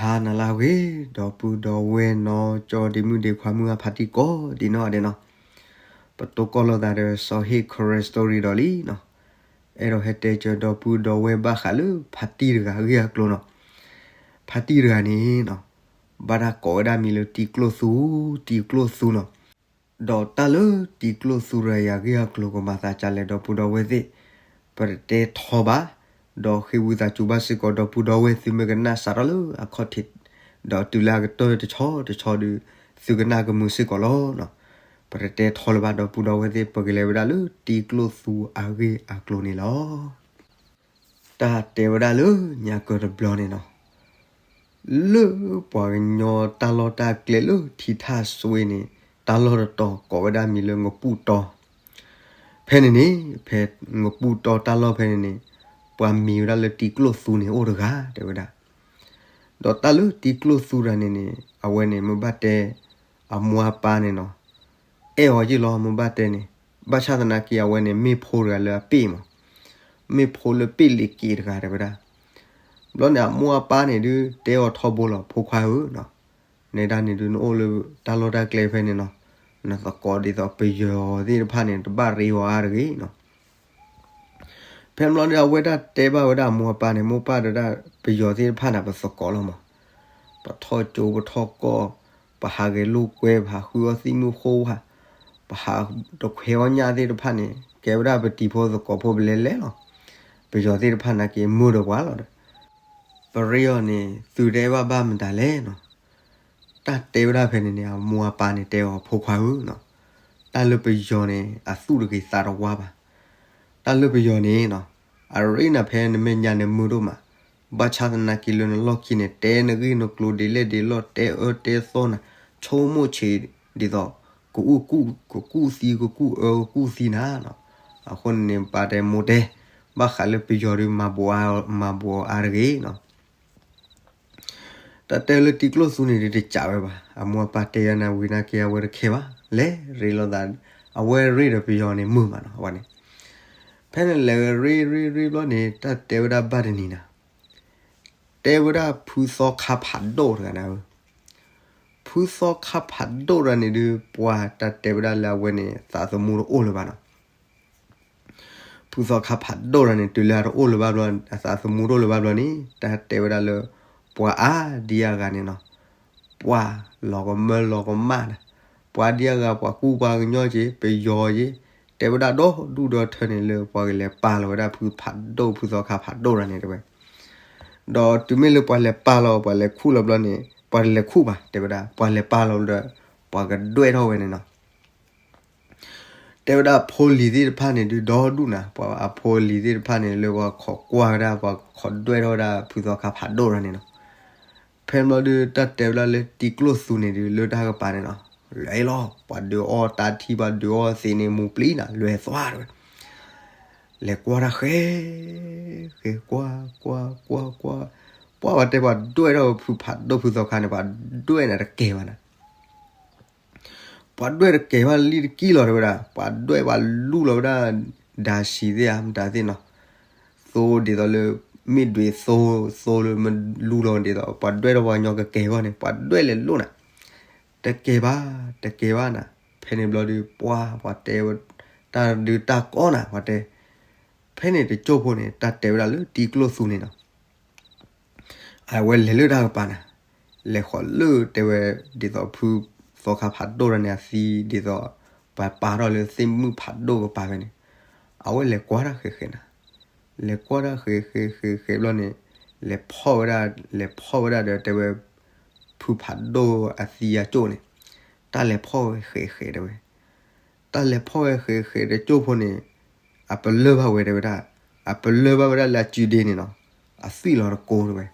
ဟါနၤလၢအဂ့ၤ ဒီပုၢ်ဒီဝဲၢ်နီၢ်ကၠီဒ့မုၣ်ဒ့ခွါမုၢ်အဖါတံၢ်ကိးဒံးနီၢ်ဒဲးနီၢ်, ပတိၢ်ကီၢ်လိာ်သးဒီးစီၤဟ့ၣ် Karen Story ဒီးလံနီၢ်, အဲၣ်ဒိးဟဲတဲစၢၤဒီပုၢ်ဒီဝဲၢ်ဘၣ်ဃးလၢဖါတံၢ်တဂၤအဂ့ၢ်အကျိၤနီၢ်, ဖါတံၢ်တဂၤန့ၣ်နီၢ်, ဘၣ်တၢ်ကိးဝဲဒၣ်မံၤလၢတံၤကျိၣ်သူ, တံၤကျိၣ်သူနီၢ်, ဒီးတၢ်လၢတံၤကျိၣ်သူတဂၤအံၤအဂ့ၢ်အကျိၤကမၤသးဒ်လဲၣ်ဒီပုၢ်ဒီဝဲၢ်သ့ၣ်, ပတတဲထီဘၣ်, ဒီးဃ့ဝံသးစူၤဘၣ်စ့ၢ်ကီးဒီပုၢ်ဒီဝဲၢ်သုမ့ၢ်ကနၣ်စးထီၣ်လၢအခီၣ်ထံး, ဒီးတုၤလၢအကတၢၢ်တဆီတဆီဒီး, သုကနၣ်ကမုာ်စ့ၢ်ကီးလီၤ. ပတတဲထီလၢၤဘၣ်ဒီပုၢ်ဒီဝဲၢ်သ့ၣ် ပကလဲၤဝဲဒၣ်လၢတံၤကျိၣ်သူအဂ့ၢ်အကျိၤန့ၣ်လီၤ. တၢ်တဲဝဲဒၣ်လၢညါကၢၤတဘျီန့ၣ်နီၢ်, လၢပှၤကညီတၢ်လီၢ်တၢ်ကျဲလၢထံထၣ်စွ့န့ၣ်, တၢ်လီၢ်တတီၤကိးဝဲဒၣ်မံၤလၢငပူၣ်တီ, ဖဲန့ၣ်န့ၣ်, ဖဲငပူၣ်တီတၢ်လီၢ်ဖဲန့ၣ်န့ၣ်, ပှၤမံၤဝဲဒၣ်လၢတံၤကျိၣ်သူန့ၣ်အိၣ်တဂၤ တဲဝဲဒၣ်, ဒီးတၢ်လၢတံၤကျိၣ်သူတဂၤန့ၣ်န့ၣ် အဝဲန့ၣ်မ့ၢ်ဘၣ်တဲ, အမိၢ်အပၢ်န့ၣ်နီၢ်, အဲၣ်အီၤယ့ၢ်လီၤ မ့ၢ်ဘၣ်တဲန့ၣ်, ဘၣ်ဆၣ်သနာ်က့အဝဲန့ၣ် မ့ၢ်ဖိတဂၤလၢအပ့ၢ်မး, မ့ၢ်ဖိလၢပ့ၢ်လ့ၤက့ၤတဂၤ တဲဝဲဒၣ်, ဘျီန့ၣ်အမိၢ်အပၢ်န့ၣ်ဒုးတဲအီၤထီဘိလီၤ ဖိခွါဧၢနီၢ်, နဲဒၣ်န့ၣ်ဒုးနအိၣ်လၢတၢ်လီၢ်တၢ်ကျဲဖဲန့ၣ်နီၢ်, နသကိးဒ်သိးပယီၤသ့ၣ်တဖၣ်န့ၣ် တဘၣ်ရ့အီၤအါတဂ့ၤနီၢ် ဖဲဘျီဒီးအဝဲဒၣ်တဲဘၣ်ဝဲဒၣ်အမိၢ်အပၢ်န့ၣ်, မိၢ်ပၢ်ဒီးဒၣ်ပယီၤသ့ၣ်တဖၣ်န့ၣ် ပသကိးလီၤမး, ပထီၣ်ကၠိပထီၣ်ကီၢ်, ပဟးဂဲၤလိာ်ကွဲ, ပဟးဃုအီၣ်သံၣ်မုၣ်ဃိဝါ, ပဟးတခွဲအီၣ်ညၣ်သ့ၣ်တဖၣ်န့ၣ် ကဲဝဲဒၣ်ပတံၤဖိသကိးဖိပလဲၤလဲၤလီၤ. ပယီၤသ့ၣ်တဖၣ်နာ်က့မုာ်ဒီးပှၤလီၤဒီး, ပရ့အီၤန့ၣ် သုတဲဘၣ်ဘၣ်မတၤလဲၣ်နီၢ် တၢ်တဲဝဲဒၣ်ဖဲန့ၣ်န့ၣ် အမိၢ်အပၢ်န့ၣ်တဲအီၤ ဖိခွါဧၢနီၢ်, တၢ်လၢပယီၤန့ၣ် အသူၣ်တဂ့ၤသးတဝါဘၣ်. တၢ်လၢပယီၤန့ၣ်နီၢ်, အရ့နၤဖဲနမဲာ်ညါန့ၣ်မုာ်ဒိၣ်မး, ဘၣ်ဆၣ်သနာ်က့လၢနလီၢ်ခံန့ၣ် တဲနဂ့ၢ်နကျိၤဒ်လဲၣ်ဒ်လဲၣ် တဲအၢတဲသီနၤ, ဆိကမိၣ်ဆံးဒ်သိး ကအုၣ်ကူၣ်, ကကူၣ်သံ, ကကူၣ်အၢ, ကကူၣ်သံနၤနီၢ်. အဃိန့ၣ် ပၢ်တဲမိၢ်တဲ, ဘၣ်ဃးလၢပယီၤဒီး မၤဘိးအါတဂ့ၤနီၢ် တၢ်တဲလၢတံၤကျိၣ်သူန့ၣ်ဒုးတစးဝဲဘၣ်. အမိၢ်အပၢ်တဲယၤန့ၣ်ဝံၤနာ်က့အဝဲတခဲဘၣ်, လဲၤရ့လိာ်သး, အဝဲရ့ဒီးပယီၤန့ၣ်မုာ်မးနီၢ် အဝဲန့ၣ်. ဖဲန့ၣ်လဲၤရ့ရ့ရ့ဘျီန့ၣ် တၢ်တဲဝဲဒၣ်ဘၣ်တနံၤနၤ, တဲဝဲဒၣ်ဖုသီခါဖးဒိၣ်တဂၤန့ၣ်ဧၢ, ဖုသီခါဖးဒိၣ်တဂၤန့ၣ်ဒုး ပှၤတၢ်တဲဝဲဒၣ်လၢအဝဲန့ၣ် သးသမူတအိၣ်လၢၤဘၣ်နီၢ် ဖုသီခါဖးဒိၣ်တဂၤန့ၣ် တုၤလၢအတအိၣ်လၢၤဘၣ်ဘျီ, အသးသမူတအိၣ်လၢၤဘၣ်ဘျီန့ၣ် တၢ်တဲဝဲဒၣ်လၢ ပှၤအါဒံအါဂၤန့ၣ်နီၢ်, ပှၤလီၤကမၢလီၤကမၣ်နၤ, ပှၤဒံအါဂၤ ပှၤကူပှၤကညီက့ၤ ပယီၤက့ၤ, တဲဝဲဒၣ်ဒီဒူၣ်ဒီထၢန့ၣ်လၢပှၤကလဲၤပာ်လီၤဝဲဒၣ်ဖုဖးဒိၣ် ဖုသီခါဖးဒိၣ်တဂၤန့ၣ်တဲဝဲ ဒီးတုၤမ့ၢ်လၢပှၤလဲၤပာ်လီၤ ပှၤလဲၤခူၣ်လီၤဘျီန့ၣ် ပှၤတလဲၤခူၣ်ဘၣ် တဲဝဲဒၣ် ပှၤလဲၤပာ်လီၤဒီး ပှၤကဒွဲၣ်ထီၣ်ဝဲန့ၣ်နီၢ် တဲဝဲဒၣ်အဖိအလံၤသ့ၣ်တဖၣ်န့ၣ်ဒုးဒီဒူၣ်နၤ, ပှၤအဖိအလံၤသ့ၣ်တဖၣ်န့ၣ် လၢပှၤခိးကွၢ်ဝဲဒၣ် ပှၤခိးဒွဲၣ်ထီၣ်ဝဲဒၣ်ဖုသီခါဖးဒိၣ်တဂၤန့ၣ်နီၢ်. ဖဲဘျီဒုး တၢ်တဲဝဲဒၣ်လၢတံၤကျိၣ်သူန့ၣ်ဒုး လၢတၢ်ကပၤန့ၣ်နီၢ်, လဲၤလီၤ ပှၤဒုးအီၣ်တၢ်ထံ ပှၤဒုးအီၣ်သ့န့ၣ် မူၤပျံၤနၤ လဲၤသွါတဝဲ လဲၤကွၢ်တၢ်ဃဲ, ဃဲကွၢ် ကွၢ် ကွၢ် ကွၢ်, ပှၤတဲပှၤဒွဲၣ်ထီၣ်ဖုဖးဒိၣ်ဖုသီခါန့ၣ် ပှၤဒွဲၣ်နၤတကဲဘၣ်နၤ ပှၤဒွဲၣ်တကဲဘၣ်လံတကံၢ်လီၤတဲဝဲဒၣ်, ပှၤဒွဲၣ်ပှၤလူလီၤဝဲဒၣ် ဒၤဆံးသ့ၣ်ဧါမတၤသ့ၣ်နီၤ, သိဒ်သိးလၢ မ့ၢ်ဒွံးသိ သိလၢမလူလီၤဒ်သိး ပှၤဒွဲၣ်ထီၣ်ပှၤကညီကကဲဘၣ်န့ၣ် ပှၤဒွဲၣ်လဲၤလိၣ်နၤ, တကဲဘၣ် တကဲဘၣ်နၤ, ဖဲန့ၣ်ဘျီဒုး ပှၤ ပှၤတဲ တၢ်ဒုးတၢ်ကီနၤ ပှၤတဲ, ဖဲန့ၣ်တကၠိၢ်ဖိန့ၣ် တၢ်တဲဝဲဒၣ်လၢတံၤကျိၣ်သူန့ၣ်နီၤ အဝဲလဲၤလၢတၢ်ကပၤနၤ, လဲၤဃီၤလၢတဲဝဲ ဒ်သိးဖုသီခါဖးဒိၣ်တဂၤန့ၣ်အသံ ဒ်သိး ပှၤပာ်ထီၣ်လၢသ့ၣ်မုၣ်ဖးဒိၣ်ကပၤဖဲန့ၣ်, အဝဲလဲၤကွၢ်တၢ်ဃဲၤဃဲၤနၤ, လဲၤကွၢ်တၢ်ဃဲၤဃဲၤဃဲၤဃဲၤဘျီန့ၣ်, လဲၤဖီၣ်ဝဲဒၣ် လဲၤဖီၣ်ဝဲဒၣ်ဒီးတဲဝဲ ဖုဖးဒိၣ်အသံအကၠိၢ်န့ၣ်, တၢ်လဲၤဖီၣ်ဝဲဃဲၤဃဲၤတဲဝဲ တၢ်လဲၤဖီၣ်ဝဲဃဲၤဃဲၤတကၠိၢ်ဖိန့ၣ်, အပလၢၢ်ဘၣ်ဝဲတဲဝဲဒၣ်, အပလၢၢ်ဘၣ်ဝဲဒၣ်လၢအစုဒ့န့ၣ်နီၤ, အသွံၣ်လီၤတကိးတဲဝဲ,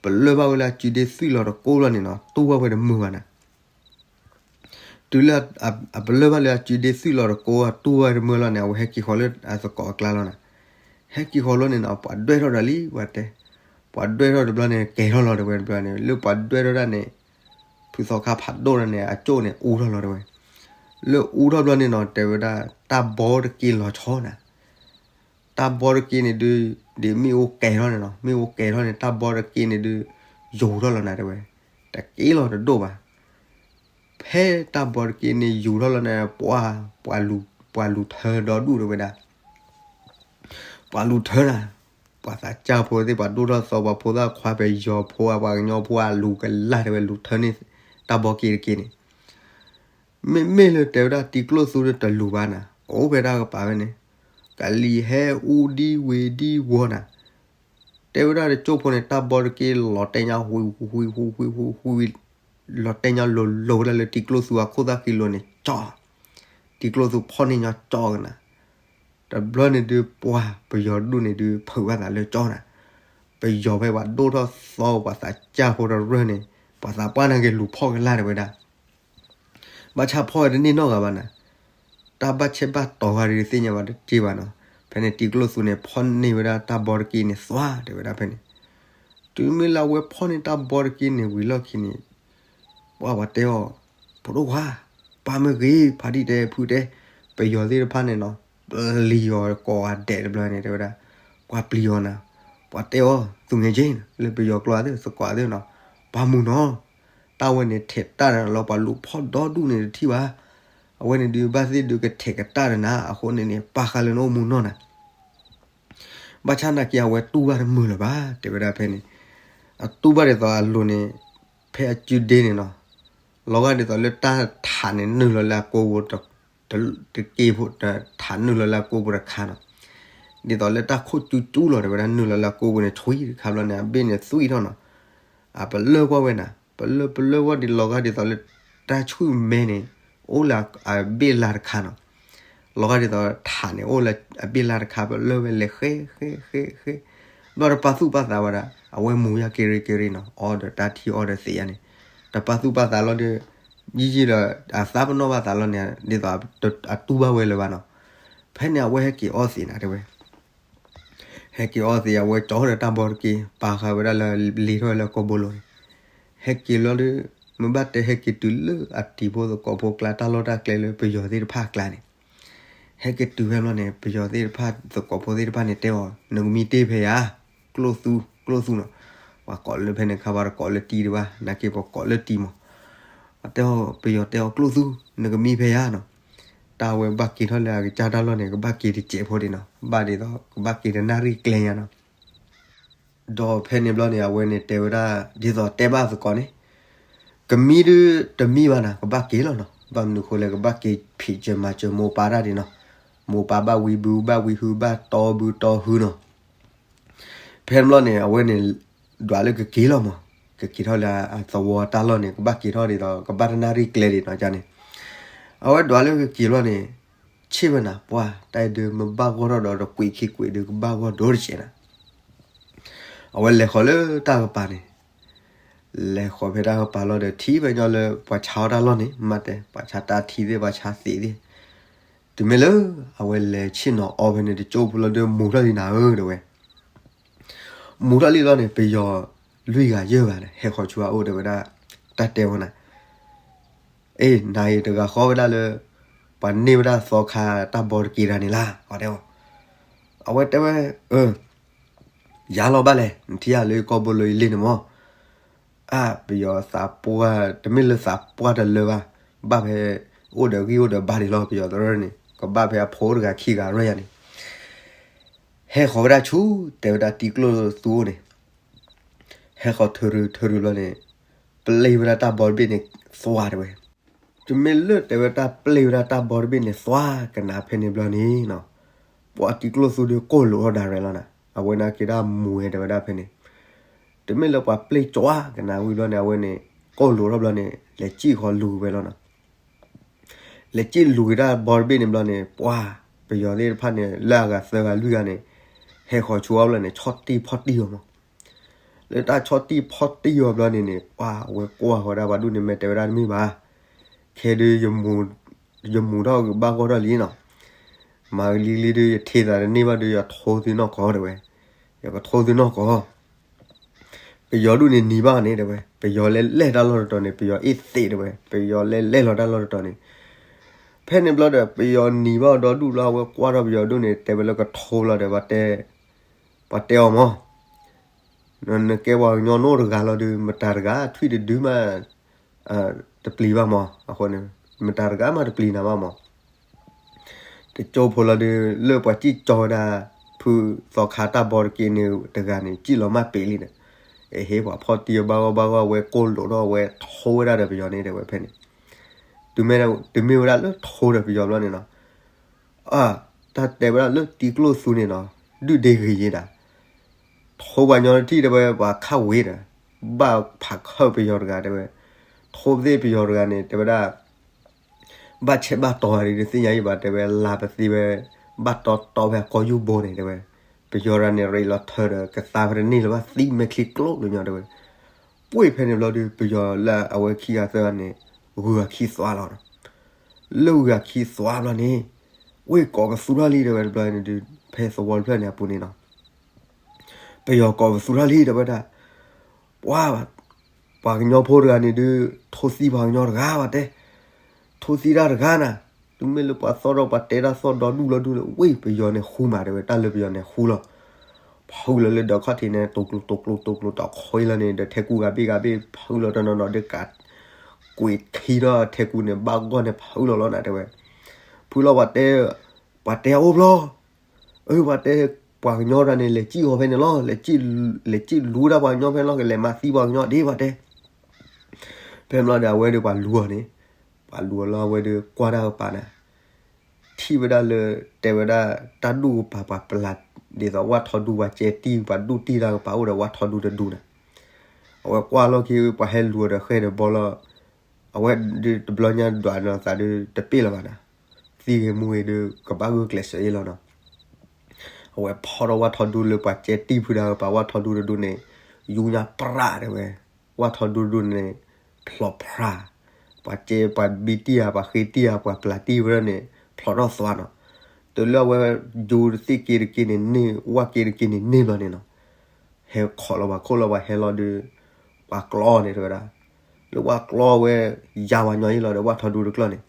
ပလၢၢ်ဘၣ်ဝဲလၢအစုဒ့သွံၣ်လီၤတကိးလီၤန့ၣ်နီၤ တူၢ်ဘၣ်ဝဲတမုာ်ဘၣ်နၤ တုၤလၢအပလၢၢ်ဘၣ်လၢအစုဒ့သွံၣ်လီၤတကိး အတူၢ်ဘၣ်ဝဲတမုာ်လီၤန့ၣ် အဝဲဟဲက့ၤဃီၤလၢအသကိးအကျါလီၤနၤ, ဟဲက့ၤဃီၤလီၤန့ၣ်နီၤ ပှၤဒွဲၣ်ထီၣ်ဒီးလံ ပှၤတဲ, ပှၤဒွဲၣ်ထီၣ်တဘျီန့ၣ် ကဲၤထီၣ်လီၤတဲဝဲတဘျီန့ၣ် လၢပှၤဒွဲၣ်ထီၣ်ဒၣ်န့ၣ်, ဖုသီခါဖးဒိၣ်ဒၣ်န့ၣ် အကၠိၢ်န့ၣ်အူထီၣ်လီၤတဲဝဲ, လၢအူထီၣ်ဘျီန့ၣ်နီၤ တဲဝဲဒၣ် တၢ်ဘီတက့ၢ်လီၤဆီနၤ တၢ်ဘီတက့ၢ်န့ၣ်ဒုး, ဒ်မ့ၣ်အူကဲၤထီၣ်န့ၣ်နီၤ မ့ၣ်အူကဲၤထီၣ်န့ၣ် တၢ်ဘီတက့ၢ်န့ၣ်ဒုး, ယူၤထီၣ်လီၤနၤတဲဝဲ, တက့ၢ်လီၤတဒိၣ်ဘၣ်. ဖဲတၢ်ဘီတက့ၢ်န့ၣ်ယူၤထီၣ်လီၤနၤ ပှၤ, ပှၤလူၤထၢဒီဒူၣ်တဲဝဲဒၣ်, ပှၤလူၤထၢနၤ, ပှၤသးစၢ်ဖိသ့ၣ် ပှၤဒိၣ်ထီၣ်သီ ပှၤဖိသၣ်ခွါ ပယီၤဖိဧါ ပှၤကညီဖိဧါ လူၤကလၢ်တဲဝဲ လူၤထၢန့ၢ်တၢ်ဘီက့ၤတက့ၢ်န့ၣ်, မ့မ့ၢ်လၢတဲဝဲဒၣ်တံၤကျိၣ်သူဒီးတလူၤဘၣ်နၤ, အိၣ်ဖဲတၢ်ကပၤဝဲန့ၣ်, ကလံၤဟဲအူဒံဝ့ၤဒံဝီၤနၤ, တဲဝဲဒၣ်တကၠိၢ်ဖိန့ၣ် တၢ်ဘီတက့ၢ်လီၤတဲာ်ညါ ဝံၤဝံၤဝံၤဝံၤဝံၤ လီၤတဲာ်ညါလိၤလိၤဝဲဒၣ်လၢတံၤကျိၣ်သူအခိၣ်သၣ်ဃံလိၤန့ၣ် ကၠီ, တံၤကျိၣ်သူဖီၣ်န့ၢ်ညီကၠီကနၤ, တဘျီန့ၣ်ဒုးပှၤပယီၤဒူၣ်န့ၣ်ဒုး ဖုးဘၣ်သးလၢကၠီနၤ, ပယီၤဖဲပှၤဒိၣ်ထီၣ်သီ ပှၤသးစၢ်ဖိတရၢၢ်န့ၣ် ပှၤသးပှၢ်နာ်က့လူၤဖီၣ်ကလၢ်တဲဝဲဒၣ် ဘၣ်ဆၣ်ဖီၣ်ဝဲတန့ၢ်နီတဂၤဘၣ်နၤ, တၢ်ဘၣ်ဆဲးဘၣ်တီၤဂၤဒုးသ့ၣ်ညါဘၣ်တက့ၢ်ဘၣ်နီၤ, ဖဲန့ၣ်တံၤကျိၣ်သူန့ၣ် ဖီၣ်န့ၢ်ဝဲဒၣ်တၢ်ဘီတက့ၢ်န့ၣ် သွါတဲဝဲဒၣ်ဖဲန့ၣ်, တုၤမ့ၢ်လၢအဝဲဖီၣ်န့ၢ်တၢ်ဘီတက့ၢ်န့ၣ်ဝံၤလီၢ်ခံန့ၣ်, ပှၤပှၤတဲအီၤ, ဖိဒိၣ်ခွါ, ပၢ်မ့ၢ်ဂ့ၤ ဖါတံၢ်တဲဖုတဲ, ပယီၤသ့ၣ်တဖၣ်န့ၣ်နီၤ, ပျံၤအီၤကိးဂၤဒဲးတဘျီန့ၣ်တဲဝဲဒၣ်, ပှၤပျံၤအီၤနၤ, ပှၤတဲအီၤ သူငယ်ချင်း လၢပယီၤကျိာ်သ့ၣ်သကိးသ့ၣ်နီၤ, ပၢ်မုၢ်နီၤ တၢ်ဝဲန့ၣ်ထဲးတၢ်နၤလီၤ ပှၤလူၤဖီၣ်ဒီဒူၣ်န့ၣ်တထံၣ်ဘၣ်, အဝဲန့ၣ်ဒုးဘၣ်သ့ၣ်ဒုးကထဲးကတၢၢ်နၤ အဃိန့ၣ်န့ၣ် ပာ်ဃာ်လၢနအိၣ်မူနီၢ်နၤ, ဘၣ်ဆၣ်နာ်က့အဝဲတူၢ်ဘၣ်တမုာ်လၢၤဘၣ် တဲဝဲဒၣ်ဖဲန့ၣ်, အတူၢ်ဘၣ်ဒ်သိးအလိၤန့ၣ်, ဖဲအကုဒ့န့ၣ်နီၤ, လီၤဂာ်ဒ်သိးလၢတၢ်ထးန့ၣ်နုာ်လီၤလၢအကိာ်ပူၤ တက့ၢ်ဖိ ထးနုာ်လီၤလၢအကိာ်ပူၤတခါနီၤ, ဒ်သိးလၢတၢ်ခိၣ်ကၠူကၠူလီၤ တဲဝဲဒၣ်နုာ်လီၤလၢအကိာ်ပူၤန့ၣ် ဆွံတခါဘျီန့ၣ် အဘ့ၣ်န့ၣ်သွံၣ်ထီၣ်နီၤ, အပလၢၢ်ကွၢ်ဝဲနၤ ပလၢၢ်ပလၢၢ်ကွၢ်ဒ်လီၤဂာ်ဒ်သိးလၢ တၢ်ဆူၣ်မဲန့ၣ် အိၣ်လၢအဘ့ၣ်လါတခါနီၤ, လီၤဂာ်ဒ်သိးထးန့ၣ် အိၣ်လၢအဘ့ၣ်လါတခါ ပလၢၢ်ဝဲလဲၤဃဲဃဲဃဲဃဲ, ဘျီတပာ်သူၣ်ပာ်သးဝဲဒၣ် အဝဲမူၤယၤက့ၤရ့က့ၤရ့နီၤ အီဒီးတၢ်ထံအီဒီးသံးယၤန့ၣ်, တပာ်သူၣ်ပာ်သးလီၤဒီး, ယံာ်ယံာ်ဒီး အသးပနီၣ်ဘၣ်သးလီၤန့ၣ် ဒ်သိးအတူၢ်ဘၣ်ဝဲလၢၤဘၣ်နီၤ, ဖဲန့ၣ်အဝဲဟဲက့ၤအီသံးနၤတဲဝဲ ဟဲက့ၤအီသံး အဝဲကၠီဒီးတၢ်ဘီတက့ၢ် ပာ်ဃာ်ဝဲဒၣ်လၢလ့ၤထီၣ်ဝဲလၢကိာ်ဘိလိၤန့ၣ်, ဟဲက့ၤလီၤဒီး, မ့ၢ်ဘၣ်တဲဟဲက့ၤတုၤလၢအတံၤဖိသကိးဖိအကျါ တၢ်လီၢ်တၢ်ကျဲလၢပယီၤသ့ၣ်တဖၣ်အကျါန့ၣ်, ဟဲက့ၤတုၤဖဲဘျီန့ၣ် ပယီၤသ့ၣ်တဖၣ်သကိးဖိသ့ၣ်တဖၣ်န့ၣ်တဲအီၤ နကမံတ့ၢ်ဖဲယၤ, ကျိၣ်သူ, ကျိၣ်သူနီၤ, ပှၤကိးလၢဖဲန့ၣ်ခါ ပှၤတကိးလၢတံၤဒံးဘၣ် နာ်က့ပှၤကိးလၢတံၤမး, ပှၤတဲအီၤ ပယီၤတဲအီၤကျိၣ်သူ, နကမံဖဲယၤနီၤ, တၢ်ဝဲဘၣ်က့ၤထီၣ်လၢအကစၢ်တၢ်လီၢ်န့ၣ် ကဘၣ်က့ၤတစဲးဖိဒံးနီၤ ဘၣ်ဒ်သိး ကဘၣ်က့ၤတနၣ်ရံၣ်ကျဲညါနီၤ, ဒီးဖဲန့ၣ်ဘျီန့ၣ် အဝဲန့ၣ်တဲဝဲဒၣ် ဒ်သိးတဲဘၣ်သကိးန့ၣ်, ကမံဒုးတမံဘၣ်နၤ ကဘၣ်က့ၤလီၤနီၤ ဘၣ်မနုၤဃိလဲၣ် ကဘၣ်က့ၤဖံးစၢၤမၤစၢၤမိၢ်ပၢ်တၢ်ဒံးနီၤ, မိၢ်ပၢ်ဘၣ်ဝံဘုဘၣ်ဝံဟုဘၣ်တီဘုတီဟုနီၤ, ဖဲန့ၣ်ဘျီန့ၣ် အဝဲန့ၣ် ဒွးလၢကက့ၤလီၤမး, ကက့ၤထီၣ်လၢအသဝီတၢ်လီၢ်န့ၣ် ကဘၣ်က့ၤထီၣ်ဒ်သိး ကဘၣ်တနၣ်ရံၣ်ကျဲဒံးနီၤန့ၣ်, အဝဲဒွးလၢကက့ၤလီၤန့ၣ်, ဆ့ၣ်ဝဲနၤ ပှၢ် တၢ်အံၤဒုး မ့ၢ်ဘၣ်ဂီၢ်ထီၣ်ဒီးတကွံာ်ခံကွံာ်ဒုး ကဘၣ်ဂီၢ်ဒိၣ်တစဲးနၤ, အဝဲလဲၤဃီၤလၢတၢ်ကပၤန့ၣ် လဲၤဃီၤဖဲတၢ်ကပၤလီၤဒီး ထံၣ်ဖဲညီလၢပှၤဆါအီၣ်တၢ်လီၢ်န့ၣ် မ့ၢ်တဲ ပှၤဆါတၢ်ထံသ့ၣ် ပှၤဆါသံးသ့ၣ်, တုၤမ့ၢ်လၢ အဝဲလဲၤဆ့ၣ်နီၤအီဖဲန့ၣ် တကၠိဖိလီၤဒီး မူၤထီၣ်လံနၤဧၢ တဲဝဲ, မူၤထီၣ်လံလီၤန့ၣ် ပယီၤလွံၢ်ဂၤယဲၢ်ဂၤန့ၣ် ဟဲဃီၤဆူအအိၣ်တဲဝဲဒၣ်, တၢ်တဲဝဲနၤ အ့ၣ် နၤအံၤတဂၤဃီဝဲဒၣ်လၢ ပှၤန့ၢ်ဝဲဒၣ်သီခါတၢ်ဘီတက့ၢ်တၢ်န့ၣ်လၢ အဝဲတဲအီၤ, အဝဲတဲဝဲ, ယၤလီၤဘၣ်လဲၣ် နထံၣ်ယၤလၢယကိာ်ဘိလိၤယလ့ၤန့ၣ်မး, အၢ ပယီၤသးပှၢ် တမ့ၢ်လၢသးပှၢ်တလၢဘၣ်, ဘၣ်ဖဲ အိၣ်ဒီးဂံၢ်အိၣ်ဒီးဘါဒံးလီၤ ပယီၤတရၢၢ်န့ၣ် ကဘၣ်ဖဲအဖိတဂၤခံဂၤရၢၢ်ယၤန့ၣ် ဟဲဃီၤဝဲဒၣ်ဆူ တဲဝဲဒၣ်တံၤကျိၣ်သူအိၣ်န့ၣ်, ဟဲဃီၤထုးရုးထုးရုးဘျီန့ၣ်, ပျ့ၢ်ဝဲဒၣ်တၢ်ဘီတဘ့ၣ်န့ၣ် သွါတဲဝဲ, တမ့ၢ်လၢတဲဝဲတၢ်ပျ့ၢ်ဝဲဒၣ်တၢ်ဘီတဘ့ၣ်န့ၣ် သွါကနၤဖဲန့ၣ်ဘျီန့ၣ်နီၤ, ပှၤတံၤကျိၣ်သူဒီးကိၢ်လိာ်ထီၣ်ဒၣ်ရဲၣ်လီၤနၤ, အဝဲနာ်က့ဒၣ်မူၤဝဲတဲဝဲဒၣ်ဖဲန့ၣ်, တမ့ၢ်လၢပှၤပျ့ၢ်ကွၢ်ကနၤဝံၤဘျီန့ၣ် အဝဲန့ၣ် ကိၢ်လိာ်ထီၣ်ဘျီန့ၣ် လဲၤစံၣ်ဃီၤလူၤဝဲလီၤနီၤ လဲၤစံၣ်လူၤက့ၤတၢ်ဘီတဘ့ၣ်န့ၣ်ဘျီန့ၣ် ပှၤပယီၤသ့ၣ်တဖၣ်န့ၣ် လၢအဂၤသၢဂၤလွံၢ်ဂၤန့ၣ် ဟဲဃီၤဆူအီၤဘျီန့ၣ် ဆီၣ်တံၢ်ဖီၣ်တံၢ်အီၤမး, လၢတၢ်ဆီၣ်တံၢ်ဖီၣ်တံၢ်အီၤဘျီန့ၣ်န့ၣ် ပှၤအဝဲကွၢ်ဃီၤဒၣ်ပှၤဒူၣ်န့ၣ် မ့ၢ်တဲဝဲဒၣ်တမ့ၢ်ဘၣ်, ခဲဒုး ယမူၤထီၣ်ကဘၣ်ဂီၢ်ထီၣ်လံနီၤ, မၤကလံၤကလံၤဒုး ယထ့သးတန့ၢ်ဘၣ်ဒုး ယထိသုနီၢ်ကီၢ်တဲဝဲ, ယကထိသုနီၢ်ကီၢ် ပယီၤဒူၣ်န့ၣ်နံၤဘၣ်န့ၣ်တဲဝဲ ပယီၤလဲၤလဲၢ်တၢ်လီၢ်တတီၤန့ၣ် ပယီၤအ့ၣ်သ့းတဲဝဲ ပယီၤလဲၤလဲၢ်လီၤတၢ်လီၢ်တတီၤန့ၣ်, ဖဲန့ၣ်ဘျီဒီး ပယီၤနံၤဘၣ်ဒီဒူၣ်လီၤ အဝဲကွၢ်ထီၣ်ပယီၤဒူၣ်န့ၣ် တဲဝဲလၢကထိလီၤဒီး ပှၤတဲအီၤမး, နကဲပှၤကညီနအိၣ်တဂၤလီၤဒုး မတၤတဂၤထွံၣ်တဒုမး တပျံၤဘၣ်မး, အဃိန့ၣ် မတၤတဂၤမးတပျံၤနၤဘၣ်မး. တကၠိဖိလီၤဒုး လၢပှၤစံၣ်ကၠီဝဲဒၣ် ဖုသီခါတၢ်ဘီတက့ၢ်န့ၣ်တဂၤန့ၣ် စံၣ်လီၤမၢ်ပ့ၤလံဒီး, အဟ့ၣ်ပှၤဖီၣ်တံၢ်ဘၣ်ဂီၢ်ဘၣ်ဂီၢ် အဝဲကိၢ်လိာ်ထီၣ်ဝဲ ထိဝဲဒၣ်ဒီးပယီၤန့ၣ် တဲဝဲဖဲန့ၣ်, တုၤမ့ၢ်ဝဲဒၣ်လၢထိဒီးပယီၤဘျီန့ၣ်နီၤ, အ တၢ်တဲဝဲဒၣ်လၢတံကျိၣ်သူန့ၣ်နီၤ, ဒုၣ်ဒ့ဂ့ၤယ့ဒၣ် ထိပှၤကညီတထံၣ်တဲဝဲ ပှၤခးဝ့ၤဒီး ဘၣ်ဖးခၢၣ်ပယီၤတဂၤတဲဝဲ, ထိပသ့ၣ်ပယီၤတဂၤန့ၣ် တဲဝဲဒၣ် ဘၣ်ဆဲးဘၣ်တီၤဂၤဒ်သ့ၣ်ညါယံဘၣ် တဲဝဲ လါပသ့ဝဲ ဘၣ်တီတီဖဲကီၢ်ယူၢ်ဘိန့ၣ်တဲဝဲ, ပယီၤတဂၤန့ၣ် ရ့လီၤထၢဒီး ကသါဖဲတန့ၢ်လၢၤဘၣ် သံမဲာ်ချံကျိလိာ်ညီတဲဝဲ. ပှ့ၢ်ဖဲန့ၣ်ဘျီဒုး ပယီၤလၢအဝဲခံဂၤသၢဂၤန့ၣ် ဂုၤဂၤခံသွါလီၤနီၤ. လၢဂုၤဂၤခံသွါဘျီန့ၣ် ဝ့ၢ်ကိးပသူထီၣ်လံတဲဝဲတဘျီန့ၣ်ဒုး ဖဲသဝီတဖျၢၣ်န့ၣ်အပူၤန့ၣ်နီၤ ပယီၤကိးပသူထီၣ်လံတဲဝဲဒၣ်, ပှၤ ပှၤကညီဖိတဂၤန့ၣ်ဒုး ထိသံပှၤကညီတဂၤဘၣ်တဲ, ထိသံတၢ်တဂၤနၤ, တုၤမ့ၢ်လၢပှၤသီၣ်ထီၣ်ပှၤတဲတၢ်သီၣ်ဒီဒူၣ်လီၤဒူၣ်လၢ ဝ့ၢ်ပယီၤန့ၣ်ဃူမးတဲဝဲ တၢ်လၢပယီၤန့ၣ်ဃူလီၤ. ဖုလီၤလၢဒီးခီၣ်ထံးန့ၣ် တိၤကျိၤတိၤကျိၤတိၤကျိၤတခီလီၤန့ၣ် ဒီးထဲကူဂၤဘ့ၣ်ဂၤဘ့ၣ် ဖုလီၤတနီၤနီၤဒုးကး ကွံာ်ထံဒီးထဲကူန့ၣ် ဘၣ်ဂီၢ်န့ၣ် ဖုလီၤလီၤနၤတဲဝဲ, ဖုလီၤပှၤတဲ ပှၤတဲအအိၣ်ဘျီ အၢ ပှၤတဲ ပှၤကညီတဂၤန့ၣ် လဲၤစံၣ်အီၤဖဲန့ၣ်လီၤ, လဲၤစံၣ်လူၤတၢ်ပှၤကညီဖဲန့ၣ်လီၤ, ကလဲၤမၤသံပှၤကညီဒ်ပှၤတဲ. ဖဲန့ၣ်ဘျီဒီး အဝဲဒီးပှၤလူၤအီၤန့ၣ်, ပှၤလူၤအီၤလီၤ အဝဲဒီးကွၢ်တၢ်ကပၤနၤ, ထံၣ်ဝဲဒၣ်လၢ တဲဝဲဒၣ် တၢ်ဒူၣ်ကပၤပှၤပျၢ် ဒ်သိးဝၣ်ထီဒူပှၤကဲတံၢ် ပှၤဒူၣ်တံၢ်တၢ်ကပၤအိၣ်ဒီးဝၣ်ထီဒူတဒူနၤ. အဝဲကွၢ်လီၢ်ခံ ပှၤဟဲလူၤအီၤဒီးဃဲဒီးဘီလီၤ, အဝဲဒုးတဘျီညါဒွးဒီးသးဒုးတပ့ၢ်လၢၤဘၣ်နၤ, သံဂ့ၤမူဂ့ၤဒုး ကဘၣ်ဂုာ်ကျဲးစၢးအ့ၣ်လီၤနီၤ. အဝဲဖီၣ်ထီၣ်ဝၣ်ထီဒူလၢပှၤကဲတံၢ်ဖုဒါကပၤ ဝၣ်ထီဒူတဒူန့ၣ် ယူညါပြးတဲဝဲ, ဝၣ်ထီဒူတဒူန့ၣ် ဖျိးဖြး, ပှၤကဲပှၤဘံတံၢ်ဧါ ပှၤဃ့တံၢ်ဧါ ပှၤပျၢ်တံၢ်ဝဲဒၣ်န့ၣ် ဖျိးထီၣ်သွါနီၤ. တုၤလၢအဝဲ ယူတသ့ၣ်က့တက့န့ၣ်န့ၢ် ဝၣ်က့တက့န့ၣ်န့ၢ်ဘျီန့ၣ်နီၤ, ဟဲခိးလီၤပှၤခိၣ်လီၤပှၤဟဲလီၤဒုး ပှၤကျီန့ၣ်တဲဝဲဒၣ်, လၢပှၤကျီဝဲ ယါဝၤညီအံၤလီၤဒီး ဝၣ်ထီဒူတကျီၢ်န့ၣ်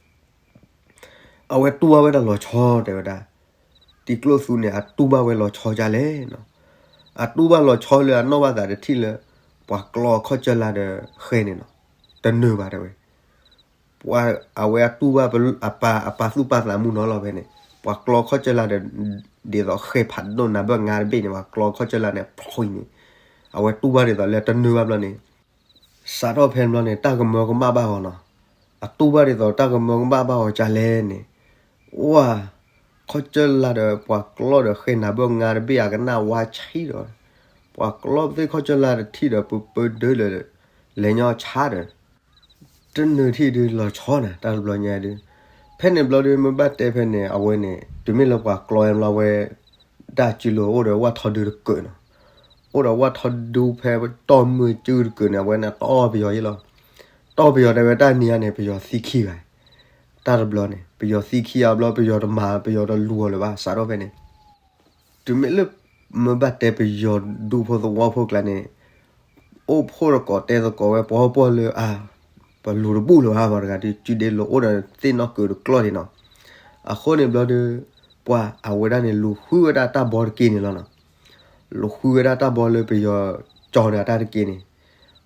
အဝဲတူၢ်ဘၣ်ဝဲဒၣ်လီၤဆီတဲဝဲဒၣ်, တံကျိၣ်သူန့ၣ် အတူၢ်ဘၣ်ဝဲလီၤဆီဒ်လဲၣ်နီၤ, အတူၢ်ဘၣ်လီၤဆီလၢအနီၣ်ဘၣ်သးတထံၣ်လၢ ပှၤကျီခီၣ်ကၢၢ်လၢ်ဒီးဃဲန့ၣ်နီၤ, တနၢၤဘၣ်တဲဝဲ ပှၤအဝဲအတူၢ်ဘၣ်အပၢ်အပၢ်သူၣ်ပၢ်သးမူနီၤလီၤဖဲန့ၣ်, ပှၤကျီခီၣ်ကၢၢ်လၢ်ဒီး ဒ်သိးဃဲဖးဒိၣ်နၤဘၢၣ်ငါတဘ့ၣ်န့ၣ် ပှၤကျီခီၣ်ကၢၢ်လၢ်န့ၣ် ဖှိၣ်အံၤန့ၣ်, အဝဲတူၢ်ဘၣ်ဒ်သိးလၢတနၢၤဘၣ်ဘျီန့ၣ်, စးထီၣ်ဖဲန့ၣ်ဘျီန့ၣ် တၢ်ကမၢကမၣ်ဘၣ်ဂီၤနီၤ, အတူၢ်ဘၣ်ဒ်သိးတၢ်ကမၢကမၣ်ဘၣ်ဂီၤဒ်လဲၣ်န့ၣ်, ဝါ ခီၣ်ကၢၢ်လၢ်ဒီးပှၤကျီဒီးဃဲနၤဘၢၣ်ငါတဘ့ၣ်အကနၣ်ဝါဆံးဒီး, ပှၤကျီသ့ၣ်ခီၣ်ကၢၢ်လၢ်တထံၣ်ဒီး ပပၢဒၢလၢ လဲၤညီဆါဒီး တနၢၤထံၣ်ဒုးလီၤဆီနၤ တၢ်တဘျီညါဒုး, ဖဲန့ၣ်ဘျီဒုး မ့ၢ်ဘၣ်တဲဖဲန့ၣ် အဝဲန့ၣ် တုၤမ့ၢ်လၢပှၤကျီအံၤဘျီဝဲ ဒၣ်စုလိၤအိၣ်ဒီးဝၣ်ထီဒူတကၢးနီၤ, အိၣ်ဒီးဝၣ်ထီဒူဖဲတီၢ်မုၢ်စုတကၢးန့ၣ် အဝဲန့ၣ်တီၢ်ပယီၤအံၤလီၤ, တီၢ်ပယီၤတဲဝဲတၢ်နံၤညါန့ၣ် ပယီၤသံခံဂၤ, တၢ်တဘျီန့ၣ် ပယီၤသံခံဂၤဘျီ ပယီၤတမၤ ပယီၤတလူၤအီၤလၢၤဘၣ် စးထီၣ်ဖဲန့ၣ် တုၤမ့ၢ်လၢ မ့ၢ်ဘၣ်တဲပယီၤဒူဖိသဝီဖိကျါန့ၣ် အိၣ်ဖှိၣ်တကိးတဲသကိးဝဲပှီၢ်ပှီၢ်လၢအ ပလူၤတဘူၣ်လၢၤဘၣ် ပှၤတဂၤဒုး စုဒ့လိၤအိၣ်ဒီးသ့ၣ်နီၣ်ကုာ်တကျီၢ်န့ၣ်နီၤ, အဃိန့ၣ်ဘျီဒုး ပှၤအဝဲဒၣ်န့ၣ် လူၤဃုဝဲဒၣ်တၢ်ဘီတက့ၢ်န့ၣ်လီၤနီၤ, လူၤဃုဝဲဒၣ်တၢ်ဘီလၢပယီၤကၠီဒီးတၢ်တက့ၢ်န့ၣ်,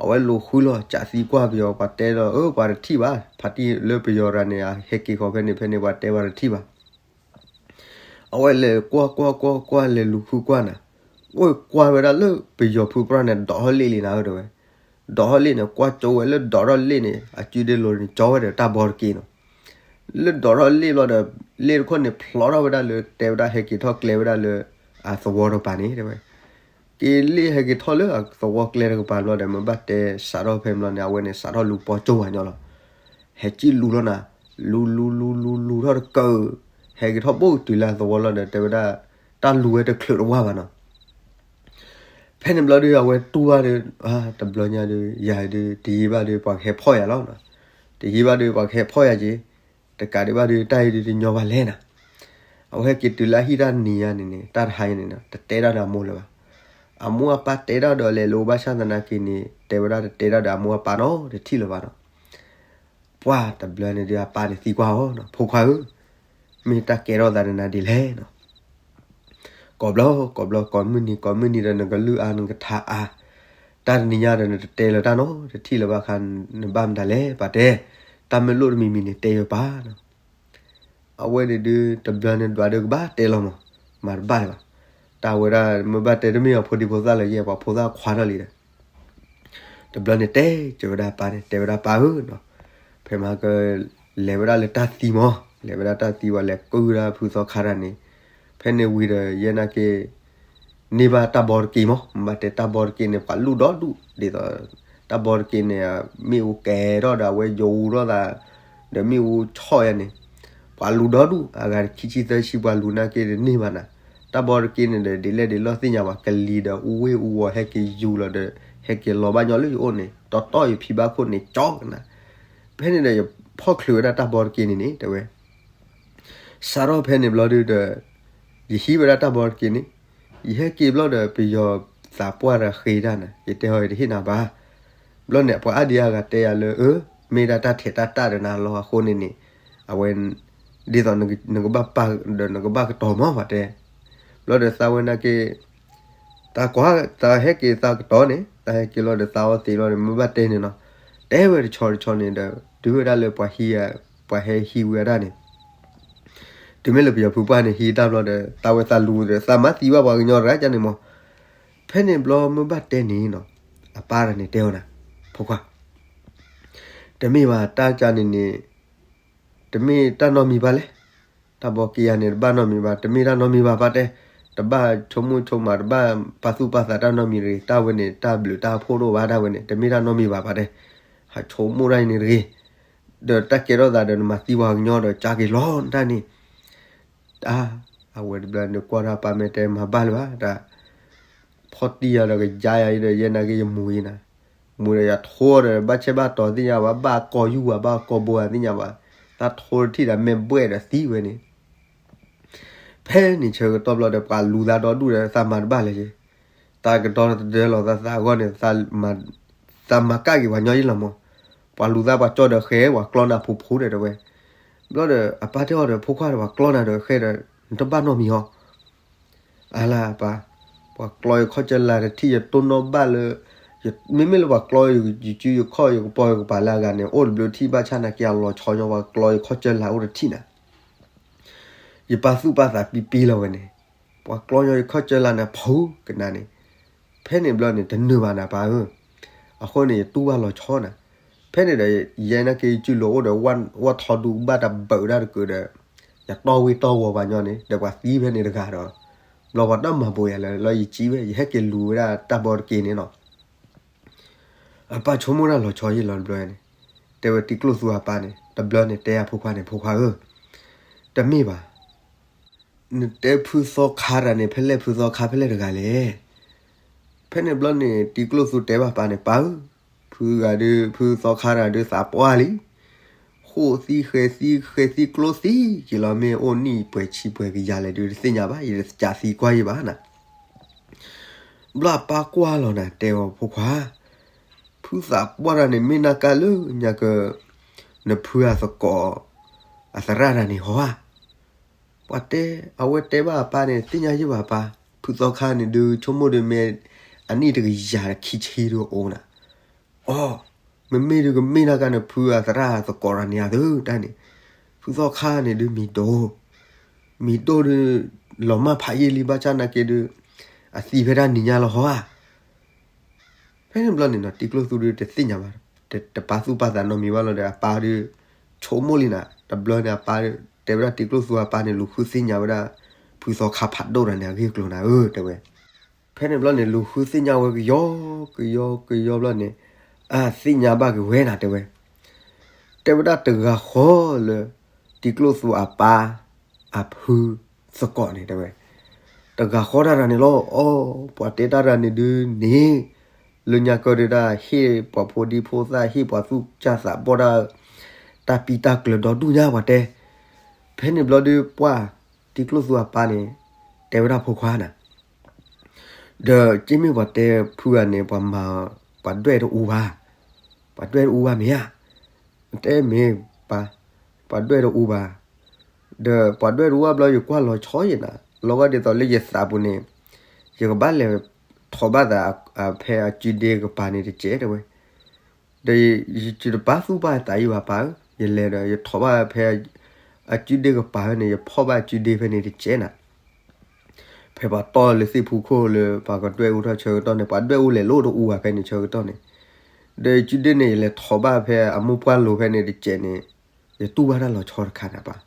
အဝဲလူၤဃုလီၤ ကးသံကွၢ်ပယီၤ ပှၤတဲဒီး အၢ ပှၤတထံၣ်ဘၣ် ဖါတံၢ်လၢပယီၤတဂၤန့ၣ် ဟဲက့ၤဃီၤဖဲန့ၣ်ဖဲန့ၣ် ပှၤတဲပှၤတထံၣ်ဘၣ် အဝဲလဲၤကွၢ်ကွၢ်ကွၢ်ကွၢ် လဲၤလူၤဃုကွၢ်နၤ, အိၣ်ကွၢ်ဝဲဒၣ်လၢပယီၤဖုပျီန့ၣ် ဒိးထီၣ်လ့ၣ်လံနၤဧၢတဲဝဲ, ဒိးထီၣ်လ့ၣ်န့ၣ် ကွၢ်ကၠိဝဲလၢဒိးထီၣ်လ့ၣ်န့ၣ် အစုဒ့လိၤန့ၣ် ကၠီဝဲဒီးတၢ်ဘီတက့ၢ်နီၤ, လၢဒိးထီၣ်လ့ၣ်ဘျီဒီး လ့ၣ်တခိၣ်န့ၣ်ဖျိးထီၣ်ဝဲဒၣ်လၢတဲဝဲဒၣ်ဟဲက့ၤထီၣ်ကျဲဝဲဒၣ်လၢ အသဝီတကပၤန့ၣ်တဲဝဲ က့ၤလ့ၣ်ဟဲက့ၤထီၣ်လၢအသဝီကျဲတကပၤဘျီဒီး မ့ၢ်ဘၣ်တဲစးထီၣ်ဖဲဘျီန့ၣ် အဝဲန့ၣ် စးထီၣ်လူၤပီကၠိဝဲညီလီၤ. ဟဲက့ၤလူၤလီၤနၤ, လူၤလူၤလူၤလူၤလူၤထီၣ်တကၢၢ်, ဟဲက့ၤထီၣ်ဘိၣ်တုၤလၢအသဝီလီၤဒီး တဲဝဲဒၣ် တၢ်လူၤဝဲတချုးတဝါဘၣ်နီၤ. ဖဲန့ၣ်ဘျီဒီး အဝဲတူၢ်ဘၣ်ဒီး တဘျီညါဒီး ယၤဒီး တယံာ်ဘၣ်ဒီး ပှၤကဟဲဖီၣ်ယၤလီၤ. တယံာ်ဘၣ်ဒီး ပှၤကဟဲဖီၣ်ယၤက့ၤ, တကးဒံးဘၣ်ဒီး တၢ်အံၤဒုးတညီဘၣ်လဲၣ်နၤ. အဝဲဟဲက့ၤတုၤလၢအဟံၣ်တၢ်နံၤညါန့ၣ်န့ၣ် တၢ်တဟါအံၤန့ၣ် တတဲတၢ်ဒီးအမိၢ်လၢၤဘၣ်. အမိၢ်အပၢ်တဲတၢ်ဒီးလဲၤလိၤဘၣ်ဆၣ်သနာ်က့န့ၣ် တဲဝဲဒၣ်တတဲတၢ်ဒီးအမိၢ်အပၢ်နီတထံၣ်လၢၤဘၣ်နီၤ. ပှၢ်တဘျီန့ၣ်ဒီး အပၢ်န့ၣ်သံကွၢ်အီၤ, ဖိခွါဧၢ, မ့ၢ်တၢ်ကဲထီၣ်သးနၤဒ်လဲၣ်နီၤ. ကိးဘျီ ကိးဘျီ ကိးမုၢ်နံၤ ကိးမုၢ်နံၤဒီး နကလုၢ်အါ နကထါအါ, တၢ်တနံၤညါဒီးနတတဲလၢၤတၢ်နီတထံၣ်လၢၤဘၣ်ခါ, နဘၣ်မတၤလဲၣ် ပှၤတဲ, တၢ်မ့ၢ်လိၣ်တမံၤမံၤန့ၣ် တဲယၤပၢ်နီၤ. အဝဲန့ၣ်ဒုး တဘျီန့ၣ်ဒွးဒုးကဘၣ်တဲလီၤမး, မၤတဘၣ်လၢၤဘၣ်. တၢ်ဝဲဒၣ်မ့ၢ်ဘၣ်တဲတမ့ၢ်အဖိဒံဖိသၣ်လၢၤယဲ ပှၤဖိသၣ်ခွါထီၣ်လံဒီး တဘျီန့ၣ်တဲက့ၤဝဲဒၣ်ပၢ်န့ၣ် တဲဝဲဒၣ်ပၢ်ဧၢနီၤ, ဖဲမၤက လဲၤဝဲဒၣ်လၢတၢ်သံမး, လဲၤဝဲဒၣ်တၢ်သံဝဲ လဲၤကုၢ်ဝဲဒၣ်ဖုသီခါတၢ်န့ၣ်, ဖဲန့ၣ်ဝံၤဒီး ယဲနာ်က့ န့ၢ်ဘၣ်တၢ်ဘီတက့ၢ်မး, မ့ၢ်ဘၣ်တဲတၢ်ဘီတက့ၢ်န့ၣ် ပှၤလူၢ်ဒီဒူၣ်, ဒ်သိး တၢ်ဘီတက့ၢ်န့ၣ် မ့ၣ်အူကဲၤထီၣ်ဒီး အဝဲယိၤအူထီၣ်သး ဒီးမ့ၣ်အူဆီၣ်ယါန့ၣ်, ပှၤလူၢ်ဒီဒူၣ်, အဂၤခံဆံသၢဆံ ပှၤလူၢ်နာ်က့ဒီးန့ၢ်ဘၣ်နၤ. တၢ်ဘီတက့ၢ်န့ၣ်ဒီး ဒ်လဲၣ်ဒ်လဲၣ်သ့ၣ်ညါဘၣ်, ကလံၤဒီးအူဝ့ၢ်အူဝီၤ ဟဲက့ၤယူၤလီၤဒီး ဟဲက့ၤလီၤဘၣ်ညီလၢယအိၣ်န့ၣ်, တီတီယဖံဘၣ်ခိၣ်န့ၣ် ကၠီကနၤ. ဖဲန့ၣ်ဒီး ယဖီၣ်ချုးဝဲဒၣ်တၢ်ဘီတက့ၢ်န့ၣ်န့ၣ် တဲဝဲ စးထီၣ်ဖဲန့ၣ်ဘျီဒုးဒီး ယဟံးဝဲဒၣ်တၢ်ဘီတက့ၢ်န့ၣ်, ယဟဲက့ၤဘျီဒီး ပယီၤသးပှၢ်တဂၤဃ့တၢ်နၤ, ယတဲဟီ ယတဟ့ၣ်နၤဘၣ်. ဘျီန့ၣ် ပှၤအါဒံအါဂၤတဲယၤလၢ အၢ မ့ၢ်ဒၣ်တၢ်ထဲးတၢ်တၢ်ဒီးနၤလီၤအဃိန့ၣ်န့ၣ်, အဝဲ ဒ်သိးနကဘၣ်ပာ်ဒီးနကဘၣ်ကတီၤမး ပှၤတဲ. ဘျီဒီးသးဝဲနာ်က့ သးကွၢ် သးဟဲက့ၤသးကတီၤန့ၣ်, သးဟဲက့ၤလီၤဒီးသးအီသံးလီၤဒီး မ့ၢ်ဘၣ်တဲန့ၣ်နီၤ, တဲဝဲတဆီတဆီန့ၣ်ဒီး တုၤဝဲဒၣ်လၢပှၤဟံး, ပှၤဟဲဟံးဝဲဒၣ်န့ၣ်, တုၤမ့ၢ်လၢပယီၤဖုပှၢ်န့ၣ် ဟံးတၢ်ဘျီဒီး သးဝဲသးလူၤဒီး သးမၤသံဘၣ်ပှၤကညီတဂၤန့ၣ်မး. ဖဲန့ၣ်ဘျီမ့ၢ်ဘၣ်တဲန့ၣ်နီၤ, အပၢ်တဂၤန့ၣ်တဲအီၤနၤ, ဖိခွါ တမ့ၢ်ဘၣ် တၢ်ကန့ၣ်န့ၣ် တမ့ၢ်တၢ်နီတမံၤဘၣ်လဲၣ်. တၢ်ဘီက့ၤယၤန့ၣ် တဘၣ်နီတမံၤဘၣ်, တမ့ၢ်တၢ်နီတမံၤဘၣ် ပၢ်တဲ, တဘၣ်ဆိကမိၣ်ဆိကမး တဘၣ်ပာ်သူၣ်ပာ်သးတၢ်နီတမံၤတဂ့ၤ, တၢ်ဝဲန့ၣ် တၢ်ဘျုးတၢ်ဖှိၣ်တအိၣ်ဘၣ်, တၢ်ဝဲန့ၣ် တမ့ၢ်တၢ်နီတမံၤဘၣ် ပၢ်တဲ, ဟးဆိကမိၣ်တၢ်အံၤန့ၣ်တဂ့ၤ, ဒီးတၢ်ကဲထီၣ်သးဒီးနမၤသံပှၤကညီဒီး ကၢ်က့ၤလီၤတၢ်န့ၣ် တၢ်, အဝဲတဘျီန့ၣ်ကွၢ်တၢ်ပၢ်မ့ၢ်တဲမၤဘၣ်လၢၤဘၣ်, တၢ်, ဖီၣ်တံၢ်ယၤဒီးကယါယၤအံၤဒီး ယဲနာ်က့ယမူၤအံၤနၤ, မူၤဒီးယထိဒီး ဘၣ်ဆဲးဘၣ်တီၤသ့ၣ်ညါဘၣ်, ဘၣ်ကီယူၢ်ဘၣ် ဘၣ်ကီဘိဧါသ့ၣ်ညါဘၣ်, တၢ်ထိတထံၣ်ဒီးမဲာ်ဘှဲၣ်ဒီးသံဝဲန့ၣ် ဖဲန့ၣ်ဆၢကတီၢ်ဘျီဒီး ပှၤလူၤသးဒီဒူၣ်ဒီး သးမၤတဘၣ်လၢၤယဲ, သးကဒီတဒၢလီၤသးသးအဂီၢ်န့ၣ်, သးမၤကၣ်က့ၤပှၤညီယဲလီၤမး, ပှၤလူၤသးပှၤကၠီဒီးဃဲ ပှၤကျီနၤဖူဖူဒီးတဲဝဲ, ဘျီဒီးအပၢ်တဲအီၤဒီး ဖိခွါဒီး ပှၤကျီနၤဒီးဃဲဒီး နတဘၣ်နီတမံၤဟီ အလၢပၢ်, ပှၤကျီယခီၣ်ကၢလၤတထံၣ် ယတိၢ်နီၣ်ဘၣ်လၢ, မ့မ့ၢ်လၢပှၤကျီယကုယခီၣ်ယကပီၤယကပၤလၢအဂၤန့ၣ် အိၣ်တဘျုးထံၣ်ဘၣ်ဆၣ်နာ်က့အလီၤဆီညီ ပှၤကျီယခီၣ်ကၢလၤအိၣ်တထံၣ်နၤ, ယပာ်သူၣ်ပာ်သးပံပံလီၤဝဲန့ၣ်, ပှၤကျီညီယခီၣ်ကၢလၤန့ၣ် ဖုကနၤန့ၣ်, ဖဲန့ၣ်ဘျီန့ၣ် တနုာ်ဘၣ်နၤပၢ်ဧၢ, အဃိန့ၣ် ယတူၢ်ဘၣ်လီၤဆီနၤ, ဖဲန့ၣ်ဒီး ယဲနာ်က့ယစုလိၤအိၣ်ဒီး ဝၣ်ထီဒူဘၣ်တၢ်ဘၢးဒၣ်တကုာ်ဒီး ယတီၢ်ဝ့ၢ်တီၢ်ဝီၤပှၤညီန့ၣ် ဒီးပှၤသံဖဲန့ၣ်တဂၤဒီး, ဘျီပှၤတၢ်မၤဘိးယၤလၢ လီၤယကံဝဲ ယဟဲက့ၤလူၤဝဲဒၣ်တၢ်ဘီတက့ၢ်န့ၣ်နီၤ, အပၢ်ဆိကမိၣ်တၢ်လီၤဆီယဲလီၤတဘျီန့ၣ်, တဲဝဲတံၤကျိၣ်သူအပၢ်န့ၣ် တဘျီန့ၣ်တဲအဖိခွါန့ၣ် ဖိခွါဧၢ, တမ့ၢ်ဘၣ် နတဲဖုသီခါတဂၤန့ၣ် ဖဲလဲၣ်ဖုသီခါဖဲလဲၣ်တဂၤလဲၣ်. ဖဲန့ၣ်ဘျီန့ၣ် တံၤကျိၣ်သူတဲဘၣ်ပၢ်န့ၣ် ပၢ်ဧၢ, ဖုဂၤဒုး ဖုသီခါတဂၤဒုးသးပှၢ်လံ, ဃိၣ်သံဃဲၤသံဃဲၤသံကျိသံက့ၤလီၤ မ့ၢ်အိၣ်နံၣ်ပှဲၤဆံပှဲၤကယၤလဲၣ်ဒုးတသ့ၣ်ညါဘၣ် ယတကးသံကွၢ်ယံၤဘၣ်နၤ. ဘျီအပၢ်ကွၢ်လီၤနၤ တဲအီၤဖိခွါ, ဖုသးပှၢ်တဂၤန့ၣ် မ့ၢ်နၢ်ကါလၢညါက နဖုအသကိး အသရၣ်တဂၤန့ၣ်ဟီဧါ. ပှၤတဲ အဝဲတဲဘၣ်အပၢ်န့ၣ် သ့ၣ်ညါယံၤဘၣ်ပၢ်, ဖုသီခါန့ၣ်ဒုး ဆိကမိၣ်ဒုးမ့ၢ် အနံၣ်တကယၤခံဆံဒုးအိၣ်နၤ. အိ, မ့မ့ၢ်ဒုးကမ့ၢ်နၢ်ကါန့ၣ် ဖုအသရၣ်သကိးတဂၤန့ၣ်ဧါသုတၢ်န့ၣ်, ဖုသီခါန့ၣ်ဒုးမံၤဒိၣ်, မံၤဒိၣ်ဒုး လီၤမၢ်ဖးယံာ်လံ ဘၣ်ဆၣ်နာ်က့ဒုး အသံဖဲတၢ်နံၤညါလီၤဟီဧါ. ဖဲန့ၣ်ဘျီန့ၣ်နီၤ တံၤကျိၣ်သူဒုးတသ့ၣ်ညါဘၣ်, တပာ်သူၣ်ပာ်သးနီတမံၤဘၣ်လီၤဒီး အပၢ်ဒုး ဆိကမိၣ်လံနၤ, တဘျီန့ၣ်အပၢ်ဒုး တဲဝဲဒၣ်တံၤကျိၣ်သူအပၢ်န့ၣ် လူၤဃုသ့ၣ်ညါဝဲဒၣ် ဖုသီခါဖးဒိၣ်တဂၤန့ၣ် အဂ့ၢ်အကျိၤနၤဧၢ တဲဝဲ. ဖဲန့ၣ်ဘျီန့ၣ် လူၤဃုသ့ၣ်ညါဝဲကယီကယီကယီဘျီန့ၣ် အသ့ၣ်ညါဘၣ်က့ၤဝဲနၤ တဲဝဲ. တဲဝဲဒၣ်တဂၤဃီလၢ တံၤကျိၣ်သူအပၢ် အဖုသကိးန့ၣ် တဲဝဲ, တဂၤဃီတၢ်တဂၤန့ၣ်လီၤ. အိ, ပှၤတဲတၢ်တဂၤန့ၣ်ဒုးန့ၣ် လၢညါကၢဒုးတၢ်ဟ့ၣ်ပှၤဖိဒံဖိသၣ် ဟ့ၣ်ပှၤသူၣ်စၢ်သးဘီၣ်တၢ် တၢ်ပံတၢ်ကျၢၤဒီဒူၣ်ညါပှၤတဲ. ဖဲန့ၣ်ဘျီဒုးပှၢ် တံၤကျိၣ်သူအပၢ်န့ၣ် တဲဝဲဒၣ်ဖိခွါနၤ ဒီးက့မ့ၢ်ပှၤတဲဖုဂၤန့ၣ် ပှၤမၤ ပှၤဒွဲၣ်တအူဘၣ်, ပှၤဒွဲၣ်တအူဘၣ်မ့ၢ်ဧါ. တဲမ့ၢ်ပၢ်, ပှၤဒွဲၣ်တအူဘၣ်. ဒီးပှၤဒွဲၣ်တအူဘၣ်ဘျီ ယကွၢ်လီၤဆီယဲနၤ, လီၤဂာ်ဒ်သိးလၢယသးပူၤန့ၣ် ယကဘၣ်လဲၤ ထိးဘၣ်သးဖဲအကုဒ့ကပၤန့ၣ်တစဲးတဲဝဲ, ဒီးယတပာ်သူၣ်ပာ်သးအံၤဘၣ်ပၢ်ဧၢ, ယလဲၤဒီး ယထိးဘၣ်ဖဲ အကုဒ့ကပၤဖဲန့ၣ် ယဖီၣ်ဘၣ်အကုဒ့ဖဲန့ၣ်တစဲးနၤ, ဖဲပှၤတီၢ်လၢသ့ၣ်ဖူခိၣ်လၢပှၤကဒွဲၣ်အူထီၣ်ဆၢကတီၢ်န့ၣ် ပှၤဒွဲၣ်အူလဲၤလိၣ်တအူဘၣ်ဖဲန့ၣ်ဆၢကတီၢ်န့ၣ်, ဒီးအကုဒ့န့ၣ် ယလဲၤထိးဘၣ်ဖဲအမိၢ်ပှၢ်လိၤဖဲန့ၣ်တစဲးန့ၣ်, ယတူၢ်ဘၣ်တၢ်လီၤဆီတခါနၤပၢ်,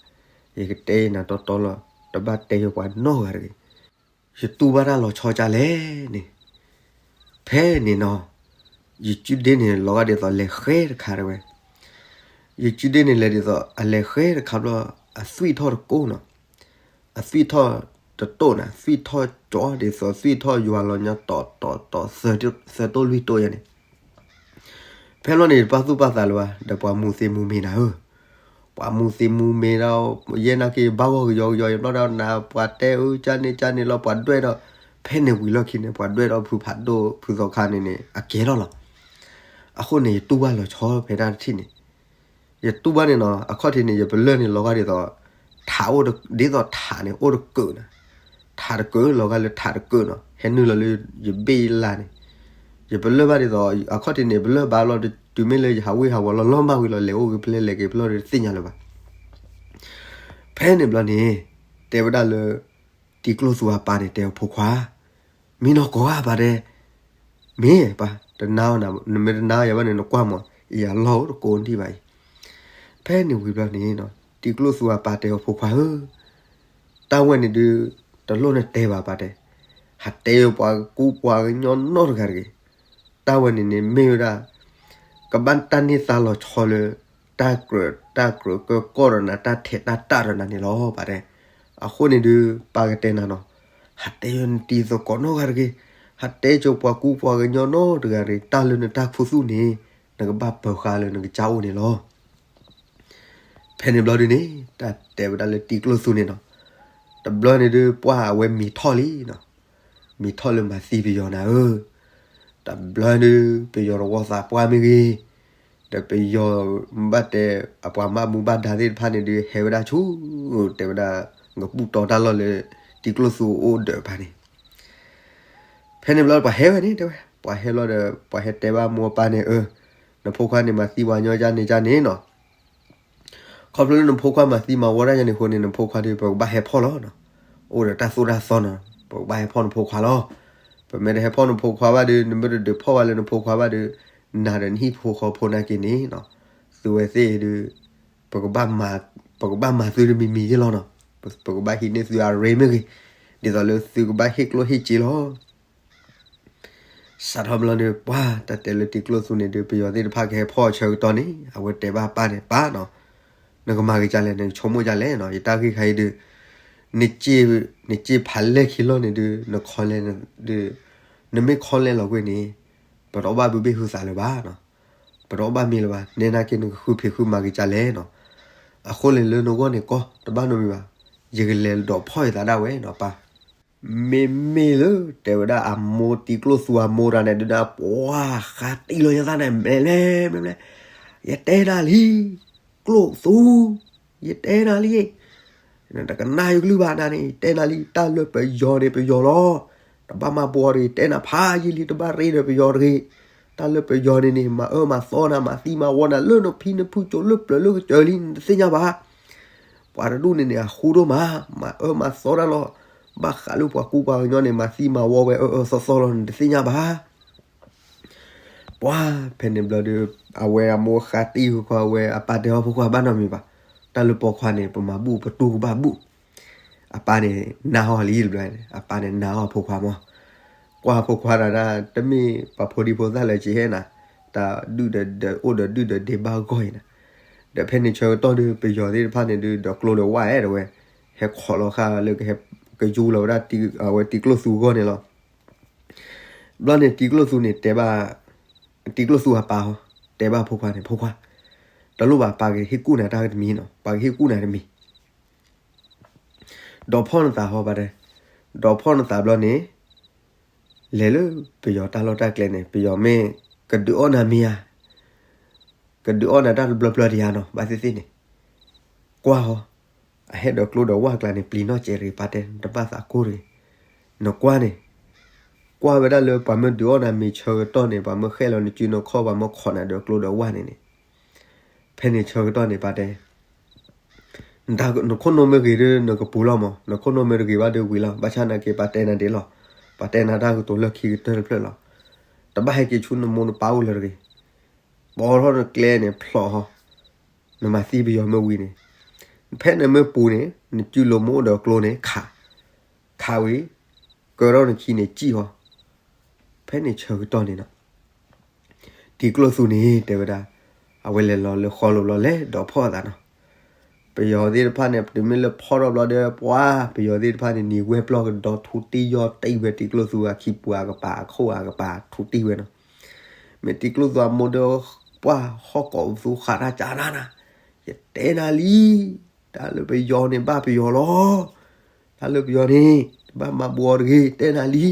ယကတဲနၤတီတီလီၤ, တဘၣ်တဲယိၤပှၤနီတဂၤတဂ့ၤ. ယတူၢ်ဘၣ်တၢ်လီၤဆီဒ်လဲၣ်န့ၣ်, ဖဲန့ၣ်နီၤ, ယကုဒ့န့ၣ် လီၤဂာ်ဒ်သိးလဲၤဃဲတခါတဲဝဲ, ယကုဒ့န့ၣ် လဲၤဒ်သိးအလဲၤဃဲတခါဘျီ, အသွံၣ်ထီၣ်တကိၢ်နီၤ, အသွံၣ်ထီၣ်တတိၢ်နၤ, သွံၣ်ထီၣ်ကၠီဒ်သိးသွံၣ်ထီၣ်ယွၤလီၤညီတီတီတီ သၢတိၢ်လွံၢ်တိၢ်ယါန့ၣ်, ဖဲလီၤန့ၣ် ယတပာ်သူၣ်ပာ်သးလၢၤဘၣ်, ဒီးပှၤမူသ့မူမ့ၤနၤဧၢ, ပှၤမူသ့မူမ့ၤဒီး ယဲနာ်က့ၤဘၣ်ဂီၢ်ကယီကယီ ယဘျီဒီးနၤ ပှၤတဲအၢ ကန့ၣ်ကန့ၣ်လီၤ ပှၤဒွဲၣ်ဒီး, ဖဲန့ၣ်ဝံၤလီၢ်ခံန့ၣ် ပှၤဒွဲၣ်ဒီးဖုဖးဒိၣ်ဖုသီခါန့ၣ်န့ၣ် အကဲထီၣ်လီၤ. အဃိန့ၣ် ယတူၢ်ဘၣ်လီၤဆီဖဲတၢ်တထံၣ်န့ၣ်, ယတူၢ်ဘၣ်န့ၣ်နီၤ, အခီၣ်ထံးန့ၣ် ယပလၢၢ်န့ၣ် လီၤဂာ်ဒ်သိး ထးအိၣ်တ, ဒ်သိးထးန့ၣ် အိၣ်တကၢးနၤ, ထးတကၢး လီၤဂာ်လၢထးတကၢးနီၤ, ဟဲနုာ်လီၤလၢယဘ့ၣ်ယလါန့ၣ်, ယပလၢၢ်ဘၣ်ဒ်သိး အခီၣ်ထံးန့ၣ် ပလၢၢ်ဘၣ်လီၤ, တုၤမ့ၢ်လၢယဟးဝ့ၢ်ဟးဝီၤလီၤလီၤမၢ်ဝံၤလီၤ လဲၤအိၣ်က့ၤဖဲလဲၣ် လဲၤက့ၤဖဲလဲၣ်ဒီးတသ့ၣ်ညါလၢၤဘၣ်. ဖဲန့ၣ်ဘျီန့ၣ် တဲဝဲဒၣ်လၢ တံၤကျိၣ်သူအပၢ်န့ၣ် တဲအီၤ ဖိခွါ, မံနီၢ်ကိးဧါပၢ်တဲ, မ့ၢ်ပၢ် တနာ်အီၤနၤ, နမ့ၢ်တနာ်ယၤဘၣ်န့ၣ် နကွၢ်မး ယၤလီၢ်အိၣ်တကိးဒံးဘၣ်အံၤ. ဖဲန့ၣ်ဝံၤဘျီန့ၣ် တံၤကျိၣ်သူအပၢ်တဲအီၤ ဖိခွါဧၢ, တၢ်ဝဲန့ၣ်ဒုး တလိၣ်နတဲဘၣ်ပၢ်တဲ, ဟးတဲပှၤကူပှၤကညီနီတဂၤတဂ့ၤ. တၢ်ဝဲန့ၣ်န့ၣ်မ့ၢ်ဝဲဒၣ် ကဘၣ်တၢ်န့ၢ်သါလီၤဆီလၢ တၢ်ကြၢးတၢ်ကြၢးကၢကီၢ်ဒီးနၤ တၢ်ထဲးတၢ်တၢ်ဒီးနၤန့ၣ်လီၤ ပၢ်တဲ. အဃိန့ၣ်ဒုး ပၢ်ကတဲနၤနီၤ, ဟးတဲယိၤနတံၤသကိးနီတဂၤတဂ့ၤ, ဟးတဲကၠိပှၤကူပှၤကညီနီတဂၤတဂ့ၤ, တၢ်လၢနတၢ်ခူသူၣ်န့ၣ် နကဘၣ်ပၢၤဃာ်လၢနကစၢ်အိၣ်န့ၣ်လီၤ. ဖဲန့ၣ်ဘျီဒုးန့ၣ် တၢ်တဲဝဲဒၣ်လၢတံၤကျိၣ်သူန့ၣ်နီၤ, တဘျီန့ၣ်ဒုး ပှၢ်အဝဲမံၤထီၣ်လံနီၤ, မံၤထီၣ်လၢမၤသံပယီၤနၤဧၢ, တဘျီဒုး ပယီၤတဝီသးပှၢ်မ့ၢ်ဂ့ၤ, ဒီးပယီၤဘၣ်တဲ အပှၤမၢမူဘၣ်ဒါသ့ၣ်တဖၣ်န့ၣ်ဒုး ဟဲဝဲဒၣ်ဆူ တဲဝဲဒၣ် ကဘူၣ်တီတၢ်လီၢ်လၢ တံၤကျိၣ်သူအိၣ်ဒၢးပၢ်န့ၣ် ဖဲန့ၣ်ဘျီပှၤဟဲဝဲန့ၣ်တဲဝဲ, ပှၤဟဲလီၤဒီး ပှၤဟဲတဲဘၣ်မိၢ်ပၢ်န့ၣ် အၢ, နဖိခွါန့ၣ်မၤသံပှၤကညီဒ်န့ၣ်ဒ်န့ၣ်နီၤ, ခီဖျိလၢနဖိခွါမၤသံမၤဝီတၢ်ယါန့ၣ်အဃိန့ၣ် နဖိခွါဒီး ပကဘၣ်ဟဲဖီၣ်လီၤနီၤ, အိၣ်ဒီးတၢ်သိၣ်တၢ်သီနီၤ, ပကဘၣ်ဟဲဖီၣ်နဖိခွါလီၤ. ပမ့ၢ်တဟဲဖီၣ်နဖိခွါဘၣ်ဒီး နမ့ၢ်တဒုးဖီၣ်ဘၣ်လၢနဖိခွါဘၣ်ဒီး နၤဒီးနဟံၣ်ဖိဃီဖိနာ်က့န့ၣ်နီၤ, သုဝဲသ့ၣ်အံၤဒီး ပကဘၣ်မၤသုတမံၤမံၤယ့ၢ်လီၤနီၤ, ပကဘၣ်ဟံးန့ၢ်သုအရ့မ့ၢ်ဂ့ၤ, ဒ်သိးလၢသုကဘၣ်ဟ့ၣ်ကျိၣ်ဟ့ၣ်စ့လီၤ. စးထီၣ်ဘျီန့ၣ် ပှၤတၢ်တဲလၢတံၤကျိၣ်သူန့ၣ်ဒီး ပယီၤသ့ၣ်တဖၣ်ကဟဲဖီၣ်ဆၢကတီၢ်န့ၣ် အဝဲတဲဘၣ်ပၢ်န့ၣ် ပၢ်နီၤ, နကမၤက့ၤဒ်လဲၣ် နကဆိကမိၣ်ဒ်လဲၣ်နီၤ, ယတၢ်ဂ့ၢ်ခါအံၤဒီး နစ့ဖးလဲၢ်ခံလီၢ်န့ၣ်ဒီး နခီလဲၣ်ဒီး နမ့ၢ်ခီလဲၣ်လီၤကွံာ်န့ၣ် ပတအီၣ်ဘၣ်ဘုဘ့ၣ်ဟုသးလၢၤဘၣ်နီၤ, ပတအီၣ်ဘၣ်မ့ၢ်လၢၤဘၣ်, နဲနာ်က့နကဃုဖံးဃုမၤက့ၤဒ်လဲၣ်နီၤ, အဃိန့ၣ်လၢနဂီၢ်န့ၣ်ကီၢ် တဘၣ်နီတမံၤဘၣ်, ယကလဲၤဒိးဖီၣ်ယသးဒၣ်ဝဲနီၤပၢ် မ့မ့ၢ်လၢတဲဝဲဒၣ်အမိၢ်တံၤကျိၣ်သူအမိၢ်တဂၤန့ၣ်ဒုး ပှၤဃးတံၢ်လီၤယသးန့ၣ် မဲာ်လဲၣ်မဲာ်လဲၣ်, ယတဲနၤလံ, ကျိၣ်သူ, ယတဲနၤလံ, နတကနၣ်ယကလုၢ်ဘၣ်နၤန့ၣ် ယတဲနၤလံ, တၢ်လၢပယီၤန့ၣ်ပယီၤလီၤ, တဘၣ်မၤဘှီတဂ့ၤ, တဲနၤဖးယံာ်လံ တဘၣ်ရ့ဒီးပယီၤတဂ့ၤ, တၢ်လၢပယီၤန့ၣ်န့ၣ် မၤအၢမၤသီနၤ မၤသံမၤဝီနၤ လၢနဖံနဖုကၠိလၢပျၢၤလၢကစၢၤလံ နတသ့ၣ်ညါဘၣ် ပှၤတဒူၣ်န့ၣ်န့ၣ် အဃူဒိၣ်မး, မၤအၢမၤသီတၢ်လီၤ, ဘၣ်ဃးလၢပှၤကူပှၤကညီန့ၣ် မၤသံမၤဝီဝဲအၢအၢသီသီလီၤ နတသ့ၣ်ညါဘၣ်. ပှၤဖဲန့ၣ်ဘျီဒီး အဝဲအမိၢ်ဃးတံၢ်ဃီ အဝဲအပၢ်တဲအီၤ ဖိခွါဘၣ်နီတမံၤဘၣ်, တၢ်လၢပိာ်ခွါန့ၣ် ပမၤဘူၣ် ပတူၢ်ကဘၣ်ဘူၣ်, အပၢ်န့ၣ် နာ်အီၤလံတဘျီ, အပၢ်န့ၣ်နာ်အီၤဖိခွါမး, ကွၢ်ဖိခွါတဂၤဒၣ် တမ့ၢ်ပှၤဖိဒံဖိသၣ်လၢကဟဲနၤ, တၢ်ဒုၣ်ဒီးအိၣ်ဒီးဒုၣ်ဒီးဒ့ဘၣ်ဂီၢ်အံၤနၤ, ဒီးဖဲန့ၣ်ဆၢကတီၢ်ဒီး ပယီၤသ့ၣ်တဖၣ်န့ၣ်ဒုး ဒီးကျိဒီးဝၣ်အဲၣ်ဒိးဝဲ, ဟဲခိးလီၤဃာ်လၢကဟဲကယူလီၤဝဲဒၣ် အဝဲတံၤကျိၣ်သူအဂီၢ်န့ၣ်လီၤ. ဘျီန့ၣ် တံၤကျိၣ်သူန့ၣ်တဲဘၣ်, တံၤကျိၣ်သူအပၢ်ဟီ တဲဘၣ်ဖိခွါန့ၣ် ဖိခွါ, တလိၣ်ဘၣ် ပၢ်ကဟ့ၣ်ကူၣ်နၤတၢ်တမံၤနီၤ, ပၢ်ကဟ့ၣ်ကူၣ်နၤတမံၤ ဒီးဖီၣ်နသးဟီဘၣ်တဲ, ဒီးဖီၣ်နသးဘျီန့ၣ်, လဲၤလၢပယီၤတၢ်လီၢ်တၢ်ကျဲန့ၣ် ပယီၤမ့ၢ်ကဒုးအီၣ်နၤမ့ၢ်ဧါ, ကဒုးအီၣ်နၤတၢ်တဘျီဘျီတယါနီၤ ဘၣ်သ့ၣ်သ့ၣ်န့ၣ်, ကွၢ်ဟီ, အဟဲဒီးကျိဒီးဝၣ်ကျါန့ၣ် ပျံၤနီၢ်ကဲးတဂ့ၤ ပၢ်တဲ တဘၣ်သးကိၢ်တဂ့ၤ, နကွၢ်န့ၣ် ကွၢ်ဝဲဒၣ်လၢပှၤမ့ၢ်ဒုးအီၣ်နၤမ့ၤဆၢကတီၢ်န့ၣ် ပှၤမ့ၢ်ဃဲၣ်လီၤနစုနခီၣ် ပှၤမ့ၢ်ခိးနၤဒီးကျိဒီးဝၣ်န့ၣ်န့ၣ်, ဖဲန့ၣ်ဆၢကတီၢ်န့ၣ် ပှၤတဲ နခိၣ်နူာ်မ့ၢ်ဂ့ၤဒီး နကပူၤလီၤမး, နခိၣ်နူာ်မ့ၢ်တဂ့ၤဘၣ်ဒီးဝံၤလီၤ. ဘၣ်ဆၣ်နာ်က့ ပှၤတဲနၤဒ်လီၤ. ပှၤတဲနၤတၢ်ကတိၤလၢခံကတၢၢ်တဖျၢၣ်လီၤ. တဘၣ်ဟဲက့ၤဆူနမိၢ်နပၢ်အိၣ်လၢၤတဂ့ၤ. ပိာ်ထီၣ်နကျဲန့ၣ်ဖျိးဟီ, နမၤသံပယီၤမ့ၢ်ဝံၤန့ၣ်, ဖဲနမ့ၢ်ပူၤန့ၣ် နစုလိၤမ့ၢ်အိၣ်ဒီးကျိန့ၣ်ခး, ခးဝံၤ ကၢထီၣ်နခံန့ၣ် စံၣ်ဟီ. ဖဲန့ၣ်ဆၢကတီၢ်န့ၣ်နီၤ တံၤကျိၣ်သူန့ၣ် တဲဝဲဒၣ်, အဝဲလဲၤလီၤလၢဃီလိၤဘျီ လဲၤဒီးဖီၣ်အသးနီၤ. ပယီၤသ့ၣ်တဖၣ်န့ၣ် တုၤမ့ၢ်လၢဖီၣ်ထီၣ်ဘျီဒီး ပှၤပယီၤသ့ၣ်တဖၣ်န့ၣ် နံၤဝဲပျီၢ်ကဒီထူတံၢ်ယီၢ်တံၢ်ဝဲ တံၤကျိၣ်သူအခံပူၤအကပၤ အခိၣ်အကပၤ ထူတံၢ်ဝဲနီၤ. မ့ၢ်တံၤကျိၣ်သူအမိၢ်ဒီး ပှၤဟီၣ်ကိးပသူဃးတၢ်ကၢတၢ်နၤ, ယတဲနၤလံ, တၢ်လၢပယီၤန့ၣ် ဘၣ်ပယီၤလီၤ. တၢ်လၢပယီၤန့ၣ် တဘၣ်မၤဘူးအီၤတဂ့ၤ, တဲနၤလံ.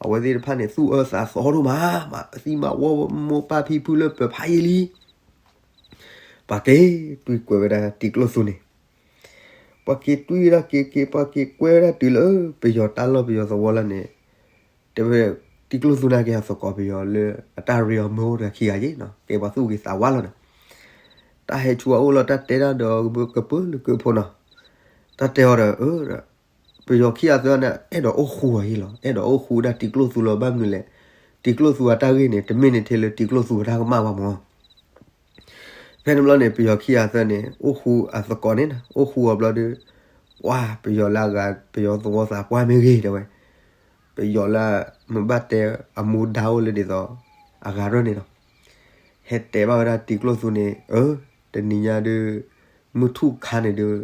အဝဲသ့ၣ်တဖၣ်န့ၣ် သူၣ်အၢသးသီဒိၣ်မး, မၤသံမၤဝီမိၢ်ပၢ်ဖံဖုလၢပၢၤဖးယံာ်လံ. ပှၤက့ၤတွံၢ်ကွဲးဝဲဒၣ်တံၤကျိၣ်သူန့ၣ်, ပှၤက့ၤတွံၢ်ဝဲဒၣ်က့ၤက့ၤ ပှၤက့ၤကွဲဝဲဒၣ်တုၤလၢ ပယီၤတၢ်လီၢ်ပယီၤသဝီလၢန့ၣ်, တဲဝဲ တံၤကျိၣ်သူနာ်က့ အသကိးပယီၤလၢအတၢ်ရ့အီၤမၢအိၣ်တဂၤခံဂၤယ့ၣ်နီၤ, ကဲပှၤသူၣ်ဂ့ၤသးဝါလီၤန့ၣ်, တၢ်ဟဲဆူအအိၣ်လီၤ တၢ်တဲဒၣ်ဒီးကပၢလၢကၢဖိနီၤ, တၢ်တဲအီၤဒီး ပယီၤခံဂၤသၢဂၤန့ၣ် အဲၣ်ဒိးအိၣ်ဃူအီၤယ့ၣ်လီၤ, အဲၣ်ဒိးအိၣ်ဃူဒၣ်တံၤကျိၣ်သူလီၤ. ဘၣ်မနုၤလဲၣ်, တံၤကျိၣ်သူအတၢ်ဂ့ၢ်န့ၣ် တမ့ၢ်န့ၣ်ထဲလၢတံၤကျိၣ်သူအတၢ်ကမၣ်ဘၣ်မၢ်. ဖဲန့ၣ်ဘျီန့ၣ် ပယီၤခံဂၤသၢဂၤန့ၣ် အိၣ်ဃူအသကိးန့ၣ်နီၤ, အိၣ်ဃူအီၤဘျီဒီး ပှၤပယီၤလၢအဂၤ ပယီၤသဝီသးပှၢ်မ့ၢ်ဂ့ၤတဲဝဲ, ပယီၤလၢမ့ၢ်ဘၣ်တဲအမူဒါအိၣ်လၢဒ်သိး အဂၤရၢၢ်န့ၣ်နီၤ, ဟဲတဲဘၣ်ဝဲဒၣ်တံၤကျိၣ်သူန့ၣ်, အၢ, တနံၤညါဒီး မုၢ်ထူၣ်ခါန့ၣ်ဒီး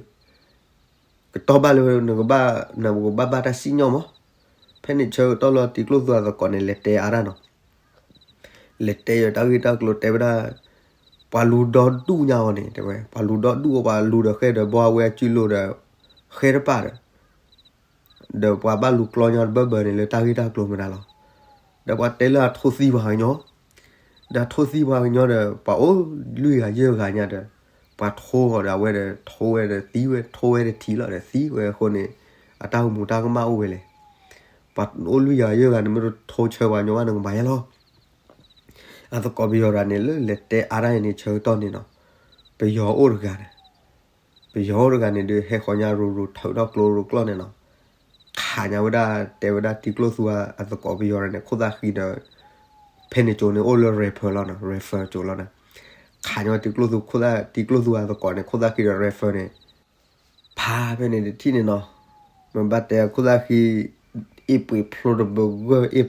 ကတီၢ်ဘၣ်လၢနကဘၣ် နကဘၣ်ဘၣ်တၢ်စံၣ်ညီၣ်မး. ဖဲန့ၣ်ဆၢကတီၢ်လီၤ တံၤကျိၣ်သူအသကိးန့ၣ် လဲၤတဲအါတၢ်နီၤ, လဲၤတဲယတၢ်ဂ့ၢ်တၢ်ကျိၤ တဲဝဲဒၣ် ပှၤလူၤဒီဒူၣ်ညါအီၤန့ၣ် တဲဝဲ ပှၤလူၤဒီဒူၣ်အီၤ ပှၤလူၤဒီးဃဲၢ်ဒီး ဘီအဝဲအစုလိၤဒီး ဃဲၢ်တပာ်ဒီး ဒီးပှၤဘၣ်လူၤကျီညါတဘၢဘၢန့ၣ် လၢတၢ်ဂ့ၢ်တၢ်ကျိၤမတၤလီၤ. ဒီးပှၤတဲလၢအထိသံပှၤကညီ, ဒီးထိသံပှၤကညီဒီး ပှၤအိၣ်လွံၢ်ဂၤယဲၢ်ဂၤညါဒီး ပှၤထိအီၤဒီး အဝဲဒီးထိဝဲဒီးသံဝဲ ထိဝဲတထံၣ်လီၤဒီးသံဝဲအဃိန့ၣ် အတၢ်အိၣ်မူတၢ်ကမၣ်အိၣ်ဝဲလဲၣ်. ပှၤအိၣ်လွံၢ်ဂၤယဲၢ်ဂၤန့ၣ် မ့ၢ်တထိဆၢပှၤကညီဘၣ် နကမၤယါလီၤ. အသကိးပယီၤတဂၤန့ၣ် လၢလဲၤတဲအါတၢ်အံၤန့ၣ် ဆၢကတီၢ်န့ၣ်နီၤ, ပယီၤအိၣ်တဂၤန့ၣ် ပယီၤအိၣ်တဂၤန့ၣ်ဒီး ဟဲဃီၤညါရူၤရူၤ ထုးထီၣ်ကျိရူၤကျီၢ်န့ၣ်နီၤ, ခးညါဝဲဒၣ် တဲဝဲဒၣ်တံၤကျိၣ်သူအသကိးပယီၤတဂၤန့ၣ် ခိၣ်သၣ်ဃံဒီး ဖဲန့ၣ်ကၠိန့ၣ် အိၣ်လၢ rifle လီၤနီၤ, rifle ကၠိလီၤန့ၣ်, ခးညါဝဲတံၤကျိၣ်သူခိၣ်သၣ် တံၤကျိၣ်သူအသကိးန့ၣ် ခိၣ်သၣ်ဃံဒီး rifle န့ၣ် ဖးဖဲန့ၣ်တထံၣ်န့ၣ်နီၤ, မ့ၢ်ဘၣ်တဲအခိၣ်သၣ်ဃံ အ့ၣ်ပှ့ၤဖျိတဘၢဂၢၢ်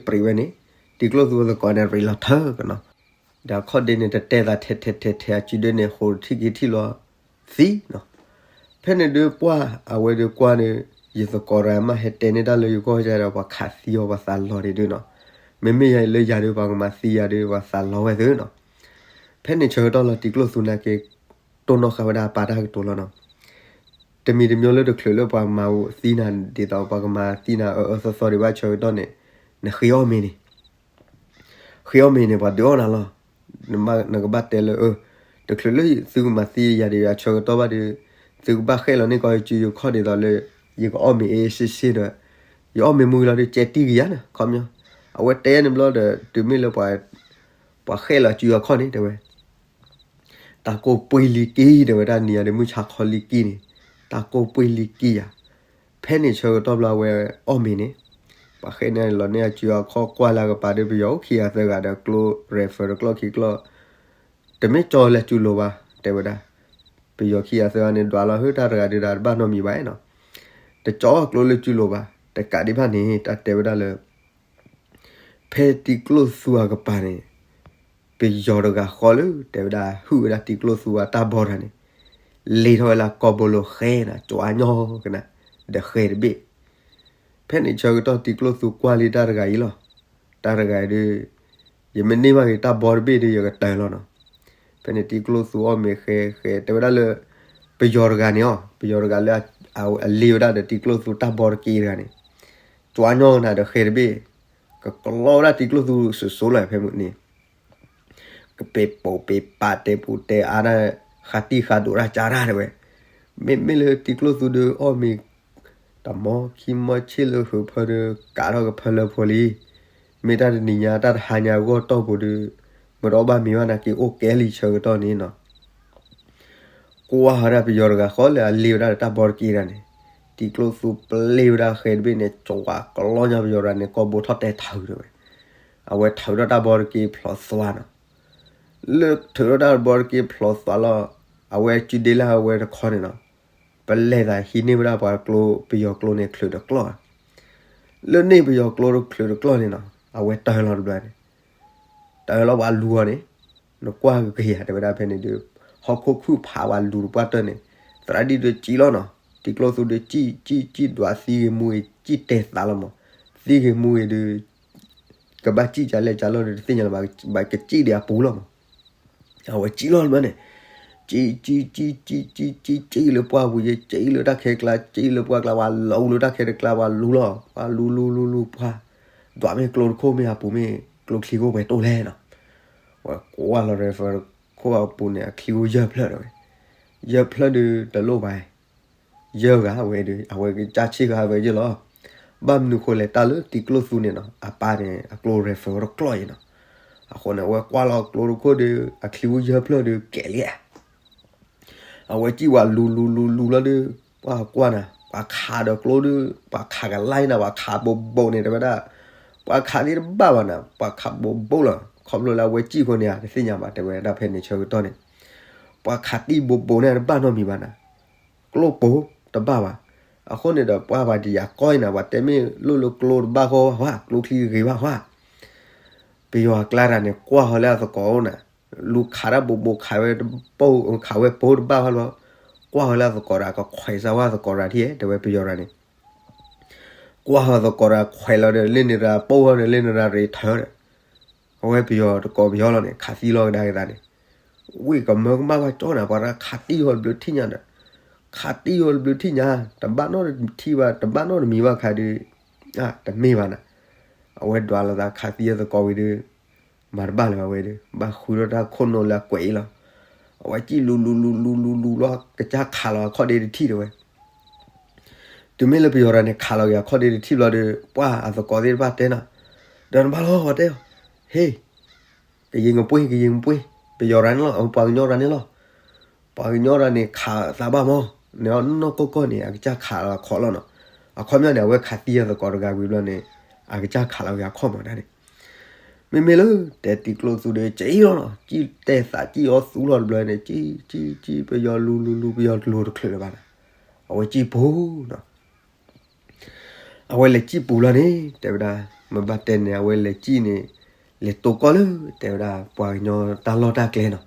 အ့ၣ်ပြံးဝဲန့ၣ်, တံၤကျိၣ်သူအသကိးန့ၣ် ရံးလီၤထၢကနီၤ, ဒီးအခီၣ်ဒ့န့ၣ် တတဲသးထဲထဲထဲထဲ အစုဒ့န့ၣ် ဟိးတထံၣ်က့ၤထံၣ်လီၤသံနီၤ. ဖဲန့ၣ်ဒုးပှၢ် အဝဲဒုးကွၢ်န့ၣ် ယသကိးတဂၤမ့ၢ်ဟဲတဲန့ၢ်တၢ်လၢယဂီၢ်ယါဒီး ပှၤခးသံအီၤ ပှၤသးလီၤဒံးဒုးနီၤ, မ့မ့ၢ်ယၤလၢယၤဒုး ပှၤကမၤသံယၤဒုး ပှၤသးလီၤဝဲသ့နီၤ. ဖဲန့ၣ်ဆၢကတီၢ်လီၤ တံၤကျိၣ်သူနာ်က့ တိၢ်နီၣ်ဃာ်ဝဲဒၣ်အပၢ်တၢ်ကတိၤလီၤနီၤ. တမံၤတမံၤလၢတချုးလၢပှၤမၤသံနၤဒ်သိး ပှၤကမၤသံနၤအၢအၢသီသီဒံးဘၣ်ဆၢကတီၢ်န့ၣ် နဃ့အီၣ်မ့ၤန့ၣ် ဃ့အီၣ်မ့ၤန့ၣ် ပှၤဒုးအီၣ်နၤလီၤ. နကဘၣ်တဲလၢ အၢ တချုးလၢသုကမၤသံယၤဒံးယၤဆၢကတီၢ်ဘၣ်ဒီး သုကဘၣ်ဃဲၣ်လီၤန့ၢ်ကီးယစုယခီၣ်ဒ်သိးလၢ ယကအီၣ်မ့ၤအ့ၣ်စ့ၣ်စ့ၣ်ဒီး ယအီၣ်မ့ၤမုၢ်လီၤဒီး ကဲတံၢ်ကယၤန့ၣ် ခီပညီ အဝဲတဲန့ၣ်ဘျီဒီး တုၤမ့ၢ်လၢ ပှၤဃဲၣ်လီၤစုယခီၣ်န့ၣ် တဲဝဲ တၢ်ကိၢ်ပှ့ၤလံကံ တဲဝဲဒၣ် နံၤယၤဒီး မုၢ်ဆါခီလံကံန့ၣ် တၢ်ကိၢ်ပှ့ၤလံကံယၤ. ဖဲန့ၣ်ဆၢကတီၢ်ဘျီအဝဲအီၣ်မ့ၤန့ၣ် ပှၤဃဲၣ်န့ၣ်လီၤန့ၢ်အစုအခီၣ်ကွၢ်လၢကပၤဒီး ပယီၤအိၣ်ခံဂၤသၢဂၤဒီး ကျိ rifle တကျီၢ်ခံကျီၢ် တမ့ၢ်ကၠီလၢစုလိၤဘၣ် တဲဝဲဒၣ်. ပယီၤခံဂၤသၢဂၤန့ၣ် ဒွးလီၤဟုၣ်တၢ်တဂၤဒုးဒီး တဘၣ်နီတမံၤဘၣ်နီၤ. တကၠီအကျိလၢစုလိၤဘၣ် တကးဒံးဘၣ်န့ၣ် တၢ်တဲဝဲဒၣ်လၢ ဖဲတံၤကျိၣ်သူအကပၤန့ၣ် ပယီၤတဂၤဃီလၢ တဲဝဲဒၣ် ဟုၣ်ဝဲဒၣ်တံၤကျိၣ်သူအတၢ်ဘီတဂၤန့ၣ် လ့ထီၣ်ဝဲလၢကီၢ်ဘိလိၤဃဲနၤ ကၠီညီကနၤ ဒီးဃဲတဘ့ၣ်. ဖဲန့ၣ်ဆၢကတီၢ် တံၤကျိၣ်သူကွၢ်လံတၢ်တဂၤအံၤလီၤ. တၢ်တဂၤအံၤဒီး ယမ့ၢ်န့ၢ်ဘၣ်က့ၤတၢ်ဘီတဘ့ၣ်ဒီး ယကတၢၢ်လီၤနီၤ. ဖဲန့ၣ်တံၤကျိၣ်သူအီၣ်မ့ၤဃဲဃဲ တဲဝဲဒၣ်လၢ ပယီၤတဂၤန့ၣ်အီၤ ပယီၤတဂၤလၢ အလ့ဝဲဒၣ်ဒီးတံၤကျိၣ်သူတၢ်ဘီတက့ၢ်တဂၤန့ၣ် ကၠီညီကနၤဒီးဃဲတဘ့ၣ် ကကျီဝဲဒၣ်တံၤကျိၣ်သူစိၤစိၤလီၤ ဖဲမုၢ်န့ၣ် ကပ့ၤပိာ်ပ့ၤပာ်တဲပူၤတဲအါတၢ် ဃးတံၢ်ဃးဒိးတၢ်ကၢတၢ်တဲဝဲ. မ့မ့ၢ်လၢတံၤကျိၣ်သူဒီးအီၣ်မ့ၤ တၢ်မီခံမီဆ့ၣ်လၢဟုးဖၢဒီး ကးထီၣ်ကဖၢလၢဖိလံ. မ့ၢ်တၢ်တနံၤညါ တၢ်တဟါညါအဂီၢ်တီၢ်ပူၤဒီး မ့ၢ်တအီၣ်ဘၣ်မံၤဘၣ်နၤ က့ၤအိၣ်ကဲလံဆၢကတီၢ်န့ၣ်နီၤ. ကွၢ်ဝဲဒၣ်ပယီၤတဂၤဃီလၢအလ့ဝဲဒၣ်လၢတၢ်ဘီတက့တၢ်န့ၣ်, တံၤကျိၣ်သူပျ့ၢ်ဝဲဒၣ်ဃဲတဘ့ၣ်န့ၣ် ကဝးကလီညါပယီၤတဂၤန့ၣ် ကိာ်ဘိထီၣ်တဲထၢတဝဲ. အဝဲထုးထီၣ်တၢ်ဘီတက့ဖျိးသွါနီၤ. လၢထုးထီၣ်တၢ်ဘီတက့ဖျိးသွါလီၤ, အဝဲစုဒ့လၢအဝဲတခီန့ၣ်နီၤ, ပလဲၤသးဟံးန့ၢ်ဝဲဒၣ်ပှၤကျိ ပယီၤကျိန့ၣ်ချုးတကျီၢ်. လၢန့ၣ်ပယီၤကျိတချုးတကျီၢ်န့ၣ်နီၤ, အဝဲတၢလီၤတဘျီန့ၣ်, တၢလီၤပှၤလူၤအီၤန့ၣ်, နကွၢ်ကက့ၤဧါ တဲဝဲဒၣ်ဖဲန့ၣ်ဒီး, ဟီၣ်ခိၣ်ခုၣ်ဖးပှၤလူၤတပှၢ်တၢၢ်န့ၣ်, သရၣ်ဒံၣ်ဒီးစံၣ်လီၤနီၤ, တံၤကျိၣ်သူဒီးစံၣ်စံၣ်စံၣ်ဒွးသံဂ့ၤမူဂ့ၤ စံၣ်တဲသးလီၤမး, သံဂ့ၤမူဂ့ၤဒီး ကဘၣ်စံၣ်ကလဲၣ်ကလီၢ်ဒီးတသ့ၣ်ညါလၢၤဘၣ်, ဘၣ်ကစံၣ်ဒံးအပူၤလီၤမး. အဝဲစံၣ်လီၤတဘျီန့ၣ်, စံၣ်စံၣ်စံၣ်စံၣ်စံၣ်စံၣ်စံၣ်လၢပှၢ်ပူၤယဲ စံၣ်လၢတၢ်ခဲကျါ စံၣ်လၢပှၢ်ကျါ ပှၤလူၤလၢတၢ်ခဲတကျါ ပှၤလူၤလီၤ ပှၤလူၤလူၤလူၤလူၤပှၢ်, ဒွးမ့ၢ်ကျိတခိၣ်မ့ၢ်အပူၤမ့ၢ်ကျိချံခိၣ်ပှဲၤတိၢ်လဲၣ်နီၤ. ဝဲကွၢ်လီၤ rifle ခိၣ်အပူၤန့ၣ် အချံခိၣ်ယဲၢ်ဖျၢၣ်ဒီးဝဲ, ယဲၢ်ဖျၢၣ်ဒီးတလိၣ်ဘၣ် ယဲၢ်ဂၤဝဲဒီး အဝဲကစၢ်ဆ့ၣ်ဂၤဝဲယဲၢ်လီၤ. ဘၣ်မနုၤဃိလဲၣ် တၢ်လၢတံၤကျိၣ်သူန့ၣ်နီၤ အပၢ်န့ၣ် အကျိ rifle တကျီၢ်အံၤနီၤ. အဃိန့ၣ် အဝဲကွၢ်လီၤကျိတခိၣ်ဒီး အချံခိၣ်ယဲၢ်ဖျၢၣ်ဒီးကဲလံဧါ. အဝဲစံၣ်ဝဲလူၤလူၤလူၤလူၤလီၤဒီး ပှၤကွၢ်နၤ ပှၤခးဒီးကျိဒီး ပှၤခးကလါနၤ ပှၤခးဘိးဘိးန့ၣ် တဲဝဲဒၣ်, ပှၤခးသ့ၣ်တဘၣ်ဘၣ်နၤ ပှၤခးဘိးဘိးလီၤ. ခီဖျိလၢအဝဲစံၣ်ဃိန့ၣ် တသ့ၣ်ညါဘၣ် တဲဝဲဒၣ်ဖဲန့ၣ်ဆၢကတီၢ်န့ၣ်, ပှၤခးတံၢ်ဘိးဘိးန့ၣ်တဘၣ်နီတမံၤဘၣ်နၤ, ကျိပိာ်တဘၣ်ဘၣ်. အဃိန့ၣ်ဒီး ပှၤဘၣ်ဒံးယၤကီၢ်အံၤနၤ ပှၤတဲမ့ၢ်လိၣ်လၢကျိတဘၣ်ဃီဝဲ ကျိချံဂ့ၤဘၣ်ဃီ ပယီၤအကျါတၢ်န့ၣ် ကွၢ်ဃီၤလၢအသကိးအိၣ်နၤ, လူၤခးတၢ်ဘိးဘိး ခးဝဲပိာ် ခးဝဲပိာ်တဘၣ်ဃီလီၤ. ကွၢ်ဃီၤလၢအသကိးတၢ် ကခွဲးစၢ်ဝဲသကိးတၢ်ထံၣ် တဲဝဲပယီၤတၢ်န့ၣ်, ကွၢ်ဃီၤသကိးတၢ်ခွဲးလီၤဒီး လၢန့ၣ်တၢ်ပိာ်ဃီဒီး လၢန့ၣ်တၢ်ရ့ထၢဒီး အဝဲပယီၤတကိးပယီၤလီၤန့ၣ် ခးသံလီၤကဒါက့ၤသးန့ၣ်, ဝံၣ်ကမၢကမၣ်ဘၣ်ကၠီနၤ ပှၤတၢ်ခးတံၢ်ဃီတဘျုးထံၣ်ညါဒီး, ခးတံၢ်ဃီတဘျုးထံၣ်ညါ, တဘၣ်နီတထံၣ်ဘၣ် တဘၣ်နီတမံၤဘၣ်ခါဒီး, တမ့ၢ်ဘၣ်နၤ, အဝဲဒွးလိာ်သးခးသံအသကိးဝံၤဒီး, မၤတဘၣ်လၢၤဘၣ်ဝဲဒီး ဘၣ်ဃုထီၣ်တၢ်ခိၣ်နူာ်လၢအကွဲးအံၤလီၤ. အဝဲစံၣ်လူၤလူၤလူၤလူၤလူၤလူၤလီၤ ကစၢ်ခးလီၤအခီၣ်ဒ့တထံၣ်တဲဝဲ တုၤမ့ၢ်လၢပယီၤတၢ်န့ၣ် ခးလီၤက့ၤအခီၣ်ဒ့တထံၣ်ဘျီဒီး ပှၢ်အသကိးသ့ၣ်တဖၣ်တဲနီၤ, ဒီးနဘၣ်လီၤ ပှၤတဲအီၤ, ဟ့ၣ်, ကယံၤကပှ့ၤ ကယံၤကပှ့ၤ, ပယီၤတၢ်န့ၣ်လီၤ ပှၤကညီတၢ်န့ၣ်လီၤ, ပှၤကညီတၢ်န့ၣ် ခးသးဘၣ်မး, န့ၣ်အီၤနီၢ်ကီၢ်ကီၢ်န့ၣ် အကစၢ်ခးလီၤအခီၣ်လီၤနီၤ, အခီပညီန့ၣ် အဝဲခးသံအသကိးတဂၤဝံၤဘျီန့ၣ်, အကစၢ်ခးလီၤက့ၤအခီၣ်မးတၢ်န့ၣ် မ့မ့ၢ်လၢတဲတံၤကျိၣ်သူဒီး စံၣ်လီၤနီၤ, စံၣ်တဲသးစံၣ်အီၣ်သူလီၤတဘျီန့ၣ် စံၣ်စံၣ်စံၣ် ပယီၤလူၤလူၤလူၤ ပယီၤလူၤတချုးလၢၤဘၣ်နၤ, အဝဲစံၣ်ပူၤနီၤ, အဝဲလဲၤစံၣ်ပူၤလီၤန့ၣ် တဲဝဲဒၣ်, မ့ၢ်ဘၣ်တဲန့ၣ် အဝဲလဲၤစံၣ်န့ၣ်, လဲၤတိၢ်ကီၢ်လၢ တဲဝဲဒၣ် ပှၤကညီတၢ်လီၢ်တၢ်ကျဲနီၤ,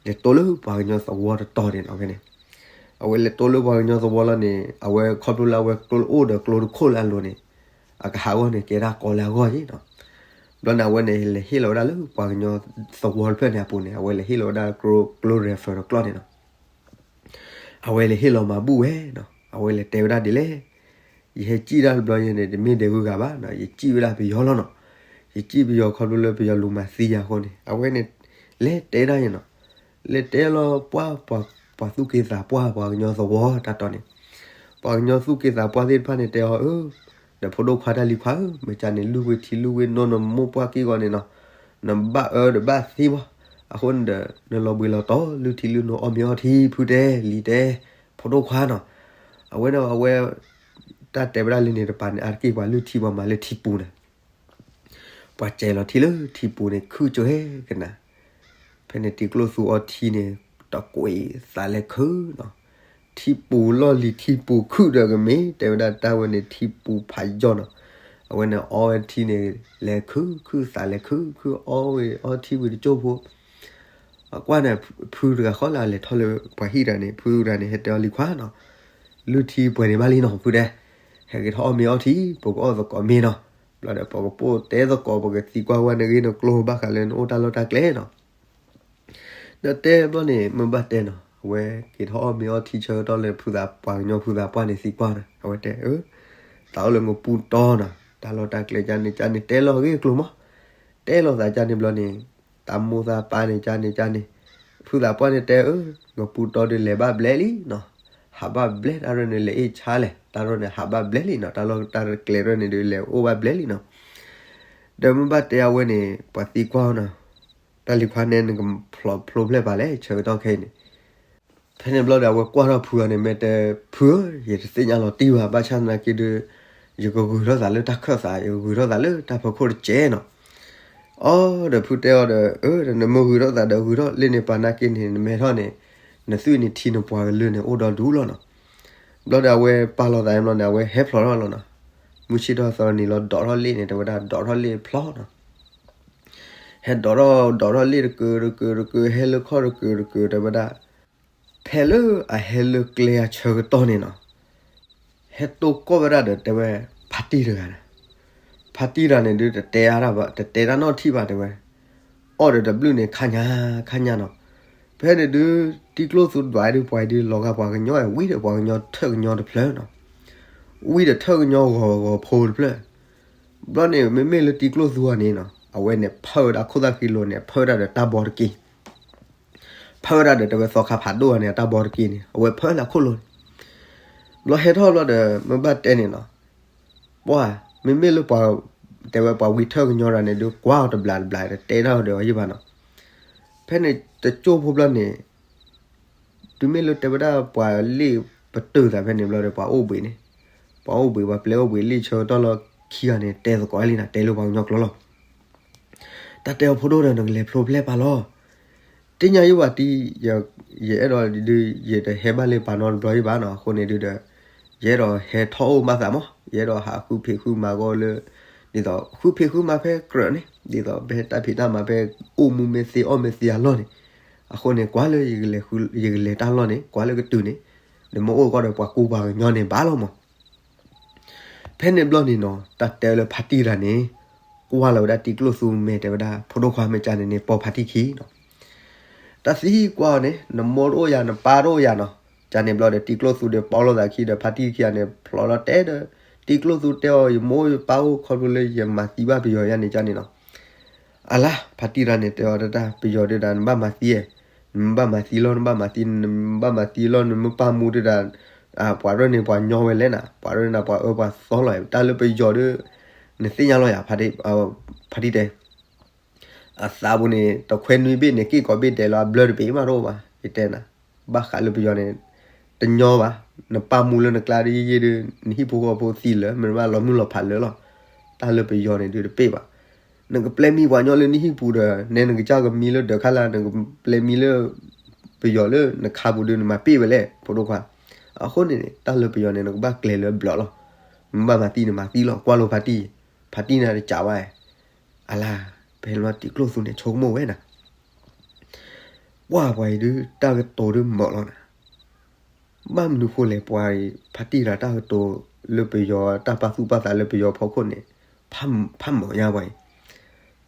လဲၤတိၢ်လၢပှၤကညီသဝီတတီၤန့ၣ်နီၤဖဲန့ၣ်, အဝဲလဲၤတိၢ်လၢပှၤကညီသဝီလီၤန့ၣ် အဝဲခီဖျိလၢအဝဲကျိအိၣ်ဒီးကျိတခိၣ်လၢအလိၤန့ၣ်, အကဟးဂီၢ်န့ၣ် ကဲဒၣ်ကီလၢအဂီၢ်ယ့ၣ်နီၤ, ဘျီန့ၣ် အဝဲန့ၣ် လဲၤဟ့ၣ်လီၤဝဲဒၣ်လၢပှၤကညီသဝီတဖျၢၣ်န့ၣ်အပူၤန့ၣ် အဝဲလဲၤဟ့ၣ်လီၤဝဲဒၣ်ကျိ ကျိ rifle တကျီၢ်န့ၣ်နီၤ အဝဲလဲၤဟ့ၣ်လီၤမၤဘူၣ်ဝဲနီၤ, အဝဲလဲၤတဲဝဲဒၣ်ဒ်လဲၣ်, ယဟဲစံၣ်တၢ်တဘျီယဲန့ၣ် တမ့ၢ်ဒဲဂုၤဂၤဘၣ်နီၤ, ယစံၣ်ဝဲဒၣ်ပယီၤလီၤနီၤ, ယစံၣ်ပယီၤခီဖျိလၢပယီၤလူၤမၤသံယၤအဃိန့ၣ် အဝဲန့ၣ် လဲၤတဲဒၣ်ယဲနီၤ, လဲၤတဲလီၤပှၤ ပှၤသူၣ်က့သးပှၢ် ပှၤကညီသဝီတၢ်တီန့ၣ်, ပှၤကညီသူၣ်က့သးပှၢ်သ့ၣ်တဖၣ်န့ၣ် တဲအီၤဧၢ, ဒီးဖိဒိၣ်ခွါတၢ်လံၤခွါဧၢ, မ့ၢ်ကန့ၣ် လုၢ်ဝဲထံလုၢ်ဝဲနိ နမိၢ်ပှၢ်က့ၢ်ဂီၤန့ၣ်နီၤ, နဘၣ်အၢဒီးဘၣ်သ့ဘၣ်, အဃိန့ၣ်ဒီး နလီၤဘှံးလီၤတီၤ လုၢ်ထံလုၢ်နိ အီၣ်မ့ၤအီထံ ဖုတဲ လံၤတဲ, ဖိဒိၣ်ခွါနီၤ, အဝဲန့ၣ် အဝဲ တၢ်တဲဝဲဒၣ်လၢန့ၣ်တပၤန့ၣ် အါတက့ၢ်ပှၤလုၢ်ထံပှၤမၤလၢထံပူၤန့ၣ် ပှၤစဲးလီၤထံလၢထံပူၤန့ၣ် ခုၣ်ကၠိဟဲကနၤ, ဖဲန့ၣ်တံၤကျိၣ်သူအီထံန့ၣ် တကွံာ်သးလဲၤခုၣ်နီၤ, ထံပူၤလီၢ်လံၤထံပူၤခုၣ်ဒီးကမ့ၢ် တဲဝဲဒၣ်တၢ်ဝဲန့ၣ်ထံပူၤဖးယီၢ်နီၤ, အဝဲန့ၣ်အီဝဲထံန့ၣ် လဲၤခုၣ်ခုၣ်သးလဲၤခုၣ်ခုၣ်အီဝဲအီထံဝံၤတကၠိဖိ အကွၢ်န့ၣ် ဖုတဂၤဃီလၢအလဲၤထီၣ်လၢပှၤဟံၣ်တဂၤန့ၣ် ဖုတဂၤန့ၣ် ဟဲတဲအီၤလံၤခွါနီၤ, လုၢ်ထံပှဲၤန့ၣ်ဘၣ်လံနီၤ ဖုတဲ, ဟဲက့ၤထီၣ်အီၣ်မ့ၤအီထံ ပကအီၣ်သကိးမ့ၤနီၤ, ဘျီဒီးပကပိာ်တဲသကိး ပကသံကွၢ်ဝဲနဂ့ၢ်နကျိၤဘၣ်ဃးလၢနအိၣ်တၢ်လီၢ်တၢ်ကျဲနီၤ ဒီးတဲဘျီန့ၣ် မ့ၢ်ဘၣ်တဲနီၤ အဝဲက့ၤထီၣ်အီၣ်မ့ၤအီထံဆၢကတီၢ်လၢဖုသးပှၢ်ကညီဖုသးပှၢ်န့ၣ်သံကွၢ်နီၤ အဝဲတဲအၢ, သးအိၣ်လၢနပူၤတီနီၤ တၢ်လီၢ်တၢ်ကျဲကန့ၣ်ကန့ၣ် တဲလီၤဂ့ၢ်ကျိၤမး, တဲလီၤသးကန့ၣ်ဘျီန့ၣ်, တၢ်မိၢ်သးပၢ်န့ၣ်ကန့ၣ်ကန့ၣ်, ဖုသးပှၢ်န့ၣ်တဲအၢ, နပူၤတီဒီးလဲၤဘၣ်ဘျဲၣ်လံနီၤ, ဟးဘၣ်ဘျဲၣ်တၢ်ရၢၢ်န့ၣ် လဲၤအ့ၣ်ဆါလဲၣ်, တၢ်ရၢၢ်န့ၣ် ဟးဘၣ်ဘျဲၣ်လံနီၤ, တၢ်လီၢ်တၢ်ကျဲရၢၢ်န့ၣ်ဒုး လဲၤအိၣ်ဘၣ်ဘျဲၣ်လံနီၤ. ဒီးမ့ၢ်ဘၣ်တဲအဝဲန့ၣ် ပှၤသံကွၢ်နီၤ, တၢ်လံၤခွါနဲ နကဖျိဖျဲးပာ်လဲၣ် ဆၢကတီၢ်ခဲအံၤန့ၣ်. ဖဲန့ၣ်ဘျီဒီး အဝဲကွၢ်ထီၣ်ဖုဂၤန့ၣ် မ့ၢ်တဲဖုဧၢ, ယတသ့ၣ်ညါလီၤတံၢ်ဘၣ်, ဘၣ်ဆၣ်သနာ်က့ဒီး ယကဂုာ်ထီၣ်သးလၢတၢ်ခၢၣ်သး, ယကဂုာ်ထီၣ်သးလၢတၢ်ဖီခိၣ်တကဲးနီၤ. အီၤဒီးဖုတဲအီၤဒီး အၢ နမ့ၢ်ဂုာ်ထီၣ်သးဒီးဂုာ်ထီၣ်လံန့ၣ် ပှၤသနာ်က့န့ၣ် နမဲထီၣ်န့ၣ် နသွံၣ်န့ၣ်ထံနပှၤကလုာ်န့ၣ် အိၣ်ဒီဒူၣ်လီၤနီၤ. ဘျီဒီးအဝဲပာ်လီၤသးဘျီန့ၣ် အဝဲဟဲဖျိးထီၣ်လီၤနီၤ. မုၢ်ဆ့ၣ်ထီၣ်သီနံၤလီၤ ဒိးထီၣ်လံန့ၣ် တဲဝဲဒၣ် ဒိးထီၣ်လံဖျိးနီၤ. ဟဲဒိးထီၣ် ဒိးထီၣ်လံတကုာ်တကုာ်တကုာ် ဟဲလၢခီၣ်တကုာ်တကုာ် တဲဝဲဒၣ်. ဖဲလၢအဟဲလၢကျဲအဆၢကတီၢ်န့ၣ်နီၤ, ဟဲတိၢ်ကီၢ်ဝဲဒၣ်ဒီးတဲဝဲ ဖါတံၢ်တဂၤန့ၣ်, ဖါတံၢ်တဂၤန့ၣ်ဒုး တတဲအါတၢ်ဘၣ်, တတဲတၢ်နီတထံၣ်ဘၣ် တဲဝဲ. အီၣ်ဒီးတဘျုးန့ၣ် ခါညါ ခါညါနီၤ. ဖဲန့ၣ်ဒုး တံၤကျိၣ်သူဒွးဒုး ပှၤအံၤဒုး လီၤဂာ်ပှၤကညီဝံၤဒီး ပှၤကညီထၢၣ်ကညီတဖျၢၣ်နီၤ. ဝံၤဒီးထၢၣ်ကညီဂီၤဂီၤဖိတဖျၢၣ်. ဘျီန့ၣ် မ့မ့ၢ်လၢတံၤကျိၣ်သူအီၤန့ၣ်နီၤ, အဝဲန့ၣ်ဖၢဝဲဒၣ်ခိၣ်သၣ်ဃံလိၤန့ၣ် ဖၢဝဲဒၣ်ဒီးတၢ်ဘီတက့ၢ်. ဖၢဝဲဒၣ်ဒီးတဲဝဲသီခါဖးဒိၣ်အီၤန့ၣ် အတၢ်ဘီတက့ၢ်န့ၣ် အဝဲဖၢလၢအခိၣ်လိၤန့ၣ်. ဘျီဟဲထီၣ်ဘျီဒီး မ့ၢ်ဘၣ်တဲန့ၣ်နီၤ, ပှၤ မ့မ့ၢ်လၢပှၤ တဲဝဲပှၤဝံၤထၢၣ်ကညီတဂၤန့ၣ်ဒုး ကွၢ်အီၤတဘျးတဘျး တတဲတၢ်ဒီးအီၤယံၢ်ဘၣ်နီၤ. ဖဲန့ၣ်တကၠိၢ်ဖိဘျီန့ၣ် တုၤမ့ၢ်လၢတဲဝဲဒၣ်ပှၤလ့ၣ်ပတုာ်သးဖဲန့ၣ်ဘျီဒီး ပှၤအိၣ်ဘှံးန့ၣ်, ပှၤအိၣ်ဘှံး ပှၤပျဲအိၣ်ဘှံးလံာ်ဆၢကတီၢ်လီၤခံဂၤန့ၣ် တဲသကိးလံနီၤ, တဲလၢပှၤကညီကျိာ်လီၤ. တၢ်တဲအီၤဖိဒိၣ်ဒီး နကလဲၤဖျိဖျဲးပာ်လီၤ. တ့ၢ်ညါယံၢ်ဘၣ်တံၢ်, ယအဲၣ်ဒိးဒုး ယတဟဲဘၣ်လၢပာ်နီတဘျီယံၢ်ဘၣ်နီၤ, အဃိန့ၣ်ဒုးဒီး ယအဲၣ်ဒိးဟဲထီၣ်အိၣ်ဘၣ်သးမး, ယအဲၣ်ဒိးဟးဃုဖံးဃုမၤဂီၢ်လၢ ဒ်သိးဃုဖံးဃုမၤဖဲကြၢးန့ၣ် ဒ်သိးဖဲတၢ်ဖံးတၢ်မၤဖဲအိၣ်မူမ့ၢ်သ့အီၣ်မ့ၢ်သ့အလီၢ်န့ၣ်, အဃိန့ၣ် ကွၢ်လၢ ယကလဲၤတၢ်လီၢ်န့ၣ် ကွၢ်လၢကတုၤန့ၣ်, နမ့ၢ်အိၣ်ကီၢ်ဒီးပှၤကူပှၤကညီန့ၣ်ဘၣ်လီၤမး. ဖဲန့ၣ်ဘျီန့ၣ်နီၤ တၢ်တဲလၢဖါတံၢ်တဂၤန့ၣ် ကွၢ်လီၤဝဲဒၣ်တံၤကျိၣ်သူမဲာ် တဲဝဲဒၣ် ဖိဒိၣ်ခွါမ့ၢ်ကန့ၣ်န့ၣ် ပိာ်ဖါတံၢ်ခံနီၤ. တၢ်သံကွၢ်အီၤန့ၣ် နမိၢ်တအိၣ်ယၤ နပၢ်တအိၣ်ယၤနီၤ. ကန့ၣ်ဘျီဒီး တံၤကျိၣ်သူဒီး ပိာ်လိာ်သးခံဒီး ဖါတံၢ်ခံဂၤန့ၣ် ဖျိးလီၤတဲဒီး တံၤကျိၣ်သူတဲအီၤ ယမိၢ်ယပၢ်အိၣ်ခီဖျိလၢယမၤသံဘၣ်ပယီၤယါန့ၣ် ကန့ၣ်နီၤ. အလါ ဖါတံၢ်တဂၤန့ၣ် တဲအီၤတၢ် ပယီၤဒုးဒၣ် နဘၣ်မၤသံ, နဘၣ်မၤသံလီၤ နဘၣ်မၤသံ, နဘၣ်မၤသံလီၤ နမ့ၢ်ပၢ်မူဒုးဒၣ် ပှၤရၢၢ်န့ၣ် ပှၤညီဝဲလဲၣ်နၤ, ပှၤရၢၢ်န့ၣ် ပှၤအၢပှၤသီလီၤ, တၢ်လၢပယီၤဒုး နသ့ၣ်ညါလီၤယၤ ဖါတံၢ်တဲ အသးပူၤန့ၣ် တခွဲနွံဘ့ၣ်န့ၣ် က့ၣ်ကိးဘ့ၣ်ဒဲးလီၤ အဘျၢတဘ့ၣ်မးတအိၣ်ဘၣ် ယတဲနၤ, ဘၣ်ဃးလၢပယီၤန့ၣ် တညီဘၣ်, နပၢ်မူလၢနကျါဒ်ယ့ၢ်ဒုး နဟံၣ်ဖိဃီဖိသံလၢာ် မ့ၢ်နဘၣ်လီၤမုၢ်လီၤဖးလၢာ်လီၤ, တၢ်လၢပယီၤန့ၣ်ဒုးတပ့ၢ်ဘၣ်, နကပျဲမံပှၤညီလၢနဟံၣ်ပူၤဒီး နဲနကစၢ်ကမံလၢဒၢးခါလၢ် နကပျဲမံလၢ ပယီၤလၢနခါပူၤဒုး နမၤပ့ၢ်ဝဲလဲၣ် ဖိဒိၣ်ခွါ, အဃိန့ၣ်န့ၣ် တၢ်လၢပယီၤန့ၣ် နကဘၣ်ကျဲၤလၢဘျီးလီၤ, မ့ၢ်ဘၣ်မၤသံန့ၣ်မၤသံလီၤ ကွၢ်လိာ်ဖါတံၢ်, ဖါတံၢ်န့ၣ်တကးဘၣ် အလါ, ဖဲန့ၣ်ဘျီတံၤကျိၣ်သူန့ၣ် ဆိကမိၣ်ဝဲနၤ, ကွၢ်ပှၤအံၤဒုး တၢ်ကတိၤဒုးမၢးလီၤနၤ, ဘၣ်မနုၤဃိလဲၣ် ပှၤအံၤ ဖါတံၢ်တဂၤတၢ်ကတိၤလၢပယီၤ တၢ်ပာ်သူၣ်ပာ်သးလၢပယီၤဖီခိၣ်န့ၣ် ဖးမၢးညါပှၤအံၤ,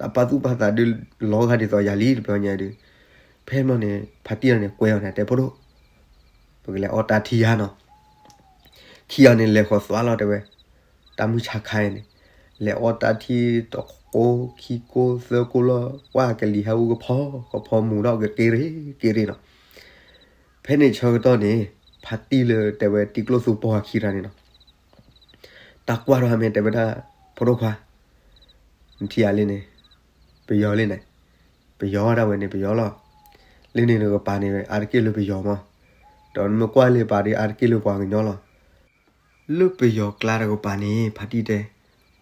တၢ်ပာ်သူၣ်ပာ်သးဒုးလီၤဂာ်ဒ်သိးယၤလံတဘျီညါဒုး, ဖဲန့ၣ်ဘျီန့ၣ် ဖါတံၢ်တဂၤန့ၣ် ကွဲးအီၤန့ၣ် တဲဖိဒိၣ်, ပကလဲၤအီၣ်တၢ်ထံယါနီၤ ခံဂၤန့ၣ် လဲၤဃီၤသွါလီၤတဲဝဲ, တၢ်မုၢ်ဆါခါအံၤန့ၣ်, လဲၤအီၣ်တၢ်ထံတကိးခံကိးသၢကိးလီၤ, ကွၢ်ကလံၤဟဲအူကဖီကဖီမူၤထီၣ်ကက့ၤရ့က့ၤရ့နီၤ. ဖဲန့ၣ်ဆၢကတီၢ်န့ၣ် ဖါတံၢ်လၢတဲဝဲတံၤကျိၣ်သူပိာ်အခံတဂၤန့ၣ်နီၤ, တၢ်ကွၢ်ထီၣ်မ့ၢ်တဲဝဲဒၣ် ဖိဒိၣ်ခွါ နထံၣ်ဧါလၢန့ၣ်, ပယီၤလၢန့ၣ်, ပယီၤဒၣ်ဝဲန့ၣ်ပယီၤလီၤ. လၢန့ၣ်နကပၤန့ၣ် အါတက့ၢ်လၢပယီၤမး, ဒီးနမ့ၢ်ကွၢ်လၢပၤဒီး အါတက့ၢ်လၢပှၤကညီလီၤ. လၢပယီၤကျါတကပၤန့ၣ် ဖါတံၢ်တဲ,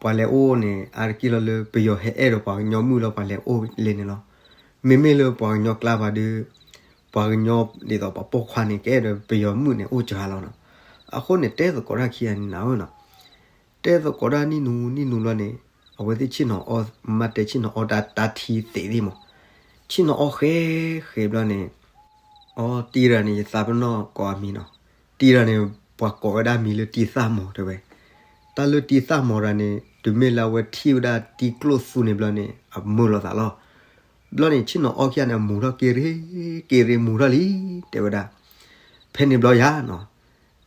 ပှၤလဲၤအိၣ်န့ၣ် အါတက့ၢ်လီၤလၢပယီၤဟဲအဲၣ်ဒီးပှၤကညီမုၣ်လီၤ ပှၤလဲၤအိၣ်လဲၣ်န့ၣ်လီၤ. မ့မ့ၢ်လၢပှၤကညီကျါပၤဒီး ပှၤကညီဒ်သိးပှၤပိာ်ခွါန့ၣ် ကအဲၣ်ဒီးပယီၤမုၣ်န့ၣ် အိၣ်စှၤလီၤနီၤ. အဃိန့ၣ် တဲသကိးတၢ်ခံဂၤန့ၣ်နၤဧၢနီၤ. တဲသကိးတၢ်နံၣ်နူနံၣ်နူဘျီန့ၣ် အဝဲသ့ၣ်ဆ့ၣ်နီၤအီၣ် မ့ၢ်တဲဆ့ၣ်နီၤအီၣ်တၢ်ထံသ့သ့ၣ်မး, ဆ့ၣ်နီၤအီၣ်ဃဲဃဲဘျီန့ၣ်, အီ တံၤတဂၤန့ၣ် ယသးပ့ၤနီၣ်ကိးအမံၤနီၤ, တံၤတဂၤန့ၣ် ပှၤကိးဝဲဒၣ်မံၤလၢတံၤသၣ်မီၤတဲဝဲ. တၢ်လၢတံၤသၣ်မီၤတဂၤန့ၣ် တုၤမ့ၢ်လၢအဝဲထံၣ်ဝဲဒၣ်တံၤကျိၣ်သူန့ၣ်ဘျီန့ၣ် အမၢလီၤသးလီၤ. ဘျီန့ၣ် ဆ့ၣ်နီၤအီၣ်ခံဂၤန့ၣ် အမူၤထီၣ်က့ၤရ့က့ၤရ့မူၤထီၣ်လံ တဲဝဲဒၣ်. ဖဲန့ၣ်ဘျီယၤနီၤ,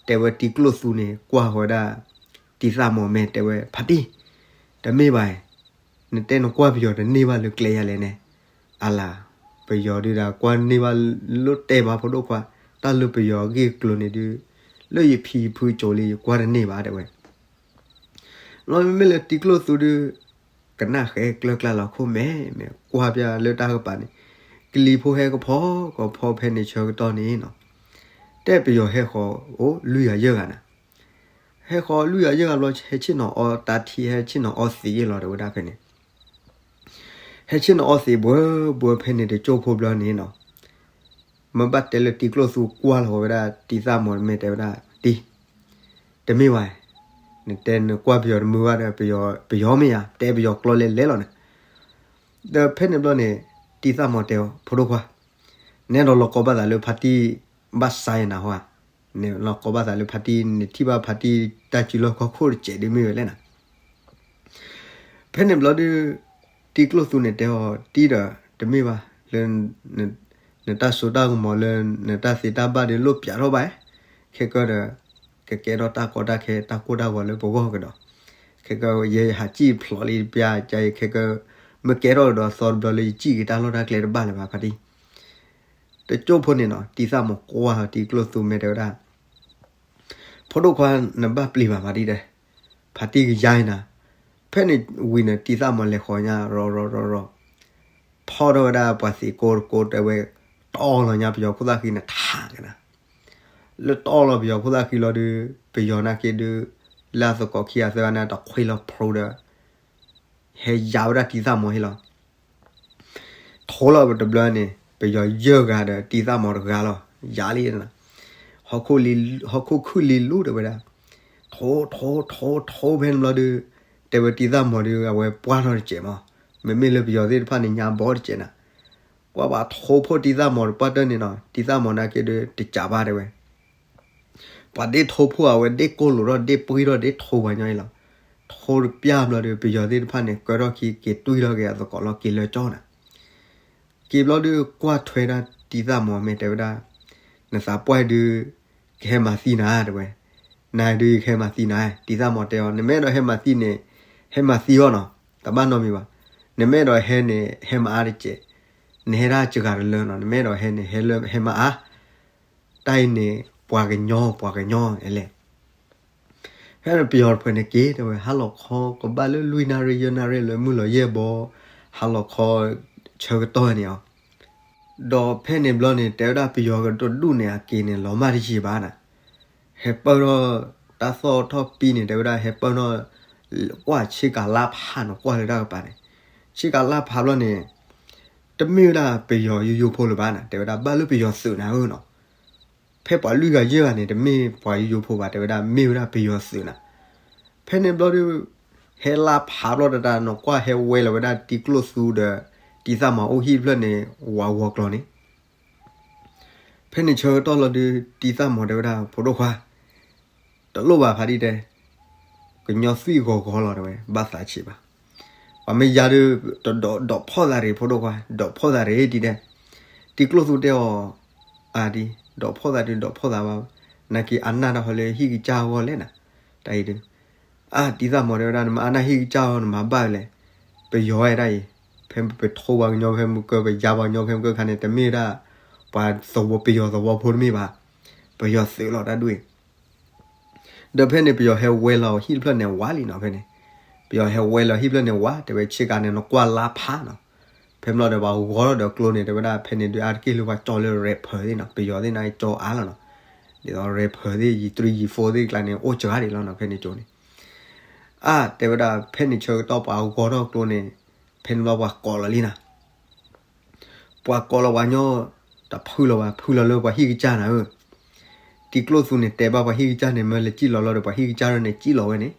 တဲဝဲတံၤကျိၣ်သူန့ၣ် ကွၢ်ဃီၤဝဲဒၣ် တံၤသၣ်မီၤမဲာ်တဲဝဲ ဖါတံၢ်, တမ့ၢ်ဘၣ်, နတဲနကွၢ်ပယီၤတန့ၢ်ဘၣ်လၢကျဲယၤလဲၣ်န့ၣ်, အလါ, ပယီၤဒုးဒၣ်ကွၢ်န့ၢ်ဘၣ်လၢတဲဘၣ်ဖိဒိၣ်ခွါ, တၢ်လၢပယီၤအဂ့ၢ်အကျိၤန့ၣ်ဒုး လၢယဖံယဖုကၠိလံ ယကွၢ်တန့ၢ်ဘၣ်တဲဝဲ. လီၤမ့မ့ၢ်လၢတံကျိၣ်သူဒုး ကနၣ်ဃဲကျၢၢ်ကျါလီၤခိၣ်မဲာ်မဲာ် ကွၢ်ပျၢ်လၢတၢ်ကပၤန့ၣ် ကလံၤဖိဟဲကဖီကဖီဖဲန့ၣ်ဆၢကတီၢ်န့ၣ်နီၤ, တဲပယီၤဟဲဃီၤအိၣ်လွံၢ်ဂၤယဲၢ်ဂၤနၤ, ဟဲဃီၤလွံၢ်ဂၤယဲၢ်ဂၤဘျီ ဟဲဆ့ၣ်နီၤအီတၢ်ထံ ဟဲဆ့ၣ်နီၤအီသံးယဲၢ်လီၤတဲဝဲဒၣ်ဖဲန့ၣ် ဟဲဆ့ၣ်နီၤအီသံးဘှၢဘှၢဖဲန့ၣ်တကၠိၢ်ဖိဘျီန့ၣ်နီၤ, မ့ၢ်ဘၣ်တဲလၢတံကျိၣ်သူကွၢ်လီၤဝဲဒၣ်တံသၣ်မီၤမဲာ်တဲဝဲဒၣ်တံ, တမ့ၢ်ဘၣ်, နတဲနကွၢ်ပယီၤတမုာ်ဘၣ်ဒီး ပယီၤမ့ၢ်ယၤ တဲပယီၤကျိာ်လဲၤလဲၤလီၤန့ၣ်, ဒီးဖဲန့ၣ်ဘျီန့ၣ် တံသၣ်မီၤတဲအီၤ ဖိဒိၣ်ခွါ, နဲဒိးလီၤကီဘၣ်သးလၢဖါတံၢ်ဘၣ်ဆါယနၤဟီဧါ, နလီၤကီဘၣ်သးလၢဖါတံၢ် နထံၣ်ဘၣ်ဖါတံၢ်တၢ်စုလီၢ်ခီၣ်ခိၣ်တစဲးဒ်မ့ၢ်ဝဲလဲၣ်နၤ ဖဲန့ၣ်ဘျီဒုး တံကျိၣ်သူန့ၣ်တဲအီၤ တံဒီး တမ့ၢ်ဘၣ်လၢ နတၢ်စိတၢ်ကမီၤလၢ နတၢ်သ့တၢ်ဘၣ်ဒီးလိၣ်ပၠးထီၣ်ဘၣ်, ခဲကၢဒီး ကကဲထီၣ်တၢ်ကီတၢ်ခဲတၢ်ကိၢ်တၢ်ဂီၤလၢပဂီၢ်ကဒီး, ခဲကၢယဲယဟးစံၣ်ဖျိးလံတပျၢ် ကဲခဲကၢ မ့ၢ်ကဲထီၣ်ကဒီးသီတဘျီလၢ ယစံၣ်က့ၤတၢ်လီၢ်တၢ်ကျဲတဘၣ်လၢၤဘၣ်ဖါတံၢ် တကၠိၢ်ဖိန့ၣ်နီၤ တံသၣ်မီၤကွၢ်တံကျိၣ်သူမဲာ်တဲဝဲဒၣ်, ဖိဒိၣ်ခွါ နဘၣ်ပျံၤဘၣ်ဖါတံၢ်တဲ, ဖါတံၢ်ကယါနၤ, ဖဲန့ၣ်ဝံၤန့ၣ် တံသၣ်မီၤလဲၤဃီၤညါ ရီရီရီရီ, ဖီၣ်ထီၣ်ဝဲဒၣ်ပှၤသံးကိတကိတဲဝဲ, တီၢ်လီၤညါပယီၤခိၣ်သၣ်ဃံန့ၣ်ထးကနၤ, လၢတီၢ်လီၤပယီၤခိၣ်သၣ်ဃံလီၤဒုး ပယီၤနာ်က့ဒုး လၢအသကိးခံဂၤသၢဂၤန့ၣ် တခွ့လီၤဖျိဒီး ဟဲယါဝဲဒၣ်တံသၣ်မီၤဟ့ၣ်လီၤ ထိလီၤတဘျီန့ၣ် ပယီၤယဲၢ်ဂၤဒီးတံသၣ်မီၤတဂၤလီၤ ယါလံ, ဟီၣ်ခိၣ်ခုၣ်လံလူၤတဲဝဲဒၣ်, ထိထိထိထိဖဲန့ၣ်ဘျီဒုး တဲဝဲတံသၣ်မီၤဒုး အဝဲပှၢ်ထီၣ်တစဲးမး, မ့မ့ၢ်လၢပယီၤသ့ၣ်တဖၣ်န့ၣ် ညါဘီတစဲးနၤ, ကွၢ်ဘၣ်ထိဖိတံသၣ်မီၤတပှၢ်တၢၢ်န့ၣ်နီၤ တံသၣ်မီၤနာ်က့ဒုး တကးဘၣ်တဲဝဲ ပှၤဒ့ထိဖိအဝဲဒ့ကိၢ်လိာ်ထီၣ်ဒ့ပှံထီၣ်ဒ့ထိပှၤညီအံၤလီၤ, ထိတပျၢ်ဘျီဒီး ပယီၤသ့ၣ်တဖၣ်န့ၣ် ကၢထီၣ်ခံက့ၤတွံၢ်ထီၣ်က့ၤအသကိးလီၤက့ၤလၢကၠီနၤ, က့ၤဘျီဒုးကွၢ်ထွဲဒၣ်တံသၣ်မီၤမဲာ်တဲဝဲဒၣ်, နသးပှၢ်ဒုး ကဟဲမၤသံနၤတဲဝဲ, နၤဒုးယကဟဲမၤသံနၤ, တံသၣ်မီၤတဲအီၤ နမ့ၢ်အဲၣ်ဒိးဟဲမၤသံန့ၣ် ဟဲမၤသံအီၤနီၤ, တဘၣ်နီတမံၤဘၣ်, နမ့ၢ်အဲၣ်ဒိးဟဲန့ၣ် ဟဲမၤအါတစဲး, နဟဲဒၣ်စှၤတလၢနီၤ, နမ့ၢ်အဲၣ်ဒိးဟဲန့ၣ် ဟဲလၢဟဲမၤအါ တၢ်အံၤန့ၣ် ပှၤကညီ ပှၤကညီလဲၣ်, ဖဲန့ၣ်ပယီၤတဖုန့ၣ်က့ၤတဲဝဲ ဟါလီၤခီ ကဘၣ်လၢလွံၢ်နၣ်ရံၣ်ယဲၢ်နၣ်ရံၣ်လၢမုၢ်လီၤယဲၢ်ဘီ, ဟါလီၤခီ ဆၢကတီၢ်န့ၣ်အီၤ, ဒီးဖဲန့ၣ်ဘျီန့ၣ် တဲဝဲဒၣ်ပယီၤကဒိၣ်ဒူၣ်န့ၣ် အက့ၤန့ၣ် လီၤမၢ်တယံာ်ဘၣ်နၤ, ဟဲပၢၢ်ထီၣ် တၢ်သီၣ်ထီၣ်ပံန့ၣ် တဲဝဲဒၣ် ဟဲပၢၢ်ထီၣ် ကွၢ်ဆ့ကၤလါဖးနီၤ ကွၢ်လၢတၢ်ကပၤန့ၣ်, ဆ့ကၤလါဖးဘျီန့ၣ် တမ့ၢ်ဝဲဒၣ်ပယီၤယိယိဖိလၢၤဘၣ်နၤ, တဲဝဲဒၣ်ဘၣ်လၢပယီၤသုးနၤဧၢနီၤ, ဖဲပှၤလွံၢ်ဂၤယဲၢ်ဂၤန့ၣ် တမ့ၢ်ပှၤယိယိဖိဘၣ် တဲဝဲဒၣ်မ့ၢ်ဝဲဒၣ်ပယီၤသုးနၤ, ဖဲန့ၣ်ဘျီဒုး ဟဲလါဖးဘျီတတၢ်နီၤ ကွၢ်ဟဲဝဲလီၤဝဲဒၣ်တံကျိၣ်သူဒီး တံသၣ်မီၤအိၣ်ဟံၣ်တဖျၢၣ်န့ၣ် ဝးဂီၤကျီၤန့ၣ် ဖဲန့ၣ်ဆၢကတီၢ်လီၤဒုး တံသၣ်မီၤတဲဝဲဒၣ် ဖိဒိၣ်ခွါ, တလိၣ်ဘၣ်ဖါတံၢ်တဲ, ကညီသွံၣ်ဂီၤဂီၤလီၤတဲဝဲ ဘၣ်သးဆံးဘၣ်, ပှၤမ့ၢ်ယါဒုး တဒိးဖီၣ်သးရ့ၣ် ဖိဒိၣ်ခွါ ဒိးဖီၣ်သးရ့ၣ်တံၢ်တဲ, တံကျိၣ်သူတဲအီၤ, အါဒံ ဒိးဖီၣ်သးဒုးဒိးဖီၣ်သးဘၣ်, နာ်က့အနၢ်တၢ်ဟီလၢဟံၣ်ကစၢ်အဂီၢ်လဲၣ်နၤ, တၢ်အံၤဒုး အါ တံသၣ်မီၤတဲဝဲဒၣ် နမ့ၢ်အါနၢ်ဟံၣ်ကစၢ်အီၤ နမၤဘၣ်လဲၣ်, ပယီၤဝဲဒၣ်အံၤ, ဖဲပထိပှၤကညီဖဲမုၢ်ကၢ ပယါပှၤကညီဖဲမုၢ်ကၢခါန့ၣ် တမ့ၢ်ဝဲဒၣ် ပှၤသဝီပယီၤသဝီဖိတမ့ၢ်ဘၣ်, ပယီၤသုးလီၤတၢ်ဒူၣ်အံၤ, ဒီးဖဲန့ၣ် ပယီၤဟဲဝဲလီၤဟံၣ်တဖျၢၣ်န့ၣ်ဝးလံနီၤဖဲန့ၣ်, ပယီၤဟဲဝဲလီၤဟံၣ်တဖျၢၣ်န့ၣ်ဝး တဲဝဲဆ့ကၤန့ၣ် နကွၢ်လါဖးနီၤ, ဖဲမ့ၢ်လီၤဒီးပှၤဂီၤထီၣ်ဒီးကျိန့ၣ် တဲဝဲဒၣ်ဖဲန့ၣ်ဒုးအါတက့ၢ်လၢပှၤကၠီလၢရဲၣ်ဖၢးသ့ၣ်နီၤ ပယီၤသ့ၣ်န့ၣ်ကၠီအါလီၤနီၤ, ဒ်သိးရဲၣ်ဖၢးသ့ၣ် ယံၤတြံယံၤဖိသ့ၣ်ကျါန့ၣ် အိၣ်စှၤဒံးလီၤနီၤ ဖဲန့ၣ်ကၠိန့ၣ်, အါ တဲဝဲဒၣ်ဖဲန့ၣ်ဆၢကတီၢ်ပှၤဂီၤထီၣ်ကျိန့ၣ်, ဖဲန့ၣ်ဘျီပှၤကိးလီၤလံနၤ ပှၤကိးလီၤပှၤကညီ, တၢ်ဖုလီၤဘၣ် ဖုလီၤလၢပှၤဟံၣ်ကစၢ်နၤဧၢ, တံကျိၣ်သူန့ၣ် တဲဘၣ်ပှၤဟံၣ်ကစၢ်န့ၣ် မၢလဲၤစံၣ်လီၤလီၤဒီးပှၤဟံၣ်ကစၢ်န့ၣ်စံၣ်လီၤဝဲန့ၣ်,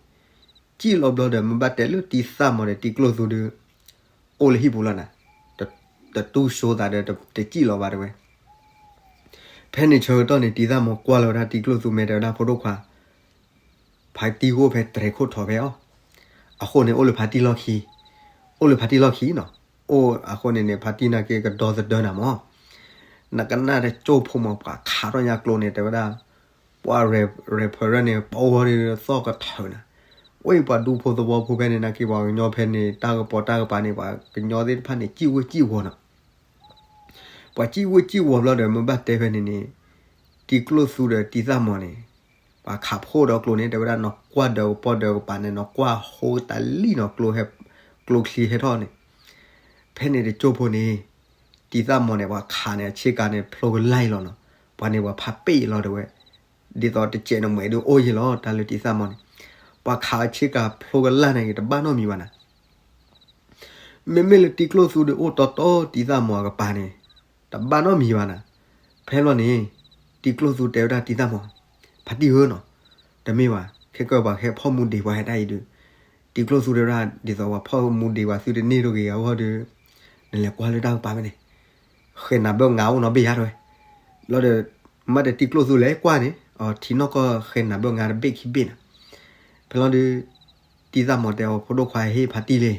စံၣ်လီၤဘျီဒီး မ့ၢ်ဘၣ်တဲလၢတံသၣ်မီၤဒီးတံကျိၣ်သူဒီး အိၣ်လၢဟံၣ်ပူၤလီၤနၤ, တတူၢ်စိသးဒီးတစံၣ်လီၤဘၣ်တဲဝဲ ဖဲန့ၣ်ဆၢကတီၢ်န့ၣ် တံသၣ်မီၤကွၢ်လီၤဝဲဒၣ်တံကျိၣ်သူမဲာ်တဲဝဲဒၣ် ဖိဒိၣ်ခွါ, ဖါတံၢ်ကအိၣ်ဖဲတြဲၤခိၣ်ထီၣ်ဖဲအီၤ, အဃိန့ၣ် အိၣ်လၢဖါတံၢ်လီၢ်ခံ, အိၣ်လၢဖါတံၢ်လီၢ်ခံနီၤ, အိၣ်အဃိန့ၣ်န့ၣ် ဖါတံၢ်နာ်က့ကဒီသဒၢနၤမး, နကနၣ်တကၠိၢ်ဖိမး ပှၤခးထီၣ်ညါကျိန့ၣ် တဲဝဲဒၣ်, ပှၤရဲၣ်ဖၢးရၢန့ၣ် ပဝီၤဒုးသီၣ်ကထၢနၤ, ဝဲပှၤဒူဖိသဝီဖိဖဲန့ၣ်နာ်က့ ပှၤကညီဖဲန့ၣ် တၢ်ကပီၤတၢ်ကပၤန့ၣ် ပှၤကညီသ့ၣ်တဖၣ်န့ၣ် စံၣ်ဝ့စံၣ်ဝီၤနီၤ ပှၤစံၣ်ဝ့စံၣ်ဝီၤဘျီဒီး မ့ၢ်ဘၣ်တဲဖဲန့ၣ်န့ၣ်, တံကျိၣ်သူဒီးတံသၣ်မီၤန့ၣ်, ပှၤခးဖှိၣ်ဒီးကျိန့ၣ် တဲဝဲဒၣ်နီၢ်ကွၢ်ဒီးကပီၢ်ဒီးကပၤန့ၣ် နီၢ်ကွၢ်ဟိတလံၣ်နီၤ ကျိဟဲ ကျိချံဟဲထီၣ်န့ၣ်, ဖဲန့ၣ်တကၠိၢ်ဖိန့ၣ် တံၢ်သၣ်မီၤန့ၣ် ပှၤခးန့ၣ် အဆ့ကၤန့ၣ် ဖျိကလၢ်အံၤလီၤနီၤ, ပှၤန့ၣ်ပှၤဖးပ့ၢ်အံၤလီၤတဲဝဲ, ဒ်သိးတစဲးနမဲာ်ဒုးအိၣ်ယံၤလီၤ တၢ်လၢတံၢ်သၣ်မီၤန့ၣ်, ပှၤခးအဆ့ကၤဖျိကလၢ်န့ၣ် တဘၣ်နီတမံၤဘၣ်နၤ မ့မ့ၢ်လၢတံၤကျိၣ်သူဒီးအိၣ်တီတီတံၤသၣ်မီၤအကပၤန့ၣ်, တဘၣ်နီတမံၤဘၣ်နၤ. ဖဲလီၤန့ၣ် တံၤကျိၣ်သူတဲဝဲဒၣ်တံၤသၣ်မီၤ, ဖါတံၢ်ဧၢနီၤ, တမ့ၢ်ဘၣ် ခဲကၢပှၤဟဲဖီၣ်မူဒံးပှၤဟဲတၢ်အံၤဒုး, တံၤကျိၣ်သူတဲဝဲဒၣ် ဒ်သိးပှၤဖီၣ်မူဒံးပှၤသုတန့ၢ်တဂ့ၤအဂီၢ်ဒီး, နလဲၤကွၢ်လၢတၢ်ကပၤဖဲန့ၣ်, ဃဲနၤဘၢၣ်ငါအိၣ်နီတဘ့ၣ်ဧါတဲဝဲ, လီၤဒီး မ့ၢ်တဲတံၤကျိၣ်သူလဲၤကွၢ်န့ၣ် အထံနီၢ်ကီၢ်ဃဲနၤဘၢၣ်ငါတဘ့ၣ်ခံဘ့ၣ်နၤ. ဖဲလီၤဒုး တံၤသၣ်မီၤတဲအီၤ ဖိဒိၣ်ခွါဟ့ၣ်ဖါတံၢ်လဲၣ်,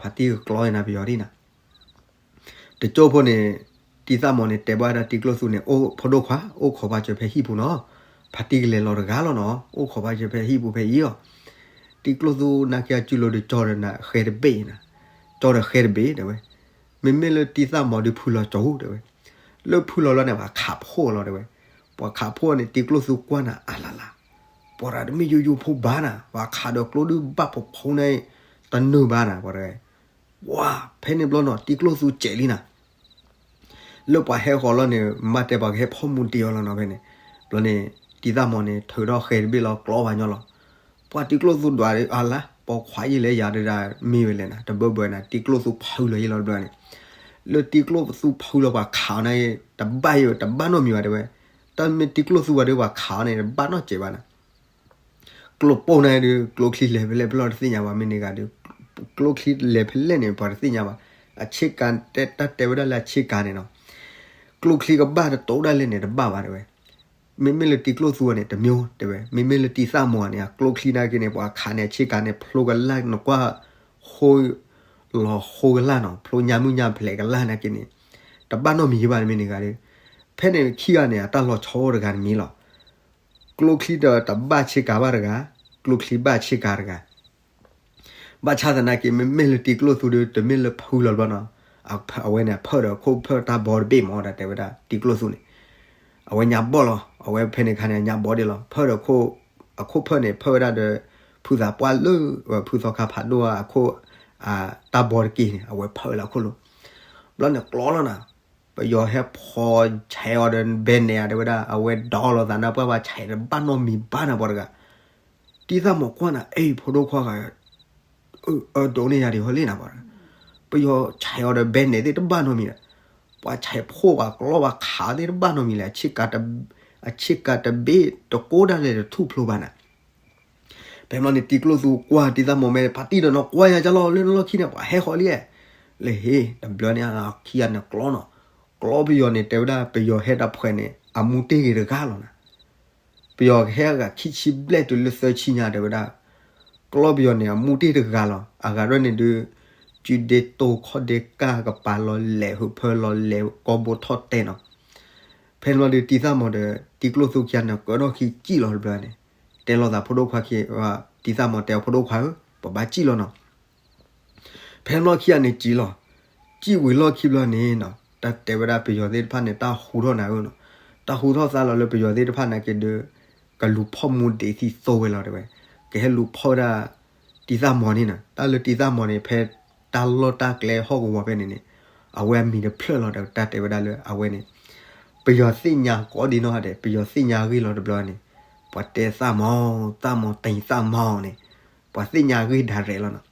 ဖါတံၢ်ကကျီနၤပယီၤဒ်နၤ တကၠိၢ်ဖိန့ၣ် တံၤသၣ်မီၤန့ၣ် တဲဘၣ်ဝဲဒၣ်တံၤကျိၣ်သူန့ၣ် အိၣ်ဖိဒိၣ်ခွါ အိၣ်ခိးဘၣ်စၢၤဖဲဟံၣ်ပူၤနီၤ, ဖါတံၢ်ကလဲၤလီၤတဂၤလီၤနီၤ အိၣ်ခိးဘၣ်စၢၤဖဲဟံၣ်ပူၤဖဲအံၤလီၤ. တံၤကျိၣ်သူနာ်က့အစုလိၤဒီးကၠီဒီးနဃဲတဘ့ၣ်နၤ, ကၠီဒီးဃဲတဘ့ၣ်တဲဝဲ, မ့မ့ၢ်လၢတံၤသၣ်မီၤဒုးဖုလီၤကၠီတဲဝဲ, လၢဖုလီၤလီၤန့ၣ် ပှၤခးဖှိၣ်လီၤတဲဝဲ, ပှၤခးဖှိၣ်န့ၣ် တံၤကျိၣ်သူကွၢ်နၤအလၢ်လၢ်, ပှၤရၤတမ့ၢ်ယိယိဖိဘၣ်နၤ ပှၤခးဒီးကျိဒုးဘၣ်ဖှိၣ်ဖှိၣ်န့ၣ် တနုာ်ဘၣ်နၤ ပှၤတဂၤ ဝါ ဖဲန့ၣ်ဘျီနီၤ တံၤကျိၣ်သူစဲးလံနၤ, လၢပှၤဟဲဃီၤလီၤန့ၣ် မ့ၢ်တဲပှၤကဟဲဖီၣ်မူဒံးအီၤလီၤနီၤဖဲန့ၣ်, ဘျီန့ၣ် တံၤသၣ်မီၤန့ၣ် ထုးထီၣ်ဃဲတဘ့ၣ်လီၤ ကျီပှၤညီလီၤ. ပှၤတံၤကျိၣ်သူဒွးအလါ ပိာ်ခွါယံာ်လဲၣ်ယၤဒုးဒၣ်မ့ၢ်ဝဲလဲၣ်နၤ တဘၢဘၢနၤ တံၤကျိၣ်သူဖုလီၤယံၤလီၤတဘျီန့ၣ်, လၢတံၤကျိၣ်သူဖုလီၤပှၤခးအီၤန့ၣ် တဘၣ်ယံၤ တဘၣ်နီတမံၤဘၣ်တဲဝဲ, တၢ်မ့ၢ်တံၤကျိၣ်သူဝဲဒုးပှၤခးအီၤန့ၣ် တဘၣ်နီတစဲးဘၣ်နၤ ကျိပိၢ်န့ၣ်ဒုး ကျိချံလဲၤဖဲလဲၣ်ဖဲလဲၣ်တသ့ၣ်ညါဘၣ် မ့ၢ်န့ၣ်ဂၤဒုး, ကျိချံလဲၤဖဲလဲၣ်န့ၣ် ပှၤတသ့ၣ်ညါဘၣ်, အဆ့ကၤ တၢ်တဲဝဲဒၣ်လၢအဆ့ကၤန့ၣ်နီၤ, ကျိချံကဘၣ်တတိၤဒၣ်လဲၣ်န့ၣ် တဘၣ်ဘၣ်တဲဝဲ, မ့မ့ၢ်လၢတံၤကျိၣ်သူန့ၣ် တမျိုးတဲဝဲ, မ့မ့ၢ်လၢတံၤသၣ်မီၤန့ၣ် အကျိချံနာ်က့န့ၣ် ပှၤခးန့ၣ် အဆ့ကၤန့ၣ် ဖျိကလၢ်နကွၢ် ဃိ လီၤဃိကလၢ်နီၤ ဖျိညါမုၢ်ညါဖျဲးကလၢ်နာ်က့န့ၣ်, တဘၣ်နီတမံၤဘၣ် မ့ၢ်န့ၣ်ဂၤဒုး, ဖဲန့ၣ်ခံဂၤန့ၣ် အတၢ်လီၤဆီအိၣ်တဂၤတမံၤလီၤ ကျိချံဒီးတဘၣ်ဆ့ကၤဘၣ်တဂၤ, ကျိချံဘၣ်ဆ့ကၤတဂၤ, ဘၣ်ဆၣ်သနာ်က့ မ့မ့ၢ်လၢတံၤကျိၣ်သူဒီး တမ့ၢ်လၢဖုလီၤဘျီနီၤ, အဝဲန့ၣ် ဖၢၣ်ဒီးခိၣ်ဖၢၣ်တၢ်ဘီတဘ့ၣ်မး တၢ်တဲဝဲဒၣ် တံၤကျိၣ်သူန့ၣ်, အဝဲညါဘီၣ်လီၤ အဝဲဖဲန့ၣ်ခါန့ၣ် ညါဘီၣ်ဒ့လီၤ ဖၢၣ်ဒီးခိၣ်, အခိၣ်ဖၢၣ်န့ၣ် ဖၢၣ်ဝဲဒၣ်ဒီး ဖုသးပှၢ်လၢ ဖုသီခါဖးဒိၣ်အခိၣ်, တၢ်ဘီတက့ၢ်န့ၣ် အဝဲဖၢၣ်ဝဲလၢခိၣ်လိၤ, ဘျီန့ၣ်ကျီလီၤနၤ ပယီၤဟဲဖီၣ်ဆဲးအီၤဒီးဘဲနဲၣ်ဧါ တဲဝဲဒၣ် အဝဲဒီးလိာ်သးနၢ်ပှၢ်ဘၣ်ဆဲးတဘၣ်နီတမံၤဘၣ်နၤပှၤတဂၤ, တံၤသၣ်မီၤကွၢ်နၤ အ့ၣ် ဖိဒိၣ်ခွါဂၤ, အဒိးန့ၢ်ယၤဒံးဟီလံနၤပှၤ, ပယီၤဆဲးအီၤဒီးဘဲနဲၣ်သ့ၣ်တဘၣ်နီတမံၤဒီး, ပှၤဆဲးဖှိၣ်ပှၤကျီပှၤခးသ့ၣ်တဘၣ်နီတမံၤလဲၣ်, အဆ့ကၤတဘ့ၣ်တကိးဒၣ်လဲာ်တထူၣ်ဖျိဘၣ်နၤ ဖဲမီန့ၣ် တံၤကျိၣ်သူကွၢ်တံၤသၣ်မီၤမဲ ဖါတံၢ်ဒီးနီၤ ကွၢ်ယၤကၢ်လီၤ လၢနလီၢ်ခံန့ၣ် ပှၤဟဲဃီၤလံ, လၢဟ့ၣ် တဘျီန့ၣ် ခံဂၤန့ၣ်ကျီနီၤ, ကျီပယီၤန့ၣ် တဲဝဲဒၣ် ပယီၤဟဲတၢ်ဖှဲးန့ၣ် အမူတ့ၢ်ဂ့ၤတဂၤလီၤနၤ, ပယီၤကဟဲအဂၤခံဆံဘျဲၣ်တုၤလၢသၢဆံညါ တဲဝဲဒၣ်, ကျီပယီၤန့ၣ် အမူတ့ၢ်တဂၤလီၤ, အဂၤရဲၣ်န့ၣ်ဒုး စုဒ့တိခီၣ်ဒ့ကၢ်ကပၤလီၤလဲၤ ဟုးဖၢလီၤလဲၤ ကီဘိထီၣ်တဲနီၤ ဖဲန့ၣ်ဘျီဒီး တံၤသၣ်မီၤဒီး တံၤကျိၣ်သူခံဂၤန့ၣ် ကၢထီၣ်ခံစံၣ်လီၤတဘျီန့ၣ်, တဲလိာ်သးဖိဒိၣ်ခွါခံ, တံၤသၣ်မီၤတဲအီၤ ဖိဒိၣ်ခွါဧၢ, ပဘၣ်စံၣ်လီၤနီၤ. ဖဲန့ၣ်ဘျီခံဂၤန့ၣ်စံၣ်လီၤ, စံၣ်ဝံၤလီၢ်ခံဘျီန့ၣ်နီၤ တၢ်တဲဝဲဒၣ်ပယီၤသ့ၣ်တဖၣ်န့ၣ် တၢ်ဟူထီၣ်နၤဧၢနီၤ, တၢ်ဟူထီၣ်သါလီၤလၢပယီၤသ့ၣ်တဖၣ်နာ်က့ဒီး ကလူၤဖီၣ်မူဒံးသံသိဝဲလီၤတဲဝဲ, ကဟဲလူၤဖီၣ်ဝဲဒၣ် တံၤသၣ်မီၤန့ၣ်နီၤ, တၢ်လၢတံၤသၣ်မီၤန့ၣ် ဖဲတၢ်လီၢ်တၢ်ကျဲဟီၣ်ကဝီၤဖဲန့ၣ်န့ၣ် အဝဲအမံၤတဖျၢၣ်လီၤဒီး တၢ်တဲဝဲဒၣ်လၢအဝဲန့ၣ် ပယီၤသ့ၣ်ညါကိးဒံနီၢ်ဂၤဒဲး ပယီၤသ့ၣ်ညါအဂ့ၢ်လီၤတဘျီန့ၣ် ပှၤတဲသၣ်မီၤ သၣ်မီၤ တံၤသၣ်မီၤန့ၣ် ပှၤသ့ၣ်ညါအဂ့ၢ်ဒၣ်ရဲၣ်လီၤနီၤ.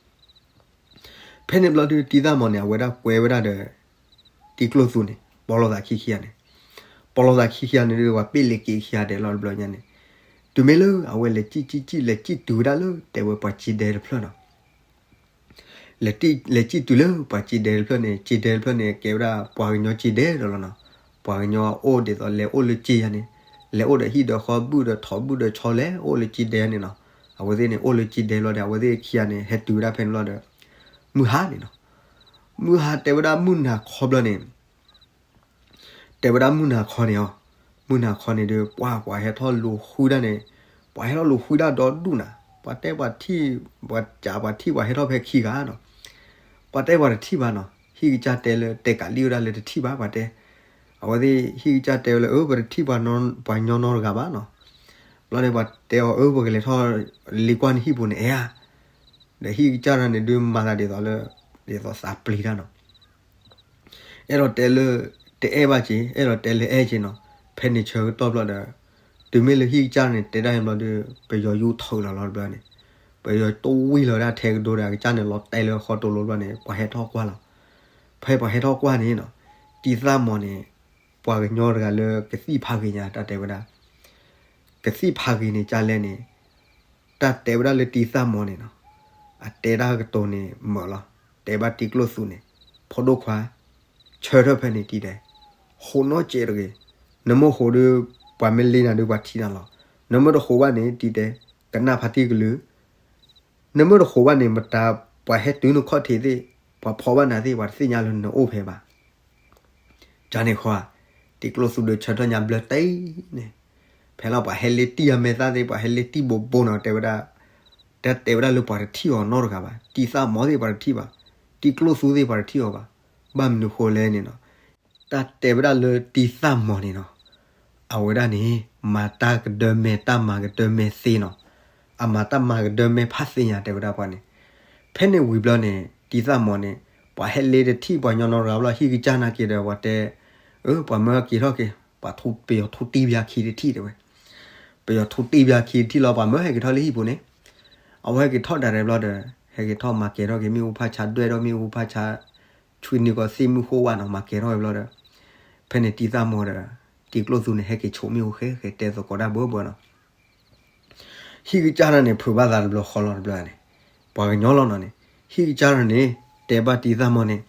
ဖဲန့ၣ်ဘျီဒုး တံၤသၣ်မီၤန့ၣ် အဝဲဒၣ်ကွဲဝဲဒၣ်ဒီး တံၤကျိၣ်သူန့ၣ် ပိာ်လိာ်သးခံခံဂၤန့ၣ်, ပိာ်လိာ်သးခံခံဂၤန့ၣ်ဒီး ပှၤပ့ၢ်လ့ၤက့ၤခံဂၤဒဲးလီၤတဘျီညါန့ၣ်, တုၤမ့ၢ်လၢအဝဲလဲၤစံၣ်စံၣ်စံၣ် လဲၤစံၣ်တုၤဝဲဒၣ်လၢ တဲဝဲပှၤစ့ဒဲတဖျၢၣ်နီၤ လဲၤစံၣ်တုၤလၢပှၤစ့ဒဲတဖျၢၣ်န့ၣ် စ့ဒဲတဖျၢၣ်န့ၣ် ကဲဝဲဒၣ်ပှၤကညီစ့ဒဲဒီးလီၤနီၤ. ပှၤကညီအိၣ်ဒ်သိးလဲၤအိၣ်လၢစ့ယၤန့ၣ်, လဲၤအိၣ်ဒီးဟံၣ်ဒီးဃီ ဘုၣ်ဒီးထိးဘုၣ်ဒီးဆီ လဲၤအိၣ်လၢစ့ဒဲန့ၣ်နီၤ. အဝဲသ့ၣ်န့ၣ် အိၣ်လၢစ့ဒဲလီၤဒီး အဝဲသ့ၣ်ခံဂၤန့ၣ် ဟဲတုၤဝဲဒၣ်ဖဲန့ၣ်လီၤဒီး မုၢ်ဟါန့ၣ်နီၤ. မုၢ်ဟါတဲဝဲဒၣ်မုၢ်နၤခီဘျီန့ၣ် တဲဝဲဒၣ်မုၢ်နၤခီန့ၣ်အီၤ, မုၢ်နၤခီန့ၣ်ဒီး ပှၤ ပှၤဟဲထီၣ်လူၤဃုဒၣ်န့ၣ်, ပှၤဟဲထီၣ်လူၤဃုဒၣ်ဒီဒူၣ်နၤ, ပှၤတဲပှၤထံၣ်, ပှၤစးပှၤထံၣ် ပှၤဟဲထီၣ်ဖဲခံဂၤနီၤ. ပှၤတဲပှၤတထံၣ်ဘၣ်နီၤ, ဟံၣ်ကစၢ်တဲလၢ တဲကးလံၣ်ဝဲဒၣ်လၢတထံၣ်ဘၣ် ပှၤတဲ, အဝဲသ့ၣ်ဟံၣ်ကစၢ်တဲဝဲလၢ အၢ ပတထံၣ်ပှၤညီနီတဂၤဘၣ်နီၤ. ဘျီန့ၣ်ပှၤတဲအီၤ အၢ ပကလဲၤထီၣ်လ့ကွၢ်နဟံၣ်ပူၤန့ၣ် အဲၣ်ဧါ. ဒီးဟံၣ်ကစၢ်တဂၤန့ၣ်ဒုးမၤသးဒ်သိးလၢ ဒ်သိးသးပျံၤတၢ်နီၤ. အဲၣ်ဒိးတဲလၢ တအဲၣ်ဘၣ်က့ၤ အဲၣ်ဒိးတဲလၢအဲၣ်က့ၤနီၤ. ဖဲန့ၣ်ဆၢကတီၢ်ဘျီဒီး တုၤမ့ၢ်လၢဟံၣ်ကစၢ်န့ၣ် တဲဒၣ်န့ၣ်ဘျီဒီး ပယီၤယူထီၣ်လီၤလီၤတဘျီန့ၣ် ပယီၤတဝံၣ်လီၤဒၣ်ထဲကဒိဒီး အကစၢ်န့ၣ်လီၤတဲာ်လၢဃီတိၤလိဘျီန့ၣ် ပှၤဟဲထီၣ်ကွၢ်လီၤ. ဖဲပှၤဟဲထီၣ်ကွၢ်န့ၣ်နီၤ တံၤသၣ်မီၤန့ၣ် ပှၤကညီတဂၤလၢကသံၣ်ဖးဂ့ၤညါ တၢ်တဲဝဲဒၣ် ကသံၣ်ဖးဂ့ၤန့ၣ် ကလဲၣ်န့ၣ် တၢ်တဲဝဲဒၣ်လၢတံၤသၣ်မီၤန့ၣ်နီၤ အတဲတၢ်ကတိၤန့ၣ်မၢလီၤ. တဲဘၣ်တံၤကျိၣ်သူန့ၣ် ဖိဒိၣ်ခွါ ဆၢထၢၣ်ဖဲန့ၣ်တံၤတဲ ဟိးနီၢ်ကဲးတဂ့ၤ. နမ့ၢ်ဟိးဒီး ပှၤမ့ၢ်လ့နၤဒီးပှၤထံၣ်နၤလီၤ. နမ့ၢ်တဟိးဘၣ်န့ၣ် တံၤတဲ ကနၣ်ဖါတံၢ်ကလုၢ် နမ့ၢ်တဟိးဘၣ်န့ၣ် မတၤပှၤဟဲတုၤနခီၣ်ထံးသ့ၣ် ပှၤဖီၣ်ဘၣ်နၤသ့ၣ် ပှၤတသ့ၣ်ညါလၢနအိၣ်ဖဲဘၣ်. ကန့ၣ်ဃီ တံၤကျိၣ်သူဒီးဆၢထၢၣ်ညါဘျၢတံၢ်န့ၣ် ဖဲလီၤပှၤဟဲလ့တံၢ်အမဲာ်သၣ်သ့ၣ် ပှၤဟဲလ့တံၢ်ဘိဘိနီၤ တဲဝဲဒၣ် တၢ်တဲဝဲဒၣ်လၢပှၤတထံၣ်အီၤနီတဂၤဘၣ်. တံၤသၣ်မီၤသ့ၣ်ပှၤတထံၣ်ဘၣ်. တံၤကျိၣ်သူသ့ၣ်ပှၤတထံၣ်အီၤဘၣ်. ဘၣ်မနုၤဃိလဲၣ်န့ၣ်နီၤ တၢ်တဲဝဲဒၣ်လၢတံၤသၣ်မီၤန့ၣ်နီၤ အဝဲဒၣ်န့ၣ် မၤတၢ်ကဒၢမဲာ် တၢ်မၤကဒၢမဲာ်သ့နီၤ. အမၤတၢ်မၤကဒၢမဲာ်ဖးသ့ညါ တဲဝဲဒၣ်ပှၤန့ၣ်. ဖဲန့ၣ်ဝံၤဘျီန့ၣ် တံၤသၣ်မီၤန့ၣ် ပှၤဟဲလ့တထံၣ်ပှၤညီနီတဂၤဘျီ ဟံၣ်ကစၢ်နာ်က့ၤဒီး ပှၤတဲ အၢ ပှၤမၢက့ၤထီၣ်က့ၤ ပှၤပယီၤထူတံၢ်ဘၣ်ခံတထံၣ်တဲဝဲ ပယီၤထူတံၢ်ဘၣ်ခံတထံၣ်လီၤ ပှၤမၢဟဲက့ၤထီၣ်လၢဟံၣ်ပူၤန့ၣ် အဝဲဟဲက့ၤထီၣ်ဒၣ်ရဲၣ်ဘျီဒီး ဟဲက့ၤထီၣ်မၤကဲၤထီၣ်က့ၤ မ့ၣ်အူဖးဆါဒွဲၣ်ဒီး မ့ၣ်အူဖးဆါ ဆွံနုာ်ကီးသ့ၣ်မုၢ်ဃိဝဲနီၤ မၤကဲၤထီၣ်ဝဲဘျီဒီး ဖဲန့ၣ်တံၤသၣ်မီၤဒီး တံၤကျိၣ်သူန့ၣ် ဟဲက့ၤဆိးမ့ၣ်အူဃဲဃဲ တဲသကိးတၢ်ဘၢဘၢနီၤ. ဟံၣ်ကစၢ်တဂၤန့ၣ် ဖုးဘၣ်သးတဘျီဃီလီၤတဘျီန့ၣ် ပှၤကညီလီၤနီၤန့ၣ် ဟံၣ်ကစၢ်တဂၤန့ၣ် တဲဘၣ်တံၤသၣ်မီၤန့ၣ်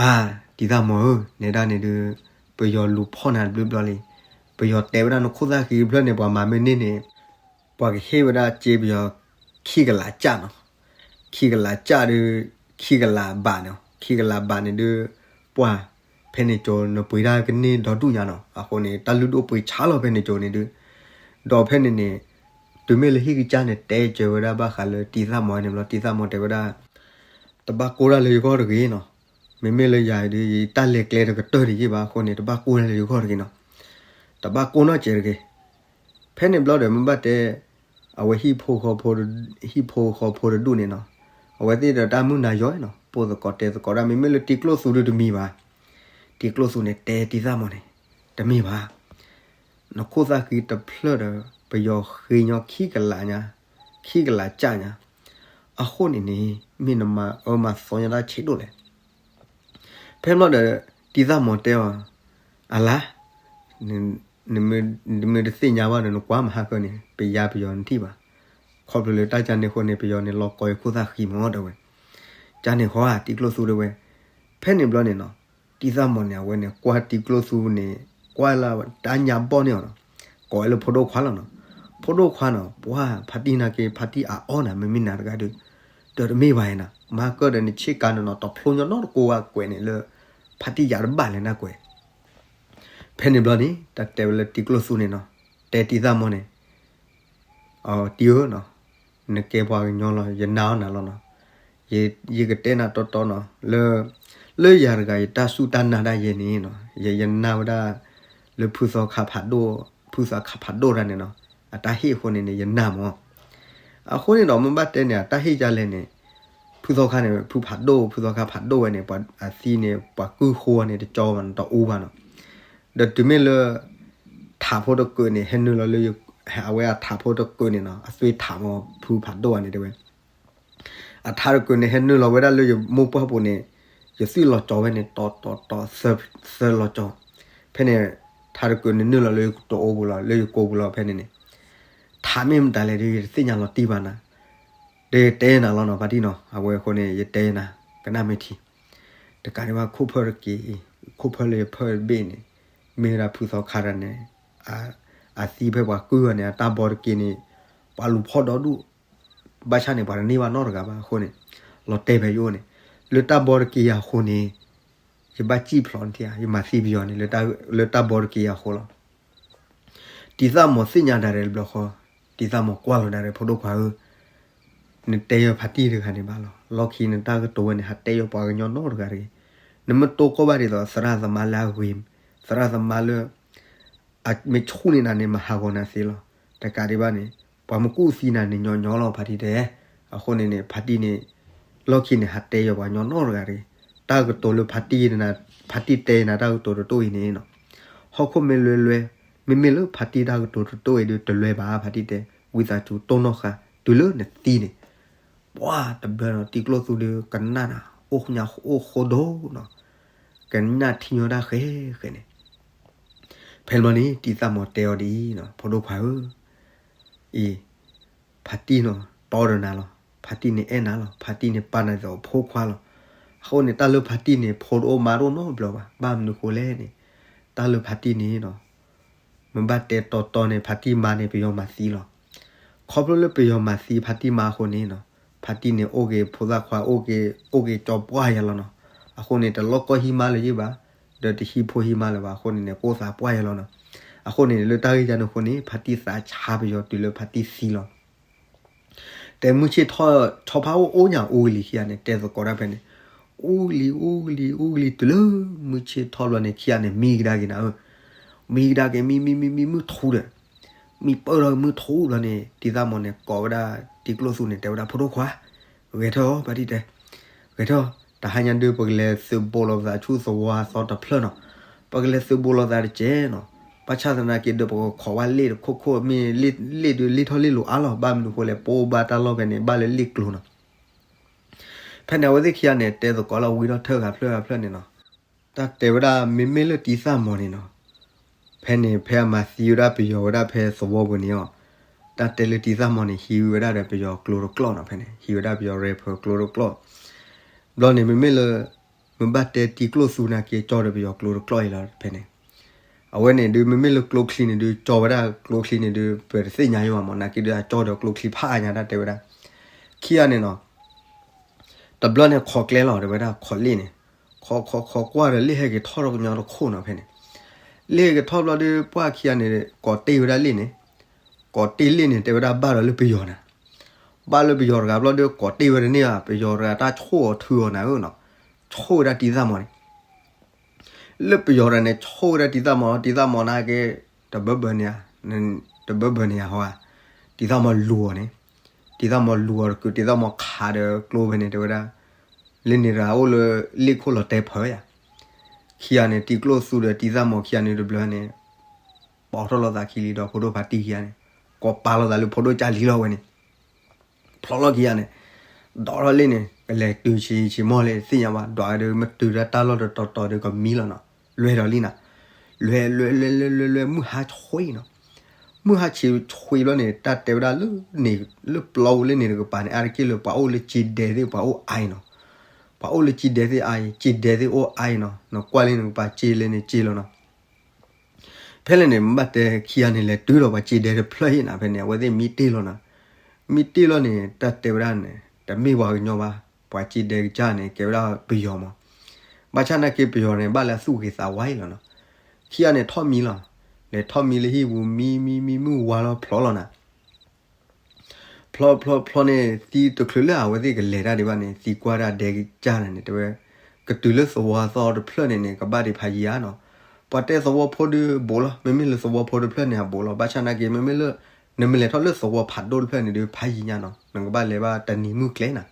အါ တံၤသၣ်မီၤဧၢ နဲဒၣ်န့ၣ်ဒုး ပယီၤလူၤဖီၣ်နၤတဘျုးဘျီလံ. ပယီၤတဲဝဲဒၣ်နခိၣ်သၣ်ဃံတဖျၢၣ်န့ၣ် ပှၤမၤမ့ၢ်န့ၢ်န့ၣ် ပှၤကဟ့ၣ်ဝဲဒၣ်စ့ပယီၤ ခံကလးကၠၣ်နီၤ. ခံကလးကၠၣ်ဒုး ခံကလးဘးနီၤ ခံကလးဘးန့ၣ်ဒုး ပှၤ ဖဲန့ၣ်ကၠိနပှ့ၤတၢ်ကန့ၢ်ဒီဒူၣ်ညါနီၤ. အဃိန့ၣ် တၢ်လုၢ်ဒိၣ်ပှ့ၤဆါလီၤဖဲန့ၣ်ကၠိန့ၣ်ဒုး ဒီးဖဲန့ၣ်န့ၣ် တုၤမ့ၢ်လၢဟံၣ်ကစၢ်န့ၣ် တဲစၢၤဝဲဒၣ်ဘၣ်ဃးလၢတံၤသၣ်မီၤန့ၣ်ဘျီ တံၤသၣ်မီၤတဲဝဲဒၣ် တဘၣ်ကိၢ်တၢ်လၢယဂီၢ်တဂ့ၤနီၤ. မ့မ့ၢ်လၢယၤဒုး ယတၢ်လဲၤကျဲတကတၢၢ်တယံာ်ဘၣ်အဃိန့ၣ် တဘၣ်ကိၢ်တၢ်လၢယဂီၢ်တဂ့ၤနီၤ. တဘၣ်ကိၢ်နီတစဲးတဂ့ၤ. ဖဲန့ၣ်ဘျီဒီးမ့ၢ်ဘၣ်တဲ အဝဲဟံၣ်ဖိဃီဖိ ဟံၣ်ဖိဃီဖိတဒူၣ်န့ၣ်နီၤ အဝဲသ့ၣ်ဒီးတၢ်မုၢ်နၤယီၤနီၤ ပိာ်သကိးတဲသကိးဒၣ် မ့မ့ၢ်လၢတံၤကျိၣ်သူဒုးတမံၤဘၣ်. တံၤကျိၣ်သူန့ၣ် တဲတံၤသၣ်မီၤန့ၣ် တမ့ၢ်ဘၣ်. နခိၣ်သၣ်ဃံတဖျၢၣ်ဒီး ပယီၤဃ့ညီခံကလးညါ ခံကလးကၠၣ်ညါ အဃိန့ၣ်န့ၣ် မ့ၢ်နမၤအၢမၤသီညါတၢ်ဆံးဒိၣ်လဲၣ်. ဖဲဘျီဒီး တံၤသၣ်မီၤတဲအီၤ အလါ နမ့ၢ်တသ့ၣ်ညါဘၣ်ဒီး နကွၢ်မဟါကၢန့ၣ် ပယါပယီၤနထံၣ်ဘၣ်. ခီဖျိလၢတၢ်ကန့ၣ်အဃိန့ၣ် ပယီၤန့ၣ် လီၤကီယခိၣ်သၣ်ဃံမီၤတဲဝဲ. ကန့ၣ်ဃီဧါ တံၤကျိၣ်သူတဲဝဲ. ဖဲန့ၣ်ဘျီန့ၣ်နီၤ တံၤသၣ်မီၤန့ၣ် အဝဲန့ၣ် ကွၢ်တံၤကျိၣ်သူန့ၣ် ကွၢ်လၢတၢ်ညါဘီၣ်န့ၢ်အီၤနီၤ ကိးဝဲလၢဖိဒိၣ်ခွါလီၤနီၤ. ဖိဒိၣ်ခွါနီၤ ပှၤဖါတံၢ်နာ်က့ ဖါတံၢ်အအီၣ်နၤ မ့မ့ၢ်နၤတဂၤဒီး ဒီးတမ့ၢ်ဘၣ်နၤ မဟါကၢဒီးနဆ့ကၤန့ၣ်နီၤ တဖျိညီနီတကိးဝဲကွဲးန့ၣ်လၢ ဖါတံၢ်ယၤတဘၣ်လဲၣ်နကွဲး ဖဲန့ၣ်ဘျီန့ၣ် တၢ်တဲဝဲလၢတံၤကျိၣ်သူန့ၣ်နီၤ တဲတံၤသၣ်မီၤန့ၣ် တံၤဧၢနီၤ နကဲပှၤကညီလီၤ ယနာ်အီၣ်နၤလီၤနီၤ. ယကတဲနၤတီတီနီၤ လၢ လၢယၤတဂၤယတၢ်စူၢ်တၢ်နာ်ဒၣ်ယဲန့ၣ်နီၤ ယနာ်ဝဲဒၣ် လၢဖုသီခါဖးဒိၣ် ဖုသီခါဖးဒိၣ်တၢ်န့ၣ်နီၤ အတၢ်ဟ့ၣ်အဃိန့ၣ်န့ၣ် ယနာ်မီၤ. အဃိန့ၣ်ဒီး မ့ၢ်ဘၣ်တဲန့ၣ် အတၢ်ဟ့ၣ်ဒ်လဲၣ်န့ၣ် ဖုသီခါန့ၣ် ဖုဖးဒိၣ် ဖုသီခါဖးဒိၣ်ဝဲန့ၣ် ပှၤအသံန့ၣ် ပှၤကုၢ်ဃိန့ၣ် တကၠီဘၣ်န့ၣ် တအူဘၣ်နီၤ. ဒီးတုၤမ့ၢ်လၢ ထးဖိတကုးန့ၣ် ဟဲနုာ်လီၤလၢ အဝဲအထးဖိတကုးန့ၣ်နီၤ အသွံၣ်ထးမီၤ ဖုဖးဒိၣ်ဝဲန့ၣ်တဲဝဲ အထးတကုးန့ၣ် ဟဲနုာ်လီၤဝဲဒၣ်လၢယမိၢ်ပှၢ်ပူၤန့ၣ် ယသွံၣ်လီၤကၠီဝဲန့ၣ် တီတီတီ သၢလီၤကၠီ. ဖဲန့ၣ် ထးတကုးန့ၣ်နုာ်လီၤလၢယတအိပူၤလီၤ လၢယကိာ်ပူၤလီၤ ဖဲန့ၣ်န့ၣ် ထးမ့ၢ်မတၤလဲၣ်ဒီး ယတသ့ၣ်ညါလီၤတံၢ်ဘၣ်နၤ ဒီးယတဲနၤလီၤနီၤ ဖါတံၢ်နီၤ အဝဲအဃိန့ၣ် ယတဲနၤ ကနၣ်မ့ၢ်ထံ တကးဒံးဘၣ်ခိၣ်ဖၢတက့ၢ် ခိၣ်ဖၢလၢယဖၢတဘ့ၣ်န့ၣ် မ့ၢ်ဝဲဒၣ်ဖုသီခါတၢ်န့ၣ် အသံဖဲပှၤကုၢ်ဂီၤန့ၣ် အတၢ်ဘီတက့ၢ်န့ၣ် ပှၤလူၤဖီၣ်ဒီဒူၣ် ဘၣ်ဆၣ်န့ၣ် ပှၤတန့ၢ်ဘၣ်နီတဂၤဘၣ်အဃိန့ၣ် လီၤတဲာ်ဖဲယအိၣ်န့ၣ် လၢတၢ်ဘီတက့ၢ်ယၤအဃိန့ၣ် ယဘၣ်စံၣ်ဖျိးနထံၣ်ဧါ ယမၤသံပယီၤန့ၣ် လၢတၢ်ဘီတက့ၢ်ယၤအဃိလီၤ. တံၤသၣ်မီၤသ့ၣ်ညါဒၣ်ရဲၣ်တဘျီဃီ တံၤသၣ်မီၤကွၢ်လီၤဒၣ်ရဲၣ် ဖိဒိၣ်ခွါဧၢ နတဲယၤဖါတံၢ်တဂၤန့ၣ်ဘၣ်လီၤ. လီၢ်ခံနတၢ်ကတိၤဝဲန့ၣ် ဟးတဲယၤပှၤကညီနီတဂၤတဂ့ၤ. နမ့ၢ်တိၢ်ကီၢ်ဘၣ်ဒ်သိး သရၣ်သမါလၢအဂ့ၤ, သရၣ်သမါလၢ အမ့ၢ်ဆူၣ်န့ၢ်နၤန့ၣ် မၤဟးဂီၤနၤသ့လီၤ. တကးဒံးဘၣ်န့ၣ် ပှၤမ့ၢ်ကူၣ်သံနၤန့ၣ် ညီညီလီၤ ဖါတံၢ်တဲ. အဃိန့ၣ်န့ၣ် ဖါတံၢ်န့ၣ် လီၢ်ခံန့ၣ် ဟးတဲယီၤပှၤညီနီတဂၤတဂ့ၤ. တၢ်ကတိၤလၢဖါတံၢ်နၤ, ဖါတံၢ်တဲနၤတၢ်ကတိၤတတိၢ်အံၤန့ၣ်နီၤ, ဟီၣ်ခိၣ်မ့ၢ်လွဲလွဲ, မ့မ့ၢ်လၢဖါတံၢ်တၢ်ကတိၤတတိၢ်အံၤဒီး တလွဲဘၣ် ဖါတံၢ်တဲ, ဝံသးစူၤတိၢ်နီၣ်ဃာ် တုၤလၢနသံန့ၣ်. ပှၤတဘျီနီၤ တံၤကျိၣ်သူဒီးကနၣ်နၤ အိၣ်ညါအိၣ်ဃိဒိၣ်နီၤ, ကနၣ်ထံညီတၢ်ဃဲဃဲန့ၣ်. ဖဲန့ၣ်န့ၣ် တံၤသၣ်မီၤတဲအီၤဒ်အံၤနီၤ, ဖိဒိၣ်ခွါဧၢ, အံၤ ဖါတံၢ်နီၤ တီဒီးနၤလီၤ, ဖါတံၢ်န့ၣ်အဲၣ်နၤလီၤ, ဖါတံၢ်န့ၣ်ပာ်နၤဒ်သိးအဖိခွါလီၤ. အဃိန့ၣ် တၢ်လၢဖါတံၢ်န့ၣ် ဖိတအိၣ်မါတအိၣ်နီတဘျီဘၣ်. ဘၣ်မနုၤဃိလဲၣ်န့ၣ်, တၢ်လၢဖါတံၢ်န့ၣ်နီၤ မ့ၢ်ဘၣ်တဲတီတီန့ၣ် ဖါတံၢ်မါန့ၣ် ပယီၤမၤသံလီၤ. ခီဖျိလၢပယီၤမၤသံဖါတံၢ်မါအဃိန့ၣ်နီၤ, ဖါတံၢ်န့ၣ်အိၣ်က့ၤဖိသၣ်ခွါ အိၣ်က့ၤကၠီပှၢ်ယဲလီၤနီၤ. အဃိန့ၣ် တလိၣ်ကီၢ်ဟံးမါလၢၤယ့ၢ်ဘၣ်, ဒီးတဟံးဖိဟံးမါလၢၤဘၣ်. အဃိန့ၣ်န့ၣ် ကအိၣ်သးပှၢ်ယဲလီၤနီၤ. အဃိန့ၣ် လၢတၢ်ဂ့ၢ်ကန့ၣ်အဃိန့ၣ် ဖါတံၢ်သးဆါပယီၤတုၤလၢဖါတံၢ်သံလီၤ. တဲမုၢ်ဆ့ၣ်ထီၣ် ဆီဖါအိၣ်အိၣ်ညါအူကလံၤခံဂၤန့ၣ် တဲသကိးတၢ်ဖဲန့ၣ်, အူကလံၤ အူကလံၤ အူကလံၤ တုၤလၢမုၢ်ဆ့ၣ်ထီၣ်ဘျီန့ၣ် ခံဂၤန့ၣ် မံကဒါက့ၤနၤဧၢ, မံကဒါက့ၤ မံ မံ မံ မံ မုၢ်ထူဒီး, မံပၢၢ်ထီၣ်မုၢ်ထူဘျီန့ၣ် တံၤသၣ်မီၤန့ၣ် ကိးဝဲဒၣ်တံၤကျိၣ်သူန့ၣ် တဲဝဲဒၣ် ဖိဒိၣ်ခွါ, ဂဲၤထၢၣ်အီၤ ဖါတံၢ်တဲ, ဂဲၤထၢၣ်, တဟါညါဒုး ပကလဲၤသုးဘူးလိာ်သးဆူသဝီအသီတဖျၢၣ်နီၤ, ပကလဲၤသုးဘူးလိာ်သးတကဲးနီၤ, ဘၣ်ဆၣ်သနာ်က့ဒီး ပကခိးဝဲလ့ၣ်တခိၣ်ခိၣ်မ့ၢ်လ့ၣ်ဒုး လ့ၣ်ထီၣ်လ့ၣ်လိၤအါလီၤ. ဘၣ်မနုၤဃိလဲၣ် ပအိၣ်ဘၣ်တၢ်လီၢ်ဖဲန့ၣ် ဘၣ်လၢလ့ၣ်ကျိၤနီၤ. ဖဲန့ၣ် အဝဲသ့ၣ်ခံဂၤန့ၣ် တဲသကိးလီၤဝံၤထီၣ်ထၢဂၤဖျၢၣ်ဂၤဖျၢၣ်န့ၣ်နီၤ, တၢ်တဲဝဲဒၣ် မ့မ့ၢ်လၢတံၤသၣ်မီၤန့ၣ်နီၤ, ဖဲန့ၣ် ဖဲအမၤသံဝဲဒၣ်ပယီၤဝဲဒၣ်ဖဲသဝီပူၤန့ၣ်အီၤ, တၢ်တဲလၢတံၤသၣ်မီၤန့ၣ် ဟံးဝဲဒၣ်ဒီးပယီၤကျိတကျီၢ်နီၤ. ဖဲန့ၣ် ဟံးဝဲဒၣ်ပယီၤ ရဲဖၢ ကျိတကျီၢ်. ဘျီန့ၣ် မ့မ့ၢ်လၢ မ့ၢ်ဘၣ်တဲတံၤကျိၣ်သူနာ်က့ ကၠီဒီးပယီၤကျိတကျီၢ်အံၤလီၤ ဖဲန့ၣ်. အဝဲန့ၣ်ဒုး မ့မ့ၢ်လၢကျိချံန့ၣ်ဒုး ကၠီဝဲဒၣ်ကျိချံန့ၣ်ဒုး ပတသ့ၣ်ညါယံဘၣ်မး နာ်က့ဒုး အကၠီဒီးကျိချံဖးအါညါဒၣ် တဲဝဲဒၣ်. ခံဂၤန့ၣ်နီၤ တဘျီန့ၣ် ခိးကျဲလီၤ တဲဝဲဒၣ် ခိးလ့ၣ်န့ၣ်, ခိးခိးခိးကွၢ်ဒီး လ့ၣ်ဟဲက့ၤထီၣ်ထီၣ်ကညီတခိၣ်နီၤ ဖဲန့ၣ်. လ့ၣ်ဟဲက့ၤထီၣ်ဘျီဒုး ပှၢ်ခံဂၤန့ၣ် ကိးတ့ၢ်ဝဲဒၣ်လ့ၣ်န့ၣ်, ကိးတ့ၢ်လ့ၣ်န့ၣ် တဲဝဲဒၣ် ဘၣ်ဒီးလၢပယီၤနၤ, ဘၣ်လၢပယီၤတဂၤဘျီဒုး ကိးတ့ၢ်ဝဲတန့ၢ်ဘၣ် ပယီၤတဂၤ တၢ်ဆိၣ်အီၤထုးအီၤနၤဧၢနီၤ, ဆိၣ်ဝဲဒၣ်တံၤသၣ်မီၤန့ၣ် လၢပယီၤတဂၤန့ၣ် ဆိၣ်ဝဲဒၣ်တံၤသၣ်မီၤ, တံၤသၣ်မီၤနာ်က့ တဘၢဘၢန့ၢ်ဧါ, တဘၢဘၢန့ၢ်ဧါဟီဧါ, တံၤသၣ်မီၤလူၤအီၤန့ၣ်, တံၤသၣ်မီၤလူၤအီၤတကုာ် တံၤသၣ်မီၤခးဒီးကျိဖဲန့ၣ် တဲဝဲဒၣ်, လၢန့ၣ်တဂၤအိၣ်လၢ လ့ၣ်ခိၣ်လီၤတဲဖၢဧါ. ခံဂၤန့ၣ် တံၤကျိၣ်သူဒီးတံၤသၣ်မီၤခံဂၤန့ၣ်တဘျီန့ၣ် ပိာ်ထီၣ်လိာ်သးခံလံဒီး ဖိဒိၣ်ဖါတံၢ်ခံဂၤန့ၣ် ကိးပာ်လိာ်သးလၢဖိဒိၣ်ကၢ်လံလီၤဝဲန့ၣ် ဖျီလီၤခံဂၤန့ၣ်, ဒိးထီၣ်လ့ၣ်န့ၣ် ကလဲၤတုၤဆံးဆံးမီၢ်လၢသ့ၣ်ညါဘၣ် ဒွးဒီးမ့ၢ်တုၤဒၣ်တၢ်လီၢ်တတီၤတီၤဒီးကမံလီၤနီၤ, လွဲဒီးလံနၤ, လွဲလွဲလွဲလွဲလွဲလွဲ မုၢ်ဟါဆှံနီၤ, မုၢ်ဟါဆှံဆှံဘျီန့ၣ် တၢ်တဲဝဲဒၣ်လၢန့ၣ် လၢပျီပူၤလၢန့ၣ်တကပၤန့ၣ် အါတက့ၢ်လၢပှၤအိၣ်လၢစ့ဒဲသ့ၣ် ပှၤအိၣ်အါအံၤနီၤ, ပှၤအိၣ်လၢစ့ဒဲသ့ၣ်အါအံၤ စ့ဒဲသ့ၣ်အိၣ်အါအံၤနီၤ, နကွၢ်လၢန့ၣ်ကပၤစ့လဲၣ်န့ၣ်စ့လီၤနီၤ. ဖဲလဲၣ်န့ၣ် မ့ၢ်ဘၣ်တဲခံဂၤန့ၣ် လဲၤတုၤဒီးပှၤစ့ဒဲတဖျၢၣ်ဟ့ၣ်နၤ ဖဲန့ၣ် အဝဲသ့ၣ်မံတ့ၢ်လီၤနၤ, မံတ့ၢ်လီၤန့ၣ် တၢ်တဲဝဲဒၣ်န့ၣ် တမ့ၢ်ပှၤကညီဘၣ်, ပှၤစ့ဒဲကစၢ်န့ၣ် ကဲဝဲဒၣ်ပယီၤမး, ဘၣ်ဆၣ်နာ်က့ပယီၤန့ၣ် ဘၣ်လၢအသူၣ်ဂ့ၤသးဝါအံၤလီၤနီၤ, ခံဂၤန့ၣ်ထီၣ်မံလီၤ, လဲၤထီၣ်မံလၢဟံၣ်ပူၤ မံမံမံမုၢ်ဝါလီၤဖျီလီၤနၤ ဖျီဖျီဖျီန့ၣ် သံတချုးလၢအဝဲသ့ၣ်ကလဲၤတၢ်ဒံးဘၣ်န့ၣ် သံကွၢ်ဒၣ်ဒဲကစၢ်န့ၣ် တဲဝဲ ကတုၤလၢသဝီသီတဖျၢၣ်န့ၣ်န့ၣ် ကဘၣ်ဒံးဖးယံၤဧါနီၤ, ပှၤတဲသဝီဖိဒုးဘူးလီၤ, မ့မ့ၢ်လၢသဝီဖိတဖျၢၣ်န့ၣ် အဘူးလီၤ, ဘၣ်ဆၣ်နာ်က့ မ့မ့ၢ်လၢ နမ့ၢ်လဲၤထီၣ်လၢသဝီဖးဒိၣ်တဖျၢၣ်န့ၣ်ဒုး ဖးယံၤညါနီၤ, နကဘၣ်လဲၤဘၣ်တနံၤမုၢ်ကျဲနၤ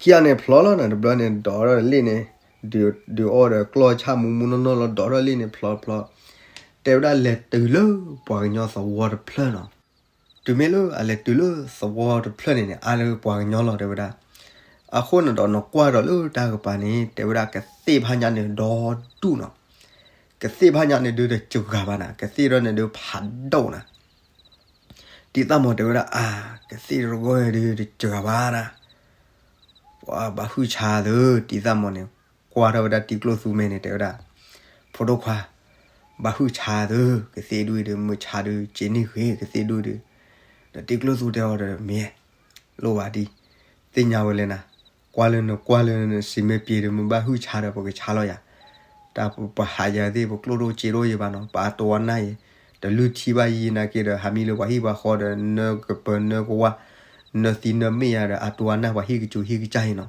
ခံဂၤန့ၣ်ဖျီလီၤနၤ တဘျီန့ၣ် ဒိးထီၣ်လ့ၣ်န့ၣ်, ဒုးအီၣ်ဒီးကျီၢ်ဆၣ်မူမူနီၢ်နီၢ်လီၤ ဒိးထီၣ်လ့ၣ်န့ၣ်ဖျီဖျီ, တဲဝဲဒၣ်လဲၤတုၤလၢပှၤကညီသဝီတဖျၢၣ်နီၤ, တုၤမ့ၢ်လၢအလဲၤတုၤလၢသဝီတဖျၢၣ်န့ၣ်န့ၣ် အါလၢပှၤကညီလီၤ တဲဝဲဒၣ်, အဃိန့ၣ်ဒီးနကွၢ်ဒီးလၢတၢ်ကပၤန့ၣ် တဲဝဲဒၣ်ကသ့ၣ်ဖးညါန့ၣ်ဒီဒူၣ်နီၤ, ကသ့ၣ်ဖးညါန့ၣ်ဒုးတစှၤဘၣ်နၤ, ကသ့ၣ်ဒီးန့ၣ်ဒုးဖးဒိၣ်နၤ တံၤသၣ်မီၤတဲဝဲဒၣ် အါ, ကသ့ၣ်တဂီၢ်ဒုးတစှၤဘၣ်နၤ, ပှၤဘၣ်ဟုၣ်ဆါသု, တံၤသၣ်မီၤန့ၣ် ကွၢ်ထီၣ်ဝဲဒၣ်တံၤကျိၣ်သူမဲန့ၣ် တဲဝဲဒၣ်, ဖိဒိၣ်ခွါ, ဘၣ်ဟုၣ်ဆါသု, ကသ့ၣ်ဒူၣ်အံၤဒုး မုၢ်ဆါဒုး စ့န့ၢ်ဂ့ၤ ကသ့ၣ်ဒူၣ်ဒုး, ဒီးတံၤကျိၣ်သူတဲအီၤဒီး မ့ၢ်, လိၣ်ဘၣ်ဒံး, သ့ၣ်ညါဝဲလဲၣ်နၤ, ကွၢ်လၢနကွၢ်လၢနစံးမ့ၢ်ပှဲၤဒီး မ့ၢ်ဘၣ်ဟုၣ်ဆါဒီး ပကဆါလီၤယၤ တၢ်ပဟးယၤသ့ၣ် ပကျိၣ်ဒိၣ်စ့ဒိၣ်ယံၤဘၣ်နီၤ, ပအတိၢ်အနၢ်ယံၤ, တလုၢ်ထံဘၣ်ယံၤနာ်က့ဒီး ဟးမံလၢပှၤဟံၣ်ပှၤဃီဒီး နၢကပၢၤနၢကဝၢ်, နၢသံနၢမ့ၢ်ယၤဒီး အတိၢ်အနၢ်ပှၤဟံၣ်ကစူၤဟံၣ်ကစၢ်အံၤနီၤ.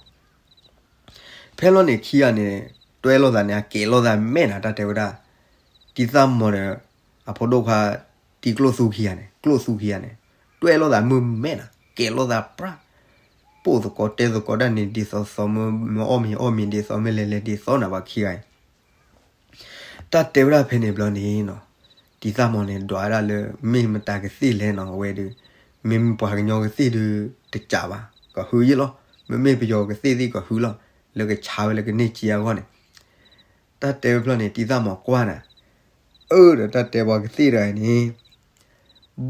ဖဲလီၤန့ၣ်ခံဂၤန့ၣ် တွဲလိာ်သးန့ၣ် အကဲးလိာ်သးမဲာ်နၤ တၢ်တဲဝဲဒၣ်, တံၤသၣ်မီၤဒီး အဖိဒိၣ်ခွါ တံၤကျိၣ်သူခံဂၤန့ၣ် ကျိၣ်သူခံဂၤန့ၣ် တွဲၣ်လိာ်သးမုၢ်မဲနၤ ကဲလိာ်သးပြၢ် ပိာ်သကိးတဲသကိးဒၣ်န့ၣ်ဒ်သိးသိး မ့ၢ်အီၣ်မ့ၤအီၣ်မ့ၤဒ်သိး မ့ၢ်လဲၤလဲၤဒ်သိးနၤဘၣ်ခံဂၤအံၤ တၢ်တဲဝဲဒၣ်ဖဲန့ၣ်ဘျီန့ၣ်နီၤ တံၤသၣ်မီၤန့ၣ် ဒွးဝဲဒၣ်လၢ မ့ၢ်မတၤကသ့ၣ်လဲၣ်နီၤ အဝဲဒီး မ့မ့ၢ်ပှၤကညီကသ့ၣ်ဒီး တကးဘၣ် ကဟုယ့ၣ်လီၤ မ့မ့ၢ်ပယီၤကသ့ၣ်သ့ၣ်ကဟုလီၤ လၢကဆါဝဲလၢကန့ၢ်စ့အဂီၢ်န့ၣ် တၢ်တဲဝဲဖျီၣ်န့ၣ် တံၤသၣ်မီၤကွၢ်နၤ အၢဒီးတၢ်တဲပှၤကသ့ၣ်တဂၤန့ၣ်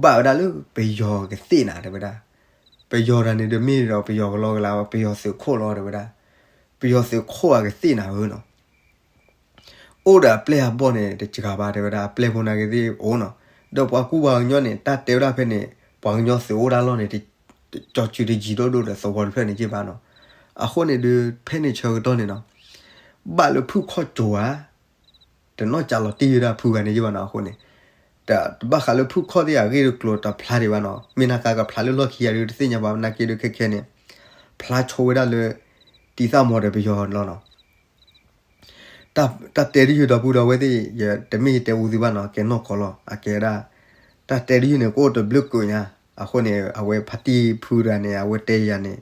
ဘၣ်ဝဲဒၣ်လၢပယီၤကသ့ၣ်နၤတဲဝဲဒၣ် ပယီၤတဂၤန့ၣ်ဒီးမ့ၢ်ဒီးပယီၤကလီကလီ ပယီၤသုးခိၣ်လီၤတဲဝဲဒၣ် ပယီၤသုးခိၣ်အကသ့ၣ်နၤဧၢနီၤ အိၣ်ဒီးအပျဲၢ်အဘီၣ်န့ၣ် တစှၤဘၣ်တဲဝဲဒၣ် အပျဲၢ်ဖိနာ်က့သ့ၣ်အိၣ်နီၤ ဒီးပှၤကူပှၤကညီန့ၣ် တၢ်တဲဝဲဒၣ်ဖဲန့ၣ် ပှၤကညီသုးအိၣ်ဒၣ်လီၢ်န့ၣ် ကၠီစုတယံၤဒိၣ်ဒိၣ်ဒီးသဝီတဖျၢၣ်န့ၣ်က့ဘၣ်နီၤ အဃိန့ၣ်ဒီး ဖဲန့ၣ်ဆၢကတီၢ်န့ၣ်နီၤ ဘၣ်လၢဖုၣ်ခီၣ်ကၠိဧါ တနီၢ်ကၠးလီၤတံၢ်ဝဲဒၣ်ဖုဂၤန့ၣ်ယဘၣ်နီၤ အဃိန့ၣ် တဘၣ်ဃးလၢဖုၣ်ခီၣ်သ့ၣ်အဂ့ၢ်တကျိၤတဖျါဒံးဘၣ်နီၤ မ့ၢ်နၤဃးကဖျါလၢလီၢ်ခံဂၤဒုးတသ့ၣ်ညါဘၣ်နာ်က့ဒုးခဲခဲန့ၣ် ဖျါဆိဝဲဒၣ်လၢ တံၤသၣ်မီၤဒီးပယီၤလီၤနီၤ တၢ်တဲတယုၢ်ဒီပုၢ်ဒီဝဲၢ်သ့ၣ် တမ့ၢ်ယတဲအူသုဘၣ်နီၤ ကဲနီၢ်ကီၢ်လီၤ အကဲဒၣ် တၢ်တဲတယုၢ်န့ၣ် ကအိၣ်တဘျုးကိာ်ညါ အဃိန့ၣ် အဝဲဖါတံၢ်ဖုတဂၤန့ၣ် အဝဲတဲယၤန့ၣ်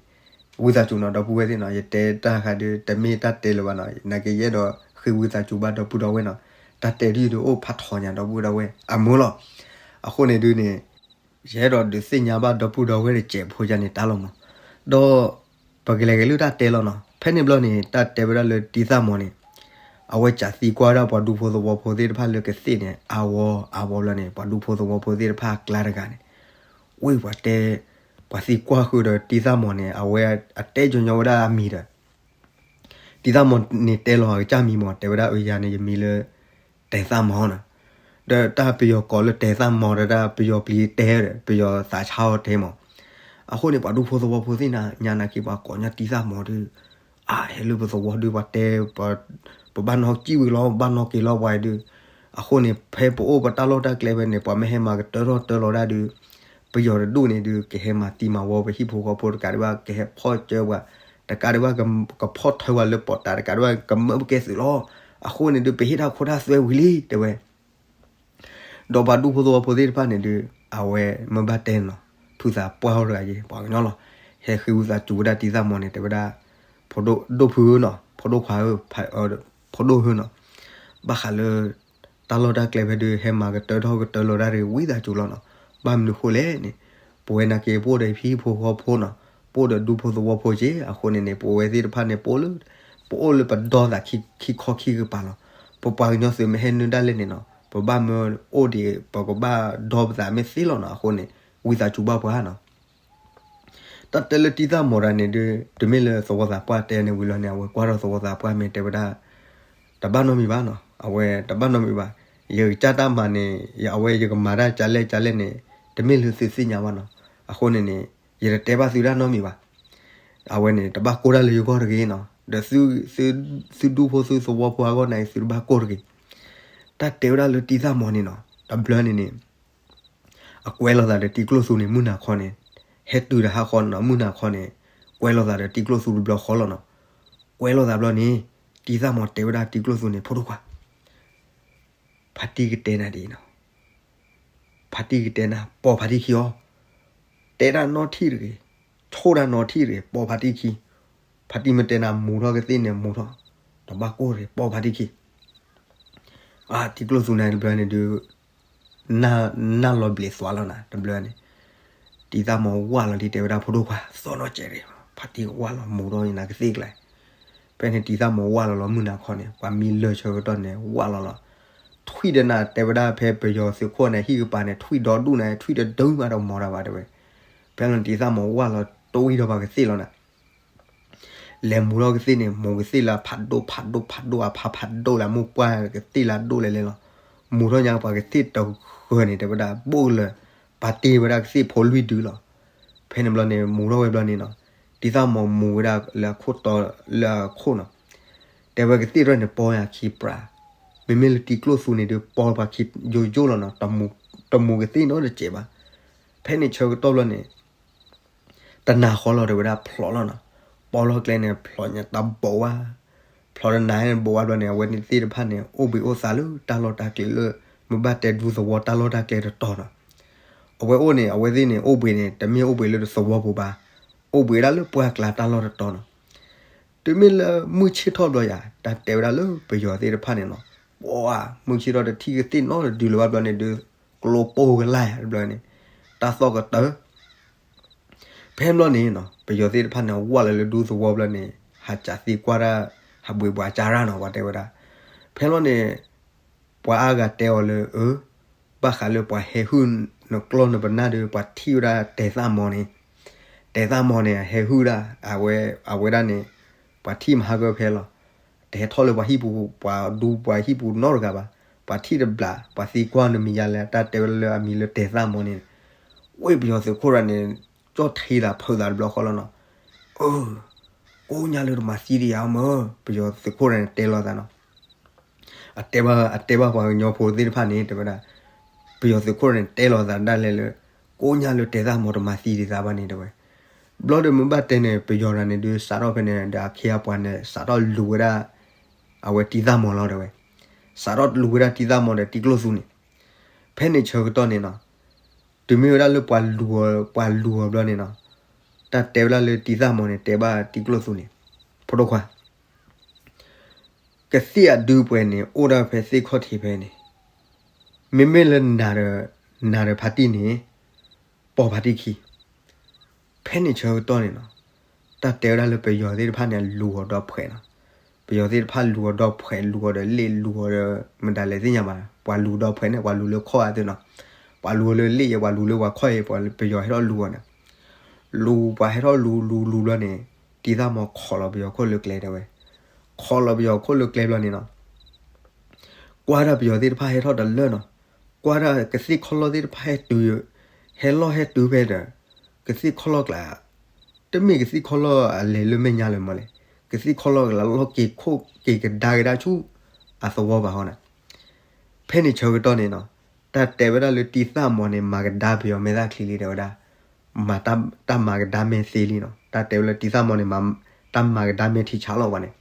ဝံသးစူၤနီၤ ဒီပုၢ်ဝဲၢ်သ့ၣ်နီၤ ယတဲတၢ်ဃးဒုး တမ့ၢ်တၢ်တဲလၢၤဘၣ်နီၤ နာ်က့ယအဲၣ်ဒိးဃ့ဝံသးစူၤဘၣ်ဒီပုၢ်ဒီဝဲၢ်နီၤ တၢ်တဲတယုၢ်ဒုးအိၣ်ဖးထီညါဒီပုၢ်ဒီဝဲၢ် အမုာ်လီၤ အဃိန့ၣ်ဒုးန့ၣ် ယအဲၣ်ဒိးဒုးသ့ၣ်ညါဘၣ်ဒီပုၢ်ဒီဝဲၢ်တစဲးဖိယါန့ၣ်တၢ်လီၤမး ဒီး ပကလဲၤက့ၤလၢတၢ်တဲလီၤနီၤ ဖဲန့ၣ်ဘျီန့ၣ် တၢ်တဲဝဲဒၣ်လၢတံၤသၣ်မီၤန့ၣ် အဝဲကးသံကွၢ်ဝဲဒၣ်ပှၤဒူဖိသဝီဖိသ့ၣ်တဖၣ်လၢကသ့ၣ်န့ၣ် အဝီအဝီဘျီန့ၣ် ပှၤဒူဖိသဝီဖိသ့ၣ်တဖၣ်အကျါတဂၤန့ၣ် ဝ့ၢ်ပှၤတဲ ပှၤသံကွၢ်ဃုာ်ဒီးတံၤသၣ်မီၤန့ၣ် အဝဲအတဲကညီဝဲဒၣ်အမံၤဒီး တံၤသၣ်မီၤန့ၣ်တဲလီၤအကစၢ်မံၤမး တဲဝဲဒၣ်အၢယၤန့ၣ် ယမံၤလၢ တဲသၣ်မီၤနီၤ ဒီးတၢ်ပယီၤကိးလၢတဲသၣ်မီၤဒီးတၢ်ပယီၤပျံၤတဲဒီး ပယီၤသးဆါအီၤတဲမး အဃိန့ၣ် ပှၤဒူဖိသဝီဖိသ့ၣ်ညါနာ်က့ ပှၤကိးညီတံၤသၣ်မီၤဒုး အါ ဟဲလၢပသဝီဒုး ပှၤတဲ ပဘၣ်နီၣ်ကံၣ်ဝံၤလီၤ ပဘၣ်နီၣ်က့ၤလီၤပှၤဒုး အဃိန့ၣ် ဖဲပအိၣ်ပတၢ်လီၢ်တၢ်ကျဲဖဲန့ၣ် ပှၤမ့ၢ်ဟဲမၤကတၢၢ်ထီၣ်တၢၢ်လီၤဒၣ်ဒုး ပယီၤတဒူၣ်န့ၣ်ဒုး ကဟဲမၤသံမၤဝီပဟံၣ်ဖိဃီဖိတကးဒံးဘၣ် ကဟဲဖီၣ်ကၢပှၤ တကးဒံးဘၣ် ကဖီၣ်ထၢပှၤလၢပီးတး တကးဒံးဘၣ် ကမၢပကဲသုးလီၤ အဃိန့ၣ်ဒုး ပဟ့ၣ်တၢ်ခိတၢ်သွဲဝံၤလံ တဲဝဲ ဒီးပှၤဒူဖိသဝီဖိသ့ၣ်တဖၣ်န့ၣ်ဒုး အဝဲမ့ၢ်ဘၣ်တဲနီၤ ဖုသးပှၢ်အိၣ်တဂၤယဲ ပှၤကညီလီၤ ဟဲဃ့ဝံသးစူၤဝဲဒၣ်တံၤသၣ်မီၤန့ၣ် တဲဝဲဒၣ် ဖိဒိၣ်ဖုဧၢနီၤ ဖိဒိၣ်ခွါဧၢ ဖိဒိၣ်ဧၢနီၤ ဘၣ်ဃးလၢ တၢ်လီၢ်တၢ်ကျဲဖဲဒုး ဟဲမၤကတၢၢ်ထီၣ်ကတၢၢ်လီၤဒၣ်ဒုး ဝံသးစူၤလီၤနီၤ ဘၣ်မနုၤဃိလဲၣ်န့ၣ် ပဝဲနာ်က့ ပအိၣ်ဒီးဟံၣ်ဖိဃီဖိနီၤ ပအိၣ်ဒီးဒူဖိသဝီဖိက့ အဃိန့ၣ်န့ၣ် ပဝဲသ့ၣ်တဖၣ်န့ၣ် ပအိၣ်လၢ ပအိၣ်လၢပဒီသးခံခီခံကပၤလီၤ ပပှၤကညီသုးမ့ၢ်ဟဲနုာ်ဒၣ်လဲာ်န့ၣ်နီၤ ပဘၣ်မၢအိၣ်ဒံး ပကဘၣ်ဒီပသးမ့ၢ်သ့လီၤနီၤ အဃိန့ၣ် ဝံသးစူၤဘၣ်ပှၤနီၤ တၢ်တဲလၢတံၤသၣ်မီၤတဂၤန့ၣ်ဒုး တမ့ၢ်လၢသဝီသးပှၢ်တဲန့ၣ်ဝံၤလီၤန့ၣ် အဝဲကွၢ်ထီၣ်သဝီသးပှၢ်မ့ၢ်တဲဝဲဒၣ် တဘၣ်နီတမံၤဘၣ်နီၤ အဝဲတဘၣ်နီတမံၤဘၣ် ယကစၢ်တၢ်မၤန့ၣ် အဝဲယကမၤတၢ်ကလဲၣ်ကလဲၣ်န့ၣ် တမ့ၢ်လၢသုသ့ၣ်ညါဘၣ်နီၤ အဃိန့ၣ်န့ၣ် ယတတဲဘၣ်သုတၢ်နီတမံၤဘၣ် အဝဲန့ၣ် တဘၣ်ကိၢ်တၢ်လၢယဂီၢ်တဂ့ၤနီၤ ဒီးသုဒူဖိသုသဝီဖိအဂီၢ်န့ၣ် သုတဘၣ်ကိၢ်တဂ့ၤ တၢ်တဲဝဲဒၣ်လၢတံၤသၣ်မီၤန့ၣ်နီၤ တဘျီန့ၣ်န့ၣ် အကွဲလိာ်သးဒီးတံၤကျိၣ်သူန့ၣ် မုၢ်နၤခီန့ၣ် ဟဲတုၤဒီးဟါခီနီၤ မုၢ်နၤခီန့ၣ် ကွဲလိာ်သးဒီးတံၤကျိၣ်သူတဘျီဃီလီၤနီၤ ကွဲလိာ်သးဘျီန့ၣ် တံၤသၣ်မီၤတဲဝဲဒၣ်တံၤကျိၣ်သူန့ၣ် ဖိဒိၣ်ခွါ ဖါတံၢ်ကတဲနၤဒ်အံၤနီၤ ဖါတံၢ်ကတဲနၤ ပိာ်ဖါတံၢ်ခံအီၤ တဲတၢ်နီထံၣ်တဂ့ၤ ဆိၣ်တၢ်နီထံၣ်တဂ့ၤ ပိာ်ဖါတံၢ်ခံ ဖါတံၢ်မ့ၢ်တဲနၤမူၤထီၣ်ကသ့ၣ်န့ၣ် မူၤထီၣ် တဘၣ်ကိၢ်တဂ့ၤ ပိာ်ဖါတံၢ်ခံ အါ တံၤကျိၣ်သူန့ၣ်တဘျီန့ၣ်ဒုး နၢ်လီၤဘျံးသွါလီၤနၤ တဘျီန့ၣ် တံၤသၣ်မီၤဝၢ်လီၤလံ တဲဝဲဒၣ်ဖိဒိၣ်ခွါ သီၣ်နီၣ်စဲးတဂ့ၤ ဖါတံၢ်ဝၢ်လီၤမူၤထီၣ်နၤကသ့ၣ်ကျါ ဖဲန့ၣ်တံၤသၣ်မီၤဝၢ်လီၤလီၤမုၢ်နၤခီန့ၣ် ပှၤမံလၢာ်ဆၢကတီၢ်န့ၣ် ဝၢ်လီၤလီၤ ထွံၣ်ဒီးနၤ တဲဝဲဒၣ်ဖဲပယီၤသုးခိၣ်န့ၣ် ဟံၣ်ကပၤန့ၣ် ထွံၣ်ဒီဒူၣ်န့ၣ် ထွံၣ်တဒုမးဒီးမီၤတၢ်ဘၣ်တဲဝဲ ဖဲန့ၣ်တံၤသၣ်မီၤဝၢ်လီၤတဝံၣ်ဒီးပှၤကသ့ၣ်လီၤနၤ လဲၤမူၤထီၣ်ကသ့ၣ်န့ၣ် မူၤကသ့ၣ်လၢဖးဒိၣ်ဖးဒိၣ်ဖးဒိၣ်အဖးဖးဒိၣ်လၢမိၢ်ပှၢ်ကသ့ၣ်လၢအဒိၣ်လဲၤလဲၤလီၤ မူၤထီၣ်ညါပှၤကသ့ၣ်တဂၢၢ်န့ၣ် တဲဝဲဒၣ်ဘိၣ်လၢ ပာ်တ့ၢ်ဝဲဒၣ်ကသ့ၣ်ဖိလွံၢ်ဒုလီၤ ဖဲန့ၣ်ဘျီန့ၣ် မူၤထီၣ်ဝဲဘျီန့ၣ်နီၤ တံၤသၣ်မီၤမူၤဝဲဒၣ်လၢအခိၣ်တီလၢအခိၣ်နီၤ တဲဝဲကသ့ၣ်ထီၣ်န့ၣ်ပီယၤခံပြး မ့မ့ၢ်လၢတံၤကျိၣ်သူန့ၣ်ဒုးပီပှၤခံယိယိလီၤနီၤ တမူၤကသ့ၣ်နီတစဲးဘၣ် ဖဲန့ၣ်ဆၢကတီၢ်ဘျီန့ၣ် တနၤဃီလီၤတဲဝဲဒၣ်ဖျိးလီၤနီၤ ပီလီၤကျဲန့ၣ် ဖျိးညါတၢ်ဘိးဝါ ဖျိးတနၤန့ၣ်ဘိးဝါဘျီန့ၣ် အဝဲန့ၣ်သ့ၣ်တဖၣ်န့ၣ် အိၣ်ဘှံးအိၣ်သါလၢတၢ်လီၢ်တၢ်ကျဲလၢ မ့ၢ်ဘၣ်တဲဒူသဝီတၢ်လီၢ်တၢ်ကျဲတတီၤနီၤ အဝဲအိၣ်န့ၣ် အဝဲသ့ၣ်န့ၣ် အိၣ်ဘှံးန့ၣ် တမ့ၢ်အိၣ်ဘှံးလၢသဝီပူၤဘၣ်, အိၣ်ဘှံးဒၣ်လၢပှၢ်ကျါတၢ်လီၢ်တတီၤနီၤ. တုၤမ့ၢ်လၢမုၢ်ဆ့ၣ်ထီၣ်ဘျီယၤ တၢ်တဲဝဲဒၣ်လၢပယီၤသ့ၣ်တဖၣ်န့ၣ်နီၤ, ပှၤမုၢ်ဆ့ၣ်ထီၣ်တထံၣ်ကသ့ၣ်နီတဒုလၢၤဘၣ်ဘျီန့ၣ်ဒီး ကျိပိၢ်ကလာ်ယၤတဘျီန့ၣ် တၢ်သီၣ်ကတၢၢ် ဖဲဘျီန့ၣ်နီၤ ပယီၤသ့ၣ်တဖၣ်န့ၣ် ဝၢ်လီၤလၢဒူသဝီဘျီန့ၣ် ဟးစးသံကွၢ်တၢ် ဟးဘှံးပှၤစၢ်ရၣ်နီၤ ပှၤတဲဝဲဒၣ်. ဖဲဘျီန့ၣ် ပှၤအါဂၤတဲအီၤလၢ အၢ ဘၣ်ဃးလၢပှၤဟဲဟုၣ်နကျီၢ်နပနၢ်ဒီး ပှၤထံၣ်ဝဲဒၣ်တဲာ်သၣ်မီၤန့ၣ်, တဲာ်သၣ်မီၤန့ၣ် အဟဲဟုၣ်ဒၣ် အဝဲဒၣ်န့ၣ် ပှၤထံၣ်မဟါကဖဲလီၤ. တဟဲထီၣ်လၢပှၤဟံၣ်ပူၤ ပှၤဒူပှၤဟံၣ်ပူၤနီတဂၤဘၣ်. ပှၤထံၣ်တဘျး ပှၤသံကွၢ်နမံၤယါလဲၣ် တၢ်တဲဝဲဒၣ်လၢအမံၤလၢတဲာ်သၣ်မီၤန့ၣ်, ဝ့ၢ်ပယီၤသုးခိၣ်တဂၤန့ၣ် ကၠီၣ်ထံသးဖုးသးတဘျီဃီလီၤနီၤ. အၢ ကိးညါလၢတမၤသံဒံးယၤမၢ် ပယီၤသုးခိၣ်တဂၤန့ၣ်တဲလီၤသးနီၤ. အတဲဘၣ် အတဲဘၣ်ပှၤကညီဖိသ့ၣ်တဖၣ်န့ၣ် တဲဝဲဒၣ် ပယီၤသုးခိၣ်န့ၣ် တဲလီၤသးဒၣ်လဲာ်လၢ ကိးညါလၢတဲာ်သၣ်မီၤတမၤသံဒံးသးဘၣ်န့ၣ် တဲဝဲ. ဘျီဒီးမ့ၢ်ဘၣ်တဲန့ၣ် ပယီၤတဂၤန့ၣ်ဒုးစးထီၣ်ဖဲန့ၣ် ဒီးအခ့အပှၤန့ၣ် စးထီၣ်လူၤဝဲဒၣ် အဝဲတံသၣ်မီၤလီၤတဲဝဲ. စးထီၣ်လူၤဝဲဒၣ်တံသၣ်မီၤဒီးတံကျိၣ်သူန့ၣ် ဖဲန့ၣ်ဆၢကတီၢ်န့ၣ်နီၤ, တုၤမ့ၢ်ဝဲဒၣ်လၢပှၤလူၤအီၤ ပှၤလူၤအီၤဘျီန့ၣ်နီၤ, တၢ်တဲဝဲဒၣ်လၢတံသၣ်မီၤန့ၣ် တဲဘၣ်တံကျိၣ်သူန့ၣ်, ဖိဒိၣ်ခွါ ကသ့ၣ်အဒုပှဲၤန့ၣ် အိၣ်ဒၣ်ဖဲသ့ၣ်ခီၣ်ထံးဖဲန့ၣ်, မ့မ့ၢ်လၢနၤဒီး နၤဒီးဖါတံၢ်န့ၣ် ပိာ်ဖါတံၢ်ခံ ဖဲန့ၣ်ဆၢကတီၢ်န့ၣ်နီၤ, တၢ်တဲဝဲဒၣ်လၢပယီၤသ့ၣ်တဖၣ်န့ၣ် လူၤအီၤဒီဖှဲးနီၤ. ပယီၤသ့ၣ်တဖၣ်လူၤအီၤဒီဖှဲး လူၤအီၤဒီးလ့ၣ် လူၤအီၤဒီး မတၤလဲၣ်သ့ၣ်ညါဘၣ်, ပှၤလူၤဒီဖှဲးန့ၣ် ပှၤလူၤလၢခီၣ်အါသုနီၤ, ပှၤလူၤလၢလ့ၣ်ယဲ ပှၤလူၤလၢပှၤခီၣ်ယဲ ပှၤပယီၤဟဲထီၣ်လူၤအီၤန့ၣ်, လူၤပှၤဟဲထီၣ်လူၤလူၤလူၤဘျီန့ၣ် တံသၣ်မီၤခိးလီၤပယီၤခိၣ်လၢကျဲတဲဝဲ, ခိးလီၤပယီၤခိၣ်လၢကျဲဘျီန့ၣ်နီၤ ကွၢ်ဒၣ်ပယီၤသ့ၣ်တဖၣ်ဟဲထီၣ်တလၢနီၤ, ကွၢ်ဒၣ်ကသ့ၣ်ခီၣ်လီၢ်သ့ၣ်တဖၣ်ဟဲတုၤ, ဟဲလီၢ်ဟဲတုၤဖဲဒီး ကသ့ၣ်ခီၣ်လီၢ်ကျါ, တမ့ၢ်ကသ့ၣ်ခီၣ်လီၢ်အလဲၤလၢမဲာ်ညါလၢၤမးလဲၣ်, ကသ့ၣ်ခီၣ်လီၢ်ကျါလီၢ်က့ၤခိၣ်က့ၤကဒါကဒါဆူ အသဝီဘၣ်ဃီန့ၣ်, ဖဲန့ၣ်ဆၢကတီၢ်န့ၣ်နီၤ, တၢ်တဲဝဲဒၣ်လၢတံသၣ်မီၤန့ၣ် မၤကဒါပယီၤမဲာ်သၣ်ချံလံတဲဝဲဒၣ်, မၤတၢ်မၤကဒါမဲာ်သ့လံနီၤ, တၢ်တဲဝဲလၢတံသၣ်မီၤန့ၣ် တၢ်မၤကဒါမဲာ်ထံဆးလီၤဝဲန့ၣ်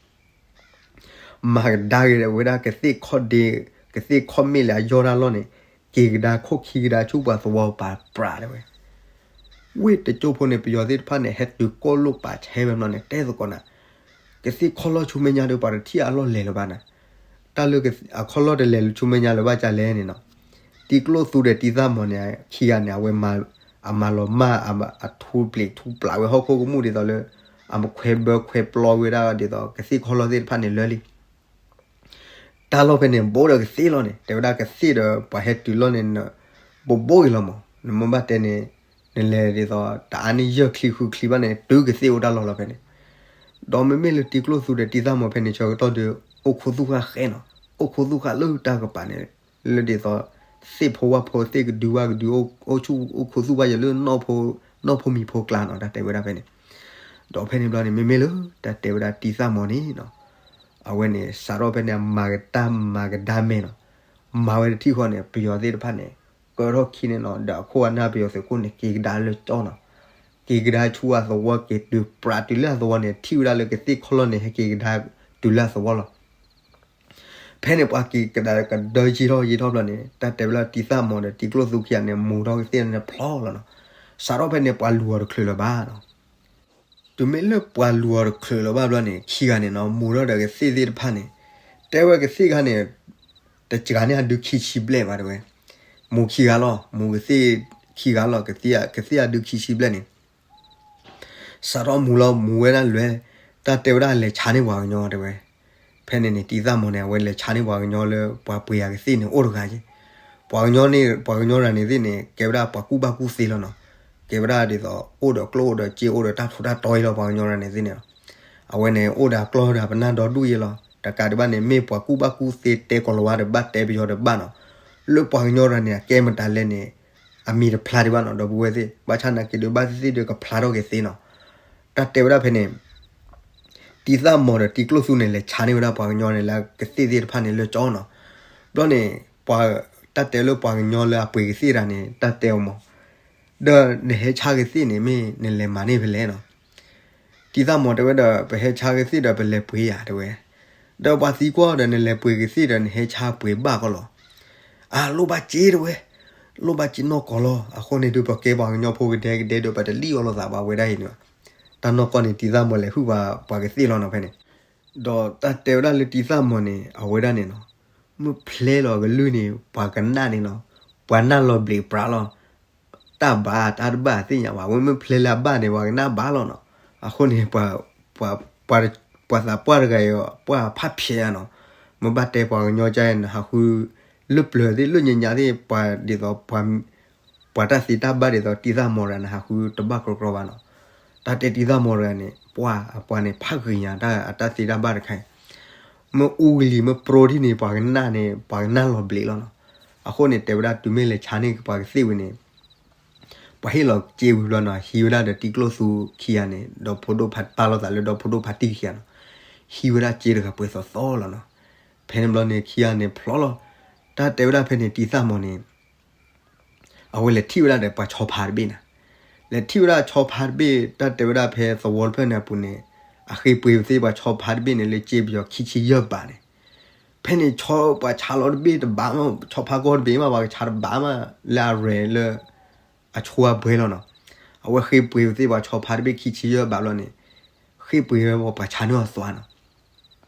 မၤကဒါက့ၤဝဲဒၣ်ကသ့ၣ်ခီၣ်ဒ့, ကသ့ၣ်ခီၣ်မ့ၣ်လၢအယီၢ်တၢ်လီၢ်န့ၣ်, က့ၤကဒါခိၣ်ခံကဒါဆူပှၤသဝီပာ်ပြးတဲဝဲ, ဝ့ၢ်တကၠိဖိန့ၣ် ပယီၤသ့ၣ်တဖၣ်န့ၣ် ဟဲတုၤကိၢ်လိၣ်ပာ်ဆဲဝဲဘျီန့ၣ် တဲသကိးနၤ, ကသ့ၣ်ခီၣ်လီၢ်ဆူမဲာ်ညါဒီး ပှၤတထံၣ်အလီၢ်လဲၤလၢၤဘၣ်နၤ, တၢ်လၢအခီၣ်လီၢ်တလဲၤဆူမဲာ်ညါလၢၤဘၣ်ကလဲၣ်န့ၣ်နီၤ, တံကျိၣ်သူဒီးတံသၣ်မီၤန့ၣ် ခံဂၤန့ၣ် အဝဲမၤ, အမၤလီၤမၢ်, အထူပျ့ၤထူပျးဝဲဟီၣ်ခိၣ်ကမူၣ်ဒ်သိးလၢ အမခွဲဘၢခွဲပျီဝဲဒၣ်ဒ်သိး ကသ့ၣ်ခီၣ်လီၢ်သ့ၣ်တဖၣ်န့ၣ်လၢလံ တၢ်လီၢ်ဖဲန့ၣ် ဘူးဒီးကသ့ၣ်လီၤန့ၣ်, တဲဝဲဒၣ်ကသ့ၣ်ဒီးပှၤဟဲတုၤလီၢ်န့ၣ်, ဘူးဘူးက့ၤလီၤမး, နမ့ၢ်ဘၣ်တဲန့ၣ်, နလဲၤဒ်သိး တအါန့ၢ်ယဲၢ်ချံဃုချံဘၣ်န့ၣ် တုၤကသ့ၣ်အိၣ်တၢ်လီၢ်လီၤဖဲန့ၣ်, ဒီးမ့မ့ၢ်လၢတံကျိၣ်သူဒီးတံသၣ်မီၤဖဲန့ၣ်ဆၢကတီၢ်ဒီး အိၣ်ခူသူၣ်ဃာ်ဃဲနီၤ, အိၣ်ခူသူၣ်ဃာ်လၢတၢ်ကပၤန့ၣ်, လၢဒ်သိး သ့ၣ်ဖိဝၣ်ဖိသ့ၣ်ကဒုဝၣ်ကဒု အိၣ်ဆူၣ်အိၣ်ခူသူၣ်ဘၣ်ယဲလၢ နီၢ်ဖိမံၤဖိကျါနီၤ တၢ်တဲဝဲဒၣ်ဖဲန့ၣ်, ဒီးဖဲန့ၣ်ဘျီန့ၣ် မ့မ့ၢ်လၢ တၢ်တဲဝဲဒၣ်တံသၣ်မီၤန့ၣ်နီၤ, အဝဲန့ၣ် စးထီၣ်ဖဲန့ၣ် မၤကတၢ်မၤကဒါမဲာ်နီၤ, မၤဝဲတထံၣ်ဃီန့ၣ် ပယီၤသ့ၣ်တဖၣ်န့ၣ် ကၢထီၣ်ခံန့ၣ်နီၤ, ဒီးအခိၣ်အနၢ်ပယီၤသုးခိၣ်န့ၣ် က့ၤကဒါလၢကၠီနီၤ, က့ၤကဒါဆူအသဝီ က့ၤတုၤပြးတုၤလၢအသဝီန့ၣ် ထံၣ်ဝဲဒၣ်လၢကသ့ၣ်ခီၣ်လီၢ်န့ၣ် ဟဲက့ၤကဒါတုၤလၢအသဝီလီၤ ဖဲန့ၣ်ပှၤက့ၤကဒါကဒၢယံာ်ထီၣ်ယံာ်ထီၣ်ဘျီန့ၣ် တၢ်တဲဝဲလၢတံသၣ်မီၤဒီးတံကျိၣ်သူခံဂၤန့ၣ် မူၤထီၣ်ကသ့ၣ်န့ၣ်ဖျီလီၤနီၤ, စးထီၣ်ဖဲန့ၣ်ပှၤလူၤအီၤတချုးလၢၤဘၣ်နီၤ, တုၤမ့ၢ်လၢပှၤလူၤအီၤတချုးလၢၤဘၣ်ဘျီန့ၣ် ခံဂၤန့ၣ်နီၤ မူၤထီၣ်ဒီးကသ့ၣ်သ့ၣ်တဖၣ်န့ၣ်, တဲဝဲကသ့ၣ်ခါန့ၣ် တစှၤန့ၢ်အဒုခံဆံဘျဲၣ်ဘၣ်တဲဝဲ, မူၤခံဂၤလီၤ မူၤကသ့ၣ်ခံဂၤလီၤ ကသ့ၣ်အဒုခံဆံဘျဲၣ်န့ၣ် စးထီၣ်မူၤလီၤ မူၤဝဲဒၣ်လွဲၢ်, တၢ်တဲဝဲဒၣ်လဲၤဆါန့ၢ်ပှၤကညီတဲဝဲ, ဖဲန့ၣ်န့ၣ် တံသၣ်မီၤန့ၣ် အဝဲလဲၤဆါန့ၢ်ပှၤကညီလၢပှၤပှ့ၤယၤကသ့ၣ်န့ၣ် အိၣ်တဂၤက့, ပှၤကညီန့ၣ် ပှၤကညီတဂၤန့ၣ်သ့ၣ်န့ၣ် ကဲဝဲဒၣ်ပှၤကူၣ်ဘၣ်ကူၣ်သ့လီၤနီၤ, ကဲဝဲဒၣ်ဒ်သိး အိၣ်ဒီးကျိၣ်အိၣ်ဒီးစ့အိၣ်ဒီးတၢ်ထူးတၢ်တီအံၤလီၤ ပှၤကညီတဂၤန့ၣ်သ့ၣ်န့ၣ်, အဝဲန့ၣ် အိၣ်ဒီးအကျီၢ်ဒီးပနၢ်ဒီဒူၣ်ယဲလီၤ, တကးဒံးဘၣ်န့ၣ် မ့ၢ်ပှၤကူၣ်ဘၣ်ကူၣ်သ့တဲကိၤလၤဝါဒီးဘၣ်တဲပယီၤဒီးဘၣ်နီၤ, လၢပှၤကညီတဂၤန့ၣ် အကဲမတၤလဲၣ်န့ၣ် အမံၤတဖျါဒံးဘၣ်နီၤ ဒီပုၢ်ဝဲၢ်သ့ၣ်, ဘၣ်ဆၣ်နာ်က့ၤဒုးဘၣ်သ့ၣ်သ့ၣ်ဒီးကဖျါထီၣ်က့ၤသ့နီၤ. တၢ်တဲဝဲဒၣ်ဖဲန့ၣ် တံသၣ်မီၤဒီးတံကျိၣ်သူန့ၣ် လဲၤဆါန့ၢ်ဝဲဒၣ်ပှၤကညီန့ၣ် လၢကသ့ၣ်သ့ၣ်တဖၣ်န့ၣ်လၢကၠီနီၤ. ဘျီန့ၣ် ပှၤ တၢ်တဲလၢပှၤကညီလၢအပှ့ၤကသ့ၣ်တဂၤန့ၣ် တၢ်တဲအီၤမး, ဒီးနဟဲဆါကသ့ၣ်န့ၣ် မ့ၢ်နလဲၤမၤန့ၢ်ဖဲလဲၣ်နီၤ. တံသၣ်မီၤတဲဝဲဒီး ပဟဲဆါကသ့ၣ်ဒီးပလဲၤပှ့ၤယၤတဲဝဲ, ဒီးပှၤသံကွၢ်ဒီး နလဲၤပှ့ၤကသ့ၣ်ဒီးနဟဲဆါပှ့ၤဘၣ်ကီးလီၤ. အလိၣ်ဘၣ်စ့တဲဝဲ, လိၣ်ဘၣ်စ့နီၢ်ကီၢ်လီၤ. အဃိန့ၣ်ဒုး ပကဲပှၤကညီဖိကဒဲကဒဲဒီး ပတလံၣ်အီၣ်လိာ်သးဘၣ်ဝဲဒၣ်အံၤန့ၣ်ဘၣ်. တၢ်နီၢ်ကီၢ်န့ၣ် တံၤသၣ်မီၤလဲၤဟုၣ်ပှၤကသ့ၣ်လီၤနီၤဖဲန့ၣ်. ဒီးတၢ်တဲဝဲဒၣ်လၢတံၤသၣ်မီၤန့ၣ် အဝဲဒၣ်န့ၣ်နီၤ, မ့ၢ်ဖျဲလီၤအကလုၢ်န့ၣ် ပှၤကနၣ်န့ၣ်နီၤ, ပှၤနၢ်လီၤဘျံးပြးလီၤ. တၢ်ဘၣ်တၢ်တဘၣ်သ့ၣ်ညါဘၣ်, အဝဲမ့ၢ်ဖျဲလၢအဘၣ်န့ၣ် ပှၤကနၣ်ဘၣ်လီၤနီၤ. အဃိန့ၣ် ပှၤသးပှၢ်တဂၤအံၤ ပှၢ်ဖးဖျဲးဧါနီၤ, မ့ၢ်ဘၣ်တဲပှၤကညီကါအံၤ နဟးဃု လၢပျၢၤသ့ၣ်လၢညါညါသ့ၣ် ပှၤဒ်သိး ပှၤတၢ်သ့တၢ်ဘၣ်ဒ်သိးတံၤသၣ်မီၤတဂၤန့ၣ် ဟးဃုတဘၣ်ကြီကြီဘၣ်နီၤ. တၢ်တဲတံၤသၣ်မီၤတဂၤန့ၣ် ပှၢ်အပှၤန့ၣ် ဖးဂ့ၤညါတၢ်အတၢ်သ့တၢ်ဘၣ်တခါအံၤ, မ့ၢ်အူကလံၤမ့ၢ်ပြီထံၣ်န့ၣ် ပှၤကနၣ်န့ၣ် ပှၤကနၣ်လီၤဘျံးလီၤနီၤ. အဃိန့ၣ် တဲဝဲဒၣ်တုၤမ့ၢ်လဲၤဆါန့ၢ်ပှၤကသ့ၣ်ဝံၤန့ၣ် ပှၤဟ့ၣ်လီၤစ့ဝံၤဘျီနီၤ, ဟံးဝဲဒၣ်ဒီးတံၤကျိၣ်သူခံဂၤန့ၣ် ဒီဖိဒိၣ်ဖး ပာ်လိာ်သးလၢဒီဖိဒိၣ်ဖးတံၢ်ခံဂၤနီၤ, ဟံးဝဲဒၣ်စ့တဂၤပှဲၤသီသီလီၤနီၤ. ဖဲန့ၣ်ဘျီန့ၣ် ခံဂၤန့ၣ်ဖျီလီၤ. တၢ်တဲဝဲဒၣ်ဖဲန့ၣ် တံၤသၣ်မီၤန့ၣ် အဝဲလဲၤထံၣ်ဝဲဒၣ်ဒီးပှၤဆီဖါတဘ့ၣ်နီၤ, လဲၤထံၣ်ဝဲဒၣ်ဆီဖါတဘ့ၣ် တၢ်တဲဝဲဒၣ်ဖဲသဝီတဖျၢၣ်န့ၣ်အပူၤန့ၣ် အဃ့ပှ့ၤဝဲသ့ၣ်ပှၤဆီဖါတဘ့ၣ်န့ၣ် လၢစ့ပယီၤခံဆံယဲၢ်ဘးန့ၣ်, ဖဲန့ၣ်ဆီပှၤဆါလီၤတဘ့ၣ်တဘးမး, ဆီဖါကီၢ်တဘ့ၣ်မး ပှၤကဆါတဘးမး လၢအရဲၣ်လၢ အဆိအဘှဲလီၤနီၤ. အဝဲဃ့ပှ့ၤဝဲသ့ၣ်ပှၤဆီဖါတဘ့ၣ်ခံဆံယဲၢ်ဘးဘျီန့ၣ် ဃ့ပှ့ၤဝဲပှၤဆါန့ၢ်အသွါနီၤ.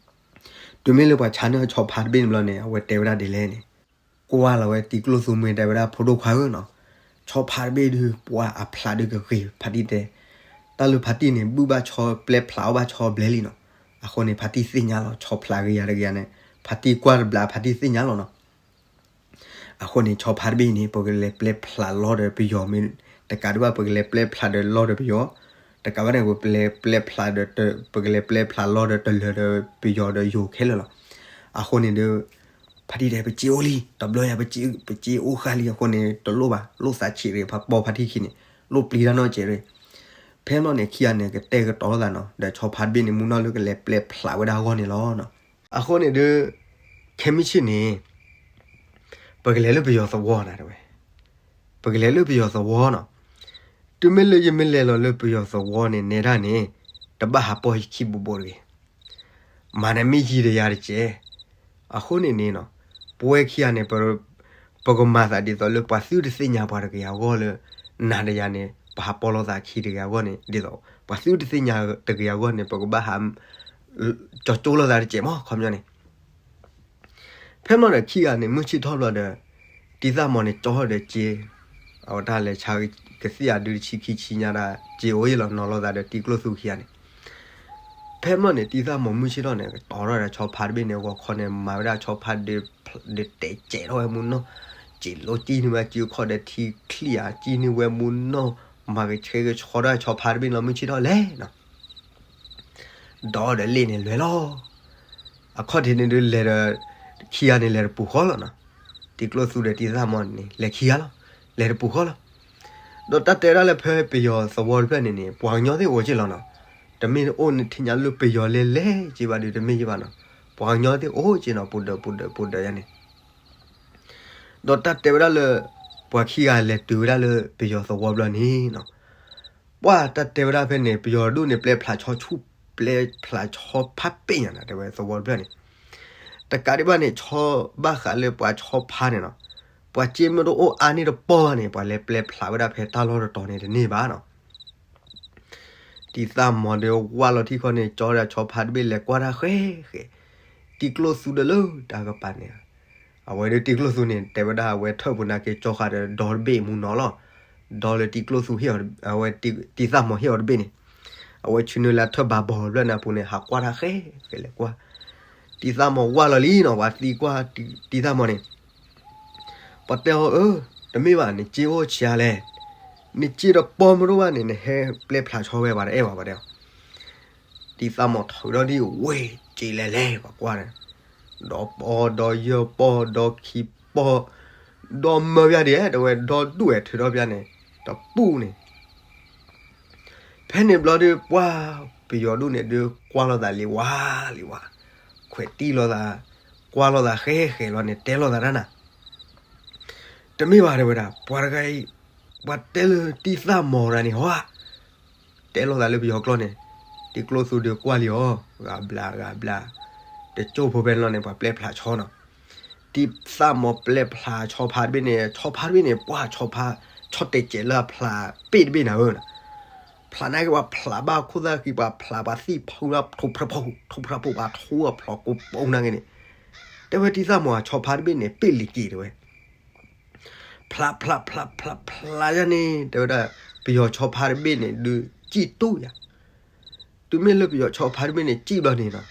တုၤမ့ၢ်လၢပှၤဆါန့ၢ်အဆီဖါတဘ့ၣ်န့ၣ်ဘျီန့ၣ် အဝဲတဲဝဲဒၣ်ဒ်လဲၣ်န့ၣ်, ကွၢ်လီၤဝဲတံၤကျိၣ်သူမ့ၢ်တဲဝဲဒၣ်ဖိဒိၣ်ခွါဧၢနီၤ, ဆီဖါတဘ့ၣ်ဒုး ပှၢ်အဖျးဒုးကဂ့ၤ ဖါတံၢ်တဲ, တၢ်လၢဖါတံၢ်န့ၣ် ဘုၣ်ဘၣ်ဆီပျဲဖျးအီၣ်ဘၣ်ဆီဘျဲလံနီၤ. အဃိန့ၣ် ဖါတံၢ်သ့ၣ်ညါလီၤ ဆီဖျးဂ့ၤယၤတဂ့ၤယၤန့ၣ် ဖါတံၢ်ကွၢ်တဘျီ ဖါတံၢ်သ့ၣ်ညါလီၤနီၤ. အဃိန့ၣ် ဆီဖါတဘ့ၣ်န့ၣ် ပကလဲၤပျဲဖျးလီၢ်ဒီးပယီၤမ့ၢ်တကးဒံးဘၣ် ပကလဲၤပျဲဖျးဒီးလီၢ်ဒီးပယီၤ, တကးဘၣ်န့ၣ် ပလဲၤပျဲဖျးဒီး ပကလဲၤပျဲဖျးလီၢ်ဒီးတလၢၤဒီးပယီၤဒီးယိၤခဲလၢာ်လီၤ. အဃိန့ၣ်ဒီး ဖါတံၢ်တဲ ပစ့အိၣ်လံ တဘျီယၤ ပစ့အိၣ်ဃာ်လံ အဃိန့ၣ် တလိၣ်ဘၣ် လိၣ်သးဆံးရ့ၣ် ဖါပိာ်ဖါတံၢ်ခံန့ၣ် လိၣ်ပျံၤတၢ်နီတစဲးရ့ၣ်. ဖဲမ့ၢ်န့ၣ် ခံဂၤန့ၣ် ကတဲာ်ကတီၤလိာ်သးနီၤ ဒီးဆီဖါတဘ့ၣ်န့ၣ် မူနီၢ်လၢကလဲၤပျဲဖျးဝဲဒၣ်အဂီၢ်န့ၣ်လီၤ. အဃိန့ၣ်ဒီး ခဲမုၢ်ဆ့ၣ်န့ၣ် ပကလဲၤလၢပယီၤသဝီနၤတဲဝဲ, ပကလဲၤလၢပယီၤသဝီနီၤ. တုၤမ့ၢ်လၢယမ့ၢ်လဲၤလီၤလၢပယီၤသဝီန့ၣ် နဲဒၣ်န့ၣ် တဘၣ်ဟးပိာ်ယခံဘိးဘိးတဂ့ၤ. မၤနမ့ၢ်ယံၤဒီးယၤတက့ၢ်. အဃိန့ၣ်န့ၣ်နီၤ ပဝဲခံဂၤန့ၣ် ပကမၤသးဒ်သိးလၢပှၤသုတသ့ၣ်ညါပှၤတဂ့ၤအဂီၢ်လၢ နၤဒီးယၤန့ၣ် ပဟးပိာ်လိာ်သးခံတဂ့ၤအဂီၢ်န့ၣ် ဒ်သိး ပှၤသုတသ့ၣ်ညါတဂ့ၤအဂီၢ်န့ၣ် ပကဘၣ်ဟး ကၠီကၠိလိာ်သးတစဲးမး ခီပညီန့ၣ် ဖဲမ့ၢ်ဒီးခံဂၤန့ၣ် မုၢ်ဆ့ၣ်ထီၣ်ဘျီဒီး တံၤသၣ်မီၤန့ၣ် ကၠီဒီးစ့, အဝဲတၢ်လဲၤဆါကသ့ၣ်အဒုတဆံခံဆံညါဒၣ် စ့အိၣ်ယ့ၣ်လီၤ နီၤလိာ်သးဒီးတံၤကျိၣ်သူခံဂၤန့ၣ်. ဖဲမ့ၢ်န့ၣ် တံၤသၣ်မီၤမုၢ်ဆ့ၣ်ထီၣ်န့ၣ် ကတီၤထီၣ်ဒီးဆီဖါတဘ့ၣ်န့ၣ် ဂီၤခီန့ၣ် မၤဝဲဒၣ်ဆီဖါဒုးတဲာ်စဲးထီၣ်ဝဲမူနီၢ်, စ့လိကံၢ်န့ၢ်ဝဲစုခီၣ်ဒီးထံချံၣ်ဧါ ကံၢ်န့ၢ်ဝဲမူနီၢ်, မၤကဆှဲကဆှီဒၣ်ဆီဖါတဘ့ၣ်လီၤ မုၢ်ဆ့ၣ်ထီၣ်လဲၣ်နီၤ ဒီးဒီးလ့ၣ်န့ၣ်လဲၤလီၤ. အခီၣ်ထံးန့ၣ်ဒုးလဲၤဒီး ခံဂၤန့ၣ်လဲၤတပူၤဃီလီၤနီၤ. တံၤကျိၣ်သူဒီးတံၤသၣ်မီၤန့ၣ် လဲၤခံဂၤလီၤ. လဲၤတပူၤဃီလီၤ. ဒီးတၢ်တဲဝဲဒၣ်လၢဖဲပယီၤသဝီတဖျၢၣ်န့ၣ်န့ၣ် ပှၤကညီသ့ၣ်အိၣ်က့လီၤနီၤ. တမ့ၢ်အိၣ်န့ၣ်ထံၣ်ညါလၢပယီၤလဲၤလဲၤက့ဘၣ်ဒုး တမ့ၢ်က့ဘၣ်နီၤ. ပှၤကညီသ့ၣ်အိၣ်က့နီၤ ပူၤဒၢးပူၤဒၢးပူၤဒၢးယါန့ၣ် ဒီးတၢ်တဲဝဲဒၣ်လၢ ပှၤခံဂၤလဲၤတုၤဝဲဒၣ်လၢပယီၤသဝီဘျီန့ၣ်နီၤ, ပှၢ်တၢ်တဲဝဲဒၣ်ဖဲန့ၣ် ပယီၤဒိၣ်န့ၣ် ပျဲဖျးဆီဆူၣ် ပျဲဖျးဆီဖးပ့ၢ်ညါနီၤ တဲဝဲသဝီတဖျၢၣ်န့ၣ်, တကးဒံးဘၣ်န့ၣ် ဆီဘၣ်ဃးလၢပှၤဆီဖါန့ၣ်နီၤ, ပှၤစ့မ့ၢ်တအိၣ်အါန့ၢ်တပီၢ်ဘၣ်န့ၣ် ပှၤလဲၤပျဲဖျးဝဲဒၣ်ဖဲတၢ်လီၢ်တတီၤန့ၣ်တန့ၢ်ဘၣ်နီၤ. တံၤသၣ်မီၤဒီးဝၢ်လီၤထံခီန့ၣ် ကၠီဒီးဆီဖါတဘ့ၣ်လဲၤကွၢ်တၢ်ဃဲဃဲ, တံၤကျိၣ်သူဒီးလၢတၢ်ကပၤန့ၣ်, အဝဲဒီးတံၤကျိၣ်သူန့ၣ် တဲဝဲဒၣ်အဝဲထၢၣ်ပူၤနာ်က့ၤကၠီဃာ်ဒီးဒီတဘ့ၣ်မူနီၤလီၤ. ဒီလၢတံၤကျိၣ်သူဟ့ၣ်အီၤ, အဝဲတံၤသၣ်မီၤဟ့ၣ်အီၤတဘ့ၣ်န့ၣ်, အဝဲဆ့နုာ်လၢထၢၣ်ဘးဘီၤဘျၢၣ်န့ၣ်အပူၤန့ၣ် ဟးကွၢ်တၢ်ဃဲဃဲလဲၤကွၢ်, တံၤသၣ်မီၤဝၢ်လီၤလံနီၤ ပှၤသံကွၢ်တံၤသၣ်မီၤန့ၣ် ပှၤတဲအီၤအၢ, တမ့ၢ်ဘၣ် နစ့အိၣ်ဆံးအါလဲၣ်, နစ့တပီၢ်မ့ၢ်တအိၣ်ဘၣ်န့ၣ် နဟဲပျဲဖျးဆီဝဲ ပှၤတအဲၣ်ဘၣ် ပှၤတဲအီၤ. တံၤသၣ်မီၤထုးထီၣ်ဒ်ဝ့ၢ်စ့လဲၤလဲၤ ပှၤကွၢ်န့ၣ်, ဒီးပီၢ်ဒီးယဲၢ်ပီၢ်ဒီးခံပီၢ်, ဒီးမၢဘၣ်ဒံး တဲဝဲဒီဒူၣ်ဝဲထုးထီၣ်ဘၣ်န့ၣ်, တပူၤန့ၣ် ဖဲန့ၣ်ဘျီဒုး ပှၢ်ပယီၤဒိၣ်န့ၣ်ဒုး ကွၢ်လိာ်သးလံဝါလံဝါ, ခွဲးတံၢ်လိာ်သး, ကွၢ်လိာ်သးဃဲဃဲလီၤန့ၣ် တဲလိာ်သးတၢ်နၤ, တမ့ၢ်ဘၣ်တဲဝဲဒၣ် ပှၤတဂၤအံၤ, ပှၤတဲလၢတံၤသၣ်မီၤတဂၤန့ၣ်ဟီဧါ, တဲလိာ်သးလၢပယီၤကျိာ်န့ၣ်, တံၤကျိၣ်သူဒုးကွၢ်လံအီၤ, ဂၤဘျါဂၤဘျါ, တကၠိၢ်ဖိဖဲန့ၣ်လီၤန့ၣ် ပှၤပျဲဖျးဆီနီၤ, တံၤသၣ်မီၤပျဲဖျးဆီဖါတဘ့ၣ်န့ၣ်, ဆီဖါတဘ့ၣ်န့ၣ် ပှၢ်ဆီဖါ, ဆီတဲာ်စဲးလၢအဖျးပ့ၣ်တဘ့ၣ်နၤဧၢ. ဖျးန့ၢ်က့ၤပှၤဖျးဘၣ်ခိၣ်သၣ်ဃံ ပှၤဖျးပှၤသံၣ်ဖူလၢထိၣ်ဖြၢၣ်ဖိ, ထိၣ်ဖြၢၣ်ဖိပှၤထိအဖျိးကိးပူၤန့ၣ်က့ၤန့ၣ်, တဲဝဲတံၤသၣ်မီၤဆီဖါတဘ့ၣ်န့ၣ် ပ့ၣ်လံၤက့ၤတဲဝဲ ဖျးဖျးဖျးဖျးဖျး ယၤန့ၣ် တဲဝဲဒၣ်, ပယီၤဆီဖါတဘ့ၣ်န့ၣ် ဒုးစံၣ်တူၢ်ယၤ. တုၤမ့ၢ်လၢပယီၤဆီဖါတဘ့ၣ်န့ၣ် စံၣ်ဘျီန့ၣ်နီၤ,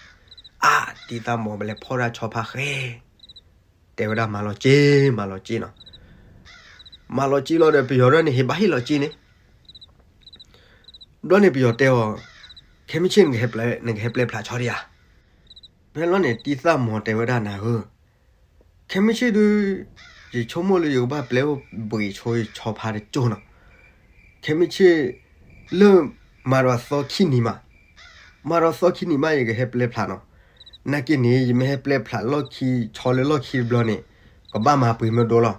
အါ, တံၤသၣ်မီၤ ပလဲၤဖီၣ်တၢ်ဆီဖါဃဲ, တဲဝဲဒၣ်မၤလီၤစ့, မၤလီၤစ့နီၤ. မၤလီၤစ့လီၤဒီး ပယီၤဒၣ်န့ၣ် ဟ့ၣ်ဘၣ်ဟ့ၣ်လီၤစ့န့ၣ် ဘျီန့ၣ်ပယီၤတဲအီၤ, ခဲမုၢ်ဆ့ၣ် နကဟဲပျဲဖျးဆီဒံးဧါ. ဖဲလီၤန့ၣ် တံၤသၣ်မီၤတဲဝဲဒၣ်နၤဧၢ, ခဲမုၢ်ဆ့ၣ်ဒုး ယဆိကမိၣ်လၢယကဘၣ်ပျဲအိၣ်ဘှံးဆိယဆီဖါတကၠိၢ်နီၤ. ခဲမုၢ်ဆ့ၣ် လၢမၤဒီးသီခံနံၤမး, မၤဒီးသီခံနံၤမး ယကဟဲပျဲဖျးနီၤ. နာ်က့န့ၣ် ယမ့ၢ်ဟဲပျဲဖျးလီၢ်ခံဆီလၢလီၢ်ခံတဘျီန့ၣ် ကဘၣ်မၤပှ့ၤမ့ၢ်ဒိၣ်လီၤ.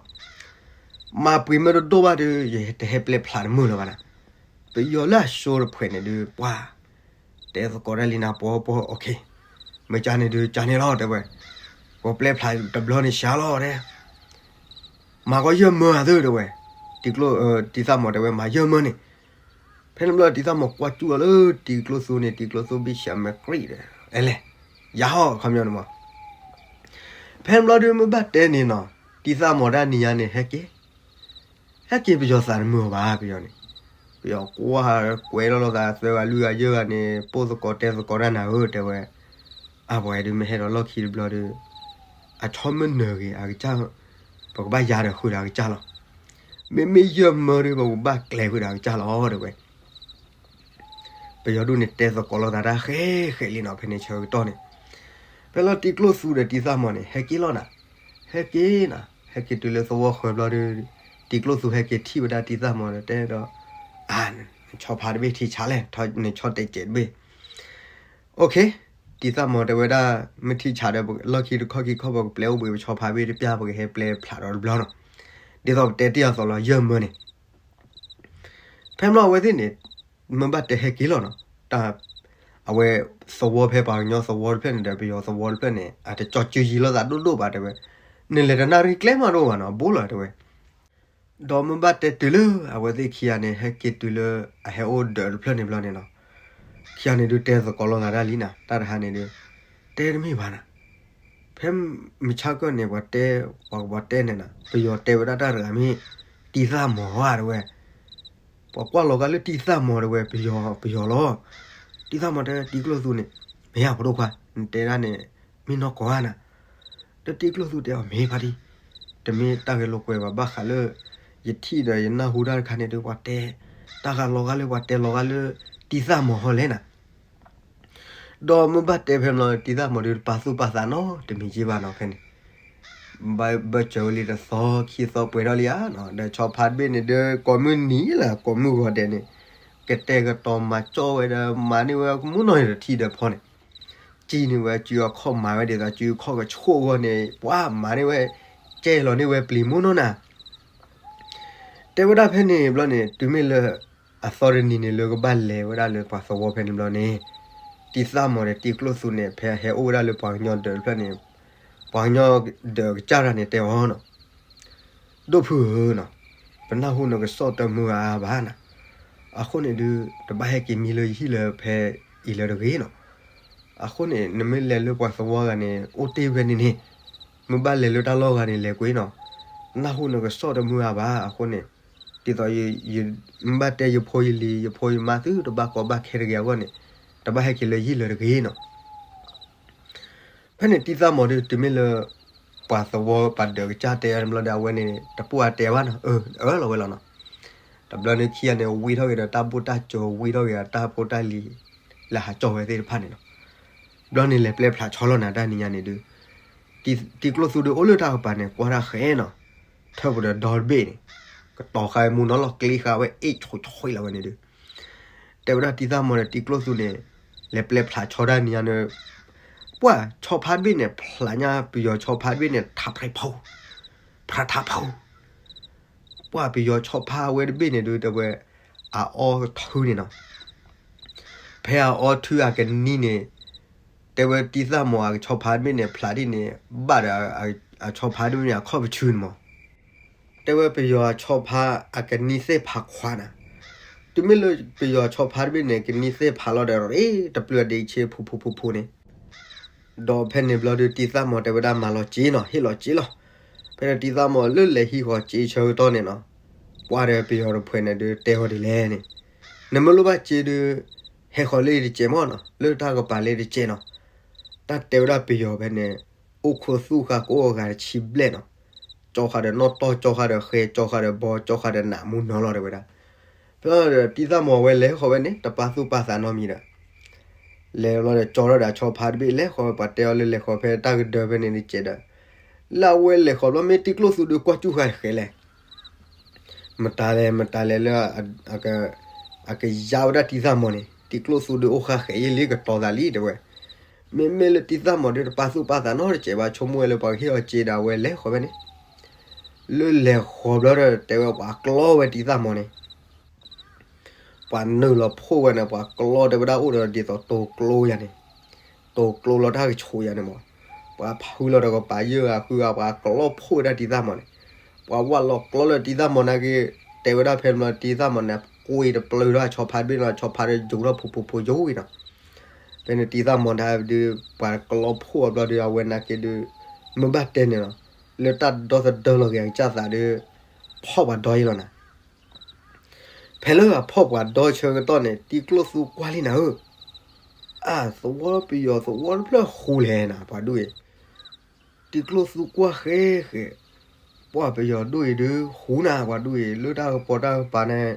မၤပှ့ၤမ့ၢ်တဒိၣ်ဘၣ်ဒီး ယတဟဲပျဲဖျးတမုာ်လၢၤဘၣ်နၤ. ပယီၤလၢအစိတဖှဲးန့ၣ်ဒုး ပှၤ တဲသကိးတၢ်လံနၤ ပှၤပှၤ okay, မ့ၢ်ကန့ၣ်ဒုး ကန့ၣ်လီၤ တဲဝဲ, ပပျဲဖျးတဘျီန့ၣ် စှၤလီၤတဲ မၤကီးယဲၢ်မၢအသၢ တဲဝဲ, တံၤကျိ, တံၤသၣ်မီၤတဲဝဲ မၤယဲၢ်မၢန့ၣ်. ဖဲန့ၣ်ဘျီ တံၤသၣ်မီၤကွၢ်စူၣ်အီၤလၢတံၤကျိသူန့ၣ်, တံၤကျိသူဘ့ၣ်ဆှးမဲာ်ကြံၣ်ဒီး အဲလဲၣ်, ယၤဟီၣ်ခီပညီန့ၣ်မး. ဖဲန့ၣ်ဘျီဒုး မ့ၢ်ဘၣ်တဲန့ၣ်နီၤ, တံၤသၣ်မီၤဒၣ်နံၤညါန့ၣ် ဟဲက့ၤ ဟဲက့ၤပယီၤသးတမုာ်အီၤဘၣ် ပယီၤန့ၣ်. ပယီၤကွၢ်ကွဲးလီၤလိာ်သး သၢဂၤလွံၢ်ဂၤယဲၢ်ဂၤန့ၣ် ပိၢ်သကိးတဲသကိးတၢ်နၤဧၢ တဲဝဲ, အပှၤဒုးမ့ၢ်ဟဲဒီးလီၢ်ခံတဘျီဒီး အဆီမ့ၢ်နၢၤဂ့ၤအကစၢ်, ပကဘၣ်ယၤဒီးဃုာ်ဒီးအကစၢ်လီၤ. မ့မ့ၢ်ယဲၢ်မၢဒီး ပကဘၣ်ကျဲၤဃုာ်ဒီးအကစၢ်လီၤ တဲဝဲ. ပယီၤဒုးန့ၣ် တဲသကိးလိာ်သးတၢ်ဃဲဃဲလံနီၤ ဖဲန့ၣ်ဆၢကတီၢ်န့ၣ်. ဖဲလီၤတံၤကျိသူဒီးတံၤသၣ်မီၤန့ၣ် ဟဲက့ၤလီၤနၤ, ဟဲက့ၤနၤ, ဟဲက့ၤတုၤလၢသဝီဃၢၤဘျီဒီး တံၤကျိသူဟဲက့ၤထံၣ်ဝဲဒၣ်တံၤသၣ်မီၤဒီးတဲဒီး, အါ, နဆီဖါတဘ့ၣ်ထံဆါလဲၣ်, နဆီတဲာ်စဲးတဘ့ၣ်. Okay, တံၤသၣ်မီၤတဲဝဲဒၣ် မ့ၢ်ထံဆါဒီး လီၢ်ခံတခီၣ်ခံခီၣ် ပကပျဲအိၣ်ဘှံးပဆီဖါတဘ့ၣ်တပျၢ် ပကဟဲပျဲဖျးဒီးတဘျီနီၤ. ဒ်သိးပတဲတ့ၢ်အသိးလီၤ ယဲၢ်မၢန့ၣ်. ဖဲမ့ၢ်အဝဲသ့ၣ်န့ၣ် မ့ၢ်ဘၣ်တဲဟဲက့ၤလီၤနီၤ, တၢ်, အဝဲသဝီဖဲပှၤကညီသဝီတဖျၢၣ်န့ၣ်ဒီး ပယီၤသဝီတဖျၢၣ်န့ၣ် အတကၠီစုယံၤလိာ်သးဒိၣ်ဒိၣ်ဘၣ်တဲဝဲ, နလဲၤတနၣ်ရံၣ်ကျဲမးတအိၣ်ဘၣ်နီၤ ဘိလီၤတဲဝဲ. ဒီးမ့ၢ်ဘၣ်တဲတုၤလၢအဝဲသ့ၣ်ခံဂၤန့ၣ် ဟဲက့ၤတုၤလၢအဟဲအိၣ်ဒၢးတဖျၢၣ်န့ၣ်ဘျီန့ၣ်နီၤ, ခံဂၤန့ၣ်ဒုးတဲသကိးလိာ်သးတၢ်လံနၤ, တၢ်တဟါန့ၣ်ဒုး တဲတမ့ၢ်ဘၣ်နၤ. ဖဲမုၢ်ဆါခီန့ၣ် ပှၤတဲ, ပှၤကဘၣ်တဲန့ၣ်နၤ, ပယီၤတဲဝဲဒၣ်တၢ်တဂၤမ့ၢ် တံၤသၣ်မီၤဧါတဲဝဲ. ပှၤကွၢ်လီၤဂာ်လၢတံၤသၣ်မီၤတဲဝဲ ပယီၤ, ပယီၤလီၤ. တံၤသၣ်မီၤတဲတံၤကျိသူန့ၣ်, မ့ၢ်ဧါ ဖိဒိၣ်ခွါ, နတဲဒၣ်န့ၣ် မ့ၢ်နီၢ်ကီၢ်ဧါနၤ. ဒီးတံၤကျိသူတဲအီၤ မ့ၢ်ဖါတံၢ်, တမ့ၢ်တၢ်ဂဲၤလိာ်ကွဲဘၣ် ဘၣ်ဃးလၢ ယထံၣ်ဒီးယနၢ်ဟူတၢ်တခါန့ၣ်ဒုး ပှၤတဲတၢ်ဂၤလီၤဂာ်လၢ ပှၤတဲလီၤဂာ်လၢ တံၤသၣ်မီၤဟီလဲၣ်နၤ. ဒီးမ့ၢ်ဘၣ်တဲဖဲန့ၣ်လီၤ တံၤသၣ်မီၤဒုးတပာ်သူၣ်ပာ်သးနီတမံၤက့ဘၣ်နီၤ ဖဲန့ၣ်. ဘၣ်ဘၢၣ်စၢၤဝဲလံတသီခံသီပှဲၤထီၣ်လံဧါနီၤ, ဒီးဆီဖါတဘ့ၣ်န့ၣ်ဒုး ကိးမုၢ်နံၤလၢကိးမုၢ်ဂီၤဒဲးန့ၣ် ကတဲာ်ကတီၤမၤကၠီၣ်ဝဲဒီး မၤန့ၢ်ဝဲမူနီၢ်န့ၣ်တထံၣ်ဒီးဖီန့ၣ် စံၣ်န့ၢ်ဝဲစုအခီၣ်မၤဝဲဒ်သိးစုအခီၣ်ကဆိၣ်အဂီၢ်န့ၣ် ပှၤမၤန့ၢ်ဝဲ ကဲလီၤန့ၢ်ဝဲပျံၤမူနီၢ်နၤ. တဲဝဲဒၣ်ဖဲန့ၣ်ဘျီန့ၣ် တုၤမ့ၢ်လၢ အသီတနံၤန့ၣ်လၢကဘၣ်လဲၤဝဲဒၣ်လၢပှၤသဝီဖဲန့ၣ်ဘျီန့ၣ် တံၤသၣ်မီၤဒီးတံၤကျိသူန့ၣ် ဖဲဟဲအိၣ်ဝဲဒၣ်လၢပှၤကညီဒၢးတဖျၢၣ်န့ၣ် ပှၤကညီဒၢးကစၢ်တဂၤန့ၣ်တဲအီၤနီၤ ဒိၣ်ဖုဧၢနီၤ, ပနၢ်ဟူနကစီၣ်တမုာ်အါဘၣ်နၤ, အဃိန့ၣ်ဒုး တဘၣ်ဟဲက့ၤမံလၢယဟံၣ်လၢဖဲအံၤလၢတဂ့ၤနီၤ. အဃိန့ၣ် နမ့ၢ်လဲၤလၢပှၤသဝီဂၤန့ၣ် အိၣ်တ့ၢ်ဝဲန့ၣ်န့ၣ်, မ့ၢ်ဘၣ်လဲၤလၢတၢ်လီၢ်ဂၤန့ၣ် လဲၤကွံာ်နီၤ, နၢ်ဟူနကစီၣ်တမုာ်အါဘၣ်အဃိန့ၣ်, ဒ်သိးယမ့ၢ်ဘၣ်တဲယဖိယလံၤ ယဖိယမါသုတဘၣ်ကီဘၣ်ခဲတဂ့ၤအဂီၢ်န့ၣ်, တဘၣ်ဟဲက့ၤလၢယဟံၣ်လၢတဂ့ၤနီၤ. ဖဲန့ၣ်တံၤသၣ်မီၤဒုး တုၤမ့ၢ်လၢ ပှၤသဝီပှၤဒၢးကစၢ်တဲအီၤတဘျီဒီး အဝဲန့ၣ် တပိၢ်အတဲဘၣ်နီၤ, အၢၣ်လီၤဝဲလီၤနီၤ. တဘျီန့ၣ်ခံဂၤန့ၣ် ဝံထီၣ်က့ၤဒီးတၢ်ဘိၣ်တၢ်စၢၤ ဝံထီၣ်က့ၤဒီးတၢ်ဖိတၢ်လံၤ လၢဟးကၠီၣ်ဝဲသ့ၣ်တဖၣ်န့ၣ်နီၤ. ဘျီန့ၣ်လဲၤပျဲဖျးဆီလီၤနၤတၢ်နံၤညါန့ၣ်ဒုး တံၤကျိသူဒုးအိၣ်လၢတၢ်ကပၤန့ၣ် ကွၢ်တၢ်ဃဲနီၤ, ထၢၣ်ပူၤဒီးဒီတဘ့ၣ်န့ၣ် ကတီၤဃာ်မူနီၤလီၤ ကျ့ဃာ်ဝဲအ့ၣ်ဆိးဆိးလီၤဝဲန့ၣ်ဒုး တဲဝဲဒၣ်တံၤသၣ်မီၤဒီးတံၤကျိသူန့ၣ် လဲၤပျဲဖျးဆီတၢ်နံၤညါန့ၣ်, ပှၢ်ဆီဖါတဘ့ၣ်န့ၣ် ဖျးညါပယီၤဆီဖါတဘ့ၣ်န့ၣ် ထးဖြဲဖိ, ဖျးထးဖိ, ပှၢ်ပယီၤဆီဖါဝဲတဘ့ၣ်န့ၣ်ဒုး တဲဝဲ အအီထုန့ၣ်နီၤ. ဖဲအအီထုအကနံၤန့ၣ် တဲဝဲတံၤသၣ်မီၤအကဆီဖါတဘ့ၣ်န့ၣ် ဖျးဒ်န့ၣ် ဘၣ်ဒီး အဆီဖါတဘ့ၣ်န့ၣ် အခီၣ်ပဆူန့ၣ်မး, တဲဝဲပယီၤအဆီဖါအကနံၣ်သ့ၣ်ဖးခွါနၤ, တုၤမ့ၢ်လၢပယီၤဆီဖါတဘ့ၣ်န့ၣ် ကနံၣ်သ့ၣ်ဖးလီၤဒီး တပျုၢ်အဒ့ဆ့ဖူဖူဖူဖူန့ၣ်, ဒီးဖဲန့ၣ်ဘျီဒုး တံၢ်သၣ်မီၤတဲဝဲဒၣ်မၤလီၤစ့နီၤ, ဟ့ၣ်လီၤစ့လီၤ. ဖဲန့ၣ်တံၢ်သၣ်မီၤလၢလဲၤဟံးဃီၤစ့ဆၢကတီၢ်န့ၣ်နီၤ, ပှၤဒီးပယီၤတဖုန့ၣ်ဒုး တဲအီၤဒ်လဲၣ်န့ၣ်, နမ့ၢ်လိၣ်ဘၣ်စ့ဒုး ဟဲဃီၤလၢတစဲးမီၢ်နီၤ, လၢတၢ်ကပၤလၢတစဲးနီၤ. တၢ်တဲဝဲဒၣ်ပယီၤဖဲန့ၣ်, အိၣ်ခိးသူၣ်ဃာ်ကိးဂၤတဆံဘျဲၣ်နီၤ, ကၠီဃာ်ဒီးနီၣ်တီၢ် ကၠီဃာ်ဒီးဃဲ ကၠီဃာ်ဒီးဘီ ကၠီဃာ်ဒီးနးမူနီၤလီၤ တဲဝဲဒၣ်. ဖဲဒီးတံၢ်သၣ်မီၤဝဲလဲၤဃီၤဝဲန့ၣ် တပာ်သူၣ်ပာ်သးနီတမံၤဒီး လဲၤလီၤဒီးကၠီထီၣ်ဒီးအဆီဖါတဘ့ၣ် လဲၤဃီၤဝဲ ပှၤတဲအီၤလၢလဲၤဃီၤဖဲတၢ်ကဒၢဖဲန့ၣ်တစဲးဒီး, လၢအဝဲလဲၤဃီၤဘျီ မ့ၢ်တံၤကျိၣ်သူဒုးကွၢ်စူၣ်ဃာ်ဃဲလဲၣ်, မတၤလဲၣ်မတၤလဲၣ်လၢ အကယါဝဲဒၣ်တံၤသၣ်မီၤန့ၣ် တံၤကျိၣ်သူဒုးအိၣ်ဃာ်ဃဲယဲလံ ကတီၤသးလံ တဲဝဲ. မ့မ့ၢ်လၢတံၤသၣ်မီၤဒုးတပာ်သူၣ်ပာ်သးနီတစဲးဘၣ် ဆိကမိၣ်ဝဲလၢပှၤကဟ့ၣ်အီၤစ့ဒီးအဝဲလဲၤဃီၤဖဲန့ၣ်, လၢလဲၤဃီၤဘျီဒီးတဲဝဲပှၤကျီဝဲတံၤသၣ်မီၤန့ၣ် ပှၤနုာ်လီၤဖှိၣ်ဝဲန့ၣ် ပှၤကျီတဲဝဲဒၣ်အိၣ်ဒီးဒ်သိးတိၤကျိယၤန့ၣ်, တိၤကျိလီၤတၢ်ကဆိးယၤန့ၣ်မး, ပှၤဖုလီၤဒီးကပၤယဲၢ်ဂၤဃုဂၤ ပှၤကျီဖှိၣ်ဝဲဒၣ်တံၤသၣ်မီၤန့ၣ်, ပှၤဝးလီၤကျီလၢတံၤသၣ်မီၤနာ်က့, တဲဝဲဒၣ်ဖဲန့ၣ်ဘျီ တံၤသၣ်မီၤန့ၣ် ကွံာ်တပျုာ်ထီၣ်အဆီဖါတဘ့ၣ်လီၤ အဆီဖါဒီးယိၤထီၣ်ဖိဖိဖိယိၤဝံၤနီၤ. ဖဲန့ၣ်တံၤသၣ်မီၤဒၣ်ဒုး ပှၤကျီဖှိၣ်အဘျီဒီး အဝဲနာ်က့ဒုး မ့ၢ်ဘၣ်တဲန့ၣ်လီၤ, လၢတၢ်ဒီသဒၢလီၤက့ၤအကစၢ်သးဒီး ဖီၣ်ပှၤဒီယဲလီၤနၤ. ဖဲလၢအဖီၣ်ပှၤဒီဆၢကတီၢ်န့ၣ် တံၤကျိၣ်သူကွၢ်လံနၤဧၢ, အၢ သဝီပယီၤသဝီတဖျၢၣ်ဃူလဲၣ်နၤ ပှၤဒိၣ်အံၤ, တံၤကျိၣ်သူကွၢ်ဃဲဃဲ, ပှၤပယီၤဒိၣ်အံၤဒုးဃူနၤ ပှၤဒိၣ်အံၤ လၢတၢ်ကပီၤတၢ်ကပၤန့ၣ်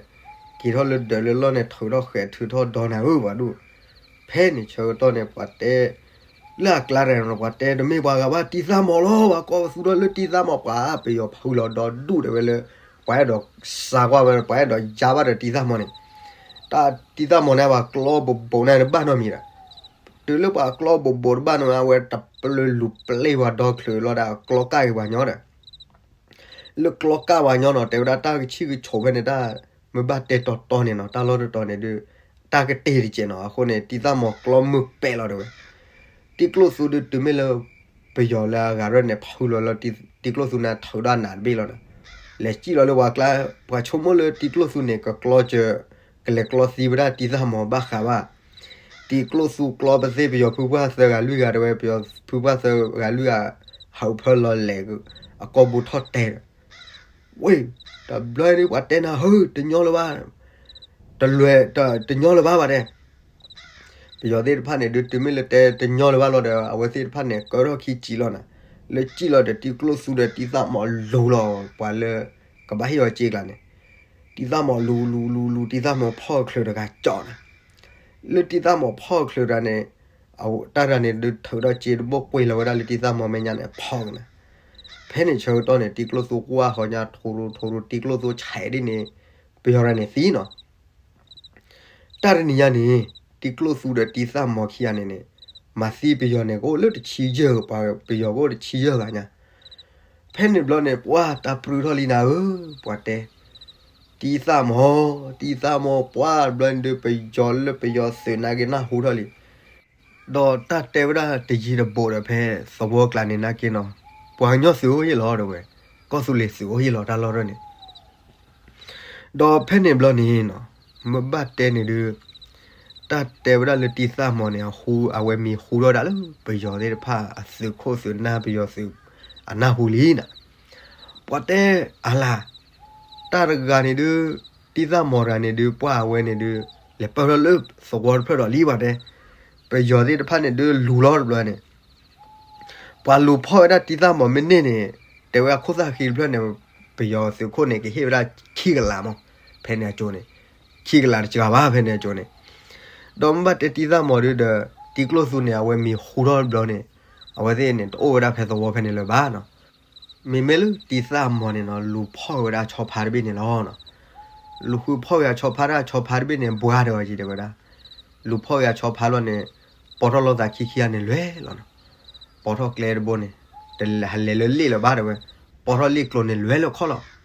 က့ၤထီၣ်လၢဒၢးလၢလီၢ်န့ၣ် ထုးထီၣ်ဃဲးထုးထီၣ်ဒီနၤဧၢ ပှၤဒိၣ်. ဖဲန့ၣ်ဆၢကတီၢ်န့ၣ် ပှၤတဲ လၢအကျါတဂၤန့ၣ် ပှၤတဲတမ့ၢ်ပှၤဂၤဘၣ် တံၤသၣ်မီၤလီၤ ပှၤကိးပသူထီၣ်လၢတံၤသၣ်မီၤ ပှၤပယီၤဖုလီၤဒီဒူၣ်တဲဝဲလၢ ပှၤအဲၣ်ဒိးစါကွၢ်ဝဲ ပှၤအဲၣ်ဒိးယါဘၣ်ဒီးတံၤသၣ်မီၤန့ၣ်, တၢ်တံၤသၣ်မီၤန့ၣ် ပှၤကျီဘိးဘိးန့ၣ်တဘၣ်နီတမံၤဒီး, တုၤလၢပှၤကျီဘိးဘိးတဘၣ်နီၤ အဝဲတပျုာ်လူၤပျဲၢ်ပှၤဒီချုးလီၤဒီး ကျီကၢ်က့ၤပှၤညီဒီး လၢကျီကၢ်ပှၤညီနီၤ တဲဝဲဒၣ်တၢ်ကဆံၣ်ကဆိးဖဲန့ၣ် တၢ်မ့ၢ်ဘၣ်တဲတီတီန့ၣ်နီၤ တၢ်လီၢ်တတီၤန့ၣ်ဒုး တၢ်ကတ့ၢ်တကဲးနီၤ အဃိန့ၣ် တံၤသၣ်မီၤကျီမုၢ်ပဲာ်လီၤတဲဝဲ. တံၤကျိၣ်သူဒုးတုၤမ့ၢ်လၢ ပယီၤလၢအဂၤရဲၣ်န့ၣ် ဖုလီၤလၢတံၤကျိၣ်သူန့ၣ် ထုးဒီးနးတဘ့ၣ်လီၤဒီး လဲၤစံၣ်လီၤလၢပှၤကျါ, ပှၤဆိကမိၣ်လၢတံၤကျိၣ်သူန့ၣ် ကကျီစၢၤ ကလဲၤကျီသံဝဲဒၣ်တံၤသၣ်မီၤဘၣ်ဃးဘၣ်. တံၤကျိၣ်သူကျီပသ့ၣ် ပယီၤဖုပှၢ်သၢဂၤလွံၢ်ဂၤတဲဝဲ ပယီၤဖုပှၢ်သၢဂၤလွံၢ်ဂၤ ဟးဖၢလီၤလဲၤ အကိာ်ပူၤထီၣ်တဲာ်ဒီး ဝ့ၢ်, တဘျီဒုးပှၤတဲနၤဧၢ တညီလၢၤဘၣ်, တလွဲၢ် တညီလၢၤဘၣ်ဘၣ်တဲ. ပယီၤသ့ၣ်တဖၣ်န့ၣ်ဒုး တုၤမ့ၢ်လၢတဲတညီလၢၤဘၣ်လီၤဒီး အဝဲသ့ၣ်တဖၣ်န့ၣ် ကၢထီၣ်ခံစံးလီၤနၤ, လၢစံၣ်လီၤဒီးတံၤကျိၣ်သူဒီးတံၤသၣ်မီၤလူၤလီၤ ပှၤလၢ ကဘၣ်ဟ့ၣ်အီၤစ့ကျါန့ၣ်, တံၤသၣ်မီၤလူၤလူၤလူၤလူၤ တံၤသၣ်မီၤဖီၣ်ချုးတဂၤကၠီနၤ, လၢတံၤသၣ်မီၤဖီၣ်ချုးတဂၤန့ၣ်, တၢ်တဂၤန့ၣ်ဒုးထုးဒီးစ့တဘိၣ်ကွံာ်လီၤဝဲဒၣ်လၢတံၤသၣ်မီၤမဲာ်ညါန့ၣ် ဖီၣ်ကနၤ. ဖဲန့ၣ်ဆၢကတီၢ်န့ၣ် တံၤကျိၣ်သူကွၢ်ဃီညါ ထိးရူၤထိးရူၤ တံၤကျိၣ်သူဆဲးဒ်န့ၣ် ပယီၤတဂၤန့ၣ်သံနီၤ. တၢ်တနံၤညါန့ၣ် တံၤကျိၣ်သူဒီးတံၤသၣ်မီၤခံဂၤန့ၣ်န့ၣ် မၤသံပယီၤန့ၣ် ကအိၣ်လၢတဆံယဲၢ် ပှၤပယီၤကအိၣ်တဆံယဲၢ်ဂၤညါ. ဖဲန့ၣ်ဘျီန့ၣ် ပှၤတၢ်ပြူထီၣ်လံနၤဧၢ, ပှၤတဲ တံၤသၣ်မီၤ, တံၤသၣ်မီၤ ပှၤဘျီန့ၣ်ဒုး ပယီၤလၢပယီၤသုးနာ်က့ၤနၢ်ဟူထီၣ်လံ. ဒီးတၢ်တဲဝဲဒၣ်တယံၤတဘူးဒီးဖဲသဝီကျါန့ၣ်နာ်က့ၤနီၤ, ပှၤကညီသုးအိၣ်ယ့ၢ်လီၤတဲဝဲ, ကီၢ်သူလ့ၤသုးအိၣ်ယ့ၢ်လီၤတၢ်လီၢ်ဒၢန့ၣ် ဒီးဖဲန့ၣ်ဘျီန့ၣ်နီၤ, မ့ၢ်ဘၣ်တဲန့ၣ်ဒုး တၢ်တဲဝဲဒၣ်လၢတံၤသၣ်မီၤန့ၣ် အဃူ အဝဲမံၤဃူထီၣ်ဒၣ်လၢပယီၤသ့ၣ်တဖၣ်အသုးခိၣ်သုးနၢ် ပယီၤသုးအနၢ်ဟူလံနီၤ. ပှၤတဲအလၤ, တၢ်တဂၤန့ၣ်ဒုး, တံၤသၣ်မီၤတဂၤန့ၣ်ဒုး ပှၤအဝဲန့ၣ်ဒုး လဲၤပၢၢ်ထီၣ်လၢသဝီတဖျၢၣ်ဒီးလံပှၤတဲ, ပယီၤသ့ၣ်တဖၣ်န့ၣ်ဒုးလူၤလီၤတဘျီန့ၣ် ပှၤလူၤဖီၣ်ဝဲဒၣ်တံၤသၣ်မီၤမ့ၢ်န့ၢ်န့ၣ်, တဲဝဲအခိၣ်သၣ်ဃံတဖျၢၣ်န့ၣ်, ပယီၤသုးခိၣ်န့ၣ် ကဟ့ၣ်ဝဲဒၣ်ခံကလးမး, ဖဲန့ၣ်အကၠိန့ၣ်, ခံကလးတစှၤဘၣ်ဖဲန့ၣ်အကၠိန့ၣ်. ဒီးမ့ၢ်ဘၣ်တဲတံၤသၣ်မီၤဒုးဒီး တံၤကျိၣ်သူန့ၣ် အဝဲမံၤဟူထီၣ်တဘျီန့ၣ်, အဝဲသ့ၣ်န့ၣ် တအိၣ်ဝဲဒၣ်ဖဲသဝီဖဲန့ၣ်လၢၤဘၣ်နီၤ. မ့မ့ၢ်လၢတံၤသၣ်မီၤန့ၣ်နီၤ လူၤဖီၣ်ဝဲဒၣ်ဆီဖါတဘ့ၣ်န့ၣ်လီၤ. လူၤဃုဖီၣ်ဝဲအဆီဖါဒၣ်ဆီဖါတဘ့ၣ်န့ၣ် ဘှါဒီးအီၤက့ၤတဲဝဲဒၣ် လူၤဖီၣ်ဝဲအဆီဖါလီၤန့ၣ်, ပီထီၣ်လိာ်သးခံခံဂၤန့ၣ်လွဲၢ်လီၤနီၤ. ပီထီၣ်ကျဲတဘိန့ၣ်, တလဲၤဟးလဲၤလၢလ့ၣ်လၢၤဘၣ်တဲဝဲ, ပီထီၣ်လ့ၣ်ကျိၤန့ၣ်လွဲၢ်လၢခီၣ်လီၤ.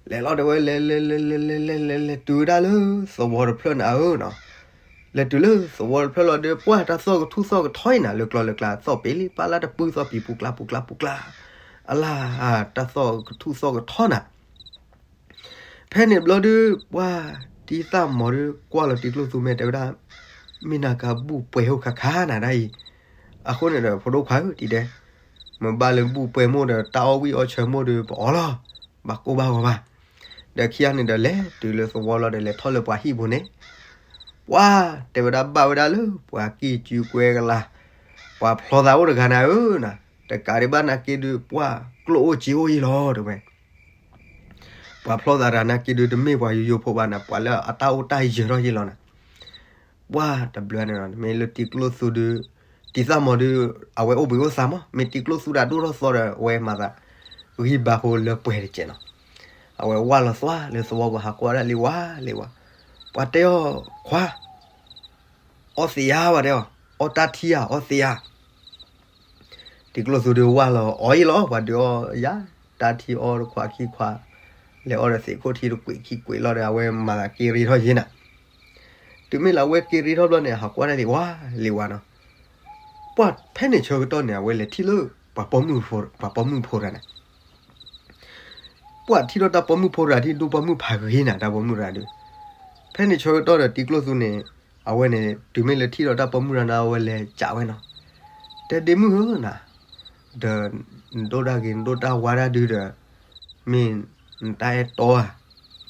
လဲၤလီၤတဲဝဲ လဲၤလဲၤလဲၤလဲၤလဲၤလဲၤလဲၤတုၤဝဲဒၣ်လၢသဝီတဖျၢၣ်န့ၣ်ဧၢနီၤ. လဲၤတုၤလၢသဝီတဖျၢၣ်လီၤဒီး ပှၤတၢ်သီၣ်ကထူၣ်သီၣ်ကထီအံၤနၤ လၢကျီလၢကျါ သီၣ်ပ့ၤလံ ပာ်လၢတပုၢ်သီၣ်ပံၤပူၤကျါပူၤကျါပူၤကျါ အလၢ် တၢ်သီၣ်ကထူၣ်သီၣ်ကထီနၤ. ဖဲန့ၣ်ဘျီဒုး ပှၤတံၤသၣ်မီၤဒုး ကွၢ်လီၤတံၤကျိၣ်သူမဲ တဲဝဲဒၣ်, မ့ၢ်နၤကဘူၣ်ပှဲၤဟိခါခါနၤဒၣ်အံၤ, အဃိန့ၣ်ဒီး ဖိဒိၣ်ခွါဧၢ တံၤဒဲး, မ့ၢ်ဘၣ်လၢဘူၣ်ပှဲၤမိၢ်ဒီး တၢ်အီၣ်ဝံၣ်အီၣ်ဆၢမိၢ်ဒီး ပအီလီၤ, ဘၣ်ကိၢ်ဘၣ်ဂီၤဘၣ်. ဒီးခံဂၤန့ၣ်ဒီး လဲၤတုၤလၢသဝီလီၤဒီး လဲၤထီၣ်လၢပှၤဟံၣ်ပူၤန့ၣ်, ပှၤတဲဝဲဒၣ် ဘၣ်ဝဲဒၣ်လၢ ပှၤကံၢ်ကၠူကွဲကလၤ, ပှၤဖျီသးအိၣ်တဂၤနၤဧၢနၤ, တကးဒံးဘၣ်နာ်က့ဒုး ပှၤကျိၣ်အိၣ်စ့အိၣ်အံၤလီၤ တဲဝဲ. ပှၤဖျီသးတဂၤနာ်က့ဒုး တမ့ၢ်ပှၤယိယိဖိဘၣ်နၤ, ပှၤလၢအတၢ်အိၣ်တၢ်ယၢၤထီၣ်ယံလီၤနၤ. ပှၤတဘျီန့ၣ်ဒီး မ့ၢ်လၢတံၤကျိၣ်သူဒုး, တံၤသၣ်မီၤဒုး အဝဲအိၣ်ဘှံးအိၣ်သါမး, မ့ၢ်တံၤကျိၣ်သူတၢ်ဒိၣ်ထီၣ်သီဒီး အဝဲမၤသးဂံၢ်ဘါဖိလၢပှဲၤတကဲးနီၤ. အဝဲဝၢ်လီၤသွါလၢသဝီပူၤ ဟးကွၢ်ဒၣ်လံဝါလံဝါ, ပှၤတဲအီၤ ခွါ အီသံးဧါ, ပှၤတဲအီၤ အီတၢ်ထံဧါ, အီသံးဧါ. တံၤကျိၣ်သူဒုးဝၢ်လီၤအီအံၤလီၤ, ပှၤဒုးအီယၤ, တၢ်ထံအီတခွးခံခွး, လဲၤအီဒီးသံးခိၣ်ထံတကွံးခံကွံးလီၤဒီး အဝဲမၤသးက့ၤရ့ထီၣ်ယံနၤ. တုၤမ့ၢ်လၢအဝဲက့ၤရ့ထီၣ်ဘျီန့ၣ် ဟးကွၢ်ဒၣ်လံဝါလံဝါနီၤ. ပှၤဖဲန့ၣ်ဆၢကတီၢ်န့ၣ် အဝဲလဲၤထံၣ်လၢ ပှၤပိာ်မုၣ်ဖိတဂၤန့ၣ် ပှၤထံၣ်ဒီးတၢ်ပိာ်မုၣ်ဖိတဂၤ ထံၣ်ဒိၣ်ပိာ်မုၣ်ဖးဂ့ၤနၤ, တၢ်ပိာ်မုၣ်တဂၤဒုး. ဖဲန့ၣ်ဆၢကတီၢ်ဒီးတံၤကျိၣ်သူန့ၣ်, အဝဲန့ၣ် တုၤမ့ၢ်လၢထံၣ်ဒီးတၢ်ပိာ်မုၣ်တဂၤန့ၣ် အဝဲလဲၤကးဝဲနီၤ, တဲဒ့မုၣ်ဧၢနၤ, ဒီးနဒိၣ်တၢ်ဂ့ၤနဒိၣ်တၢ်ဝါတၢ်ဒုးဒီး, မ့ၢ်နတၢ်အဲၣ်တီဧါ,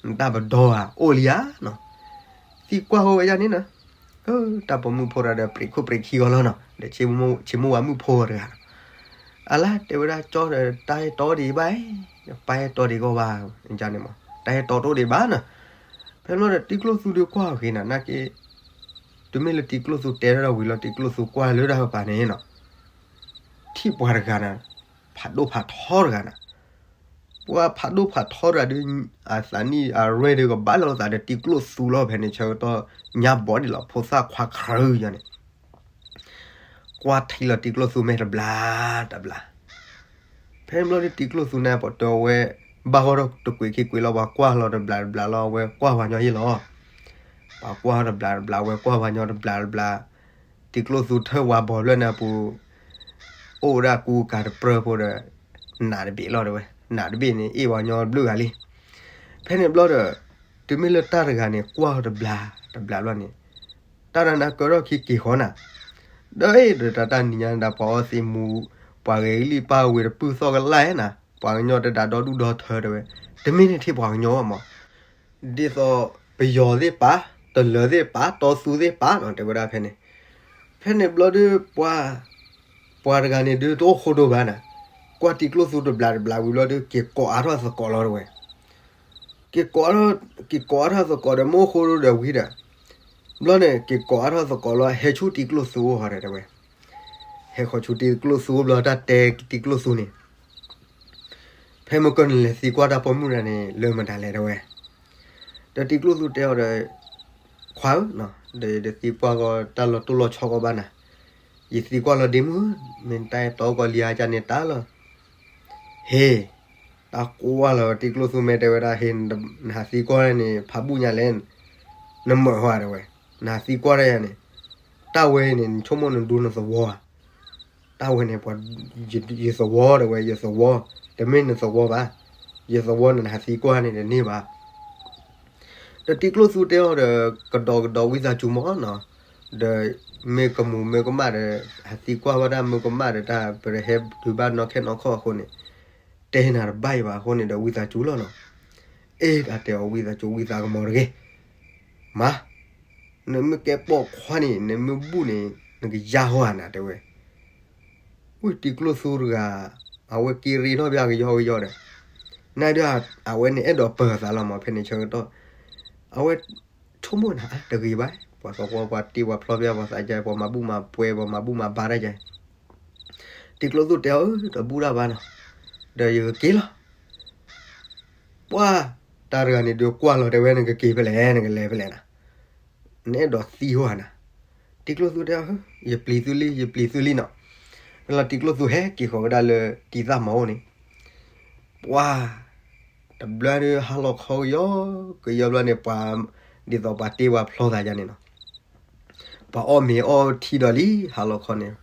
နတၢ်ပဒီဧါ, အိၣ်လံဧါနီၤ. သံကွၢ်ဃီဝဲဒၣ်န့ၣ်နၤ, တၢ်ပိာ်မုၣ်ဖိတဂၤဒီး ပြံးခိၣ်ပြံးခံဂီၤလီၤနီၤ, ဒီး ဆ့မိၢ်ဝၤမုၣ်ဖိတဂၤနီၤ. အလါတဲဝဲဒၣ် ကၠီဒီး တၢ်အဲၣ်တီဒံးဘၣ်, ပၢ်အဲၣ်တီဒံးကီးဘၣ်, န့ၣ်မး တၢ်အဲၣ်တီတအိၣ်ဒံးဘၣ်နီၤ. ဖဲန့ၣ်ဒီးတံၤကျိၣ်သူဒုးကွၢ်ဂ့ၤနၤ နာ်က့, တုၤမ့ၢ်လၢတံၤကျိၣ်သူတဲထီၣ်ဝံၤလီၤ တံၤကျိၣ်သူကွၢ်လၢတၢ်ကပၤန့ၣ်နီၤ, ထံၣ်ပှၤတဂၤနၤ, ဖးဒိၣ်ဖးထီတဂၤနၤ. ပှၤဖးဒိၣ်ဖးထီတဂၤဒုး, အသးနံၣ်အရဲၣ်ဒုးကဘၣ်လီၤသးဒီးတံၤကျိၣ်သူလီၤ. ဖဲန့ၣ်ဆၢကတီၢ်ညါဘီဒံးလီၤ, ဖိသၣ်ခွါခရၢယၤန့ၣ် ကွၢ်ထံလီၤတံၤကျိၣ်သူမဲာ်တဘျးတဘျး. ဖဲန့ၣ်ဘျီဒုးတံၤကျိၣ်သူန့ၣ် ပှၤတဲအဝဲ, ဘၣ်ဂီၢ်တကွံးခံကွံးလီၤ ပှၤကွၢ်လီၤတဘျးတဘျးလီၤ အဝဲကွၢ်ပှၤညီယံလီၤ. ပှၤကွၢ်တဘျးတဘျး အဝဲကွၢ်ပှၤညီတဘျးတဘျး. တံၤကျိၣ်သူထၢၣ်ဝါဘီဘျၢၣ်န့ၣ်အပူၤ, အိၣ်ဝဲဒၣ်ကူကၤတပြၢဖိဒီး, နးတဘ့ၣ်လီၤတဲဝဲ, နးတဘ့ၣ်န့ၣ် အ့ၣ်ပှၤညီဘျုးဂၤလံ. ဖဲန့ၣ်ဘျီဒီး, တုၤမ့ၢ်လၢတၢ်တဂၤန့ၣ် ကွၢ်တဘျးတဘျးဘျီန့ၣ်, တၢ်တဂၤန့ၣ်ကၢထီၣ်ခံက့ၤဃီနၤ, ဒီးအ့ၣ်ဒီးတၢ်တနံၤညါဒၣ် ပှၤအီသံးမူ, ပှၤဂဲၤကလံၣ်ပၢ်ဝံၤတပုၢ်သီၣ်ကလါနၤ, ပှၤကညီတဒၣ်ဒီဒူၣ်ဒီထၢတဲဝဲ, တမ့ၢ်န့ၣ်ထံၣ်ပှၤကညီဘၣ်မး ဒ်သိးပယီၤသ့ၣ်ပာ်, တလၢၤသ့ၣ်ပာ်, တီသူသ့ၣ်ပာ်နီၤ တဲဝဲဒၣ်ဖဲန့ၣ်. ဖဲန့ၣ်ဘျီဒုးပှၤ, ပှၤတဂၤန့ၣ်ဒုးတအိၣ်ဃိဒိဘၣ်နၤ, ကွၢ်တံၤကျိၣ်သူတဘျးတဘျးဝံၤဘျီဒုး က့ၤကိးအါထီၣ်သကိးလီၤတဲဝဲ. က့ၤကိး, က့ၤကိးအါထီၣ်သကိးဒီး မ့ၢ်အိၣ်ဃိဒိဒီးဝံၤဒီး, ဘျီန့ၣ် က့ၤကိးအါထီၣ်သကိးလီၤ ဟဲဆူတံၤကျိၣ်သူအအိၣ်ဃီဒီးတဲဝဲ. ဟဲဃီၤဆူတံၤကျိၣ်သူအအိၣ်ဘျီ တၢ်တဲတံၤကျိၣ်သူန့ၣ် ဖဲမုၢ်ကၢၢ်နလဲၤသံကွၢ်တၢ်ပိာ်မုၣ်တဂၤန့ၣ် လၢမတၤလဲၣ်တဲဝဲ. ဒီးတံၤကျိၣ်သူတဲအီၤဒီး, ခွါဧၢ, ဒီးယတသံကွၢ်ကီးတၢ်လီၤတိၢ်လီၤဆီကီးဘၣ်နၤ, ယသံကွၢ်လီၤဒ့မုၣ်ဧၢ, မ့ၢ်နတၢ်အဲၣ်တီကီးလံဧါ ကန့ၣ်တၢ်လီၤ. ဟ့ၣ်, တၢ်ကွၢ်လီၤတံၤကျိၣ်သူမဲာ်တဲဝဲဒၣ် ဟ့ၣ်, နဟးသံကွၢ်န့ၣ် ဖးဘူၣ်ညါလဲၣ်, နမၢၢ်ဟီတဲဝဲ, နဟးသံကွၢ်တၢ်ယၤန့ၣ်, တၢ်ဝဲန့ၣ် နဆိကမိၣ်နဒူနသဝီဧါ. တၢ်ဝဲန့ၣ်ပှၤ, ယသဝီတဲဝဲ ယသဝီ, တမ့ၢ်နသဝီဘၣ်, ယသဝီန့ၣ် နဟးသံကွၢ်န့ၣ်တန့ၢ်ဘၣ်. ဒီးတံၤကျိၣ်သူတဲအီၤဒီး, ကဒီးကဒီးဝံသးစူၤမးနီၤ, ဒီးမ့ၢ်ကမူၤမ့ၢ်ကမၣ်ဒီး, ဟးသံကွၢ်ဝဲဒၣ်မ့ၢ်ကမၣ်ဒီး တၢ်ပဟဲဒုးဘၣ်နီၢ်ခဲနီၢ်ခီၣ်အဃိန့ၣ်, တဲနၤတဘၣ်အံၤဘၣ်အဃိန့ၣ်ဒီးဝံသးစူၤလီၤနီၤ. အ့ၣ် တၢ်တဲအီၤဝံသးစူၤ ဝံသးကမီၤတဂ့ၤ, မၤ နမ့ၢ်ကဲပိာ်ခွါန့ၣ် နမ့ၢ်ဘူၣ်န့ၣ် နကယါဟီဧါနၤတဲဝဲ. ဝံတံၤကျိၣ်သူတဂၤ, အဝဲက့ၤရ့ထီၣ်ဘၣ်ကယီကယီဒီး, နဒုးအဝဲန့ၣ်အဲၣ်ဒိးပၢၤသးလီၤမး ဖဲန့ၣ်ဆၢကတီၢ်, အဝဲဆိကမိၣ်နၤတဂ့ၤဘၣ်, ပှၤသဝီပှၤတ့ပှၤဖျီပျၢ်ပှၤသးကါ ပှၤမၤဘူၣ်မၤပှဲၤ ပှၤမၤဘူၣ်မၤဘါတၢ်ကါ တံၤကျိၣ်သူတဲအီၤ တဘူၣ်တၢ်ဘါနီၤ, ဒီးယကက့ၤလီၤ. ပှၤ, တၢ်တဂၤန့ၣ်ဒုးကွၢ်လီၤတဲဝဲ နကက့ၤဖဲလဲၣ် နကလဲၤဖဲလဲၣ်နၤ, နအဲၣ်ဒိးသံဟီဧါနၤ. တံၤကျိၣ်သူတဲအီၤ ယပျံၤသုလံ ယပျံၤသုလံနီၤ. ဖဲလီၤတံၤကျိၣ်သူဟဲက့ၤဃီၤဝဲဒၣ်လၢတံၤသၣ်မီၤအိၣ်န့ၣ်, ပှၤ, တဘျီဒုးဟါလီၤခီကယီကယီဘျီန့ၣ် ပှၤ, ဒ်သိးပှၤတ့ပှၤဖျီသးယါန့ၣ်နီၤ ပှၤအီၣ်မ့ၤအီထံဒီးလံ ဟါလီၤခီန့ၣ်,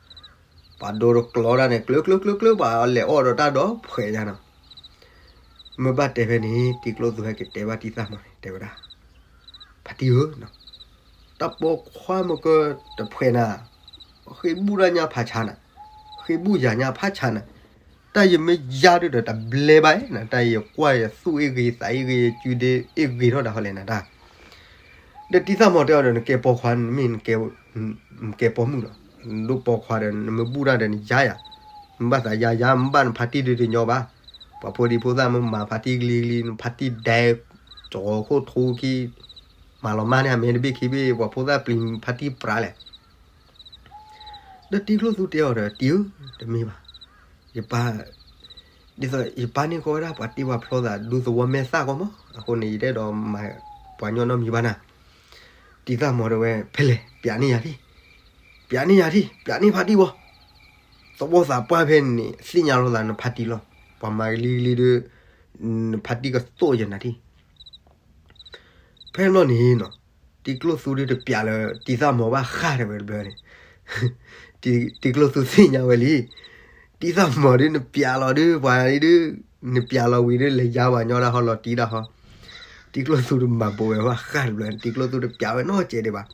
ပှၤဒိတကျီတၢ်န့ၣ် ကျၢၤကျၢၤကျၢၤကျၢၤ ပှၤလဲၤအီၣ်ဒီးတၢ်ဒီးဖှဲးညါနီၤ. မ့ၢ်ဘၣ်တဲဖဲန့ၣ် တံၤကျိၣ်သူဟဲက့ၤတဲဘၣ်တံၤသၣ်မီၤန့ၣ် တဲဝဲဒၣ်, ဖါတံၢ်ဧၢ, တၢ်ပိာ်ခွါမ့ၢ်ကတဖှဲးနၤ, ဃ့ဘူၣ်တၢ်ညၣ်ဖးဆါနၤ, ဃ့ဘူၣ်ယၤညၣ်ဖးဆါနၤ, တၢ်ယမ့ၢ်ယါဒုဒီးတဘျဲဘၣ်နၤ, တၢ်ယကွၢ်ယသူၣ်အ့ၣ်ဂ့ၤသးအ့ၣ်ဂ့ၤ ယစုဒ့အ့ၣ်ဂ့ၤထီၣ်ဒၣ်ဟီလဲၣ်နၤတၢ်. ဒီးတံၤသၣ်မီၤတဲအီၤဒီး နကဲပိာ်ခွါ နမ့ၢ်နကဲပိာ်မုၣ်လီၤ, နဒိၣ်ပိာ်ခွါဒီး နမ့ၢ်ဘူၣ်တၢ်ဒီးနယါယၤ, နဘၣ်သးယါယါ မ့ၢ်ဘၣ်နဖါတံၢ်ဒုတညီဘၣ်. ပှၤဖိဒံဖိသၣ်မ့ၢ်မၤဖါတံၢ်ကလံၤကလံၤ နဖါတံၢ်ဒဲ ကၠီၤခိၣ်ထူခံ မၤလီၤမၢ်န့ၢ်အမဲတဘ့ၣ်ခံဘ့ၣ် ပှၤဖိသၣ်ပျံၤဖါတံၢ်ပြးလဲၣ်. ဒီးတံၤကျိၣ်သူတဲအီၤဒီး တံၤဧၢ, တမ့ၢ်ဘၣ်, ယပၢ်, ဒ်သိးယပၢ်န့ၣ်ဃီဝဲဒၣ်ပှၤတ့ပှၤဖျီသးဒူသဝီမဲာ်သၣ်ကီမး, အဃိန့ၣ် ယတအဲၣ်ဒိးမၤပှၤညီနီတမံၤဘၣ်နၤ. တံၤသၣ်မီၤတဲဝဲ ဖဲလဲၣ် ပျးန့ၢ်ယၤထံၣ်, ပျးန့ၢ်ယၤထံၣ် ပျးန့ၢ်ဖါတံၢ်ဝီ, သဝီသးပှၢ်ဖဲန့ၣ် သ့ၣ်ညါလိာ်သးနဖါတံၢ်လီၤ, ပှၤမၤကလံၤကလံၤဒီး နဖါတံၢ်ကသိၣ်ယနၤထံၣ်. ဖဲန့ၣ်ဘျီန့ၣ်နီၤ, တံၤကျိၣ်သူဒုတပျးလၢတံၤသၣ်မီၤဘၣ်ဃၣ်တဲဝဲတဘျီန့ၣ်, တံၤကျိၣ်သူသ့ၣ်ညါဝဲလံ, တံၤသၣ်မီၤဒုနပျးလီၤဒု ပှၤအံၤဒု နပျးလီၤဝံၤဒု လဲၤယါပှၤညီတၢ်ဟီ လီၤတံၢ်တၢ်ဟီ, တံၤကျိၣ်သူတမၤဘိးဝဲဘၣ်ဃၣ်တဘျီန့ၣ် တံၤကျိၣ်သူတပျးဝဲနီတစဲးဒံးဘၣ်.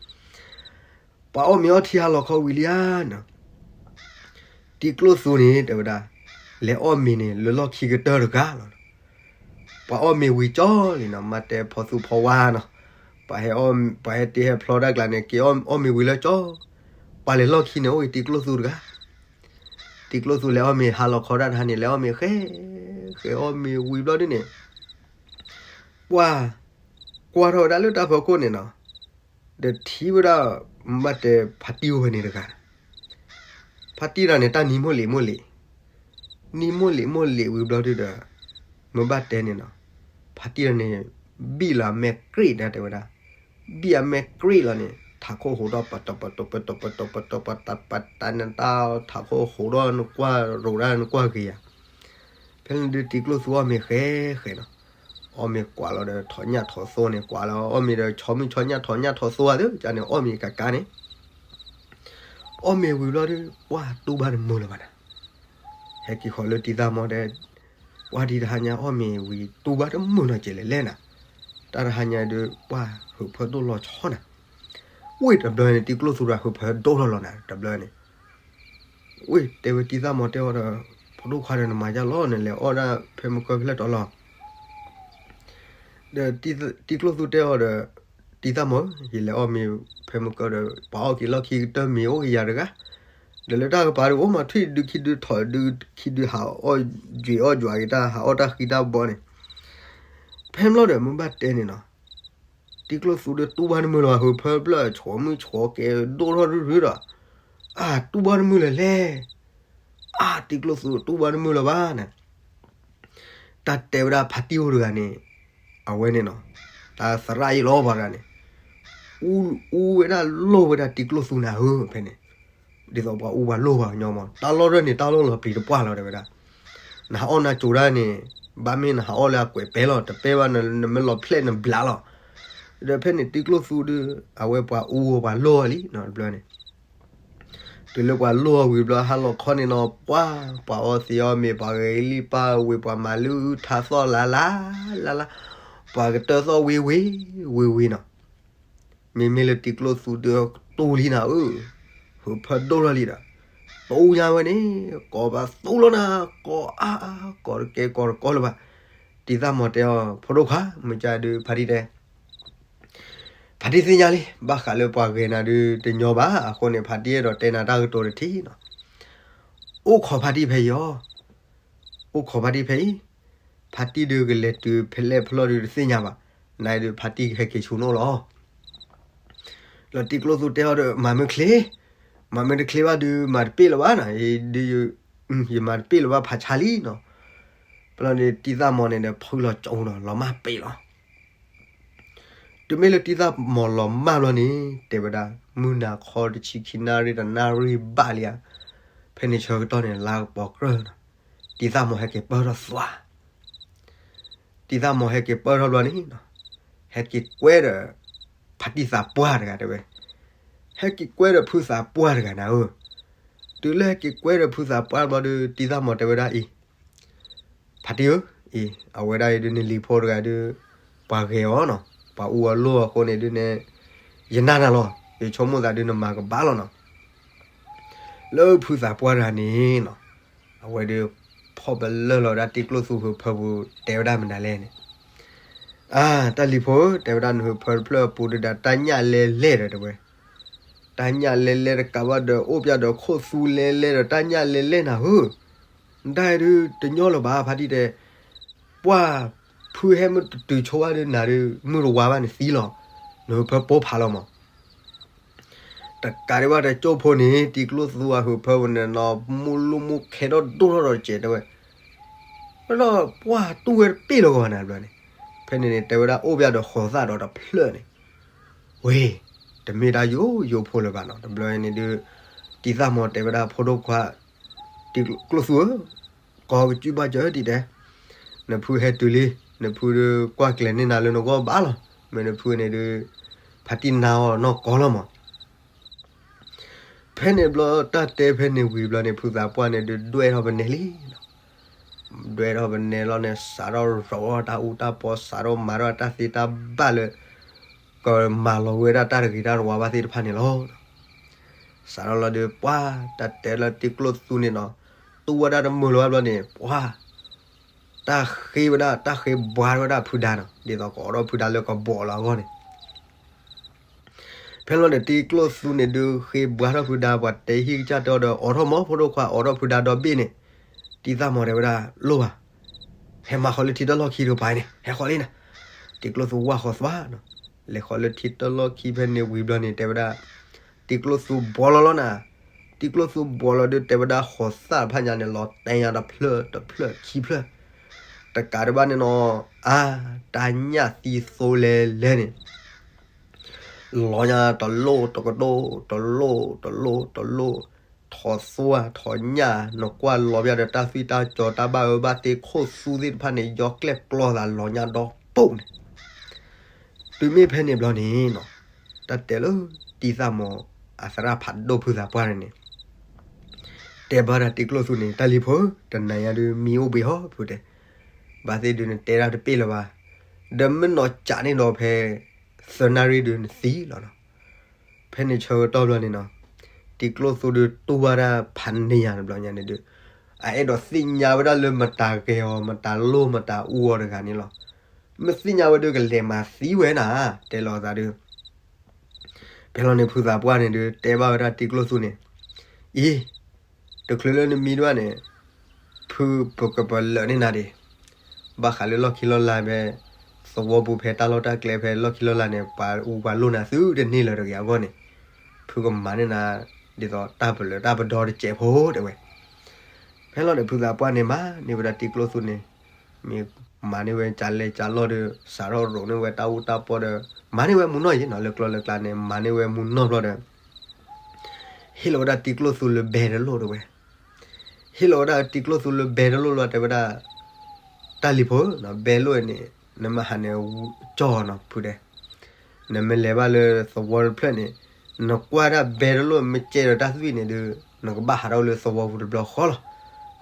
ပှၤအီၣ်မ့ၤအီထံဟါလီၤခီဝံၤလံဧါနီၤ, တံၤကျိၣ်သူန့ၣ် တဲဝဲဒၣ်, လဲၤအီၣ်မ့ၤန့ၣ် လၢလီၢ်ခံကတၢၢ်တဂၤလီၤ. ပှၤအီၣ်မ့ၤဝံၤကၠီလံနီၤ, မ့ၢ်တဲဖီသူဖီဝါနီၤ, ပှၤဟဲအီၣ်, ပှၤဟဲတ့ဟဲဖျီတၢ်ကျါန့ၣ် က့ၤအီၣ်မ့ၤဝံၤလၢကၠီ, ပှၤလဲၤလီၢ်ခံန့ၣ် အိၣ်ဂ့ၤတံၤကျိၣ်သူတဂၤ. တံၤကျိၣ်သူလဲၤအီၣ်မ့ၤဟါလီၤခီတၢ်တဟါန့ၣ် လဲၤအီၣ်မ့ၤဃဲ, ဃဲအီၣ်မ့ၤဝံၤဘျီဒုန့ၣ် ပှၤကွၢ်ထီၣ်ဝဲဒၣ်လၢတၢ်ဖီခိၣ်န့ၣ်နီၤ, ဒီးထံၣ်ဝဲဒၣ် မ့ၢ်ဘၣ်တဲဖါတံၢ်အိၣ်ဖဲန့ၣ်တဂၤန့ၣ်, ဖါတံၢ်တဂၤန့ၣ် တၢ်နံၤမိၢ်လံၤမိၢ်လံၤ, နံၤမိၢ်လံၤမိၢ်လံၤဝံၤဘျီဒုဒီး မ့ၢ်ဘၣ်တဲန့ၣ်နီၤ, ဖါတံၢ်တဂၤန့ၣ် ဘံၣ်လီၤအမဲာ်ကြ့ၣ်ဒၣ်တဲဝဲဒၣ်, ဘံၣ်အမဲာ်ကြ့ၣ်လီၤန့ၣ် ထးခိၣ်ဟိးထီၣ်ပတီၢ်ပတီၢ်ပတီၢ်ပတီၢ်ပတီၢ်ပတီၢ်ပတီၢ်ပတီၢ်ပတီၢ်ပတီၢ် ထးခိၣ်ဟိးထီၣ်နကွၢ်ရိးဒၣ်နကွၢ်ဂ့ၤယၤ ဖဲန့ၣ်ဒုတံၤကျိၣ်သူအီၣ်မ့ၤဃဲဃဲနီၤ, အီၣ်မ့ၤကွၢ်လီၤဒီးထီၣ်ညၣ်ထီၣ်သိန့ၣ် ကွၢ်လီၤအီၣ်မ့ၤဒီးဆီမုၢ်ဆီညၣ်ထီၣ်ညၣ်ထီၣ်သိဧါသ့ၣ် ကန့ၣ်အီၣ်မ့ၤကကါန့ၣ်, အီၣ်မ့ၤဝံၤဘျီဒု ပှၢ်တူၢ်ဘၣ်တမုာ်လၢၤဘၣ်နၤ, ဟဲက့ၤဃီၤလၢတံၤသၣ်မီၤဒီး ပှၢ်ဒ်တဟါညါအီၣ်မ့ၤဝံၤတူၢ်ဘၣ်တမုာ်နီၤကဲလဲၣ်လဲၣ်နၤ, တၢ်တဟါညါဒု ပှၢ်ဟုးဖၢဒိၣ်လီၤဆီနၤ, ဝ့ၢ်တဘျီန့ၣ် တံၤကျိၣ်သူဒီးဟုးဖၢဒိၣ်ထီၣ်လီၤနၤ တဘျီန့ၣ် ဝ့ၢ်တဲဝဲတံၤသၣ်မီၤတဲအီၤဒီး ဖိဒိၣ်ခွါဒီးနမၤယါလီၤ နလဲၤအီၣ်ဒၣ်ဖဲမုၢ်ကၢဖဲလဲၣ်တီၤလီၤ, ဒီးတံၤကျိၣ်သူတဲအီၤဒီး တံၤသၣ်မီၤဧၢ ယလဲၤအီၣ်မ့ၤဖဲမုၢ်ကၢဒီး ပှၤအီၣ်က့ၤလီၢ်ခံကတၢၢ်မ့ၤအိၣ်က့ၤယၤတဂၤ, ဒီးလၢတၢ်ကပၤဒုးအိၣ်မးထွံၣ်ဒုခံဒုထီၣ်ဒုခံဒုဟးအီၣ်ယွၤအီၣ်ယွၤက့ၤတၢ်ဟးအီၣ်တၢ်ဃံတၢ်ဘီန့ၣ်, ဖဲမုၢ်လီၤဒီးမ့ၢ်ဘၣ်တဲန့ၣ်နီၤ တံၤကျိၣ်သူဒီးတူၢ်ဘၣ်တမုာ်လၢၤဘၣ် ဟုးဖၢဖျၢၣ်ဆီမုၢ်ဆီကဲဒိၣ်ထီၣ်ရုရုဒီး, အါ တူၢ်ဘၣ်တမုာ်လၢၤလဲၣ်, အါ တံၤကျိၣ်သူတူၢ်ဘၣ်တမုာ်လၢၤဘၣ်န့ၣ်, တၢ်တဲဝဲဒၣ်ဖါတံၢ်အိၣ်တဂၤန့ၣ်, အဝဲန့ၣ်နီၤ, တၢ်သရၣ်အံၤလီၤပှၤတဂၤန့ၣ်, အူဝဲဒၣ်လိၢ်ဝဲဒၣ်တံၤကျိၣ်သူနၤဧၢ ဖဲန့ၣ်, ဒ်သိးပှၤအူပှၤလိၢ်ပှၤကညီမး တၢ်လီၢ်ရၢၢ်န့ၣ် တၢ်လီၢ်လီၤပျံၤတပှၢ်လီၤတဲဝဲဒၣ်, နဟးအီၣ်နၤကၠိၤဒၣ်န့ၣ်, ဘၣ်မ့ၢ်နဟးအီၣ်လၢအကွဲးပဲလီၤ တပဲဘၣ်နမ့ၢ်လီၤဖျဲၣ်နဘျးလီၤ, ဒီးဖဲန့ၣ်တံၤကျိၣ်သူဒီး အဝဲပှၤအူပှၤလိၢ်အီၤလံနီၤ တဘျီန့ၣ် တုၤလၢပှၤလိၢ်အီၤဝံၤဘျီဟါလီၤခီန့ၣ်နီၤ ပှၤ, ပှၤအီသံးအီမ့ၤ ပှၤဂဲၤလံၣ်ပၢ်ဝ့ၤ ပှၤမၤလုၢ်ထါသီၣ်လါလါ, လါလါ, ပှၤကတၢၢ်သီၣ်ဝ့ၤဝ့ၤ, ဝ့ၤဝ့ၤနီၤ, မ့မ့ၢ်လၢတံၤကျိၣ်သူဒီးတူၢ်လံနၤဧၢ, ဟုးဖၢဒိၣ်ထီၣ်လံဒီး, တူၢ်ညါဝဲန့ၣ်, ကိးပသူလီၤနၤ, ကိးအါအါ, ကိးတကဲကိးတကီလၢၤဘၣ်, တံၤသၣ်မီၤတဲအီၤ ဖိဒိၣ်ခွါ မုၢ်ကဒီးဖါတံၢ်တဲ ဖါတံၢ်သ့ၣ်ညါလံ ဘၣ်ဃးလၢပှၤဂဲၤနၤဒုးတညီဘၣ် အဃိန့ၣ် ဖါတံၢ်အဲၣ်ဒိးတဲနၤတၢ်ကတိၤတထံၣ်နီၤ, အိၣ်ခိးဖါတံၢ်ဖဲအံၤအီၤ, အိၣ်ခိးဖါတံၢ်ဖဲအံၤ, ဖါတံၢ်ဒုးကလဲၤတုၤဖဲလဲၣ်ဖဲလဲၣ်ဒုးတသ့ၣ်ညါဘၣ်, နဒုးဖါတံၢ်ကဟဲက့ၤဆူနအိၣ်လီၤ လီၤတံၤကျိၣ်သူတဲအီၤဒီး မၤမ့ၢ်ချ့, မၤမ့ၢ်တချ့ဘၣ်ဒုး မၤတပ့ၢ်လၢၤဘၣ်နီၤ, ဒုး, ယမၤတပ့ၢ်လၢၤဘၣ်ဖးဆါလံနီၤ, ပလီၤန့ၣ်တံၤသၣ်မီၤန့ၣ်ဒီးဖုလီၤကၠိဒီး လီၤမၢ်ပ့ၢ်လီၤ, တုၤမ့ၢ်လၢတံၤသၣ်မီၤလီၤမၢ်ဘျီန့ၣ် တဲဝဲဒၣ် မုၢ်နၤခီတဆံခံနၣ်ရံၣ်တနၣ်ရံၣ်ဘၣ်လံဧါ, ဖဲန့ၣ်ဆၢကတီၢ်န့ၣ် လါကပီၤကြၢၢ်နီၤ, တံၤသၣ်မီၤဟဲက့ၤပၢၢ်ထီၣ်သွါ တံၤသၣ်မီၤဟဲက့ၤပၢၢ်ထီၣ်ဘျီန့ၣ်, ဟဲက့ၤကွဲဒီး ဖါတံၢ်သးပှၢ်တဂၤတဲဝဲ, ဟဲက့ၤကွဲဒီးဖုသးပှၢ်တဂၤနၤဧၢ, တုၤလၢဟဲက့ၤကွဲဒီးဖုသးပှၢ်ဘျီဒီး တံၤသၣ်မီၤတဲဝဲဒၣ်အံၤ, ဖါတံၢ်ဧၢ, အံၤ အဝဲဒၣ်အံၤဒုးန့ၣ်လံၤဖိတဂၤဒုး ပှၤဂဲၤအီၤနီၤ, ပှၤအူအီၤလိၣ်အဃိန့ၣ်ဒုးန့ၣ် ယနာ်နၤလီၤ, ယဆိကမိၣ်သးဒုးနမၤကဘၣ်လီၤနီၤ. လၢဖုသးပှၢ်တဂၤန့ၣ်နီၤ, အဝဲဒုး ဖီၣ်ပလၢၢ်လီၤဝဲဒၣ်တံၤကျိၣ်သူဟၢဖၢပူၤ တဲဝဲဒၣ်မနုၤလဲၣ်န့ၣ်, အါ တၢ်လံၤဖိဧၢ, တဲဝဲဒၣ်နဟၢဖၢတဖျၢၣ်အပူၤဒုးဒီး တၢ်ညၣ်လဲလဲဒီးတဲဝဲ, တၢ်ညၣ်လဲလဲတကးဘၣ်ဒီး အိၣ်ပျဲဒီးခိၣ်သူလဲလဲဒီး တၢ်ညၣ်လဲလဲနၤဧၢ, နတၢ်အံၤဒုးတညီလၢၤဘၣ် ဖါတံၢ်တဲ, ပှၢ်ဖုဟဲမုၢ်တတုၤဆိဝဲဒုးနၤဒုး မုၢ်တဝါဘၣ်န့ၣ်သံလီၤ, နဟၢဖၢပိာ်ဖးလီၤမး. တကးဒံးဘၣ်တကၠိၢ်ဖိန့ၣ် တံၤကျိၣ်သူအဟၢဖၢပူၤန့ၣ်နီၤ မူလူမူခဲထီၣ်ဒိၣ်ထီၣ်ဒီးတကဲးတဲဝဲ, ဒီးပှၢ်တူၢ်ဝဲတပ့ၢ်လၢၤဂီၤနၤတဘျီန့ၣ်, ဖဲန့ၣ်န့ၣ် တဲဝဲဒၣ်အိၣ်ပျဲဒီးဃိးသၣ်ဒီးတဖျၢၣ်န့ၣ်, ဝ့ၢ် တမ့ၢ်တၢ်ယိယိဖိလၢၤဘၣ်နီၤ, တဘျီန့ၣ်ဒုး တံၤသၣ်မီၤတဲဝဲဒၣ်ဖိဒိၣ်ခွါ တံၤကျိၣ်သူဧၢ, ကီကစုၢ်ဘၣ်စၢၤတံၤတဲ, နဖုဟဲတုၤလံ, နဖုဒုးကွၢ်ကျဲၤန့ၢ်နၤလၢနဂီၢ်ဘၣ်လီၤ, မ့ၢ်နဖုန့ၣ်ဒုး ဖါတံၢ်နာ်အီၤနီၢ်ကီၢ်လီၤမး. ဖဲန့ၣ်ဘျီတၢ်တဲဖဲန့ၣ်ဝံၤဘျီန့ၣ် ဖုသးပှၢ်န့ၣ်ဒုးဒွဲၣ်ထီၣ်ပနဲလံနီၤ, ဒွဲၣ်ထီၣ်ပနဲလီၤန့ၣ် စးထီၣ်ရိးအီၣ်တၢ်အူတၢ်ပီ စးထီၣ်မၤထီၣ်တၢ်သ့တၢ်ဘၣ်လၢ ကမၤလီၤဝဲဒၣ်တၢ်တဂ့ၤတၢ်တဝါဘၣ်သ့ၣ်တဖၣ်န့ၣ်လီၤ. စးထီၣ်လီၤဒုးပှၢ်တၢ်တဲလၢတံၤကျိၣ်သူန့ၣ်နီၤ, တူၢ်ဝဲဒၣ်တမုာ်လၢၤဘၣ်ဘျီန့ၣ် ပှၢ် တၢ်ဃ့ဝဲဒၣ် တၢ်ဃ့ဘှါထီၣ်ဝဲဒၣ်ဖုဒါနီၤ, ဒ်သိးကအိးထီၣ်ဖုဒါလၢကဘီးလီၤအဂီၢ်န့ၣ် ဖဲလီၤန့ၣ် တံၤကျိၣ်သူန့ၣ်ဒုးဃ့ဘှါထီၣ်ဖုဒါ ပှၤတဲဟံၣ်ကစၢ်တဲအီၤဒီး အိးထီၣ်မီၤဖိဒိၣ်ခွါ အိးထီၣ်ဖုဒါဒီဘ့ၣ်န့ၣ်, တံၤသၣ်မီၤတဲဝဲဒၣ် လိၣ်ဘၣ်, ဟဲမၤဃီလၢထံတၢ်လီၢ်ခံတကပၤန့ၣ် ဟဲဃီလံနၤ, တံၤကျိၣ်သူဝၢ်ဃီသွါနီၤ, လဲၤဃီလၢထံတၢ်လီၢ်ခံဖဲန့ၣ်ဝံၤဘျီန့ၣ် တဲဝဲဒၣ် တံၤကျိၣ်သူဘီလီၤလီၤနၤ, တံၤကျိၣ်သူဘီလီၤဒုးတဲဝဲဒၣ်ဃိးသၣ်တဖၣ်ညါန့ၣ် လီၤတဲညါတဖျၢၣ်တဖျၢၣ်ခံဖျၢၣ်, တကးဒံးဘၣ်န့ၣ်နီၤ, အါ တၢ်ညၣ်သံသိလဲလဲန့ၣ် လီၤညါတလိၣ်တကတိၢ် တလိၣ်တလိၣ်တလိၣ်, ထိးသွါထိးညၣ် နကွၢ်လီၤပျၢ်ဒီးတၢ်သွံၣ်တၢ်စီၤတၢ်ဘၣ်အၢဘၣ်သီခိၣ်သူသ့ၣ်တဖၣ်န့ၣ် ယီၤကျဲၣ်ကျီသးလီၤညါဒီပိၢ်န့ၣ်, တုၤမ့ၢ်ဖဲန့ၣ်ဘျီန့ၣ်နီၤ, တၢ်တဲလၢတံၤသၣ်မီၤအသရၣ်ဖးဒိၣ်ဖုသးပှၢ်န့ၣ်န့ၣ် တဲဘၣ်ဒၣ်တံၤကျိၣ်သူန့ၣ် တၢ်လံၤဖိဧၢ, တနၤညါဒုးမံအိၣ်ဘှံးဟီဖုတဲ, ဘၣ်သ့ၣ်ဒုးနတဲဒၣ်တပ့ၢ်လၢၤဘၣ်, ဒီးမ့ၢ်နီၢ်ကးန့ၣ်ဒီးဖဲ သၢနၣ်ရံၣ်ဒုးနသံလီၤနီၤ. ဖဲန့ၣ်ဆၢကတီၢ်ဘျီန့ၣ်နီၤ, တံၤကျိၣ်သူဒုးတူၢ်ဘၣ်ဒၣ်ဖးန့ၢ်ယၤတဘျီညါန့ၣ်ဒုး, အအဲၣ်ဒိးသ့ၣ်ညါဝဲဒၣ်လၢမတၤဂဲၤအီၤ မတၤလိၣ်မတၤအူအီၤတဂၤန့ၣ်လီၤ. မ့ၢ်သ့ၣ်ညါဝဲဒုးကလဲၤမၤသံဝဲနၤ, တဲလီၤသးဒုး ဖဲလီၤန့ၣ်ဖုသးပှၢ်န့ၣ်ဒုး တဲဘၣ်ဝဲဒၣ်တံၤကျိၣ်သူန့ၣ်, အံၤ, တချုးလၢနမံဒၣ်န့ၣ်, ဖုပကပလၢာ်န့ၢ်နၤဒံး, ဘၣ်ဃးလၢလီၢ်ခံလီၢ်လါဖဲ သဝီပူၤဖဲတၢ်လီၢ်တၢ်ကျဲဖဲလီၢ်ခံလီၢ်လါန့ၣ် ပှၤအူပှၤလိၣ်နၤသုတန့ၢ်လၢၤတဂ့ၤအဂီၢ်န့ၣ်, ဖုကမၤန့ၢ်နၤ ဒ်သိးတၢ်ပလၢာ်တၢ်ပဒီတစဲးဖိတဲဝဲ. ဖဲလီၤန့ၣ်ဖုသးပှၢ်န့ၣ်မၤန့ၢ်ဝဲဒၣ်တံၤကျိၣ်သူန့ၣ်, မ့ၢ်မၤန့ၢ်ဝဲကလဲကလီၢ်ဒီး စးထီၣ်ရိးန့ၢ်ဝဲတၢ်အူတၢ်ပီဒီး မၤန့ၢ်ဝဲမူနီၢ်ယံၤနီၤ, လၢကျီလၢကျါန့ၣ် မၤန့ၢ်ဝဲမူနီၢ်ဘျီဒီး ဟ့ၣ်လီၤဝဲဒၣ်တံၤကျိၣ်သူလၢဘဲတလိၣ်တဲဝဲ. ဟ့ၣ်လီၤဝဲဒၣ်တံၤကျိၣ်သူလၢဘဲတလိၣ်လီၤတဲဝဲဒၣ်, တၢ်လံၤဖိဧၢ, ဘဲလိၣ်န့ၣ် နမ့ၢ်ဟးန့ၣ်ကၠီနီၤဖုတဲ, နမ့ၢ်လဲၤဘၣ်လၢသဝီတဖျၢၣ်န့ၣ်, နကွၢ်ဒၣ်ဘဲတလိၣ်မ့ၢ်ကဲဒီးတၢ်သွံၣ်န့ၣ်ဒီး နကဘၣ်ဟးထီၣ်လၢသဝီပူၤတဘျီဃီလီၤ.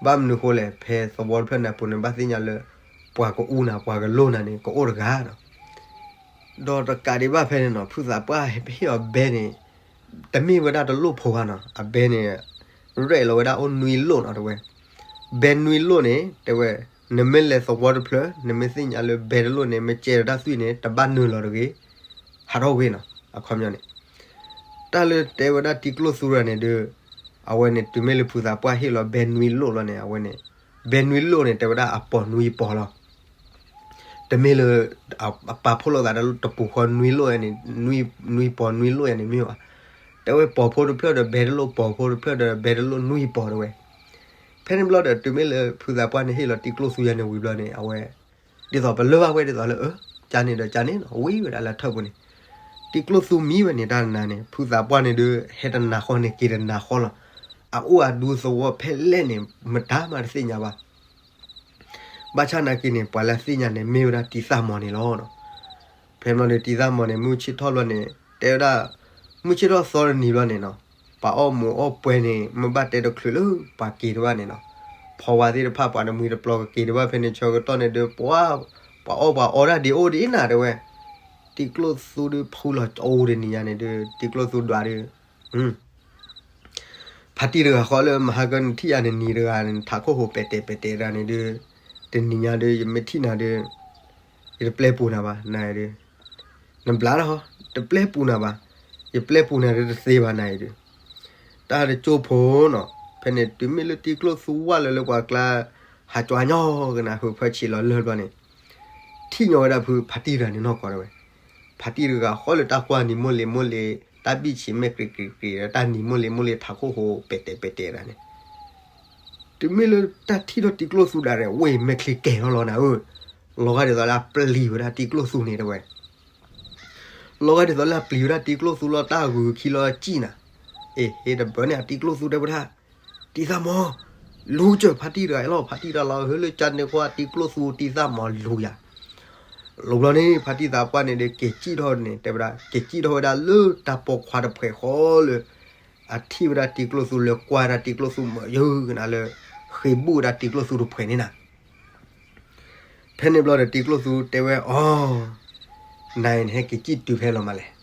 ဘၣ်မနုၤဃိလဲၣ်, ဖဲသဝီတဖျၢၣ်န့ၣ်အပူၤန့ၣ် ဘၣ်သ့ၣ်ညါလၢ ပှၤကအူနၤ ပှၤကလိၣ်နၤန့ၣ် ကအိၣ်တဂၤနီၤ. ဒီးတကးဒံးဘၣ်ဖဲန့ၣ်နီၤ, ဖုသးပှၢ်ဟ့ၣ်အီၤဘဲန့ၣ် တမ့ၢ်ဝဲဒၣ်တလိၣ်ဖိဘၣ်နီၤ, အဘဲန့ၣ် ရဲၣ်လီၤဝဲဒၣ်အိၣ်နွံလိၣ်နီၤတဲဝဲ. ဘဲနွံလိၣ်န့ၣ် တဲဝဲ, နမ့ၢ်လဲၤသဝီတဖျၢၣ် နမ့ၢ်သ့ၣ်ညါလၢဘဲတလိၣ်န့ၣ် မ့ၢ်ကဲဒီးတၢ်သွံၣ်န့ၣ် တဘၣ်နုာ်လီၤတဂ့ၤ, ဟးထီၣ်ဝ့ၢ်နီၤ, အခီပညီန့ၣ် တၢ်လၢတဲဝဲဒၣ်တံၤကျိၣ်သူတဂၤန့ၣ်ဒီး, အဝဲန့ၣ်တုၤမ့ၢ်လၢဖုသးပှၢ်ဟ့ၣ်လီၤဘဲနွံလိၣ်လီၤန့ၣ် အဝဲန့ၣ်, ဘဲနွံလိၣ်န့ၣ် တဲဝဲဒၣ်အပီၤနွံပီၤလီၤ. တမ့ၢ်လၢ အပာ်ဖှိၣ်လိာ်သးတပူၤဃီနွံလိၣ်န့ၣ်, နွံပီၤနွံလိၣ်န့ၣ်မ့ၢ်ဘၣ်. တဲဝဲပီၤဖိတဖျၢၣ်ဒီးဘဲတလိၣ်, ပီၤဖိတဖျၢၣ်ဒီးဘဲတလိၣ်နွံပီၤတဲဝဲ. ဖဲန့ၣ်ဘျီဒီးတုၤမ့ၢ်လၢဖုသးပှၢ်န့ၣ်ဟ့ၣ်လီၤတံၤကျိၣ်သူယၤန့ၣ်ဝံၤဘျီန့ၣ် အဝဲ ဒ်သိးပလၢၢ်ဘၣ်ဝဲဒ်သိးလၢ အၢ ကန့ၣ်ဒီးကန့ၣ်နီၤ ဝံၤဝဲဒၣ်လၢထၢၣ်ပူၤန့ၣ်, တံၤကျိၣ်သူမံဝဲန့ၣ်တၢ်နၤန့ၣ် ဖုသးပှၢ်န့ၣ်ဒီး ဟဲတနၤဃီန့ၣ် က့ၤတနၤဃီလီၤ. အအိၣ်အဒူသဝီဖဲလဲၣ်န့ၣ် မတၤမးတသ့ၣ်ညါဘၣ်. ဘၣ်ဆၣ်နာ်က့န့ၣ် ပှၤလၢသ့ၣ်ညါန့ၣ် မ့ၢ်ဝဲဒၣ်တံၤသၣ်မီၤန့ၣ်လီၤ. ဖဲမီၤဒီးတံၤသၣ်မီၤန့ၣ် မုၢ်ဆ့ၣ်ထီၣ်ဘျီန့ၣ် တဲဝဲဒၣ်, မုၢ်ဆ့ၣ်ထီၣ်သီတနံၤဘျီန့ၣ်နီၤ ပှၤအီၣ်မူးအီၣ်ပွဲန့ၣ် မ့ၢ်ဘၣ်တဲတချုးလၢပှၤက့ၤတဘၣ်န့ၣ်နီၤ, ဖီဝါသ့ၣ်တဖၣ်ပှၤတမှံၤတပျီၤကက့ၤတဘၣ်ဖဲန့ၣ် ဆၢကတီၢ်န့ၣ်ဒီး ပှၤ ပှၤအီၣ်ပှၤအီဒၣ်ဒံးအိၣ်ဒံးနၤတဲဝဲ, တံၤကျိၣ်သူဒီးဖုလီၤကအိၣ်တနံၤညါန့ၣ်ဒီး တံၤကျိၣ်သူဒွးဒီး ဖါတံၢ်တဂၤဃီလၢမဟါကၢနထံၣ်ယၤနနံၤတဂၤန့ၣ် ထးခိၣ်ဟိးပဲာ်တဲာ်ပဲာ်တဲာ်တၢ်န့ၣ်ဒီး တနံၤညါဒီး ယမ့ၢ်ထံၣ်နၤဒီး ယတပျဲပူၤနၤဘၣ် နဒီး နဘျါလီၤ, တပျဲပူၤနၤဘၣ်, ယပျဲပူၤနၤဒီးတသ့ဘၣ်နဒီး, တၢ်တကၠိဖိနီၤ, ဖဲန့ၣ်တုၤမ့ၢ်လၢတံၤကျိၣ်သူဝၢ်လၢလၢပှၤကျါ ဟးကွၢ်ညီကနၣ် ဟုးဖၢဆံးလီၤလၢၢ်ဘျီန့ၣ် ထံၣ်ညီဝဲဒၣ်ဖုဖါတံၢ်တဂၤန့ၣ်နီၢ်ကီၢ်တဝဲ, ဖါတံၢ်တဂၤဃီလၢတၢ်ကွၢ်နံၤမိၢ်လံၤမိၢ်လံၤ တၢ်ဘံၣ်ဆံးမဲာ်ကြံးကြံးကြံး တၢ်နံၤမိၢ်လံၤမိၢ်လံၤ ထးခိၣ်ဟိးပဲာ်တဲာ်ပဲာ်တဲာ်တၢ်န့ၣ် တုၤမ့ၢ်လၢတၢ်ထံၣ်ထီၣ်တံၤကျိၣ်သူဒၣ်ရဲၣ် ဝ့ၢ်မဲာ်ချံကဲၤထီၣ်လီၤနၤဧၢ, လီၤဂာ်ဒ်သိးလၢအပျံၤဝဲဒၣ်တံၤကျိၣ်သူန့ၣ်တဝဲ လီၤဂာ်ဒ်သိးလၢအပျံၤဝဲဒၣ်တံၤကျိၣ်သူလီၤ တၢ်ဂုာ်ခံလီၤစံၣ်နၤ, အ့ ဟ့ၣ်တဘၢန့ၣ် အတံၤကျိၣ်သူတဲဝဲဒၣ်, တံၤသၣ်မီၤ, လူၤစၢၤဖါတံၢ်တဂၤအံၤလီၤ, ဖါတံၢ်တဂၤလီၤ ဟဲလၢကၠါန့ၣ်ကွၢ်တံၤကျိၣ်သူတံၤသၣ်မီၤလူၤယၤ လီၤဘျီန့ၣ် ဖါတံၢ်သးပှၢ်န့ၣ်ဒီး က့ၤစံၣ်ထီၣ်န့ၣ် တဲဝဲဒၣ် က့ၤစံၣ်ထီၣ်ဝဲဒၣ်လၢတၢ်ပိာ်ခွါတဖှဲးဃီလၢ အထံၣ်ဝဲဒၣ်တံၤကျိၣ်သူလၢကွၢ်ဒၣ်တံၤကျိၣ်သူမၤယုၤကနၣ်လၢ ဃ့ဘူၣ်ဝဲဒၣ်တံၤကျိၣ်သူတဖှဲးန့ၣ်နၤ ဖဲန့ၣ်ဘျီဒီးတံၤကျိၣ်သူတဲဝဲအီၤ, နၤအံၤနဟဲက့ၤစံၣ်တုၤဖဲလီၤမးလဲၣ်.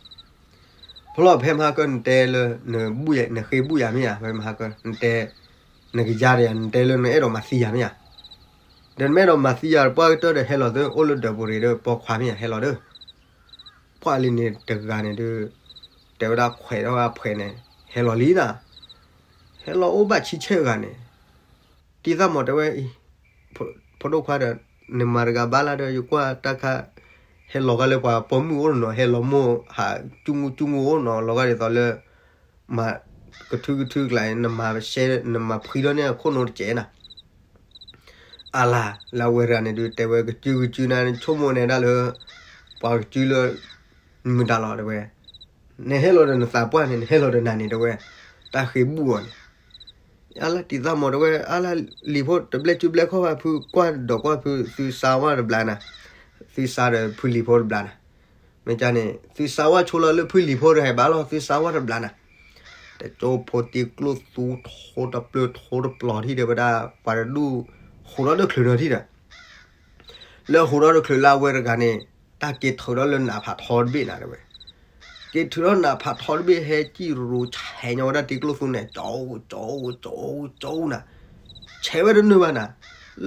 ဖီလီၤဖဲမဟါကၢနတဲလၢ နဃ့ဘူၣ်ယၤမ့ၢ်ဧါ, ဖဲမဟါကၢနတဲ နကယါဒီးယၤ နတဲလၢနအဲၣ်ဒိးမၤသံယၤမ့ၢ်ဧါ, ဒီးနမ့ၢ်အဲၣ်ဒိးမၤသံယၤ ပှၢ်ကတၢၢ်ဒီးဟဲလီၤသု အိၣ်လၢဒၢးပူၤရ့ၣ်ဒီးပိာ်ခွါမ့ၢ်ဧါ ဟဲလီၤဒီး ပှၢ်လံန့ၣ်တဂၤန့ၣ်ဒီး တဲဝဲဒၣ်ခွဲးထီၣ်ဝဲဖှဲးန့ၣ် ဟဲလီၤလံနၤ, ဟဲလီၤအိၣ်ဘၣ်ဆံဆဲၣ်ဂၤန့ၣ် တံၤသၣ်မီၤတဲဝဲအံၤ, ဖိဒိၣ်ခွါဒီး နမၤတဂၤဘၣ်လၢဒီး ယကွၢ်တၢ်ခါ ဟဲလီၤဂာ်လၢပှၤပိာ်မုၣ်အိၣ်နီၤ ဟဲလီၤမိၢ်ဟး ကၠူမူကၠူမူအိၣ်နီၤ လီၤဂာ်ဒ်သိးလၢ မၤကထုကထုကျါ နမၤရှဲ နမၤဖှံထီၣ်န့ၢ်အခိၣ်နူာ်တကဲးနၤ အါလါ လၢအဝဲတဂၤန့ၣ်ဒုး တဲဝဲကစုကစုနၤ နဆိကမိၣ်န့ၢ်ဒၣ်လၢ ပှၤကစုလၢ မုၢ်တၢ်လီၤတဲဝဲ, နဟဲလီၤဒီးနသးပှၢ်န့ၣ် နဟဲလီၤဒီးနၤန့ၣ်တဲဝဲ, တၢ်ဃ့ဘူၣ်အီၤန့ၣ်, အါလါတံၤသၣ်မီၤတဲဝဲ အါလါ လံၤဖိတဘျဲၣ်စုဘျဲၣ်ခီၣ်ဘၣ် ဖုကွၢ်ဒီးကွၢ်ဖု သုစါဝါတဘျါနၤ, သုစါဒီးဖုလံၤဖိတဘျါနၤ, မ့ၢ်ကန့ၣ် သုစါဝါဆိလီၤလၢဖုလံၤဖိတဟဲဘၣ်လီၤ သုစါဝါတဘျါနၤ တကၠိဖိတံၤကျိၣ်သူထိတပျၢၤထိတပျီၤထံၣ်ဒီးဝဲဒၣ် ပှၤတဒူၣ် ဟူးထီၣ်တချုးဒီးထံၣ်ဒီး လၢဟူးထီၣ်တချုးလၢအဝဲတဂၤန့ၣ် တၢ်က့ၤထုးထီၣ်လၢနးဖးထီတဘ့ၣ်နၤတဲဝဲ, က့ၤထုးထီၣ်နးဖးထီတဘ့ၣ် ဟဲကံၣ်ရူၤဆဲးညီဝဲဒၣ်တံၤကျိၣ်သူန့ၣ် ကၠိကၠိကၠိကၠိနၤ, ဆဲးဝဲတနုာ်ဘၣ်နၤ,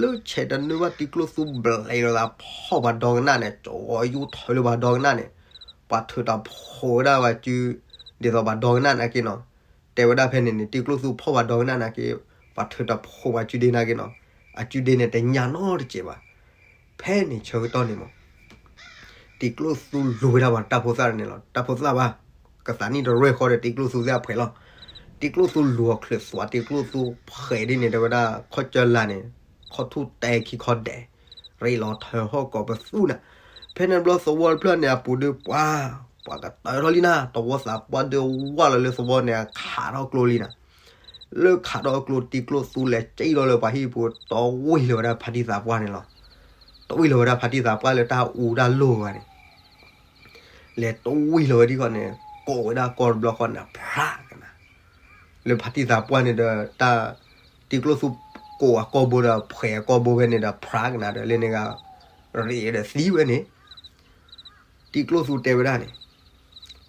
လၢဆဲးတနုာ်ဘၣ်တံၤကျိၣ်သူဘျဲးလီၤသးဖီၣ်ပှၤဒီကနၣ်န့ၣ် ကၠိယူထၢလၢပှၤဒီကနၣ်န့ၣ်, ပှၤထုးတၢ်ဖိးဝဲဒၣ်ပှၤစု ဒ်သိးပှၤဒီကနၣ်နာ်က့နီၤ, တဲဝဲဒၣ်ဖဲန့ၣ်န့ၣ် တံၤကျိၣ်သူဖီၣ်ပှၤဒီကနၣ်နာ်က့, ပှၤထုးတၢ်ဖိးပှၤစုဒ့နာ်က့နီၤ, အစုဒ့န့ၣ်တညၣ်နီတစဲးဘၣ်, ဖဲန့ၣ်ဆၢကတီၢ်န့ၣ်မး တံၤကျိၣ်သူလူၤဝဲဒၣ်ပှၤတၢ်ဖိသၣ်န့ၣ်လီၤ, တၢ်ဖိသၣ်ဘၣ်, ကသးနံၣ်တရဲၢ်ဃီဒီးတံၤကျိၣ်သူသ့ၣ်အဖှဲးလီၤ, တံၤကျိၣ်သူလူၤအီၤချၢးသွး တံၤကျိၣ်သူဖှဲးဒ်န့ၣ် တဲဝဲဒၣ်ခီၣ်ကၢလါန့ၣ်, ခီၣ်ထူၣ်တဲခံခီဒဲး, ရ့လီၤထၢဟီၣ်ကိးပသူနၤ, ဖဲန့ၣ်ဘျီသဝီတဖျၢၣ်န့ၣ် အပူၤဒုးပှၤ, ပှၤကတၢၢ်ထီၣ်လံနၤ, သဝီသးပှၢ်ဒုးဝၢ်လီၤလၢသဝီန့ၣ်အခးထီၣ်ကျိလံနၤ, လၢခးထီၣ်ကျိတံၤကျိၣ်သူလဲၤစံၣ်လီၤလၢပှၤဟံၣ်ပူၤ တဝံၣ်လီၤဝဲဒၣ်ဖါတံၢ်သးပှၢ်န့ၣ်လီၤ, တဝံၣ်လီၤဝဲဒၣ်ဖါတံၢ်သးပှၢ်လၢတၢ်အူတၢ်လိၢ်ဂၤန့ၣ် လဲၤတဝံၣ်လီၤဝဲဒ်ဃီန့ၣ်, ကိးဝဲဒၣ်ကီၢ်တဘျီဃီန့ၣ် ဖြးကနၤ, လၢဖါတံၢ်သးပှၢ်န့ၣ်ဒီး တၢ်တံၤကျိၣ်သူကိးအကီၢ်ဘိဒီး ဖှဲးအကီၢ်ဘိဖဲန့ၣ်ဒီး ဖြးကနၤဒီး လၢန့ၣ်ဂၤ ရ့ဒီးသံဝဲန့ၣ်, တံၤကျိၣ်သူတဲဝဲဒၣ်န့ၣ်,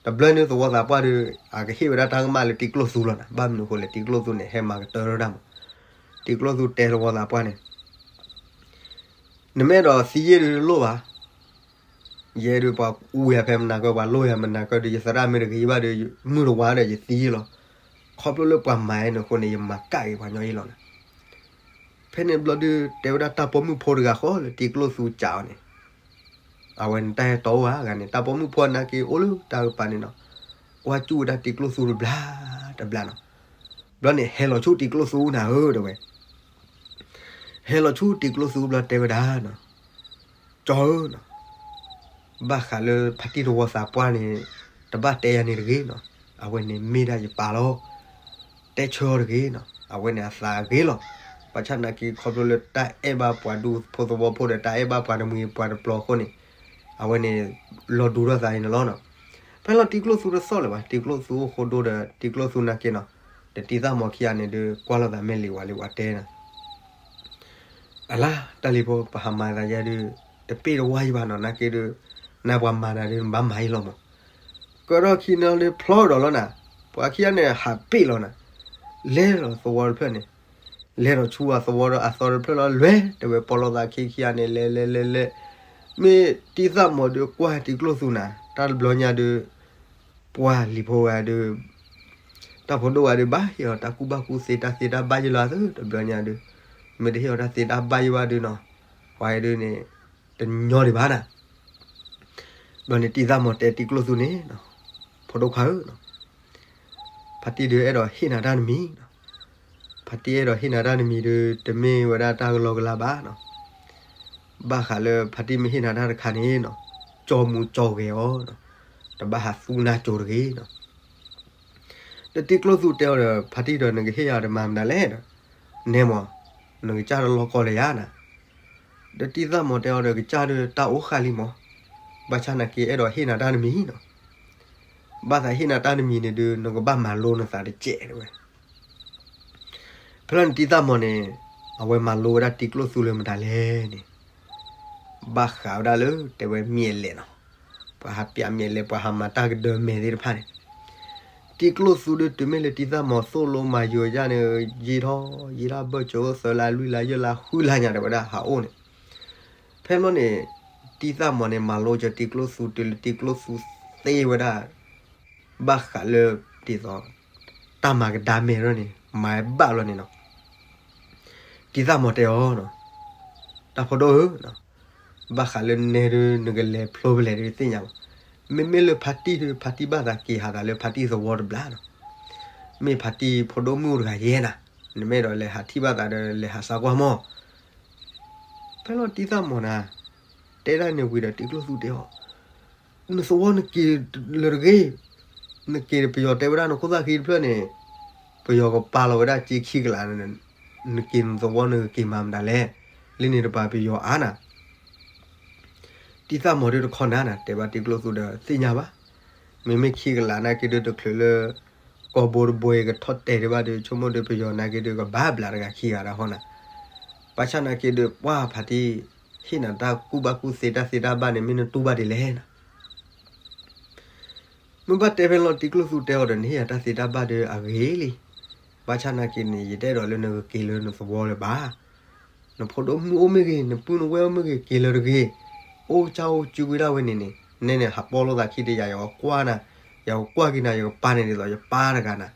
တဘျီန့ၣ်သဝီသးပှၢ်ဒီး အကဟ့ၣ်ဝဲဒၣ်တၢ်ကမၣ်လၢတံၤကျိၣ်သူလီၤနၤ, ဘၣ်မနုၤအဃိလဲၣ် တံၤကျိၣ်သူန့ၣ် ဟဲမၤကတၢၢ်ထီၣ်ဒၣ်မး, တံၤကျိၣ်သူတဲသဝီသးပှၢ်န့ၣ် နမ့ၢ်အဲၣ်ဒိးသံယဲၢ်ဒုးတလိၣ်ဘၣ်, ယဲဒုးပှၤအူယၤဖဲမနၤကၢ ပှၤလိၣ်ယၤမနၤကၢဒီး ယသရၣ်မ့ၢ်တဂ့ၤဘၣ်ဒီး မုၢ်တဝါဒီးယသံယဲၢ်လီၤ, ခီဖျိလၢပှၤမၤယဲၢ်န့ၣ်အဃိန့ၣ် ယမၤကၣ်က့ၤပှၤညီယဲၢ်လီၤနၤ, ဖဲန့ၣ်ဘျီဒုး တဲဝဲဒၣ်တၢ်ပိာ်မုၣ်ဖိတဂၤဃီလၢတံၤကျိၣ်သူစံးအီၤန့ၣ် အဝဲန့ၣ်တၢ်ဟဲတီအိၣ်ဧါဂၤန့ၣ် တၢ်ပိာ်မုၣ်ဖိနာ်က့အိၣ်လၢတၢ်ကပၤန့ၣ်နီၤ, ကွၢ်စူၣ်ဝဲဒၣ်တံၤကျိၣ်သူတဘျါ တဘျါနီၤ, ဘျီန့ၣ်ဟဲလီၤဆူတံၤကျိၣ်သူနၤဧၢ တဲဝဲ, ဟဲလီၤဆူတံၤကျိၣ်သူဘျီတဲဝဲဒၣ်နီၤ, ကၠီဧၢနီၤ, ဘၣ်ဃးလၢဖါတံၢ်သဝီသးပှၢ်န့ၣ် တဘၣ်တဲယၤန့ၣ်တဂ့ၤနီၤ, အဝဲန့ၣ်မ့ၢ်ဒၣ်ယပၢ်လီၤ တဲဆၢအီၤတဂ့ၤနီၤ, အဝဲန့ၣ်အသးအဂ့ၤလီၤ, ဘၣ်ဆၣ်နာ်က့ခီဖျိလၢတၢ်အဲၣ်ဘၣ်ပှၤဒူဖိသဝီဖိဒီး တၢ်အဲၣ်ဘၣ်ပှၤတမှံၤပှၤတပျီၤအဃိန့ၣ်, အဝဲန့ၣ် လီၤဒူထီၣ်သးအံၤန့ၣ်လီၤနီၤ, ဖဲလီၤတံၤကျိၣ်သူတသီၣ်လၢၤဘၣ်, တံၤကျိၣ်သူအိၣ်ဃိဒိဒီး တံၤကျိၣ်သူနာ်က့နီၤ, ဒီးတံၢ်သၣ်မီၤခံဂၤန့ၣ်ဒုး ကွၢ်လိာ်သးမ့ၢ်လံၤဝဲလံၤဝဲတဲနၤ, အလါ တၢ်လံၤဖိ ပဟးမၤသးယဲဒုး တပ့ၢ်တဝါယံဘၣ်နီၤ, နာ်က့ဒုး နပှၤမၤနၤဒုး နဘၣ်မၤအံၤလီၤမး. ကဒီးခံန့ၣ်ဒုး ဖျီဒီးလီၤနၤ, ပှၤခံဂၤန့ၣ် ဟးပ့ၢ်လီၤနၤ, လဲၤဒီးသဝီတဖျၢၣ်န့ၣ်, လဲၤဒီးဆူအသဝီဒီးအသီတဖျၢၣ်လီၤ လဲၤ, တဲဝဲပီလိာ်သးခံခံဂၤန့ၣ် လဲၤလဲၤလဲၤလဲၤ, မ့ၢ်တံၢ်သၣ်မီၤဒုးကွၢ်တံၤကျိၣ်သူနၤ, တၢ်တဘျီညါဒုး ပှၤလံၤဖိဝဲဒုး တၢ်ဖိဒိၣ်ဝဲဒုး ဘၣ်ဟ့ၣ်အီၤတၢ်ကူၣ်ဘၣ်ကူၣ်သ့ တၢ်သ့တၢ်ဘၣ်ယဲလီၤသု, တဘျီညါဒုး မ့ၢ်တဟ့ၣ်အီၤတၢ်သ့တၢ်ဘၣ်ယဲဘၣ်ဒုးနီၤ, ပှၤဒုးန့ၣ် တညီဒံးဘၣ်နၤ. ဘျီန့ၣ်တံၢ်သၣ်မီၤတဲတံၤကျိၣ်သူန့ၣ်, ဖိဒိၣ်ခွါဧၢ, ဖါတံၢ်ဒုးအဲၣ်ဒိးဟ့ၣ်နၤတၢ်တမံၤနီၤ, ဖါတံၢ်အဲၣ်ဒိးဟ့ၣ်နၤတၢ်တမံၤဒုး တမ့ၢ်ဝဲဒၣ်တၢ်ကလီကလီဘၣ်နီၤ, ဘၣ်ဃးလၢဖါတံၢ်မ့ၢ်ဟ့ၣ်နၤတၢ်တခါန့ၣ်နီၤ, ကၠီမူကၠီဂဲၤအီၤ, တဘၣ်ဟးသူနၢ်ကၠိတဂ့ၤနီၤ. ဒီးတံၤကျိၣ်သူတဲအီၤဒီး ဖါတံၢ်ဒီး နကဟ့ၣ်ယၤတမၤမနုၤလဲၣ်ဒီး, နဲမး, နကစၢ်တလီၢ်ကီၢ်လၢယၤနၤ. ဒီးတံၢ်သၣ်မီၤတဲအီၤဒီး ကစၢ်ဒုးတၢ်အိၣ်ဃၣ်လံမး, ဘၣ်ဆၣ်နာ်က့အဲၣ်ဒိးဟ့ၣ်နၤတၢ်တမံၤနီၤ, ဘၣ်သးဟ့ၣ်နၤတၢ်တမံၤန့ၣ်ဒုး နကဘၣ်မၤလိနသးတစဲးတဲဝဲ ဖဲလီၤန့ၣ်တံၢ်သၣ်မီၤန့ၣ် အဝဲမၤလိဝဲဒၣ်တံၤကျိၣ်သူလၢမတၤလဲၣ်န့ၣ်, ဘၣ်ဃးဝဲဒၣ်လၢတဲဝဲမၠဲးလဲးနီၤ, ပှၤဟးပျးမၠဲးလဲး ပှၤဟးမၤတၢ်ကဒၢမဲာ်သ့ၣ်တဖၣ်န့ၣ်, တံၤကျိၣ်သူဒုးတုၤမ့ၢ်လၢတံၢ်သၣ်မီၤသိၣ်လိမၤယိၤယၢ်န့ၣ် ယံာ်ထီၣ်ယံာ်ထီၣ် ဘၢၣ်စၢၤအိၣ်သၢလါလွံၢ်လါယဲၢ်လါဃုလါညါတဲဝဲဒၣ်ဟးအိၣ်န့ၣ်, ဖဲလီၤန့ၣ် တံၢ်သၣ်မီၤန့ၣ် မၤလိကၢၤတံၤကျိၣ်သူတုၤလၢတံၤကျိၣ်သူသ့ဝဲဒၣ် ဘၣ်ဃးလၢဒ်သိး တၢ်မၤကဒါမဲာ်ရၢန့ၣ် မၤဘၣ်လီၤန့ၣ်နီၤ. တံၢ်သၣ်မီၤတဲအီၤ, တၢ်ဖိဒိၣ်ဧၢ, ဘၣ်ဃးလၢနဲဒုး နကလဲၤဖျိဖဲလဲၣ်ဒုးသ့ၣ်ညါဘၣ်. မ့မ့ၢ်လၢဖါတံၢ်ဒုး ဖါတံၢ်ဘၣ်သးက့ၤဟးသးလၢဖါတံၢ်သဝီတဘျီနီၤ. မ့ၢ်ဖါတံၢ်ဖိဒိၣ်မုၣ်အိၣ်တဂၤယဲနၤ, နမ့ၢ်အဲၣ်ဒိးလဲၤဟးထံၣ်ဘၣ်သးဒီး လဲၤဟးစါကွၢ်မီၢ် ဖဲလီၤတံၢ်သၣ်မီၤနၤ တဲဒၣ်န့ၣ်ဝံၤဒီးတံၤကျိၣ်သူတဲအီၤ, နသဝီနက့ၤလၢတဂ့ၤ, နက့ၤပယီၤတဲဝဲဒၣ်နခိၣ်သၣ်ဃံတဖျၢၣ်န့ၣ်, ပယီၤကပာ်လီၤဝဲဒၣ်စ့ခံကလး, နက့ၤနသဝီနကက့ၤမၤမတၤလဲၣ်, လၢန့ၣ်တပာ်ပယီၤအါနၤ တံၢ်သၣ်မီၤဒုးတခီနၤနၤ တဲဘၣ်တံၤကျိၣ်သူဒီးသ့ၣ်ညါဘၣ်. မ့မ့ၢ်ခံကလးနာ်က့ဒုးတချုးလၢ ကီၢ်ဘိတဘိအံၤကထီၣ်တဲာ်ဒံးဘၣ်ဒုး ဆိကမိၣ်ဒုးပယီၤနာ်က့ဒုးကဘၣ်ဘျးတဂၤခံဂၤဒၣ်ဟီနၤ. ဘၣ်ဆၣ်နာ်က့ဒုးပှၢ်ဖါတံၢ် ဟ့ၣ်နၤတၢ်ကူၣ်ဘၣ်ကူၣ်သ့တၢ်သ့တၢ်ဘၣ်န့ၣ် မ့ၢ်နတူၢ်ဘၣ်ဒ်လဲၣ်နၤ မ့ၢ်ဘၣ်တဲဖဲလီၤတံၤကျိၣ်သူတဲအီၤဒီး နဟ့ၣ်ယၤတၢ်သ့တၢ်ဘၣ်ဒီးအဂ့ၤလံ. ဘၣ်ဆၣ်နာ်က့န့ၣ် ယတအဲၣ်ဒိးလၢနကက့ၤလၢနသဝီလၢၤဘၣ်. နဖိဒိၣ်မုၣ်အိၣ်မ့ၢ်ဂ့ၤ, နပုၢ်နဝဲၢ်အိၣ်မ့ၢ်ဂ့ၤ, က့ၤလၢၤတဂ့ၤ. အိၣ်ကစၢ်အိၣ်စုကွံာ်ဒၣ်ဝဲန့ၣ်န့ၣ်, နဲန့ၣ်ဟးပီလိာ်သးခံတယၤ ယကကွၢ်နၤ, ယကကွၢ်က့ၤနၤ ယကပာ်န့ၣ်ဒ်သိးယပာ်တဂၤနၤ ကၢ်န့ၣ်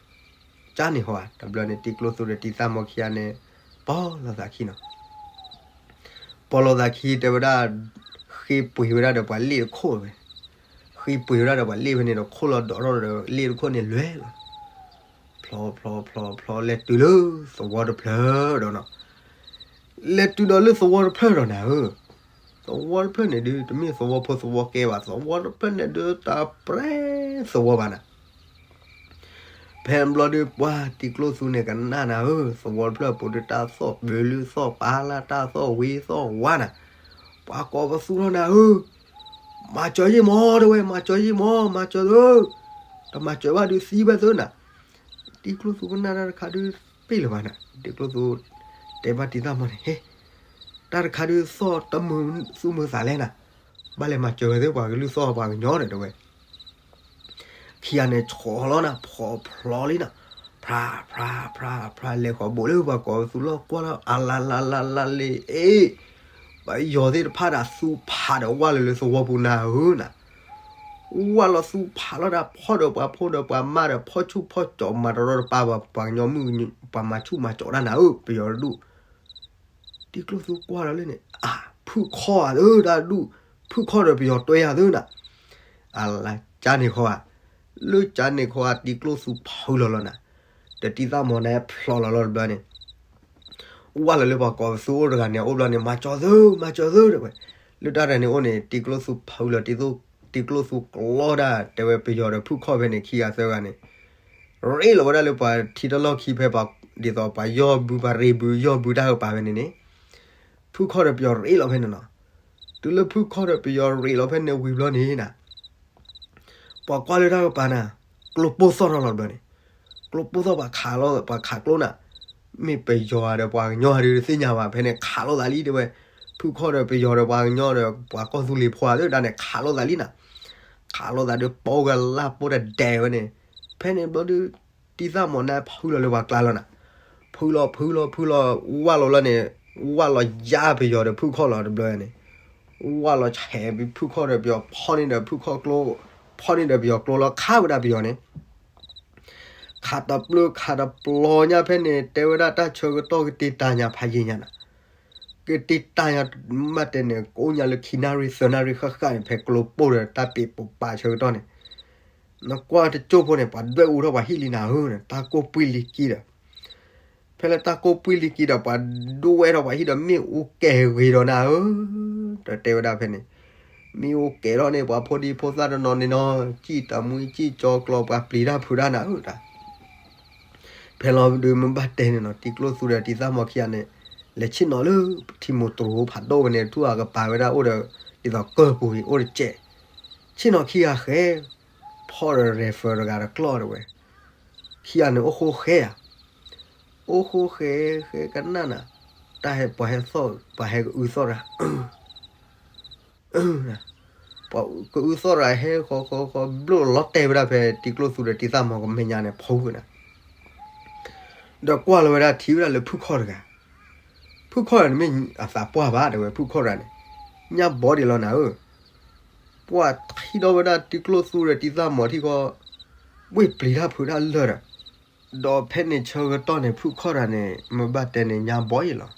ဃီဧါ. တဘျီန့ၣ် တံၤကျိၣ်သူဒီးတံၤသၣ်မီၤခံဂၤန့ၣ် ပီလိာ်သးခံနီၤ. ပီလိာ်သးခံတဲဝဲဒၣ် ဃ့ပှ့ၤဝဲဒၣ်ဒီးပှၤလ့ၣ်တခိၣ်ဝဲ, ဃ့ပှ့ၤဝဲဒၣ်ဒီးပှၤလ့ၣ်ဖဲန့ၣ်ဒီး ခိၣ်လီၤဒီးထီၣ်ဒီးလ့ၣ်တခိၣ်န့ၣ်လွဲၢ်လီၤ. ဖျီဖျီဖျီဖျီလဲၤတုၤလၢသဝီတဖျၢၣ်ဒီးနီၤ, လဲၤတုၤဒီးလၢသဝီတဖျၢၣ်ဒီးနၤဧၢ, သဝီတဖျၢၣ်န့ၣ်ဒုး တမ့ၢ်သဝီဖိသဝီကဲဘၣ်, သဝီတဖျၢၣ်န့ၣ်ဒုးတၢ်ပြဲသဝီဘၣ်နၤ ဖဲဘျီဒုးပှၢ်တံၤကျိၣ်သူန့ၣ်ကနၣ်နၤဧၢ, သဝီတဖျၢၣ်ပူၤဒုးတၢ်သီၣ်ပၢၤလုၢ်သီၣ်ပာ်လၢ်တၢ်သီၣ်ဝံသီၣ်ဝါနၤ, ပှၤကိးပသူထီၣ်နၤဧၢ, မၤစၢၤယံၢ်မးတဲဝဲ, မၤစၢၤယံၢ်မး, မၤစၢၤသု, တမၤစၢၤဘၣ်ဒုးသံဝဲသုနၤ. တံၤကျိၣ်သူကနၣ်တၢ်တခါဒုးတပ့ၢ်လၢၤဘၣ်နၤ, တံၤကျိၣ်သူ တဲဘၣ်တံၤသၣ်မီၤန့ၣ်, ဟ့, တၢ်တခါဒုးသီၣ်တမုာ်သူၣ်မုာ်သးလဲၣ်နၤ, ဘၣ်လဲၤမၤစၢၤဝဲသ့ၣ်ပှၤကလုၢ်သီၣ်ပှၤကညီဒီးတဲဝဲ ခံဂၤန့ၣ်ဆီၣ်လီၤနၤ, ဖီၣ်ဖျီလံနၤ, ဖြါဖြါဖြါဖြါလဲၤဃီၤဘိးလၢပှၤကိးပသူလီၢ်ကွၢ်လီၤ အလါလါလါလါလ့ၤအ့ၣ်, ပယီၤသ့ၣ်တဖၣ်ဒၣ်သူဖးဒီးဝၢ်လၢလၢသဝီပူၤနၤဧၢနၤ, ဝၢ်လီၤသူဖးလီၤဒၣ်ဖီၣ်ဒီးပှၤဖိဒီးပှၤမါဒီးဖီၣ်ဆူၣ်ဖီၣ်ကၠီၣ်မၤတရီတပါပှၤကညီမုၣ်ပှၤမၤဆူၣ်မၤကၠီၣ်ဒၣ်နၤဧၢ ပယီၤတဒူၣ် တံၤကျိၣ်သူကွၢ်ဒီးလၢန့ၣ် အၢ ဖုၣ်ခီၣ်ဧါသၢတၢ်ဒူၣ်, ဖုၣ်ခီၣ်ဒီးပယီၤတွဲဧါသၢနၤ, အလါကၠါန့ၣ်ခီဧါ, လၢကၠါန့ၣ်ခီဧါ တံၤကျိၣ်သူဖုလီၤလီၤနၤ, ဒီးတံၤသၣ်မီၤန့ၣ်ဖျိးလီၤလီၤတဘျီန့ၣ် ဝၢ်လီၤလၢပှၤကိးပသူအိၣ်တဂၤန့ၣ် အိၣ်ဘျီန့ၣ် မၤစၢၤသု မၤစၢၤသုတဲဝဲ, လၢတၢ်တၢ်န့ၣ်အိၣ်န့ၣ် တံၤကျိၣ်သူဖုလီၤ, တံၤကျိၣ်သူကျီဒၣ် တဲဝဲပယီၤဒီးဖုၣ်ခီၣ်ဖဲန့ၣ် ခံဂၤသၢဂၤန့ၣ် ရ့လိာ်ဝဲဒၣ်လၢပှၤထံတလီၢ်ခံဖဲပှၤဒ်သိးပှၤယီၢ်ဘုပှၤရ့ဘုယီၢ်ဘုတၢ်ကပၤဖဲန့ၣ်န့ၣ်, ဖုၣ်ခီၣ်ဒီးပယီၤရ့လိာ်ဖဲန့ၣ်နီၤ, တုၤလၢဖုၣ်ခီၣ်ဒီးပယီၤရ့လိာ်ဖဲန့ၣ်ဝံၤဘျီန့ၣ်နၤ ပှၤကွၢ်လၢတၢ်ကပၤနၤ, ကျိပိၢ်သီၣ်ထီၣ်လီၤတဘျီန့ၣ်, ကျိပိၢ်သီၣ်ပှၤခးလီၤ ပှၤခးကျိနၤ, မ့ၢ်ပယီၤဒီးပှၤကညီဒုးတသ့ၣ်ညါဘၣ် ဖဲန့ၣ်ခးလိာ်သးလံတဲဝဲ, ဖုခီၣ်ဒီးပယီၤဒီးပှၤကညီဒီးပှၤကီၢ်သူလ့ၤဖိသ့ၣ်ဒၣ်န့ၣ် ခးလိာ်သးလံနၤ, ခးလိာ်သးဒုး ပိၢ်ကလၢ်ပိၢ်တဒဲးဝဲန့ၣ်, ဖဲန့ၣ်ဘျီဒုး တံၤသၣ်မီၤန့ၣ်ဖုလီၤလၢပှၤကျါလီၤနၤ, ဖုလီၤဖုလီၤဖုလီၤ ဝၢ်လီၤလၢန့ၣ်, ဝၢ်လီၤယါပယီၤဒီးဖုခီၣ်လီၤတဘျီန့ၣ်, ဝၢ်လီၤဆဲးဖုခီၣ်ဒီးပယီၤ ဖီၣ်န့ၢ်ဒီးဖုခီၣ်ကျိ, ဖီၣ်န့ၢ်ဒီးပယီၤကျိလီၤ ခးဝဲဒၣ်ပယီၤန့ၣ် ခးတပျုာ်ခးတပျီညါဖဲန့ၣ် တဲဝဲဒၣ်တၢ်ဆၢကတီၢ်ကတ့တၢ်ညါဖးယံာ်ညါနၤ, ကတ့တၢ်ညါ မ့ၢ်တဲန့ၣ် ကအိၣ်ညါလၢခံနၣ်ရံၣ်သၢနၣ်ရံၣ်ဃၣ်ဃၣ်န့ၣ် ဖဲကျိပိၢ်ဒီးတၢ်ပ့ၤပိာ်ပာ်ဆၢကတီၢ်န့ၣ်, နကွၢ်တကၠိၢ်ဖိန့ၣ် ပှၤဒွဲၣ်အူထီၣ်ပှၤဟံၣ်လံနၤဧၢ, တၢ်ကိၢ်ပှံၢ်လံကံဒီး ဖဲလၢတၢ်ကိၢ်ပှံၢ်လံကံဒီး ပှၤဒွဲၣ်ထီၣ်ပှၤဟံၣ်ဒီး မ့ၣ်အူကဲၤဂ့ၤဒီးနၤဧၢ, ဒီးတဲဝဲဒၣ်ဖဲန့ၣ်, မ့ၣ်အူကဲၤထီၣ်န့ၣ် ပှၤဖိဒံဖိသၣ်တနီၤန့ၣ်နီၤ စံၣ်တၢ်မှံစံၣ်ကၠီကျီ ပှၤပျံၤတၢ်ဖုးတၢ်နၤဧၢတၢ် ဖဲလီၤဒုးမ့ၢ်ဘၣ်တဲန့ၣ်နီၤ တံၤကျိၣ်သူဒီးတံၤသၣ်မီၤခံဂၤန့ၣ် လဲၤဆ့ၣ်နီၤလၢထံမိၢ်တြိၤဖးဒိၣ်ဝဲန့ၣ် ထူၣ်အကပၤဝဲဒၣ်အိၣ်ဒီး ဒ်သိးကၢၢ်ပူၤအံၤအိၣ်တစဲး, ဆ့ၣ်နီၤခံဂၤဃဲ, ဖီၣ်ဒီး rifle တဂၤတကျီၢ်တဝဲ, ခံဂၤန့ၣ်အိၣ်ဃိဃဲဧါ, အိၣ်ဃိဃဲ ဃဲကနၣ်နၤ, တၢ်ဟဲပှၤဟဲသီၣ် ပှၤဟဲကအုသီၣ်တဂၤ ပှၤကအုသီၣ်တဂၤဟဲဃီဃီဃီဘျိၣ်လီၤတဲာ်ဝဲဒၣ်ဖဲတံၤကျိၣ်သူဒီးတံၤသၣ်မီၤကမဲာ်ညါန့ၣ် ဖီဝဲနၤ, ဒီးကွၢ်လီၤဝဲဒၣ်ထံၣ်ဝဲဒၣ်လၢဖုခီၣ်တဂၤ, ဖုခီၣ်တဂၤန့ၣ်မ့ၢ်အသးပှၢ်ဘၣ်တဲဝဲ ဖုခီၣ်တဂၤန့ၣ်, ညၣ်ဘီဒံးလီၤနၤဧၢ, ပှၤထံၣ်ထီၣ်ဝဲဒၣ်တံၤကျိၣ်သူဒီးတံၤသၣ်မီၤထံၣ်ဃီ, ဝ့ၢ်ပျံၤတၢ်ဖုးတၢ်လၢာ်ဒီး, ဒီးဖဲန့ၣ်ဆၢကတီၢ်န့ၣ် ဖုခီၣ်တဂၤန့ၣ် မ့ၢ်ဘၣ်တဲန့ၣ်ညါဘီအံၤလီၤ,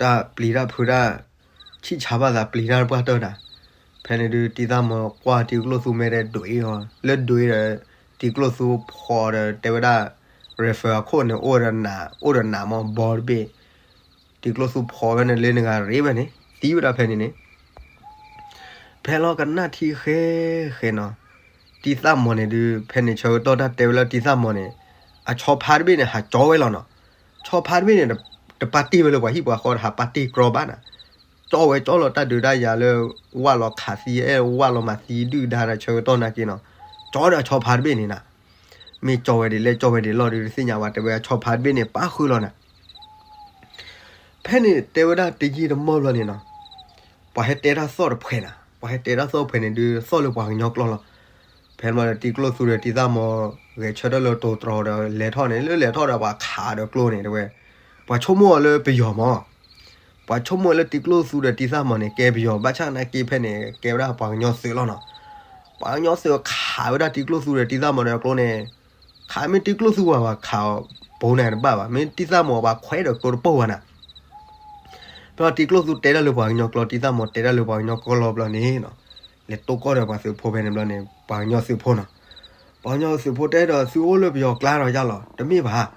တၢ်ပျံၤတၢ်ဖုးတၢ်, ဆံၣ်ဆါဘၣ်သးပျံၤတၢ်ပှၢ်တၢၢ်တၢ်, ဖဲန့ၣ်ဒုးတံၤသၣ်မီၤကွၢ်တံၤကျိၣ်သူမဲာ်ဒီးဒွံးအီၤ လၢဒွံးဒီး, တံၤကျိၣ်သူဖီဒီးတဲဝဲဒၣ်, rifle အခိၣ်န့ၣ် အိၣ်ဒီးနး အိၣ်ဒီးနးမီၤဘီတဘ့ၣ်, တံၤကျိၣ်သူဖီဖဲန့ၣ်လၢနဂၤရ့ဝဲန့ၣ် သံဝဲဒၣ်ဖဲန့ၣ်န့ၣ် ဖဲလီၤကနၣ်ထံဃဲဃဲနီၤ, တံၤသၣ်မီၤန့ၣ်ဒုး ဖဲန့ၣ်ဆၢကတီၢ်တၢ်တဲဝဲလၢတံၤသၣ်မီၤန့ၣ်, အဆီဖါတဘ့ၣ်န့ၣ် ဟးကၠီဝဲလီၤနီၤ, ဆီဖါတဘ့ၣ်န့ၣ်, တပာ်တ့ၢ်ဝဲလၢပှၤဟံၣ်ပှၤဃီတဟးပာ်တ့ၢ်ကြီဘၣ်နၤ, ကၠီဝဲကၠီလီၤတၢ်ဒုးတၢ်ယၤလၢ, ဝၢ်လီၤခးသံအဲၣ်ဝၢ်လီၤမၤသံဒုၣ်ဒါဒီးဆၢကတီၢ်နာ်က့နီၤ, ကၠီဒီးဆီဖါတဘ့ၣ်န့ၣ်နၤ, မ့ၢ်ကၠီဝဲဒ်လဲၣ်ကၠီဝဲဒ်လဲၣ်ဒုးတသ့ၣ်ညါဘၣ် တဲဝဲအဆီဖါတဘ့ၣ်န့ၣ် ပာ်ဃုာ်လီၤနၤ ဖဲန့ၣ်တဲဝဲဒၣ်တယံာ်တမီၢ်ဘျီန့ၣ်နီၤ, ပှၤဟဲတဲတၢ်သီၣ်တဖှဲးနၤ, ပှၤဟဲတဲတၢ်သီၣ်ဖှဲးန့ၣ်ဒုးသီၣ်လၢပှၤကညီကျိာ်လီၤ, ဖဲန့ၣ်တံၤကျိၣ်သူဒီးတံၤသၣ်မီၤ, ဂဲၤဆၢထၢၣ်လၢတိၤတြီၤဒီးလဲၤထီၣ်န့ၣ် လၢလဲၤထီၣ်ဒီးပှၤခးဒီးကျိန့ၣ်တဲဝဲ, ပှၤဆိကမိၣ်အီၤလၢပယီၤမး, ပှၤဆိကမိၣ်လၢတံၤကျိၣ်သူဒီးတံၤသၣ်မီၤန့ၣ် ကဲပယီၤ ဘၣ်ဆၣ်နာ်က့ဖဲန့ၣ် ကဲဝဲဒၣ်ပှၤကညီသုးလီၤနီၤ, ပှၤကညီသုးခးဝဲဒၣ်တံၤကျိၣ်သူဒီးတံၤသၣ်မီၤဒီးကျိန့ၣ်, ခးမ့ၢ်တံၤကျိၣ်သူပှၤခးအီၤ, ပိန့ၣ်တဘၣ်ဘၣ် မ့ၢ်တံၤသၣ်မီၤပှၤခွဲးဒီးကျိတပိၢ်ဘၣ်နၤ, ဖဲလီၤတံၤကျိၣ်သူတဲတၢ်လၢပှၤကညီကျိာ် တံၤသၣ်မီၤတဲတၢ်လၢပှၤကညီကျိာ်လီၤဘျီန့ၣ်နီၤ, လဲၤတိၢ်ကီၢ်ဒီးပှၤသုးဖိဖဲန့ၣ်ဘျီန့ၣ် ပှၤကညီသုးဖိနီၤ, ပှၤကညီသုးဖိတဲဒီးသုအိၣ်လၢပယီၤကျါဒီးယါလီၤ တမ့ၢ်ဘၣ်,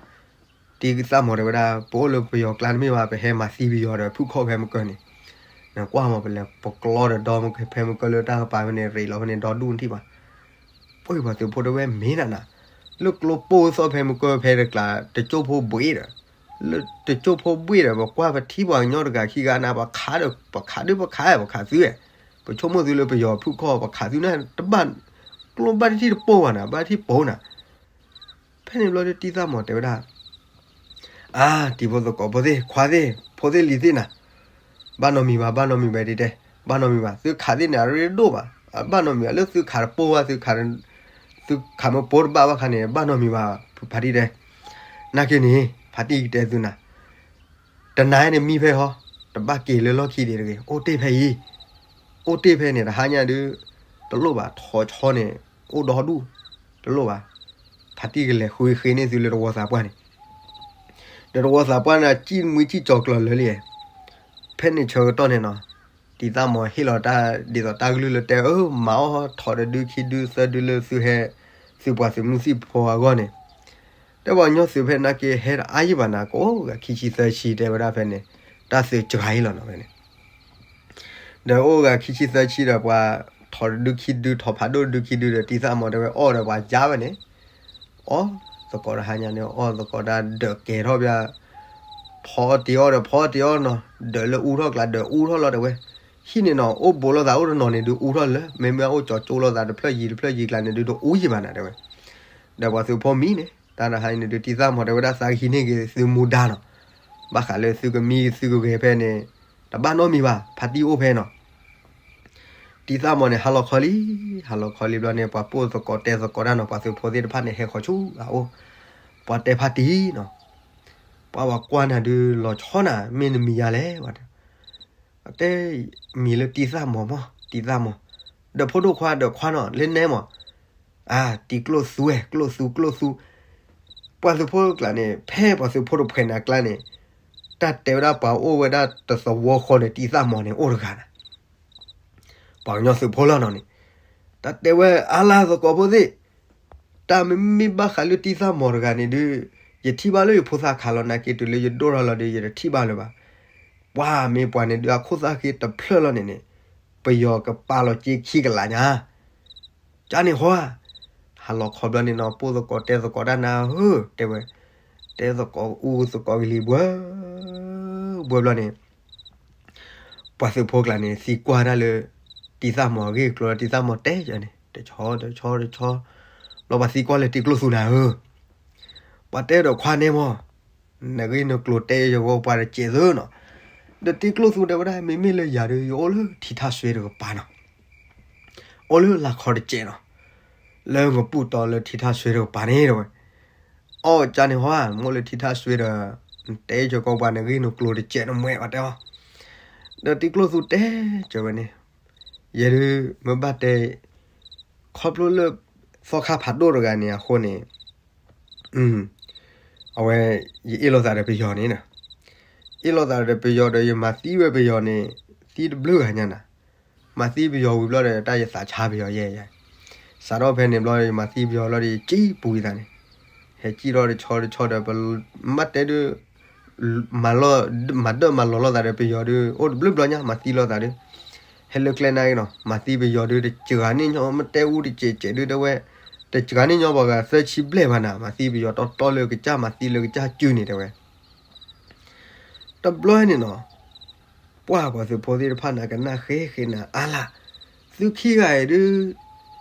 တံၤသၣ်မီၤတဲဝဲဒၣ် ပအိၣ်လၢပယီၤကျါတမ့ၢ်ဘၣ် ပဟဲမၤသံပယီၤဒီးဖုၣ်ခီၣ်ဖဲမုၢ်ကၢၢ်န့ၣ်, နကွၢ်မး ပလဲၤပကျီဒီးဒီမုၢ်ကၢၢ်ဖဲမုၢ်ကၢၢ်လၢတၢ်ကပၤဖဲန့ၣ် ရ့းလီၤဖဲန့ၣ် ဒီဒူၣ်နထံၣ်ဘၣ် ပှၤသုးဖိတဲဝဲမ့ၢ်နၤနၤ, လၢကျိပိၢ်သီၣ်ဖဲမုၢ်ကၢၢ်ဖဲတကျါ တကၠိၢ်ဖိဘှ့ၣ်ဒီး, လၢတကၠိၢ်ဖိဘှ့ၣ်ဒီး ပကွၢ်ပထံၣ်ပှၤကညီတဂၤခံဂၤနၤ ပှၤခးဒီး ပှၤခးဒုးပခး ပှၤခးသု, ပဆိကမိၣ်သုလၢပယီၤဖုၣ်ခီၣ် ပှၤခးသုန့ၣ် တဘၣ်, ကျိဘၣ်တထံၣ်တပိၢ်ဘၣ်နၤ ဘၣ်တထံၣ်ပိၢ်နၤ, ဖဲန့ၣ်ဘျီဒုးတံၤသၣ်မီၤတဲဝဲဒၣ် အါ တံၤဖိသကိးဖိသ့ၣ် ခွါသ့ၣ် ဖိသ့ၣ်လံၤသ့ၣ်နၤ, ဘၣ်နီတမံၤဘၣ် ဘၣ်နီတမံၤဘၣ်တဲတဲ, ဘၣ်နီတမံၤဘၣ် သုခးသ့ၣ်န့ၣ် အရ့ဒိၣ်ဘၣ်, ဘၣ်နီတမံၤဘၣ် လၢသုခးတပိၢ်ဘၣ် သုခး, သုခးမ့ၢ်ပိၢ်တဘၣ်ဘၣ်ခါန့ၣ် ဘၣ်နီတမံၤဘၣ် ဖါတံၢ်တဲ, နာ်က့န့ၣ် ဖါတံၢ်ကတဲသုနၤ တနၤန့ၣ်မံဖဲဟီ, တဘၣ်က့ၤလၢလီၢ်ခံဒံးတဂ့ၤ အိၣ်တ့ၢ်ဖဲအံၤ, အိၣ်တ့ၢ်ဖဲန့ၣ် တဟါညါဒုး, တလိၣ်ဘၣ် ထိးဆီန့ၣ်, အိၣ်ဒီဒူၣ်, တလိၣ်ဘၣ်, ဖါတံၢ်ကလဲၤဃုဃ့န့ၢ်သုလၢတဝီသးပှၢ်န့ၣ်, ဒီးတဝီသးပှၢ်န့ၣ် စံၣ်မှံစံၣ်ကၠီၤကျၢၤလၢလံ, ဖဲန့ၣ်ဆၢကတီၢ်န့ၣ်နီၤ, တံၤသၣ်မီၤဟ့ၣ်လီၤတၢ်ဒ်သိးတၢ်ကလုၢ်လၢတဲအၢ မၤအီၣ်ထီးတဒုခံဒုသၢဒုလၢသုဟဲ, သုပှၤသုးမုၢ်သံၣ်ဖိအဂီၢ်န့ၣ် တဲပှၤကညီသုးဖဲနာ်က့ဟဲတအါယံာ်ဘၣ်နၤ ကအိၣ်ဂၤခံဆံသၢဆံတဲဝဲဒၣ်ဖဲန့ၣ်, တၢ်သုးစှၤအံၤလီၤနီၤဖဲန့ၣ်, ဒီးအိၣ်ဂၤခံဆံသၢဆံဒီးပှၤ, ထီးတဒုခံဒု ထီးဖးဒိၣ်တဒုခံဒုဒီးတံၤသၣ်မီၤတဲဝဲအီၣ်ဒီးပှၤယါဝဲန့ၣ်, အီၣ်သကိးတဟါညါန့ၣ် အီၣ်သကိးတၢ်ဒၢးကဲၤထီၣ်ပျၢ်, ဖီအီၣ်တ့ၤအီၣ်ဒီးဖီအီၣ်တ့ၤအီၣ်နီၤ ဒၢးလၢအူထီၣ်ကျါဒၢးအူထီၣ်လီၤတဲဝဲ, ဟံၣ်န့ၣ်နီၤ အိၣ်ဘူးလိာ်သးအိၣ်တနီၤန့ၣ်ဒုးအူထီၣ်လၢ မ့မ့ၢ်အိၣ်ကၠီကၠိလိာ်သးတဖျၢၣ်ယံၤတဖျၢၣ်ယံၤကျါန့ၣ်ဒုးတအူယံာ်ဘၣ်နၤတဲဝဲ, ဒီးပှၤသုးဖိမံန့ၣ်, တၢ်တဟါအံၤန့ၣ်ဒုး တံၤသၣ်မီၤတဲဝဲဒၣ် သးကဟံးန့ၢ်က့ၤသုမူဒါနီၤ, ဘၣ်ဃးလၢသုကမံသုကဂဲၤဖဲန့ၣ် တဘၣ်နီတမံၤဘၣ်, ဖါတံၢ်အိၣ်ဖဲနီၤ. တံၤသၣ်မီၤန့ၣ် ဟါလီၤခီလံ, ဟါလီၤခီလံဘျီန့ၣ် ပှၤပိၢ်သကိးတဲသကိးတၢ်နီၤ, ပှၤသုးဖိသ့ၣ်တဖၣ်န့ၣ် ဟဲဃီၤဆူအအိၣ်, ပှၤတဲဖါတံၢ်နီၤ, ပှၤဘၣ်ကွၢ်နၤဒုး လီၤဆီနၤ မ့ၢ်နမံၤယၤလဲၣ်, တဲ မံၤလၢတံၤသၣ်မီၤမီၤ, တံၤသၣ်မီၤ, ဒီးဖိဒိၣ်ခွါဒီးခွါနီၤ လၢနဲမီၤ, အါ တံၤကျိၣ်သူဝဲ ကျိၣ်သူကျိၣ်သူ, ပှၤသုးဖိကျါန့ၣ် ဖဲပှၤသုးဖိတဖှဲးန့ၣ်အကျါန့ၣ်, တၢ်တဲဝဲဒၣ်ပှၤအိၣ်ဝဲဒၣ်တသဝီဃီဒီးတံၤသၣ်မီၤန့ၣ် အိၣ်တဂၤနၤ ပှၤကညီသုးဖိလီၤနီၤန့ၣ်, တၢ်တဲဝဲအါလၢသကိးဖိသ့ၣ်, တၢ်မ့မ့ၢ်ဘၣ်ဃးလၢတံၤသၣ်မီၤတဂၤန့ၣ်ဒုး, ယထံၣ်ဘၣ်လၢယဖိသၣ်ခါလီၤ, နာ်က့တုၤလၢယဒိၣ်ထီၣ်လီၤဒီး ယတထံၣ်ဘၣ်လၢၤဘၣ်. ပှၤမ့ၢ်ပှၤန့ၣ်ဒုး အခိၣ်သၣ်ဃ့တဖျၢၣ်လီၤန့ၣ်န့ၣ်, ပယီၤကပာ်လီၤက့ခံကလးညါ ကန့ၣ်ဟီဧါ, ဟါလီၤခီဘျီန့ၣ်နီၤ ပိၢ်သကိးတဲသကိးတၢ်နၤဧၢ, တဲဝဲ, တဲသကိးအူသကိးကလံၤဘှၢ, ဘှၢဘျီန့ၣ်, ပှၤသုးဖိကျါန့ၣ် သံကွၢ်တၢ်လၢ တံၤသၣ်မီၤအဂ့ၢ်အကျိၤလၢတံၤသၣ်မီၤတဲယၤန့ၣ် တဆီတဆီတဆီ, ဘျီပှၤသံကွၢ်လၢတံၤကျိၣ်သူနၤဧၢ, ပှၤတဲဒီးခွါန့ၣ်မီၤ, နဂ့ၢ်နကျိၤတဲယဂီၢ်ပှၤတစဲးသုနီၤ, ဒီးတံၤကျိၣ်သူတဲဝဲဒၣ် မ့မ့ၢ်လၢယၤဒုး ယအိၣ်လၢထံထၣ်စွ့တကပၤနီၤ အိၣ်လၢလၢခီတစဲးနီၤ, လၢကပူၢ်တီလၢထံထၣ်စွ့တကပၤန့ၣ်တဲဝဲ, အီၣ်ကန့ၣ်ဟီဧါ, မ့ၢ်လၢထံထၣ်စွ့ဒီး, နတဲကၢ်ကီပှၤနဂ့ၢ်နကျိၤတစဲးနမဲာ်ဘၣ်တဲအီၤ, ဒီးတံၤကျိၣ်သူတဲကၢ်ဝဲန့ၣ်, ယဲဒုး မ့ၢ်ဘၣ်တဲ ခီဖျိလၢ သီခါဖးဒိၣ်တဂၤန့ၣ်အဃိန့ၣ်, အဝဲ ယအ့ၣ်လိာ်သးဒီးပယီၤန့ၣ်, အ့ၣ်လိာ်သးဒီးပယီၤဒီးယမၤသံဝဲပယီၤန့ၣ်, သံတဘျုးဂၤညါနၤ, မၤသံပယီၤဝံၤဘျီဒီး တၢ်ယသးဆါပယီၤယဲယဲ, စးထီၣ်ဖဲန့ၣ်ဘျီယမၤသံပယီၤဘျီဒီးယကံပူၤယသးန့ၣ်, ဟဲကံထီၣ်တဆီတဆီဒီး မ့ၢ်ဘၣ်တဲဒုး မၤလီၤ, မၤဒၢၣ်မၤလီၤလိာ်သးဒီးပယီၤဒုး အိၣ်တဘျုးဘျီညါ မၤသံလိာ်သးဒုး, ဟဲလၢကျဲနာ်က့နီၤ မၤသံပယီၤဒုး တစှၤန့ၢ်ညီ မ့ၢ်တဲအူတစဲးစဲးဒုးတဲဝဲ, တစှၤန့ၢ်ညီပှၤဂၤသၢဆံဘျဲၣ်ဘၣ်နၤ မၤသံပယီၤတီတီလၢကစၢ်မၤသံလၢကစၢ်စုန့ၣ်တဲဝဲ, တဘျီန့ၣ်နီၤ ပှၤပှၤသုးဖိသ့ၣ်တဖၣ်န့ၣ် ကနၣ်ဃ့ဃ့နၤအါလၢ်, သုခံဂၤအံၤဒုး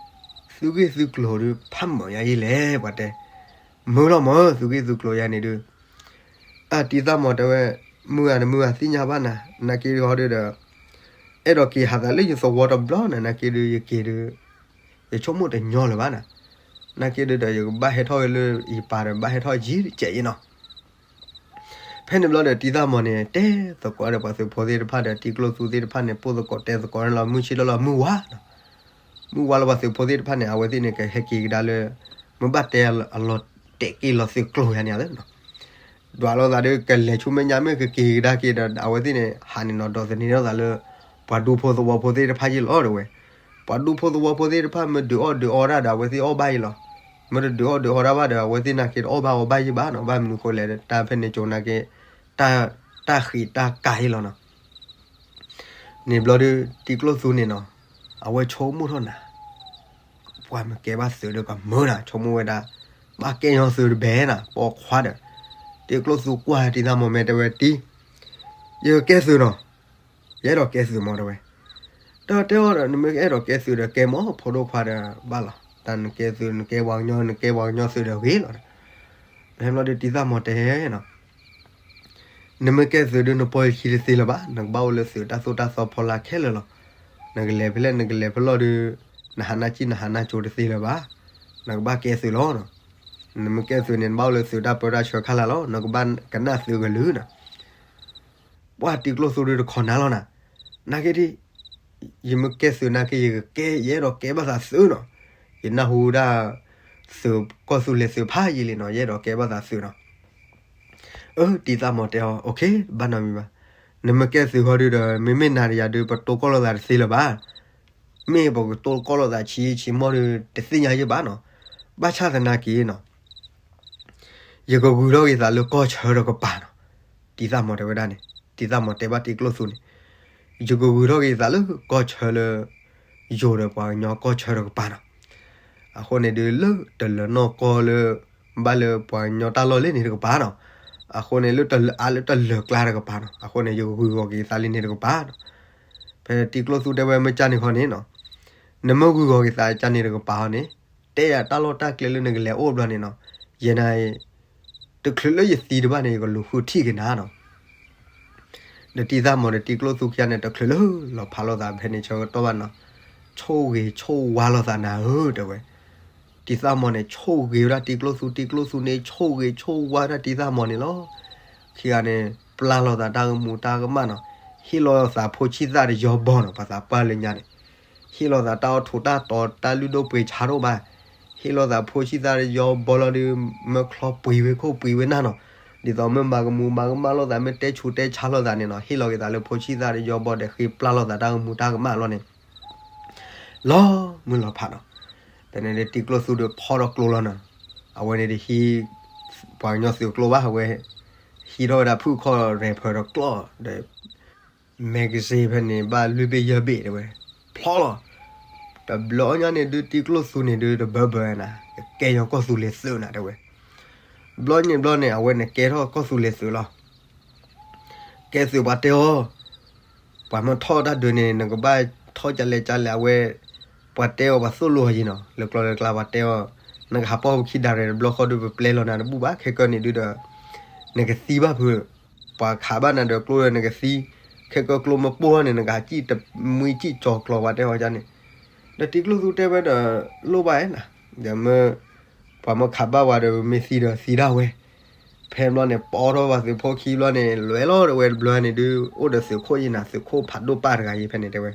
သုဂ့ၢ်သုကျိၤဒုး ဖးမုာ်ညါယံလဲၣ် ပှၤတဲ, မုာ်လီၤမၢ် သုဂ့ၢ်သုကျိၤယၤန့ၣ်ဒုး, အတံၤသၣ်မီၤတဲဝဲ, မုာ်ဧါ နမုာ်ဧါ သ့ၣ်ညါဘၣ်နၤ နာ်က့ဂီၤဒုးဒီး, အဲၣ်ဒိးက့ၤဟးသးလၢယသဝီတဘျီနၤ နာ်က့ဒုးယက့ၤဒုး, ယဆိကမိၣ်တညီလၢၤဘၣ်နၤ, နာ်က့ဒုးဒီး ယကဘၣ်ဟဲထီၣ်လၢယပၤဒီး ဘၣ်ဟဲထီၣ်ယံၤတစဲးအံၤနီၤ ဖဲန့ၣ်ဘျီဒီး တံၤသၣ်မီၤန့ၣ် တဲသကိးဒီးပှၤသုးဖိသ့ၣ်တဖၣ်ဒီး တံၤကျိၣ်သူသ့ၣ်တဖၣ်န့ၣ် ပိၢ်သကိးတဲသကိးန့ၣ်လီၤ မုၢ်ဆ့ၣ်လီၤလီၤ မုၢ်ဝါနီၤ, မုၢ်ဝါလီၤပှၤသုးဖိသ့ၣ်တဖၣ်န့ၣ် အဝဲသ့ၣ်န့ၣ် ကဟဲက့ၤကဒါလၢ, မ့ၢ်ဘၣ်တဲအလီၤတဲာ်က့ၤလီၤသုးကျိၤယၤန့ၣ်လီၤ, ဒွးလိာ်သးဒီး ကလဲၤဆူမဲာ်ညါမ့ၢ်ကက့ၤကဒါက့ၤဒီး အဝဲသ့ၣ်န့ၣ် ဟးန့ၣ်နီၤ ဒိးသန့ၤထီၣ်သးလၢ ပှၤဒူဖိသဝီဖိသ့ၣ်တဖၣ်ယ့ၢ်လီၤတဲဝဲ, ပှၤဒူဖိသဝီဖိသ့ၣ်တဖၣ် မ့ၢ်ဒုးအီၣ်ဒုးအီတၢ်ဒီး အဝဲသ့ၣ်အီၣ်ဘၣ်ယ့ၢ်လီၤ, မ့ၢ်တဒုးအီၣ်ဒုးအီတၢ်ဘၣ်ဒီး အဝဲသ့ၣ်နာ်က့တအီၣ်ဘၣ်အီဘၣ်ယ့ၢ်ဘၣ်နီၤ, ဘၣ်မနုၤဃိလဲၣ် တၢ်ဖဲန့ၣ်ကၠိနာ်က့ တၢ်ဃံးတၢ်ကါယ့ၢ်လီၤနီၤ န့ၣ်ဘျီဒုး တံၤကျိၣ်သူန့ၣ်နီၤ, အဝဲဆိကမိၣ်ထီၣ်နၤ, ပှၤမ့ၢ်ကဲဘၣ်သုးဒီးကမၢနၤ ဆိကမိၣ်ဝဲဒၣ်, ဘၣ်ကဲညီသုးတဘဲနၤ ပိာ်ခွါဒီး, တံၤကျိၣ်သူကွၢ်တံၤသၣ်မီၤမဲာ်တဲဝဲတံၤ, ယကကဲသုးနီၤ, ယအဲၣ်ဒိးကဲသုးမီၤတဲဝဲ, ဒီးတဲအီၤဒီး နမ့ၢ်အဲၣ်ဒိးကဲသုးဒီးကဲမီၤ ဖိဒိၣ်ခွါဒီးဘၣ်လီၤ, တၢ်နကဲသုး နကဲပှၤကညီ နကဲပှၤကညီသုးဒီးဂ့ၤလီၤ, ဖဲဘျီဒုးတံၤသၣ်မီၤတဲနီၤ နမ့ၢ်ကဲသုးဒုး နပီၢ်ယခံတသ့လၢၤဘၣ်, နကဘၣ်အိၣ်လၢသုးတၢ်သိၣ်တၢ်သီဖီလာ်ခဲလၢာ်လီၤ, နကလဲၤဖဲလဲၣ် နကလဲၤဖဲလဲၣ်ဒုး, နဟးနၢ်ကံၣ် နဟးနၢ်ကၠိတသ့လၢၤဘၣ်, နကဘၣ်ကဲသုးလီၤ, နမ့ၢ်ကဲသုးန့ၣ် နဘၣ်အိၣ်လၢသုးတၢ်ပၢတၢ်ဆှၢခါလာ်လီၤ, နကဘၣ်ကနၣ်သုးကလုၢ်နီၤ ပှၤတံၤကျိၣ်သူဒုးတခိးနၤလီၤနၤ, နာ်က့ဒ်, ယမ့ၢ်ကဲသုးနာ်က့ ယကကဲ ယအဲၣ်ဒိးကဲဘၣ်သးသုးနီၤ, ယနၢ်ဟူဒၣ်, သုးကီၢ်သူလ့ၤသုးဖးယံာ်လံနီၤ ယအဲၣ်ဒိးကဲဘၣ်သးသုးနီၤ, အၢ တံၤသၣ်မီၤတဲအီၤ okay ဘၣ်နီတမံၤဘၣ်, နမ့ၢ်ကဲသုးဃီဒုးဒီး မ့မ့ၢ်နၤဒီးယၤဒုး ပတိၢ်ကီၢ်လိာ်သးတသ့လၢၤဘၣ်, မ့ၢ်ပကတိၢ်ကီၢ်လိာ်သးဆံးဆံးမီၢ်ဒုး တသ့ၣ်ညါယ့ၢ်ဘၣ်နီၤ, ဘၣ်ဆၣ်သနာ်က့နီၤ ယကဂုၤထီၣ်က့ၤသးလၢကီၢ်ဆၢတကပၤနီၤ, တံၤသၣ်မီၤတဲဝဲဒၣ်န့ၣ်, တံၤသၣ်မီၤတဲဘၣ်တံၤကျိၣ်သူန့ၣ်, ယကဂုၤထီၣ်က့ၤသးလၢကီၢ်ဆၢလၢ ယိၤဒီးပှၤကညီကီၢ်ဆၢတကပၤနီၤ, အဃိန့ၣ်ဒုးလၢတလၢၤနီၢ်ကီၢ်လၢ ဘၣ်လၢပှၤကညီတၢ်လီၢ်လၢန့ၣ်တကပၤနီၤ, အဃိန့ၣ်လၢတလၢၤအါလၢတလၢၤကျါတကပၤနီၤ, အဃိန့ၣ် ယကဂုၤဂီၤက့ၤသးလၢန့ၣ်တကပၤနီၤ, ဖဲတံၤကျိၣ်သူတဲဝဲမ့ၢ်ကၢ်န့ၣ်ဃီန့ၣ်နီၤ, နမ့ၢ်ဂုၤဂီၤက့ၤသးကၢ်န့ၣ်တကပၤဃီန့ၣ်, တဲယၤတၢ်လီၢ်တၢ်ကျဲလၢနကလဲၤအိၣ်ဘျီန့ၣ်နီၤ, ယဲန့ၣ် တချုးလၢယသံတဘၣ်န့ၣ် ယကလူၤဃုထံၣ်က့ၤနၤနီၤ. ဒီးတံၤသၣ်မီၤဒီးတံၤကျိၣ်သူခံဂၤန့ၣ် တချုးလၢလီၤဖးလိာ်သးဖဲန့ၣ်ဆၢကတီၢ်ဘၣ်နီၤ, ဆိၣ်ဂ့ၤဆိၣ်ဝါလိာ်သးနၤဧၢ တဲဝဲ. တံၤသၣ်မီၤန့ၣ် ဆိၣ်ဂ့ၤဝဲဒၣ်တံၤကျိၣ်သူ, တံၤကျိၣ်သူန့ၣ် ဆိၣ်ဂ့ၤဆိၣ်ဝါဒၣ်တံၤသၣ်မီၤန့ၣ်လီၤ. ခံဂၤန့ၣ် ပျၢ်လိာ်သးတၢ်ကမူၤတၢ်ကမၣ်နီၤ, ဟ့ၣ်လိာ်သးဖိဆံးသၣ်တယီဘီနီၤ, ပှၤသးပှၢ်လၢညါန့ၣ် ဟ့ၣ်လိာ်သးတၢ်အိၣ်ထူးတၢ်တီၤ တၢ်လုၢ်ဒိၣ်ပှ့ၤဆါတအိၣ်ဘၣ်, ဟ့ၣ်လိာ်သးဖိဆံးသၣ်တယီဘီလီၤဒီး မ့ၢ်ချီပှ့ၤဝဲခိၣ်ပှ့ၤဝဲနၢ်နီၤ, ဒ်သိးမ့ၢ်မၤကမူၤမၤကမၣ်လိာ်သး မ့ၢ်တဲဆူးတဲဆါလိာ်သးန့ၣ်နီၤ, ဟ့ၣ်လီၤက့ၤသးလၢဖိဆံးသၣ်တယီဘီဒီး ဃ့ပျၢ်လိာ်သးတၢ်ကမူၤတၢ်ကမၣ်လီၤန့ၣ် လီၤမုၢ်လီၤဖးနီၤ. ဖဲန့ၣ်ဒီးတံၤကျိၣ်သူဒီးဖီၣ်ထီၣ်ကျိလီၤနီၤ, အဝဲန့ၣ်တဟံး ပှၤကညီသုးကျိဘၣ်, အဝဲ ဟံးထီၣ်ဝဲဒၣ်ဖုၣ်ခီၣ် rapper တကျီၢ်ဒီး magazine ဖဲန့ၣ် ဘၣ်လွံၢ်ဘ့ၣ်ယဲၢ်ဘ့ၣ်တဲဝဲ, ဖျီလီၤ. တဘျီညါန့ၣ်ဒုး တံၤကျိၣ်သူန့ၣ်ဒုး တဘၢဘၢနၤ, ကဲယီၤကီၢ်သူလ့ၤသုးနၤတဲဝဲ. ဘျီန့ၣ်ဘျီန့ၣ် အဝဲန့ၣ်ကဲထီၣ်ကီၢ်သူလ့ၤသုးလီၤ. ကဲသုးပှၤတဲအီၤ, ပှၤမၢထီၣ်တၢ်ဒုးန့ၣ် နကဘၣ်ထီၣ်ကလဲကလဲ အဝဲ ပှၤတဲအီၤ ပှၤသိၣ်လိအီၤယံၤနီၤ, လၢကျီလၢကျါပှၤတဲအီၤ, နကဟးပီၢ်ပခံဒါရဲၣ်တဘျီဃီဒုး ပပျဲလီၤနၤတဘူၣ်ဘၣ်, ခဲကနံၣ်ဒုးဒီး နကသံဘၣ်ဖုး, ပှၤခးဘၣ်နၤဒီးကျိဒီးနကသံ, ခဲကနံၣ်ကျိမ့ၢ်ပိၢ်ထီၣ်န့ၣ် နကဟးစံၣ်တမှံစံၣ်ကၠီၤကျီၤ ပှၤတဲအီၤန့ၣ်. ဒီးတံၤကျိၣ်သူတဲဝဲဒီး လိၣ်ဘၣ်အဲၣ်နၤ, ဒီးမ့ၢ် ပှၤမၢခးဘၣ်ဝဲဒီး မ့ၢ်သံဒီးသံဒၣ်ဝဲ. ဖဲဘျီန့ၣ် ပီထီၣ်ဝဲသုးဖိခံဘျီန့ၣ် လဲၤလီၤဒီးဝဲတဘျီန့ၣ်ဒုး အိၣ်ဒီးသုးခိၣ်ယံၤနၤ, သုးခိၣ်ဖးဒိၣ်ပၢ်တဂၤယံၤဖဲန့ၣ်တဲဝဲ.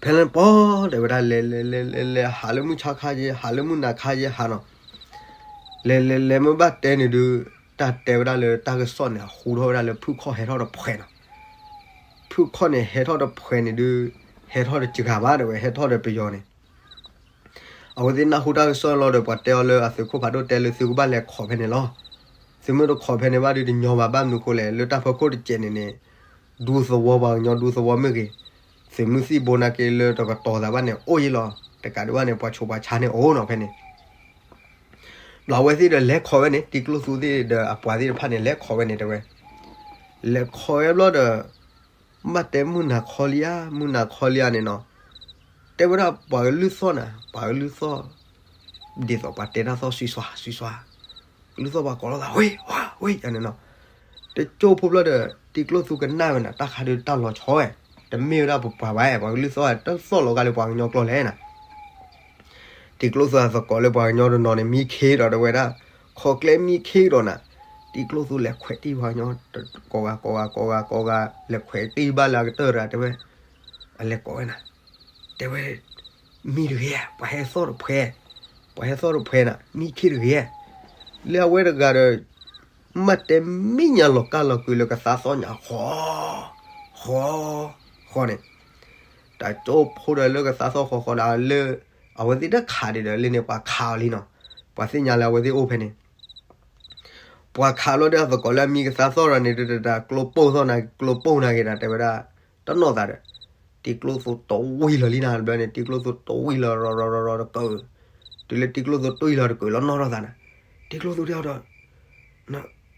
ဖဲလၢပီၢ်တဲဝဲဒၣ် လဲၤလဲၤလဲၤလဲၤလဲၤ ဟးလၢမုၢ်ဆါခါယဲ ဟးလၢမုၢ်နၤခါယဲဟးနီၤ, လဲၤလဲၤလဲၤမ့ၢ်ဘၣ်တဲန့ၣ်ဒုး တၢ်တဲဝဲဒၣ်လၢတၢ်ကစီၣ်န့ၣ် အဟူထီၣ်ဝဲဒၣ်လၢဖုၣ်ခီၣ်ဟဲထီၣ်တဖှဲးနီၤ. ဖုၣ်ခီၣ်န့ၣ် ဟဲထီၣ်တဖှဲးန့ၣ်ဒုး ဟဲထီၣ်တစှၤဘၣ်တဲဝဲ, ဟဲထီၣ်ဒီးပယီၤန့ၣ် အဝဲသ့ၣ်နၢ်ဟူတၢ်ကစီၣ်လီၤဒီး ပှၤတဲအီၤလၢအသုးခိၣ်ဖးဒိၣ်တဲလၢသုကဘၣ်လဲၤခိးဖဲန့ၣ်လီၤ. သုမ့ၢ်တခိးဖဲန့ၣ်ဘၣ်ဒုးတညီဘၣ်, ဘၣ်မနုၤဃိလဲၣ်, လၢတၢ်ဖီခိၣ်တစဲးန့ၣ်န့ၣ် ဒူသဝီပှၤကညီဒူသဝီမ့ၢ်ဂ့ၤ, သုးမုၢ်သံၣ်ဘိနာ်က့လၢတကတီၤသးဘၣ်န့ၣ် အိၣ်ယံၤလီၤ. တကးဒံးဘၣ်န့ၣ် ပှၤဆူးပှၤဆါန့ၣ်အိၣ်နီၤဖဲန့ၣ် ဘျီအဝဲသ့ၣ်ဒီးလဲၤခိးဝဲန့ၣ်, တံၤကျိၣ်သူသ့ၣ်ဒီးအပှၤသ့ၣ်တဖၣ်န့ၣ် လဲၤခိးဝဲန့ၣ်တဲဝဲ. လဲၤခိးဝဲဘျီဒီး ဘၣ်တဲမုၢ်နၤခီလံဧါ, မုၢ်နၤခီလံဧါန့ၣ်နီၤ, တဲဝဲဒၣ်ပှၤကလုၢ်သီၣ်နၤ, ပှၤကလုၢ်သီၣ် ဒ်သိးပှၤတဲတၢ်သီၣ်စွံစွါစွံစွါ, ကလုၢ်သီၣ်ပှၤကိးလိာ်သး ဝ့ၢ်ဝါဝ့ၢ်ယါန့ၣ်နီၤ. တကၠိဖိဘျီဒီး တံၤကျိၣ်သူကနၣ်ဝဲနၤ, တၢ်ခါဒုးတၢ်လီၤဆီဝဲ, တမ့ၢ်ဝဲဒၣ်ပပှၤဘၣ်, ပှၤကလုၢ်သီၣ်တသီၣ်လီၤဂာ်လၢပှၤကညီကျိာ်လဲၣ်နၤ. တံၤကျိၣ်သူအသကိးလၢပှၤကညီတနီၤန့ၣ် မံခ့ဒီးတဲဝဲဒၣ်, ခိးကျဲမံခ့ဒီးနၤ, တံၤကျိၣ်သူလဲၤခွဲးတံၢ်ပှၤကညီ ကိးဂၤကိးဂၤကိးဂၤကိးဂၤ လဲၤခွဲးတံၢ်ဘၣ်လၢအကတၢၢ်တဂၤတဲဝဲ, အလဲၤကိးဝဲနၤ, တဲဝဲ, မံတဂ့ၤ, ပှၤဟဲသီၣ်တဖှဲး, ပှၤဟဲသီၣ်တဖှဲးနၤ, မံခ့တဂ့ၤ. လၢအဝဲတဂၤဒီး မ့ၢ်တဲမံညါလီၤကၢ်လီၤကုာ်လၢကသးသီၣ်ညါဃီ, ဃီ, ဃီန့ၣ်, တၢ်ကၠိဖိဒီးလၢကသးသီၣ်ဃီဃီဒီးလၢ အဝဲသ့ၣ်တခးဒံးဒီးလၢန့ၣ် ပှၤခးအီၤလံနီၤ, ပှၤသ့ၣ်ညါလၢအဝဲသ့ၣ်အိၣ်ဖဲန့ၣ် ပှၤခးလီၤဒီးအသကိးလၢအမံကသးသီၣ်ဒီးန့ၣ် တတၢ်ကျိပိၢ်သီၣ်နၤ ကျိပိၢ်နၤဂ့ၤဒီး တဲဝဲဒၣ် တနီၣ်သးဒီး တံၤကျိၣ်သူတဝံၤလီၤလံနၤ တဘျီန့ၣ် တံၤကျိၣ်သူတဝံၤလီၤရီၤရီၤရီၤရီၤတကၢၢ်, တုၤလၢတံၤကျိၣ်သူတဝံၤလီၤတကၢၢ်လီၤနီၢ်ထီၣ်သးနၤ, တံၤကျိၣ်သူတဲအီၤဒီး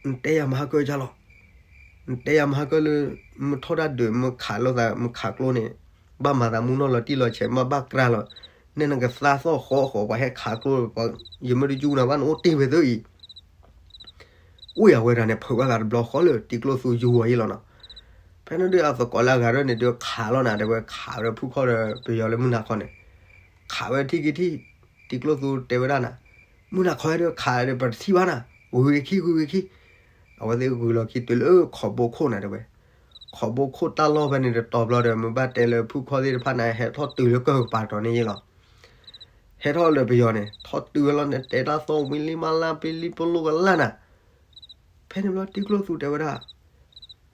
နတဲယၤမဟါကၢၢ်ကၢ်လီၤ, နတဲယၤမဟါကၢၢ်လၢ မ့ၢ်ထီၣ်တၢ်ဒုး မ့ၢ်ခးလိာ်သး မ့ၢ်ခးကျိန့ၣ် ဘၣ်မၤသးမူနီၢ်လီၤတံၢ်လီၤဆဲး မ့ၢ်ဘၣ်ကြၢးလီၤ, နဲနကသးသီၣ်ဃီဃီ ပှၤဟဲခးကျိ ယမ့ၢ်တယူၢ်နၤဘၣ် နအိၣ်တ့ၢ်ဝဲသၢအံၤ ဝံၤအဝဲဒၣ်န့ၣ် ဖုးဘၣ်သးတဘျီဃီလၢတံၤကျိၣ်သူယူၤအီၤယံၤလီၤနီၤ. ဖဲန့ၣ်ဒုးအသကိးလၢအဂၤဒၢန့ၣ်ဒုးခးလီၤနၤ တဲဝဲခးဝဲဒၣ်ဖုၣ်ခီၣ်ဒီးပယီၤလၢမုၢ်နၤခီန့ၣ်, ခးဝဲထံၣ်က့ၤထံၣ်, တံၤကျိၣ်သူတဲဝဲဒၣ်နၤ, မုၢ်နၤခီဒုးခးဒီးပတထံၣ်ဘၣ်နၤ, ဂုၤက့ၤခံ ဂုၤက့ၤခံ, အဝဲသ့ၣ်ဂုၤလီၤခံတုၤလၢခိးဘိခိၣ်နၤတဲဝဲ, ခိးဘိခိၣ်တၢ်လီၢ်ဖဲန့ၣ်တတီၤဘျီဒီး မ့ၢ်ဘၣ်တဲလၢဖုၣ်ခီၣ်သ့ၣ်တဖၣ်န့ၣ် ဟဲထီၣ်တုၤလၢကၢၢ်ကပၤတီၤန့ၣ်ယံၤလီၤ. ဟဲထီၣ်လၢပယီၤန့ၣ် ထီၣ်တုၤဝဲလီၤန့ၣ် တဲတၢ်သီၣ်ဝံၤလံမးလၢ် ပလံပလိၣ်ကလၢ်နၤ. ဖဲန့ၣ်ဘျီတံၤကျိၣ်သူတဲဝဲဒၣ်,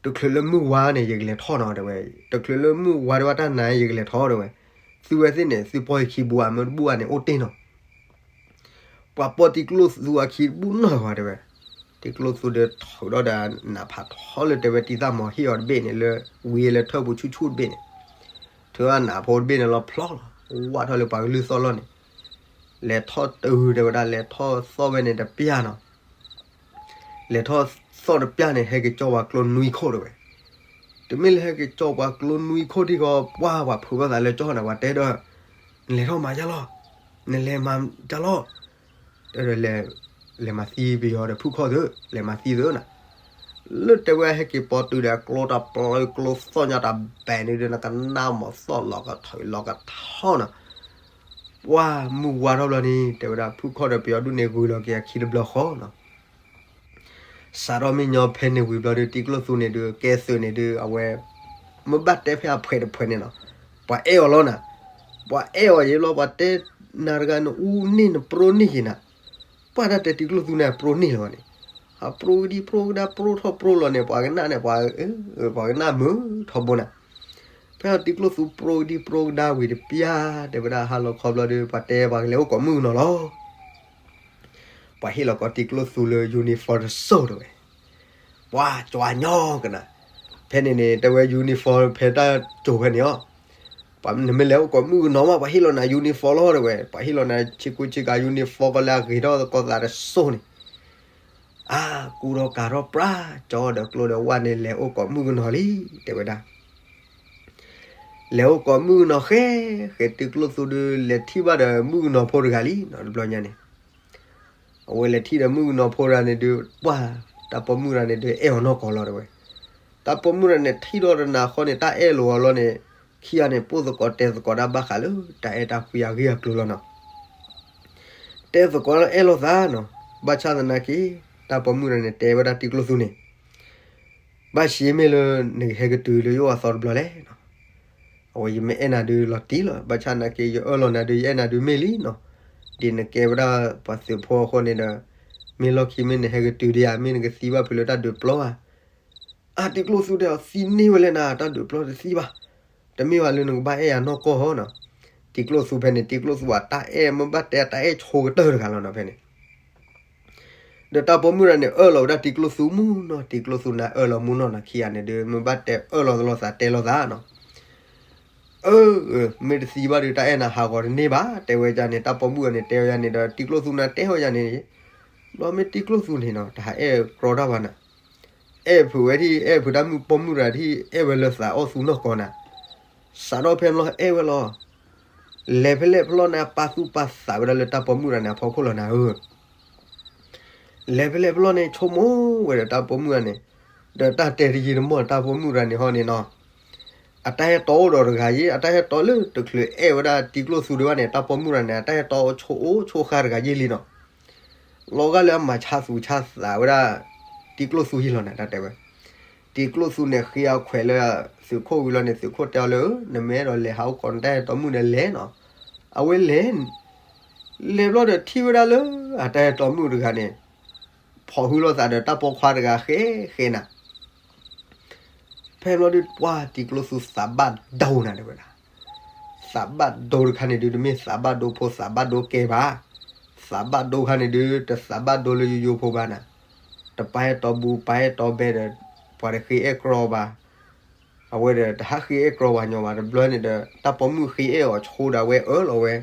တချုးလၢမုၢ်ဝါန့ၣ် ယကလဲၤထီၣ်နီၤတဲဝဲ, တချုးလၢမုၢ်ဝါဒံးဘၣ်တၢ်နၤ ယကလဲၤထီၣ်တဲဝဲ, သုဝဲသ့ၣ်န့ၣ် သုပီၢ်ယခံဘူးဧါ မ့ၢ်တဘူးဧါန့ၣ် အိၣ်တ့ၢ်နီၤ. ပှၤပီၢ်တံၤကျိၣ်သူအခံတဘူးနီၢ်ဂီၤတဲဝဲ, တံၤကျိၣ်သူဒီးထုးထီၣ်ဒီးနးဖးထီလၢတဲဝဲတံၤသၣ်မီၤဟ့ၣ်အီၤတဘ့ၣ်န့ၣ်လၢ ဝံၤလၢထၢၣ်ပူၤဆူၣ်ဆူၣ်တဘ့ၣ်န့ၣ်, ထုးအနးဖိတဘ့ၣ်န့ၣ်လီၤဖျီလီၤ, ဝးထီၣ်လၢပှၤကလုၢ်သီၣ်လီၢ်န့ၣ်, လဲၤထီၣ်တုၤတဲဝဲဒၣ် လဲၤထီၣ်သီၣ်ဝဲန့ၣ်တပျၢ်နီၤ လဲၤထီၣ်သီၣ်တပျၢ်န့ၣ် ဟဲက့ၤကၠီပှၤကျိနွံခိၣ်တဲဝဲ, တမ့ၢ်လၢဟဲက့ၤကၠီပှၤကျိနွံခိၣ်ထံၣ်ဃီ ပှၤပှၤဖုးဘၣ်သးလၢကၠီန့ၣ် ပှၤတဲဒီး, နလဲၤထီၣ်မၤယါလီၤ, နလဲၤမၤယါလီၤ, တဲဒီး လဲၤမၤသံပယီၤဒီးဖုၣ်ခီၣ်သု, လဲၤမၤသံသုနၤ. လၢတဲဝဲဟဲက့ၤပိာ်တုၤဒီး ကျိတၢ်ပျီ ကျိသီၣ်ညါတၢ်ဘဲန့ၣ်ဒီး နကနၣ်မီၤသီၣ်လီၤကထီၣ်လီၤကထီၣ်နီၤ. ပှၢ်မုၢ်ဝါထီၣ်ဘျီန့ၣ် တဲဝဲဒၣ် ဖုၣ်ခီၣ်ဒီးပယီၤဒူၣ်န့ၣ်ဂုၤလီၤက့ၤအခံတဘျီဃီနီၤ. စးထီၣ်မ့ၢ်ညီဖဲန့ၣ်ဝံၤဘျီဒီး တံၤကျိၣ်သူန့ၣ်ဒုး ကဲသုးန့ၣ်ဒုး အဝဲ မ့ၢ်ဘၣ်တဲဖဲအဖှဲးတဖှဲးန့ၣ်နီၤ, ပှၤအဲၣ်အီၤလီၤနၤ. ပှၤအဲၣ်အီၤယံၤဘျီ ပှၤတဲနၤတဂၤ နအူန့ၢ် နပြိန့ၢ်ယံၤနၤ. ပှၤတၢ်တဲတံၤကျိၣ်သူန့ၣ် အပြိန့ၢ်လီၤဘၣ်န့ၣ်, အပြိကဒံပြိကဒါ ပြိထီၣ်ပြိလီၤန့ၣ် ပှၤကနၣ်န့ၣ် ပှၤ ပှၤကနၣ်မုာ်ထီဘိနၤ. ဖဲအတံၤကျိၣ်သူပြိကဒံပြိကဒါဝံၤတပျၢ် တဲဝဲဒၣ် ဟါလီၤခီဘျီဒီး ပှၤတဲပှၤကလဲၤအိၣ်ကိးမုၣ်ကနီၤလီၤ. ပှၤဟ့ၣ်လီၤကိးတံၤကျိၣ်သူလၢ uniform တစိၢ်တဲဝဲ, ပှၤကွၢ်ညီကနၤ. ဖဲန့ၣ်န့ၣ် တဲဝဲ uniform ဖဲတၢ်ကိၤဖဲန့ၣ်အီၤ, နမ့ၢ်လဲၤအိၣ်ကိးမုၣ်ကနီၤမး ပှၤဟ့ၣ်လီၤနၤ uniform လီၤတဲဝဲ, ပှၤဟ့ၣ်လီၤနၤဆ့ကူဆ့ကၤ uniform ကီလၢအဂ့ၤထီၣ်သကိးသးတစိၢ်န့ၣ်. အါ ကူထီၣ်ကၤထီၣ်ပြၢ် ကၠီဒီးကျိဒီးဝၣ်န့ၣ် လဲၤအိၣ်ကိးမုၣ်ကနီၤလံ တဲဝဲဒၣ်. လဲၤအိၣ်ကိးမုၣ်ကနီၤဃဲ ဃဲတံၤကျိၣ်သူဒုး လဲၤထံၣ်ဘၣ်ဒီးမုၣ်ကနီၤဖိတဂၤလံနီၤ တဘျီညါန့ၣ်. အဝဲလဲၤထံၣ်ဒီးမုၣ်ကနီၤဖိတဂၤန့ၣ်ဒုး ပှၢ် တၢ်ပိာ်မုၣ်တဂၤန့ၣ်ဒုး အဲၣ်အီၤနီၢ်ကီၢ်လီၤတဲဝဲ. တၢ်ပိာ်မုၣ်တဂၤန့ၣ် ထံၣ်ထီၣ်တနၤဃီန့ၣ် တၢ်အဲၣ်လိာ်အီၤလီၤန့ၣ်, ခံဂၤန့ၣ် ပိၢ်သကိးတဲသကိးတၢ်ဘၣ်ဃးလၢ တၢ်အဲၣ်တၢ်ကွံအဂ့ၢ်အကျိၤလီၤနီၤ. တဲသကိးလၢအဲၣ်လိာ်သးနီၤ, ဘၣ်ဆၣ်သနာ်က့ တၢ်ပိာ်မုၣ်တဂၤန့ၣ် တဲဝဲဒၣ်တံၤကျိၣ်သူန့ၣ်, ဘၣ်ဆံးမ့ၢ်လၢ နကဟဲကတုၤလၢယအိၣ်အသီတဘျီလဲၣ်နီၤ. အဝဲယမ့ၢ်အဲၣ်နၤဒုးလီၤတံၢ်လီၤ, ဘၣ်ဆၣ်သနာ်က့ ယအၢၣ်လီၤနၤဒုး ယအဲၣ်နၤဒုးမ့ၢ်လံနီၤ. ဒ်နကဲဝဲဒၣ်ပှၤသုးဖိအဃိန့ၣ်ဒီး, မ့ၢ်လီၢ်ခံမ့ၢ်နဟဲကတုၤဒံးဧါ, မ့ၢ်နကသံဘၣ်ဖုးလၢတၢ်ဒုးပျီဧါ. အါ တံၤကျိၣ်သူတဲအီၤ သံန့ၢ်ဝဲလဲၣ်နၤ, တၢ်ဒုးပျီတသံဘၣ်. တမ့ၢ်ဘၣ်လၢနကဘၣ်အဲၣ်ယၤနီၢ်ကီၢ်ဟီနီၤ. တံၤကျိၣ်သူဖဲန့ၣ် တံၤကျိၣ်သူအတၢ်အဲၣ် မ့ၢ်ဘၣ်တဲအတၢ်အဲၣ်ဆိကတၢၢ်တဂၤလီၤနီၤဖဲန့ၣ်. ဒီးတၢ်ပိာ်မုၣ်တဂၤန့ၣ် အၢၣ်လီၤဝဲဒၣ်တံၤကျိၣ်သူမုၢ်နီၤ, တံၤကျိၣ်သူန့ၣ်အၢၣ်လီၤမုၢ်နီၢ်နီၤ, ခံဂၤန့ၣ်ဒုး မ့ၢ်ဘၣ်တဲအၢၣ်လီၤသလီၤသးတဲလိာ်သးနီၤ. အၢ မ့ၢ်တသံဘၣ်ဒီး တၢ်အဲၣ်နၤဟးဂီၤတန့ၢ်ဘၣ် တဲဝဲဒၣ်န့ၣ်, တၢ်ပိာ်မုၣ်တဂၤန့ၣ် တဲဝဲဒၣ်န့ၣ်ဒီး တံၤကျိၣ်သူန့ၣ်တဲဝဲဒၣ်န့ၣ်, ဘျီမ့ၢ်တံၤကျိၣ်သူန့ၣ်နီၤ တဟးအဲၣ်ကြီတၢ်ဘၣ်နၤ. အဲၣ်ဖုးဝဲဒၣ် အဲၣ်ဖုးတၢ်မုၣ်ပိာ်မုၣ်တဂၤဒၣ် အဲၣ်ဝဲလၢသးအိၣ်သူနီၢ်ကီၢ်နၤ. စးထီၣ်ဖဲန့ၣ်လီၤ အဲၣ်ဝဲလီၤ. လဲၤဖဲလဲၣ်ဖဲလဲၣ်န့ၣ် ပာ်သူၣ်ပာ်သးဝဲဒၣ်လၢတၢ်ပိာ်မုၣ်တဂၤန့ၣ်အဖီခိၣ်လီၤနၤဧၢ. လဲၤဖဲလဲၣ်ဖဲလဲၣ်န့ၣ် ဆိကမိၣ်ဝဲဒီးတၢ်ပိာ်မုၣ်တဂၤန့ၣ်, ဒီးတၢ်တဲတယံာ်တမီၢ်တၢ်ပိာ်မုၣ်တဂၤန့ၣ်ဟီန့ၣ်နီၤ, အတၢ်ဟဲတီအိၣ်ဒီးတဂၤယ့, အတၢ်ဟဲတီလၢတချုးအဲၣ်ဝဲဒၣ်တံၤကျိၣ်သူဒံးဘၣ်န့ၣ် တၢ်ပိာ်မုၣ်တဂၤန့ၣ် အတၢ်ဟဲတီအိၣ်ဆိးအိၣ်ဆိးဃါတဂၤယ့လံနီၤ. လီၤဂာ်လၢအမၤဆါသူၣ်ဆါသးဝဲဒၣ် တံၤကျိၣ်သူယ့လီၤနၤ တၢ်တဲဝဲ. တံၤကျိၣ်သူန့ၣ် ဃ့အခွဲးလၢသုးခိၣ်ဝံၤလီၤန့ၣ် သုးခိၣ်တဲအီၤလၢ နမ့ၢ်အဲၣ်ဒိးလဲၤဟးအိၣ်ကိးနတၢ်ဟဲတီမုၣ်န့ၣ်လဲၤနီၤ. အဝဲလဲၤ လဲၤဘျီဒီးထံၣ်ဝဲဒၣ်လၢ အတၢ်ဟဲတီမုၣ်တဂၤန့ၣ် ဖီၣ်ဟုလိာ်သးဒီးတၢ်ပိာ်ခွါတဂၤဃဲဃဲနၤ. ဖဲဘျီဒုး ပှၢ်တံၤကျိၣ်သူသးဘၣ်ဒိနၤတဲဝဲဒၣ်. သးဘၣ်ဒိတခါန့ၣ်ဒုး တမ့ၢ်သးဘၣ်ဒိဖိသးဘၣ်ဒိကဲဘၣ်. သးဘၣ်ဒိခါန့ၣ်ဒုး တသးဘၣ်ဒိလၢယိယိဖိဘၣ်နၤ. တပာ်အဲၣ်တီဘူပာ်အဲၣ်တီဘဲဒီး ပှၤတဃ့အဲၣ်ကြီဘၣ်. အဝဲဒီးတဟးဃ့အဲၣ်ကြီဘၣ်ညီဘၣ် တဘျီန့ၣ်ဒီး တၢ်ပိာ်မုၣ်ဃ့အဲၣ်အီၤဆိဒီးအဝဲအၢၣ်လီၤဝဲ,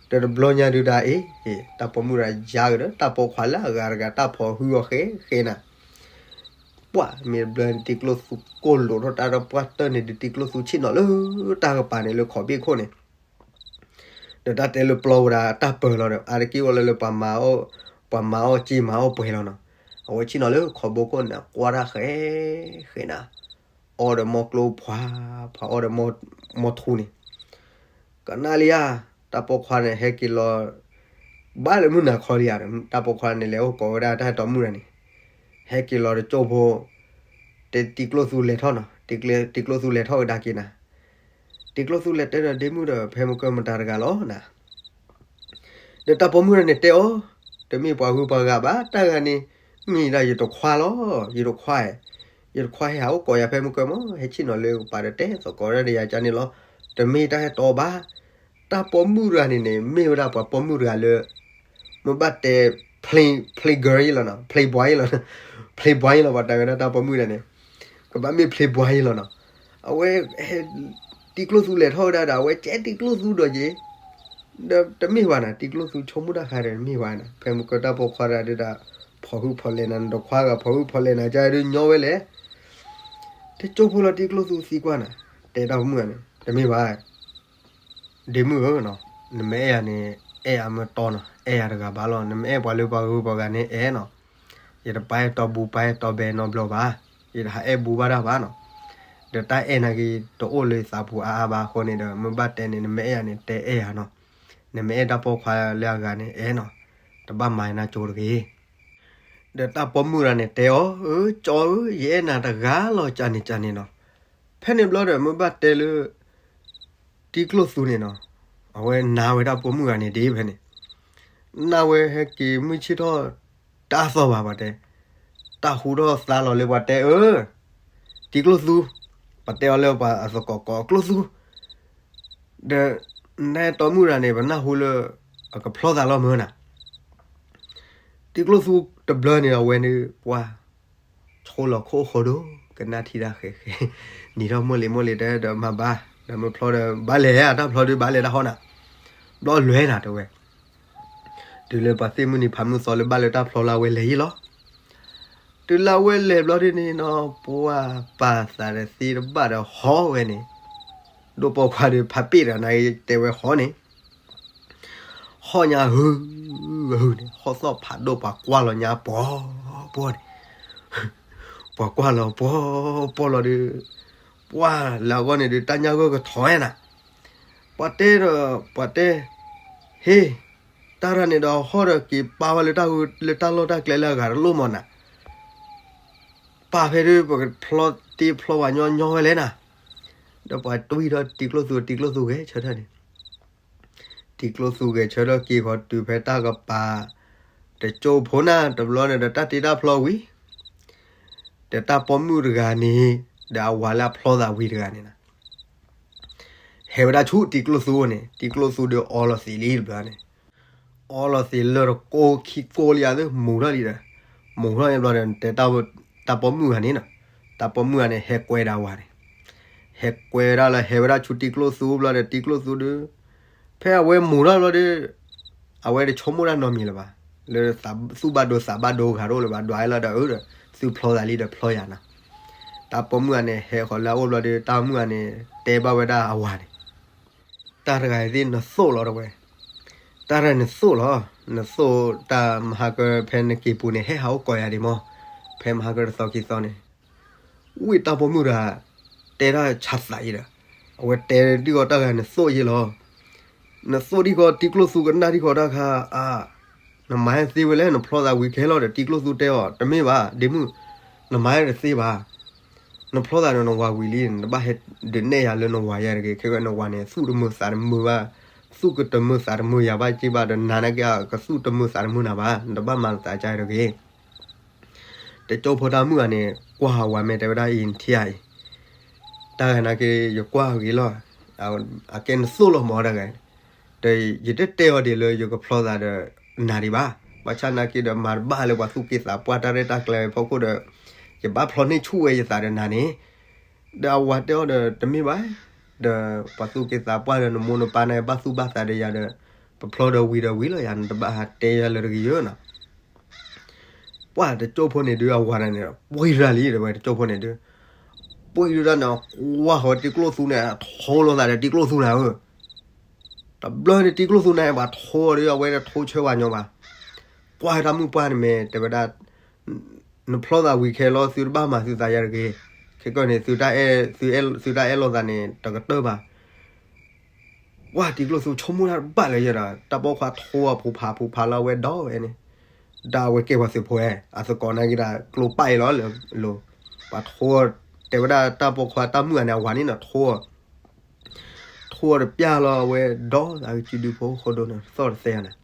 ဒီးတဘျီညါဒုးဒၣ်အံၤ တၢ်ပိာ်မုၣ်တဂၤယါကဒီး တၢ်ပိာ်ခွါလၢအဂၤတဂၤ တၢ်ဖီၣ်ဟုအီၤဃဲဃဲနၤ. ပှၢ်မ့ၢ်တဘျီန့ၣ် တံၤကျိၣ်သူကိၢ်လိာ်ထီၣ်တၢ်ဒီးပှၢ်တၢၢ်န့ၣ်ဒုး တံၤကျိၣ်သူဆ့ၣ်နီၤလၢတၢ်ကပၤန့ၣ်လၢခီၣ်ဘ့ၣ်ခိၣ်န့ၣ် ဒီးတၢ်တဲလၢပျီဝဲဒၣ်တၢ်ပၢၤလီၤဒီး အါတက့ၢ်ဝဲလၢလၢပှၤမၤအီၣ်, ပှၤမၤအီၣ်စ့မၤအီၣ်ပှဲၤလီၤနီၤ. အဝဲဆ့ၣ်နီၤလၢခီၣ်ဘိခိၣ်န့ၣ် ကွၢ်တၢ်ဃဲဃဲနၤ, အီၣ်ဒီးမီကျိဖှါဖှါ အီၣ်ဒီးမီထူန့ၣ် ကနၣ်လံဧါ. တၢ်ပိာ်ခွါန့ၣ် ဟဲက့ၤလီၤ ဘၣ်လၢမုၢ်နၤခီလံဧါ. တၢ်ပိာ်ခွါန့ၣ် လဲၤအိၣ်ကိးဝဲဒၣ်တၢ်ဟဲတီမုၣ်တဂၤန့ၣ် ဟဲက့ၤလီၤတကၠိၢ်ဖိ, တဲတံၤကျိၣ်သူလဲၤထီၣ်နီၤ, တံၤကျိၣ်သူလဲၤထီၣ်ကဒါက့ၤနၤ. တံၤကျိၣ်သူလဲၤတဲဒီးဒ့မုၣ်ဒီး ဖဲမုၢ်ကၢၢ်မတၤတဂၤလီၤနၤ. ဒီးတၢ်ပိာ်မုၣ်တဂၤန့ၣ်တဲအီၤ, တမ့ၢ်ပှၤဂုၤပှၤဂၤဘၣ်, တၢ်ဂၤန့ၣ် မ့ၢ်ဒၣ်ယတခွါလီၤ, ယတခွါ, ယတခွါဟဲဟးအိၣ်ကိးယၤဖဲမုၢ်ကၢၢ်မး, ဟဲဆ့ၣ်နီၤလၢကပၤဒီးတဲသကိးတၢ်ဒီးယၤကန့ၣ်လီၤ. တမ့ၢ်တၢ်ဟဲတီဘၣ်. တၢ်ပိာ်မုၣ်တဂၤန့ၣ်န့ၣ် မ့ၢ်ဝဲဒၣ်ပှၤပိာ်မုၣ်တဂၤလၢ မ့ၢ်ဘၣ်တဲ play, play girl ယ့လီၤနီၤ, play boy ယ့လီၤ, play boy ယ့လီၤ ပှၤတၢ်ဝဲဒၣ်တၢ်ပိာ်မုၣ်တဂၤန့ၣ်, ကဘၣ်မ့ၢ် play boy ယ့လီၤနီၤ. အဝဲ တံၤကျိၣ်သူလဲၤထီၣ်ဝဲဒၣ်ဒီး အဝဲကဲတံၤကျိၣ်သူဒီးက့ၤ, ဒီးတမ့ၢ်ဘၣ်နၤ, တံၤကျိၣ်သူဆိကမိၣ်တၢ်ဃါဒီးတမ့ၢ်ဘၣ်နၤ, ဖဲမုၢ်ကၢၢ်တၢ်ပိာ်ခွါတဂၤဒုးဒၣ် ဖီၣ်ဟုဖီၣ်လဲၤနၤ, နတခွါဂၤဖီၣ်ဟုဖီၣ်လဲၤနၤ ကဒုးညီဝဲလဲၣ်. တကၠိၢ်ဖိလီၤတံၤကျိၣ်သူသံကွၢ်နၤ, တဲတၢ်ပိာ်မုၣ်ဂၤန့ၣ် တမ့ၢ်ဘၣ် ဒ့မုၣ်ဧၢ, နမ့ၢ်အဲၣ်ယၤန့ၣ် အဲၣ်အမ့ၢ်တီနီၤ, အဲၣ်ယၤတဂၤဘၣ်လီၤ. နမ့ၢ်အဲၣ်ပှၤလၢပှၤဂုၤပှၤဂၤန့ၣ်အဲၣ်နီၤ. ယတပာ်အဲၣ်တီဘူးပာ်အဲၣ်တီဘဲနီတဘျီဘၣ်. ယတဟးအဲၣ်ဘူးဘၣ်တၢ်ဘၣ်နီၤ. ဒီးတၢ်အဲၣ်နာ်က့ တအိၣ်လၢယသးပူၤအါအါဘၣ်အဃိန့ၣ်ဒီး မ့ၢ်ဘၣ်တဲန့ၣ် နမ့ၢ်အဲၣ်ယၤန့ၣ် တဲအဲၣ်ယၤနီၤ. နမ့ၢ်အဲၣ်တၢ်ပိာ်ခွါလၢအဂၤန့ၣ် အဲၣ်နီၤ. တဘၣ်မၤနၤကၠိတဂ့ၤ. ဒီးတၢ်ပိာ်မုၣ်တဂၤန့ၣ်တဲအီၤ, အၢ ကၠီဧၢ, ယအဲၣ်နၤတဂၤလီၤ ကၠးန့ၣ်ကၠးန့ၣ်နီၤ. ဖဲန့ၣ်ဘျီဒီး မ့ၢ်ဘၣ်တဲလၢ တံကျိၣ်သူန့ၣ်နီၤ, အဝဲနာ်ဝဲတၢ်ပိာ်မုၣ်တဂၤန့ၣ်ဒ်ဖဲန့ၣ်, နာ်ဝဲဟဲက့ၤမုၢ်ဆ့ၣ်ထီၣ်တၢ်သီၣ်ဘၣ်ပှၤတဲ, တၢ်ဟူထီၣ်သါလီၤလၢပှၤတဲအၢ, တံကျိၣ်သူ, ပှၤတဲအီၤလၢပှၤအသကိးကိးအကျိၣ်သူ, ဒီး နအဲၣ်တီမုၣ်တဂၤန့ၣ် ပနၢ်ဟူလၢ အကဖျီသးလီၤမၢ်နၤ တံကျိၣ်သူတဘျီန့ၣ် အဝဲန့ၣ်ပှၤ ဆိလီၤခိၣ်ဃီဒိၣ် ကနၣ်ထံတၢ်ဃဲဃဲ, နံၤထီၣ်မိၢ်လံၤမိၢ်လံၤတဲဒီးမၤဘၣ်, ဒီးမ့ၢ်ဖျီဒီးဘၣ်လဲၤဧါ တၢ်ဖျီဒုးဘၣ်လဲၤတၢ်ဟီနၤ, ဘျီလဲၤနၤတဲဝဲ, တုၤလၢပှၤသ့ၣ်မုၢ်နံၤဖးမုၢ်သီလၢဘၣ်လၢတၢ်ဖျီလၢအဝဲလဲၤယံၤလီၤ. တုၤလၢအဝဲလဲၤဘျီဒ်န့ၣ်နီၤ ပှၤပာ်သးဒီးသ့တဘၣ်ဒီးဟီဝဲန့ၣ်, ဒိၣ်ပိာ်ခွါဒီးဖးပ့ၣ်ဒီးနၤတဲဝဲဟီန့ၣ် ဟီၣ်ညါဟု, ဟုန့ၣ် ဟီၣ်သီၣ်ဖးဒိၣ် ပှၤကွၢ်လီၤညါပှီၤပှီၤန့ၣ်, ပှၤကွၢ်လီၤပှီၤပှီၤလီၤဒီး, ပှၤလၢအဂီၢ်န့ၣ်ဒီး တၢ်ညၣ်ဂၢၢ်ကထီၣ်ဝဲနၤ, ပှၤတဲဒီး ပှၤတဲ, ဟ့ၣ်, တၢ်တၢ်န့ၣ်ဒီးဟီၣ်ဒီးက့ၤပာ်ဝဲလၢတၢ်ဂုၢ် လၢတၢ်လီၢ်တၢ်ကျဲလၢအဂၤတလိၣ်မၢ်နၤ ပာ်ဖဲဒ်ပကဖျီတ့ဖျီဝဲညီညီဝဲလဲၣ်နၤ, ဒီးပှၤတွံၢ်ထီၣ်တံကျိၣ်သူ တံကျိၣ်သူဂဲၤဆၢထၢၣ်န့ၣ်, တံကျိၣ်သူဂဲၤဆၢထၢၣ်က့ၤဃီတုၤဖဲတၢ်ကပၤ, တကၠိဖိနၤ တဘျီန့ၣ်ဒီးတၢ်တ့တၢ်ဖျီဝံၤ, ဒီးတၢ်ပိာ်မုၣ်တဂၤန့ၣ်, ဒီးအဝၤလၢအဖျီသးဝံၤတဂၤန့ၣ်နၤ ဟဲဝဲဒၣ်ဆူတံကျိၣ်သူန့ၣ် တံကျိၣ်သူဒီးအီလီၤသံးလံတဘျီန့ၣ်, အီလီၤသံးလၢတကိးခံကိးလံဧါသ့ မူၤထီၣ်လံဒီး, မူၤထီၣ်လံဘျီဒီး တဲတၢ်ပိာ်မုၣ်ဂၤန့ၣ်နီၤ, တၢ်ပိာ်မုၣ်ဂၤန့ၣ် ဟဲကွဲဒီးအဝၤန့ၣ်, ဟဲကွဲဝဲဒၣ်လၢဟဲဝဲဒၣ်ဆူတံကျိၣ်သူဘျီဒီး တံကျိၣ်သူဒီး, ဖဲအဝဲမူၤထီၣ်ဘျီဒီး, အဝဲတဆိကမိၣ်တၢ်နီတမံၤလၢၤဘၣ်, လၢသူၣ်ဘၣ်ဒိသးဘၣ်ဒိဂၤတအိၣ်လၢၤဘၣ် ဒွးလီၤဒီးအၢဒီး, သုဖျီသးလံဒီးဖျီယၤနီၤ, တၢ်ပိာ်မုၣ်ဂၤန့ၣ် ဟဲဃီၤလၢအအိၣ်ဘျီဒီး တၢ်မုၣ်ဂၤန့ၣ် တဲဘၣ်ဝဲဒၣ်အဝၤန့ၣ် တၢ်တဂၤအံၤသ့ၣ်နသိၣ်လီၤတဲဝဲ, တၢ်တဂၤနသိၣ်လီၤ, နသိၣ်တၢ်မဟါကဖဲနက့ၤပူၤန့ၣ် ဟဲဟးအိၣ်ကိးယၤဒံးမၢ်, ဖဲမဟါကတသီခံသီန့ၣ်, ဝံၣ်တၢ်ပိာ်မုၣ်တဂၤ, တဲတၢ်ဆါသးအံၤဒီး, အဝဲတဲဒံးဃီတၢ်ဂၤနသိၣ်ယ့လီၤ, နသိၣ်ဒံးဃီတံကျိၣ်သူကနၣ်ဒံးဃီတၢ်ခါ, နမၤဟဲသ့ဝဲလဲၣ် နဖျီသးဝံၤခဲလီၤဒီး တံကျိၣ်သူတဲအီၤ တမ့ၢ်ဘၣ် ဒ့မုၣ်, နမၤဟဲတသ့ဘၣ် နဖျီသးဒီးနဝၤဝံၤလံ နတဘၣ်ဟဲဒုးနဲၣ်ယၤလၢနဝၤယၤတဂ့ၤ, ခဲကနဝၤန့ၣ် သူၣ်တမုာ်သးတမုာ်ဘၣ်, သူၣ်ကတမုာ်သးတမုာ်ယၤဘၣ်က့ဘၣ်ဒီး နၤနာ်က့ကသူၣ်တမုာ်သးတမုာ်နၤဘၣ်, နတဘၣ်မၤသးကါတဂ့ၤ. တကၠိဖိတၢ်မုၣ်ဂၤန့ၣ် ကွၢ်ဝၤမ့ၢ်တဲဝဲဒၣ်အံၤထံဧါအံၤ, တၢ်ဂၤနာ်က့ ယကွၢ်ဂ့ၤလီၤ, အကဲနသိၣ်လီၤမၢ်တၢ်ဂၤ, ဒီးယတတဲအီၤဒ်လၢယကဖျီသးဒီးနၤဒံးဘၣ်, ဘၣ်ဆၣ်နာ်က့ဒီးမၤတဘၣ်လၢပှၤသူၣ်က့သးပှၢ် တၢ်ရဲၣ်တၢ်ကျဲၤဖီခိၣ်ဒီး, ယဘၣ်ဖျီန့ၢ်ဆူၣ်ဝဲယသးဒီးနၤန့ၣ်, ဒီးအဝၤတဲအီၤဒီး တမ့ၢ်ဘၣ်, ဒီးပှၤသူၣ်က့သးပှၢ်ဒီးနမိၢ်နပၢ်န့ၣ် ဘၣ်သူၣ်ဘၣ်သးဒီးယၤဒီး, ပဖျီဒီးဝံၤဒီးဝံၤလီၤယၤ နတဘၣ်ဟးတဲယၤလၢတဂ့ၤဧၢနီၤ. ပှၢ်တကၠိဖိန့ၣ်ဒုး အဝၤန့ၣ် ပှံၤရၤလံတဲဝဲတကၠိဖိန့ၣ်ဒုး, ပှံၤဒုးဒၣ်န့ၣ် ကွၢ်ဃီၤတံကျိၣ်သူန့ၣ် ထိလိာ်သးဒီးတံကျိၣ်သူနၤဧၢ, တဘျီန့ၣ်တံကျိၣ်သူန့ၣ် ပှၤထိအီၤဒီး အဝဲတထိဆၢဝၤညီဘၣ်, ကွၢ်တၢ်မုၣ်ပှၢ်န့ၣ်မ့ၢ်တဲဝဲဒၣ် နဖျီသးဝံၤခဲလီၤ သုတဘၣ်မၤသုသးယၤတဂ့ၤ, ခဲကနံၣ်န့ၣ် သုတၢ်အဲၣ်လိာ်သးန့ၣ် တကတၢၢ်ဘၣ်. ပှၢ်တံကျိၣ်သူဆိကမိၣ်တၢ်တဘၣ်လၢယဲဒီး တၢ်ပိာ်ခွါထိအီၤဖူးဖးဖူးဖးလၢအဝဲဒီးဝဲန့ၣ်, ဒီးအဝဲကဲပှၤသုးဖိဝဲ အသကိးနာ်က့ဒီး ကျိပၢ်အံၤလီၤလၢလိၤ, ပှၤထိအီၤ တဲဝဲဒၣ်တၢ်ပိာ်ခွါတၢ်မုၣ်ဂၤန့ၣ် အဝၤန့ၣ်နီၤ ထိအီၤ ထိအီၤတပျၢ်လီၤ အဝဲဒီးသးကစုဒုဖိဃိဒိန့ၣ် သီၣ်တသဲအီၤန့ၣ်,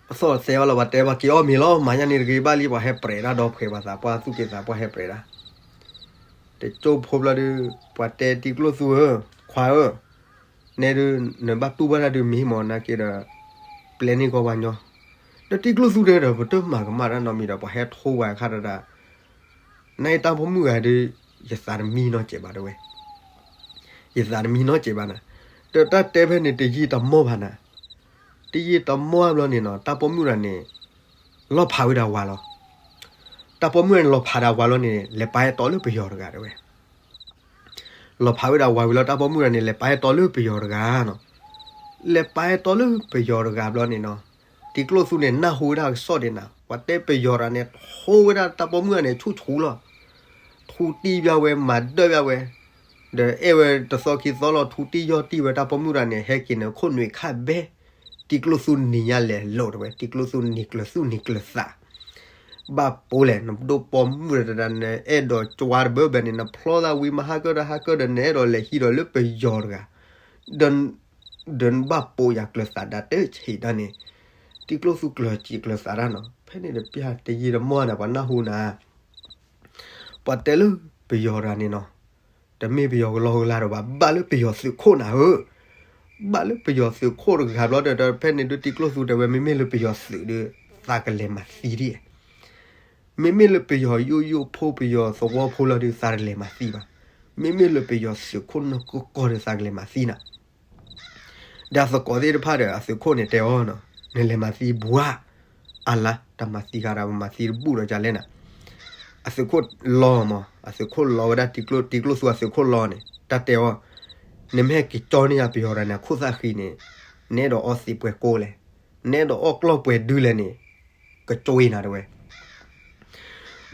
အသီၣ်တသဲအီၤလီၤ ပှၤတဲပှၤက့ၤအီၣ်မ့ၤလီၤ မၤညါန့ၣ်တဂ့ၤဘၣ်လံ ပှၤဟဲပြဲးတၢ်ဒီဖှဲး ပှၤသးပှၢ်သူၣ်က့သးပှၢ်ဟဲပြဲးတၢ်, တကၠိဖိဘျီဒုး ပှၤတဲတံကျိၣ်သူဧၢ, ခွါဧၢ, နဲဒုး နဘၣ်တူၢ်ဘၣ်တၢ်ဒုးမံမၢ်နာ်က့ဒီး ပျဲန့ၢ်ကီးပှၤညီ, ဒီးတံကျိၣ်သူတဲဒီး ပတမၤကမၣ်တၢ်နီတမံၤဒီး ပှၤဟဲထိဝဲအခါတဒၣ် နအံၤတၢ်ပိာ်မုၣ်ဂၤဒုး ယသးတမံနီတစဲးဘၣ်တဲဝဲ, ယသးတမံနီတစဲးဘၣ်နၤ, ဒီးတၢ်တဲဖဲန့ၣ်တယံာ်တမီၢ်ဘၣ်နၤ, တယံာ်တမီၢ်ဘျီန့ၣ်နီၤ တၢ်ပိာ်မုၣ်တဂၤန့ၣ် လီၣ်ဖးဝဲဒၣ်ဝၤလီၤ. တၢ်ပိာ်မုၣ်န့ၣ်လီၤဖးဒၣ်ဝၤလီၤန့ၣ် လဲၤပာ်အဲၣ်တီလၢပယီၤတဂၤတဲဝဲ လီၤဖးဝဲဒၣ်ဝၤဝံၤလီၤ တၢ်ပိာ်မုၣ်တဂၤန့ၣ် လဲၤပာ်အဲၣ်တီလၢပယီၤတဂၤနီၤ. လဲၤပာ်အဲၣ်တီလၢပယီၤတဂၤဘျီန့ၣ်နီၤ, တံၤကျိၣ်သူန့ၣ် နၢ်ဟူဝဲဒၣ်ကစီၣ်ဒံးနၤ, ပှၤတဲပယီၤတဂၤန့ၣ် ထိဝဲဒၣ်တၢ်ပိာ်မုၣ်တဂၤန့ၣ် ဆူၣ်ဆူၣ်လီၤ. ထူတံၢ်ဘၣ်ဝဲ မၤဒၢၣ်ဘၣ်ဝဲ, ဒီးအဲၣ်ဝဲတသီခံသီလီၤ ထူတံၢ်ယီၢ်တံၢ်ဝဲတၢ်ပိာ်မုၣ်တဂၤန့ၣ် ဟဲက့ၤန့ၣ် ခိၣ်နူာ်ခၣ်ဘဲ, တံၤကျိၣ်သူနံၤညါလဲၤလိာ်တဲဝဲ, တံၤကျိၣ်သူနံၤကျၢၤသူၣ်နံၤကျၢၤသး ဘၣ်ပိာ်လဲၣ် နပဒိၣ်ပိာ်မုၣ်တဂၤန့ၣ် အဲၣ်ဒိးကွၢ်တဘၢဘၢန့ၣ် နဖျီသးဝံၤမဟါကၢၢ်ဒီးဟါကၢၢ်ဒီး နအဲၣ်ဒိးလဲၤဟံးဒီးလၢပယီၤတဂၤ, ဒီးနဘၣ်ပိာ်ယၤကျၢၤသးဒၣ်တဆံးဒၣ်န့ၣ်, တံၤကျိၣ်သူကျၢၤစံးကျၢၤသးဒၣ်နီၤ, ဖဲန့ၣ်တပျၢ်တယံာ်တမီၢ်န့ၣ် ပှၤနၢ်ဟူနၤ ပှၤတဲလၢပယီၤတဂၤန့ၣ်နီၤ, တမ့ၢ်ပယီၤကလီကလီဒီးဘၣ်, ဘၣ်လၢပယီၤသုးခိၣ်နၤဧၢ, ဘၣ်လၢပယီၤသုးခိၣ်တဂၤဘျီဒီး ဖဲန့ၣ်ဒုးတံၤကျိၣ်သူတဲဝဲ မ့မ့ၢ်လၢပယီၤသုးဒီး သးကလဲၤမၤသံဒ်လဲၣ်, မ့မ့ၢ်လၢပယီၤယိယိဖိ ပယီၤသဝီဖိလီၤဒီး သးတလဲၤမၤသံဘၣ်, မ့မ့ၢ်လၢပယီၤသုးခိၣ်နီၢ်ကီၢ်ကီၢ်ဒီး သးကလဲၤမၤသံနၤ ဒီးအသကိးသ့ၣ်တဖၣ်ဒီး အသုးခိၣ်န့ၣ်တဲအီၤနီၤ, နလဲၤမၤသံဘၣ်, အလါ တၢ်မၤသံဃာ်ဒီး ပမၤသံတဘူၣ်ဒီးဒ်လဲၣ်နၤ, အသုးခိၣ်လီၤမး, အသုးခိၣ်လီၤဝဲဒၣ်တံၤကျိၣ်, တံၤကျိၣ်သူအသုးခိၣ်လီၤန့ၣ် တၢ်တဲအီၤ, နမ့ၢ်ဟဲက့ၤကၠီန့ၢ်ယၤပယီၤတဂၤန့ၣ် အခိၣ်သၣ်ဃံန့ၣ်, နအဲၣ်ဒိးအီသံးပှဲၤကိးလဲၣ်, နအဲၣ်ဒိးအီၣ်ကျီၢ်ပှဲၤဒုလဲၣ်န့ၣ်, ကကွ့နၤတဲဝဲ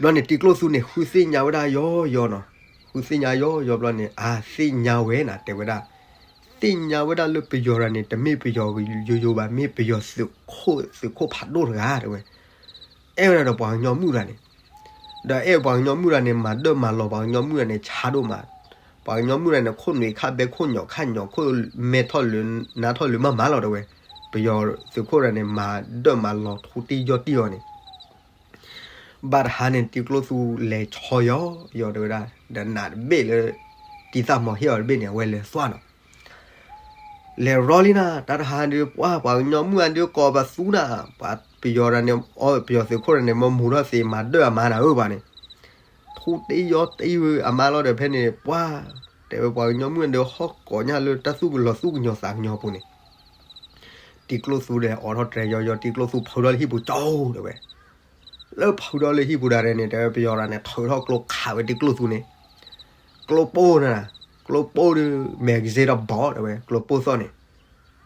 ဘျီန့ၣ် တံၤကျိၣ်သူန့ၣ် ဃုသ့ၣ်ညါဝဲဒၣ်ယီယီနီၤ, ဃုသ့ၣ်ညါယီယီဘျီန့ၣ် အါ သ့ၣ်ညါဝဲနၤတဲဝဲဒၣ်, သ့ၣ်ညါဝဲဒၣ်လၢပယီၤတဂၤန့ၣ် တမ့ၢ်ပယီၤယိယိဘၣ်, မ့ၢ်ပယီၤသုးခိၣ်, သုးခိၣ်ဖးဒိၣ်တဂၤတဲဝဲ, အဲၣ်ဝဲဒၣ်ဒီးပှၤကညီမုၣ်တဂၤန့ၣ်, ဒီးအဲၣ်ပှၤကညီမုၣ်တဂၤန့ၣ် မၤဒၢၣ်မၤလီၤပှၤကညီမုၣ်တဂၤန့ၣ် ဆါဒိၣ်မး, ပှၤကညီမုၣ်တဂၤန့ၣ် ခိၣ်နူာ်ခၣ်ဘဲ ခိၣ်ညီၣ်ခၣ်ညီၣ် ခိၣ်မဲထီၣ်လၢနါထီၣ်လၢမးမးလီၤတဲဝဲ, ပယီၤသုးခိၣ်တဂၤန့ၣ် မၤဒၢၣ်မၤလီၤထူတံၢ်ယီၢ်တံၢ်အီၤန့ၣ် ဘၣ်တဟါန့ၣ် တံၤကျိၣ်သူလဲၤဆီယီၤယီၤတဲဝဲဒၣ်, ဒီးနးတဘ့ၣ်လၢ တံၤသၣ်မီၤဟ့ၣ်အီၤတဘ့ၣ်န့ၣ် အဝဲလဲၤသွၣ်နီၤ, လဲၤရီလံနၤ, တၢ်တဟါဒုး ပှၤပှၤကညီမုၣ်အဒုးကိးပသူနၤ, ပှၤပယီၤတဂၤန့ၣ် အီ ပယီၤသုးခိၣ်တဂၤန့ၣ် မ့ၢ်မူၤထီၣ်သ့ မၤဒၢၣ်အမါနၤဧၢပှၤန့ၣ်, ထူတံၢ်ယီၢ်တံၢ်ဝဲအမါလီၤဒီး ဖဲန့ၣ် ပှၤ တဲဝဲပှၤကညီမုၣ်ဒုး ဟီၣ်ကိးညါလၢတၢ်သူၣ်ကလီၤသူၣ်ကညီၤသးကညီၤပူၤန့ၣ် တံၤကျိၣ်သူဒီး အိးထီၣ်တြဲၤယီၤယီၤ တံၤကျိၣ်သူဖုးထီၣ်လၢဟံၣ်ပူၤကၠီတဲဝဲ, လၢဖုးထီၣ်လၢဟံၣ်ပူၤဒၣ်န့ၣ် တဲဝဲပယီၤတဂၤန့ၣ် ထုးထီၣ်ကျိခးဝဲတံၤကျိၣ်သူန့ၣ်, ကျိပိၢ်နၤ, ကျိပိၢ်ဒီး မဲာ်ကစ့ဒီးဘီၣ်တဲဝဲ ကျိပိၢ်သီၣ်န့ၣ်,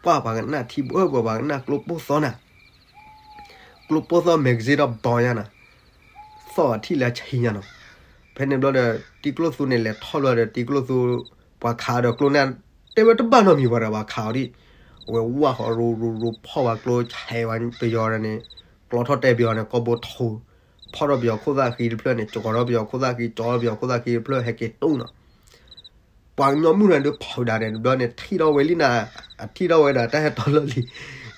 ပှၤပှၤကနၣ်ထံဘၣ် ပှၤပှၤကနၣ်ကျိပိၢ်သီၣ်နၤ ကျိပိၢ်သီၣ်မဲာ်ကစ့ဒီးဘီၣ်ညါနၤ, သီၣ်အထံၣ်လၢအဆံညါနီၤ, ဖဲန့ၣ်ဘျီဒီး တံၤကျိၣ်သူန့ၣ်လဲၤထီၣ်ဘျီဒီး တံၤကျိၣ်သူ ပှၤခးဒီးကျိန့ၣ်, တဲဝဲတဘၣ်နီတမံၤဘၣ်ဒီး ပှၤခးအီၤဒံး, အဝဲဝၢ်ဃီရိရိရိဖီၣ်ဝဲကျိဆဲးဝဲပယီၤန့ၣ်, ကျီထီၣ်တဲပယီၤန့ၣ် ကီၢ်ဘိထိ, ဖီၣ်ထီၣ်ပယီၤခိၣ်သၣ်ဃံတဖျၢၣ်န့ၣ် ကၠီထီၣ်ပယီၤခိၣ်သၣ်ဃံ ကၠီထီၣ်ပယီၤခိၣ်သၣ်ဃံတဖျၢၣ် ဟဲက့ၤတူၢ်နီၤ ပှၤကညီမုၣ်တဂၤဒုးဖုးဒၣ်န့ၣ် တဘျီန့ၣ် ထံၣ်ထီၣ်ဝဲလံနၤ, အထံၣ်ထီၣ်ဝဲဒၣ်တၢ်ဟဲတီလီၤလံ, တံ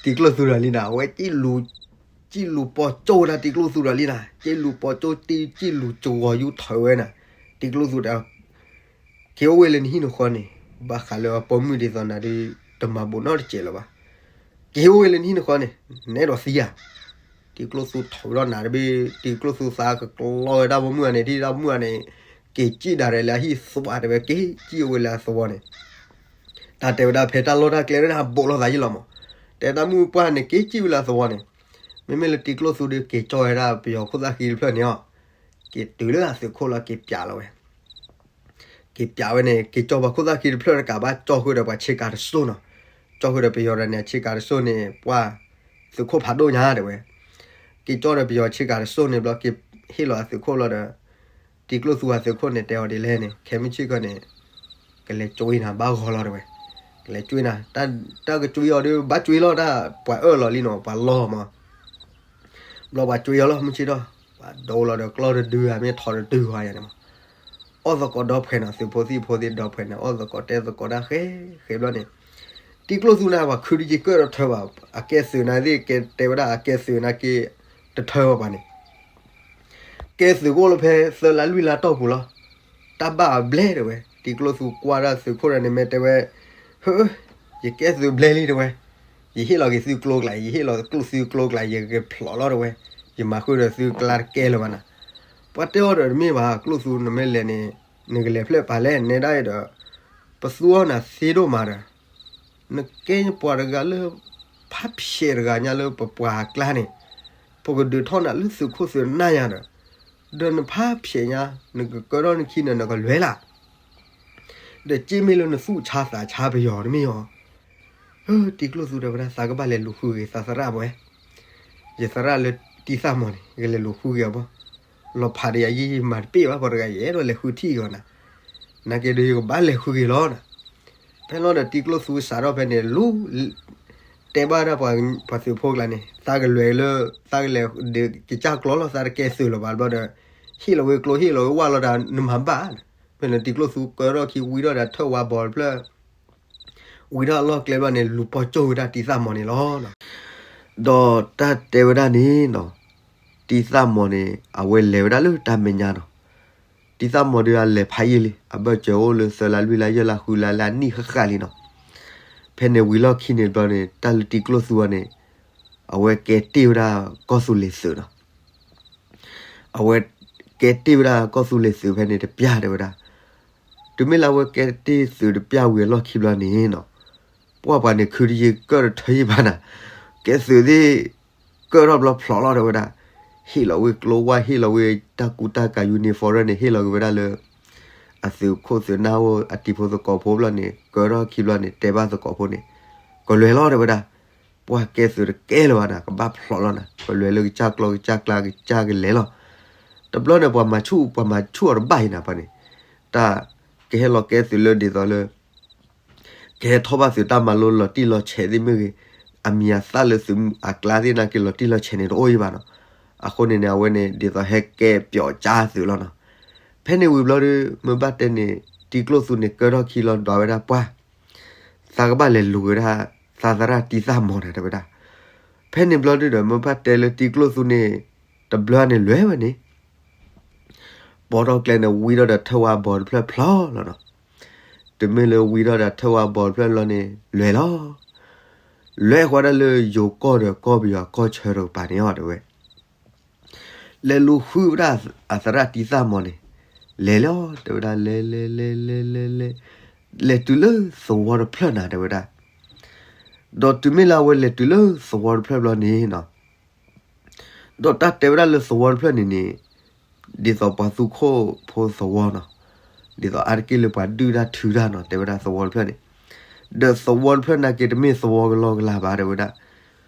ၤကျိၣ်သူဒီးလံနၤ, အဝဲ စံၣ်လူၤပိာ်ကၠိဝဲဒၣ်တံၤကျိၣ်သူဒီးလံနၤ, စံၣ်လူၤပိာ်ကၠိတံၢ် စံၣ်လူၤကဝီၤယူထၢဝဲနၤ, တံၤကျိၣ်သူဒီး က့ၤအိၣ်ဝဲလၢနဟံၣ်နဃီန့ၣ်, ဘၣ်ဃးလၢအပိာ်မုၣ်ဒ်သိးနၤဒုး တမၤဘူးနီတစဲးလၢၤဘၣ်, က့ၤအိၣ်ဝဲလၢနဟံၣ်နဃီန့ၣ်, နအဲၣ်ဒိးသံဧါ တံၤကျိၣ်သူထုးထီၣ်နၤတဘ့ၣ်, တံၤကျိၣ်သူသးကကျီဝဲတၢ်ပိာ်မုၣ်န့ၣ် ထံၣ်တၢ်ပိာ်မုၣ်န့ၣ်, က့ၤစံၣ်ဒၣ်ရဲၣ်လၢအဟံၣ်သွါတဲဝဲ က့ၤစံၣ်အိၣ်ဝဲလၢအသဝီန့ၣ်, တၢ်တဲဝဲဒၣ်ဖဲတၢ်လီၢ်တၢ်ကျဲန့ၣ် ဘူးလိာ်သးယံာ်လီၤမး, တဲတၢ်မုၣ်ပှၢ်န့ၣ် က့ၤစံၣ်ဝဲလၢအသဝီန့ၣ်, မ့မ့ၢ်လၢတံၤကျိၣ်သူဒီး က့ၤကၠီဝဲဒၣ်ပယီၤခိၣ်သၣ်ဃံတဖျၢၣ်န့ၣ်အီၤ, က့ၤတုၤလၢအသုးခိၣ်လီၤ က့ၤပျးလီၤဝဲ က့ၤပျးဝဲန့ၣ် က့ၤကၠီပှၤခိၣ်သၣ်ဃံတဖျၢၣ်တကးဘၣ် ကၠီဃုာ်ဒီးပှၤဆ့ကၤတစိၢ်နီၤ, ကၠီဃုာ်ဒီးပယီၤတဂၤန့ၣ် ဆ့ကၤတစိၢ်န့ၣ် ပှၤသုးခိၣ်ဖးဒိၣ်ညါတဲဝဲ, က့ၤကၠီဒီးပယီၤဆ့ကၤတစိၢ်န့ၣ်ဘျီ က့ၤဟ့ၣ်လီၤအသုးခိၣ်လီၤဒီး တံၤကျိၣ်သူအသုးခိၣ်န့ၣ် တဲအီၤဒ်လဲၣ်န့ၣ် ခဲမုၢ်ဆ့ၣ်ကီၢ်န့ၣ် ကလဲၤကွံနၤဘၣ်ဂီၤလီၤတဲဝဲ, ကလဲၤကွံနၤ, တၢ်ကကွံအီၤဒီး ဘၣ်ကွံလီၤ တၢ်ပှၤအၢၣ်လီၤလံနီၤ ပှၤလီၤမး ဘျီပှၤကွံအီၤလီၤ မုၢ်ဆ့ၣ်ထီၣ်, ပှၤဒိလီၤဒီးကျီၢ်တဒုဂၤ မ့ၢ်ထီၣ်တဒုဂၤယၤန့ၣ်မး, အီၣ်သကိးဒီဖှဲးနီၤ သုးဖိသံၣ်ဖိသ့ၣ်ဒီဖှဲးန့ၣ် အီၣ်သကိးတဲသကိးတၢ်ဃဲဃဲဘျီန့ၣ်, တံၤကျိၣ်သူန့ၣ် ပှၤခုတယံၤကၢၣ်တထၢဘၣ်, အကဲသုးနၤသ့ၣ် ကဲတဲဝဲဒၣ် အကဲသုးနၤက့ တထၢဘၣ်ပှၤန့ၣ် ကဲသုးကအိၣ်လၢဖဲသၢလါလွံၢ်လါတီၢ်ပူၤလီၤ, တၢ်ဘၣ်အဘျဲတဲဝဲ, တံၤကျိၣ်သူကွၢ်ဒၣ်သုးခိၣ်တဂၤန့ၣ် မ့ၢ်တဲဝဲ, ဟၢ, ယကဲသုးဘျဲလံတဲဝဲ, ယဟ့ၣ်လီၤက့ၤသုကျိကျါ ယဟ့ၣ်လီၤကျိၣ်သုကျိကျါ ယကဖျိးလီၤတဲဝဲ, ယမၤဃုာ်ဒီးသုကျါတကဲလၢၤဘၣ်နၤ, ပှၤတဲအီၤဒီးတမ့ၢ်ဘၣ် ကျိၣ်သူနမ့ၢ်လဲၤန့ၣ်, နကလဲၤဖျၢၣ်ပာ်လဲၣ် နဲဒၣ်အံၤဒီး, ပသူအီၤနၤသ့ဒိၣ်မးဒီး နကဲပှၤတဂၤလၢ ဖးဖျဲးတဂၤညါလၢပပှၤအကျါန့ၣ်, ပကဒုးထီၣ်နၤလၢသုးခိၣ်သုးနၢ်ညါဒီး, ဒီးနဖးဖျဲးညါ နကကၢထီၣ်နခံန့ၣ် နကလွဲလၢ်, ဒီးက့မ့ၢ်လၢနသူၣ်ဆါသးဆါပယီၤတမ့ၢ်အီၤ, တံၤကျိၣ်သူတဲဝဲဒၣ် သးကဘၣ်လဲၤလူၤဃုက့ၤသးသရၣ်မ့ၢ်, ယသရၣ်လၢတံၤသၣ်မီၤန့ၣ် ယလဲၤလူၤဃုက့ၤအီၤဘၣ်, လီၤဖးဒီးယၤယံာ်ယံာ်မၤတပ့ၢ်ဘၣ် ပှၤတဂၤယအဲၣ်ဒိးလဲၤဃုထံၣ် ယီၤနၤ, နာ်က့ဒီးယကဘၣ်လဲၤဃုက့ၤလီၤနၤ. ဖဲလီၤဒီးတံၤကျိၣ်သူစးထီၣ်ဖဲန့ၣ် လူၤ တဲဘၣ်ဒၣ်ပှၤသုးဖိကျါန့ၣ် သးကလဲၤလၢ သးကလဲၤဒီးကစၢ်ကျီလီၤ သးတကဲသုးလၢၤဘၣ်ဘျီဒီး ဟ့ၣ်လီၤဝဲကျိဟ့ၣ်လီၤဝဲဝၣ်လီၤဒီး နမၤဘၣ်, ဖဲန့ၣ်တံၤကျိၣ်သူကၢထီၣ်ခံဝံထီၣ်ဒီးထၢၣ်ဝါဘီတဖျၢၣ် ဝံထီၣ်အလီၢ်ကျဲဘျီန့ၣ် လူၤပိာ်ကၠိၣ်ဝဲဒၣ်တံၤသၣ်မီၤန့ၣ်လီၤ. ဒီးတၢ်တဲဝဲဒၣ်န့ၣ်နီၤ, တံၤသၣ်မီၤန့ၣ် အဝဲလဲၤဝဲဒၣ်လၢတၢ်မဲာ်ညါနီၤ, တံၤသၣ်မီၤဒီးအလဲၤဖးယံာ်လံ အဘၢၣ်စၢၤအိၣ်လၢသၢလါလွံၢ်လါယဲၢ်လါဃုလါလၢအနံၣ်ဃၣ်ဃၣ်လံနီၤ. ဖဲန့ၣ်ဝံၤလီၢ်ခံန့ၣ်ဘျီန့ၣ် တၢ်လၢတံၤကျိၣ်သူအီၤန့ၣ် အဝဲကဲတ့ၢ်ဝဲဒၣ်ကီၢ်သူလ့ၤသုးနီၤ. အဝဲကဲတ့ၢ်ဝဲဒၣ်ကီၢ်သူလ့ၤသုးဖဲန့ၣ်တပျၢ်တဲဝဲဒၣ်. တုၤမ့ၢ်လၢအဝဲကဲတ့ၢ်သုးတပျၢ်ဝံၤအလီၢ်ခံဘျီန့ၣ်နီၤ, ပှၢ်ပှၤန့ၣ်ခုတယံၤကၢၣ်တထၢယံာ်ဘၣ်နၤ, ကဲသုးသ့ၣ် ကၢၣ်ထီၣ်ဘျီဖျိးလီၤတဲဝဲဒၣ်, ဟ့ၣ်လီၤဝဲကျိဝၣ် ဟ့ၣ်လီၤဝဲတၢ်ကူတၢ်ကၤ uniform န့ၣ် ဟ့ၣ်လီၤက့ၤဝဲဒၣ်လၢ အသုးခိၣ်သုးနၢ်အိၣ်အတံၤဖိသကိးဖိဘျီန့ၣ် ကၢၣ်ထီၣ်ခံဘျီန့ၣ် တဲဘၣ်သကိးဖိန့ၣ် ကလဲၤလီၤတဲဝဲဒၣ်. ပှၢ်ကဲသုးတကဲလၢၤဘၣ်နၤ ကဘၣ်ဖျိးလီၤနၤ ကလဲၤလၢကစၢ်ကျီကစၢ်ကျါကစၢ်ကလဲၤလီၤ. တဘျီန့ၣ် ပှၤမၤဆူၣ် ပှၤမၤဆူၣ်အီၤတဘၣ်အံၤနၤပှၤန့ၣ်, တၢ်ကဟဲလီၤကဲသုးလၢဒ်သိးလၢ ကဟဲထီၣ်ဘၣ်သုးတၢ်မၤလိလီၤတံၢ်လီၤဆဲးသ့ၣ်မ့ၢ်ဂ့ၤ, အမံၤအသၣ်လၢသုးအကျါသ့ၣ်နာ်က့လီၤတံၢ်လီၤဆဲးန့ၣ်တအိၣ်အံၤဘၣ်နီၤ. အဃိန့ၣ်န့ၣ် အဝဲန့ၣ် ဒ်သိးဟဲကဲပျီၣ်ကၠါသုးလီၤနီၤ. ဖဲန့ၣ်ဝံၤဘျီဒီး မ့ၢ်ဘၣ်တဲန့ၣ် တံၤကျိၣ်သူန့ၣ် ကၢထီၣ်ခံလီၤဒီးဝဲဒၣ်ပှၢ် သးကဘၣ်လဲၤလူၤဝဲဒၣ် သးသရၣ်တံၤသၣ်မီၤနၤတဲဝဲဒၣ်. ဖဲန့ၣ်ဘျီဒုဒီး မ့ၢ်ဘၣ်တဲလၢတံၤကျိၣ်သူန့ၣ် တဘျီန့ၣ်လဲၤဝဲန့ၣ် ပိာ်ထီၣ်ကျဲန့ၣ် ဝံထီၣ်ဒီးထၢၣ်ဝါဘီတဖျၢၣ်ဖျိးလီၤနီၤ. တုၤမ့ၢ်လၢဝံထီၣ်ဒီးထၢၣ်ဝါဘီတဖျၢၣ်လီၤန့ၣ် လဲၤလီၤ. လဲၤဃီဒၣ်လၢယိၤကီၢ်ဒီးကီၢ်ပယီၤကီၢ်ဆၢတကပၤန့ၣ်အီၤတဲဝဲ လဲၤလူၤဃုဝဲဒၣ်အသရၣ်တံၤသၣ်မီၤန့ၣ် လဲၤလီၤ တဲဝဲဒၣ် လဲၤလဲၤလဲၤလဲၤလဲၤလဲၤ လဲၤတုၤလၢသဝီတဖျၢၣ်နၤတဲဝဲဒၣ်. ဒီးတုၤမ့ၢ်လၢအဝဲလဲၤတုၤလၢသဝီတဖျၢၣ်ဘျီန့ၣ်နီၤ ဒီးတၢ်တဲဝဲဒၣ်လၢသဝီတဖျၢၣ်န့ၣ်န့ၣ် ဒ်သိးပှၤသူခိၣ်ဖိသဝီနီၤ, ဒ်သိးအါတက့ၢ်လၢပှၤဒုၣ်တၢ်ထုတၢ်နီၤ တဲဝဲဒၣ်သဝီတဖျၢၣ်န့ၣ်, ဒီးသဝီတဖျၢၣ်နာ်က့တမ့ၢ်သဝီကလီကလီဘၣ်တဲဝဲဒၣ်,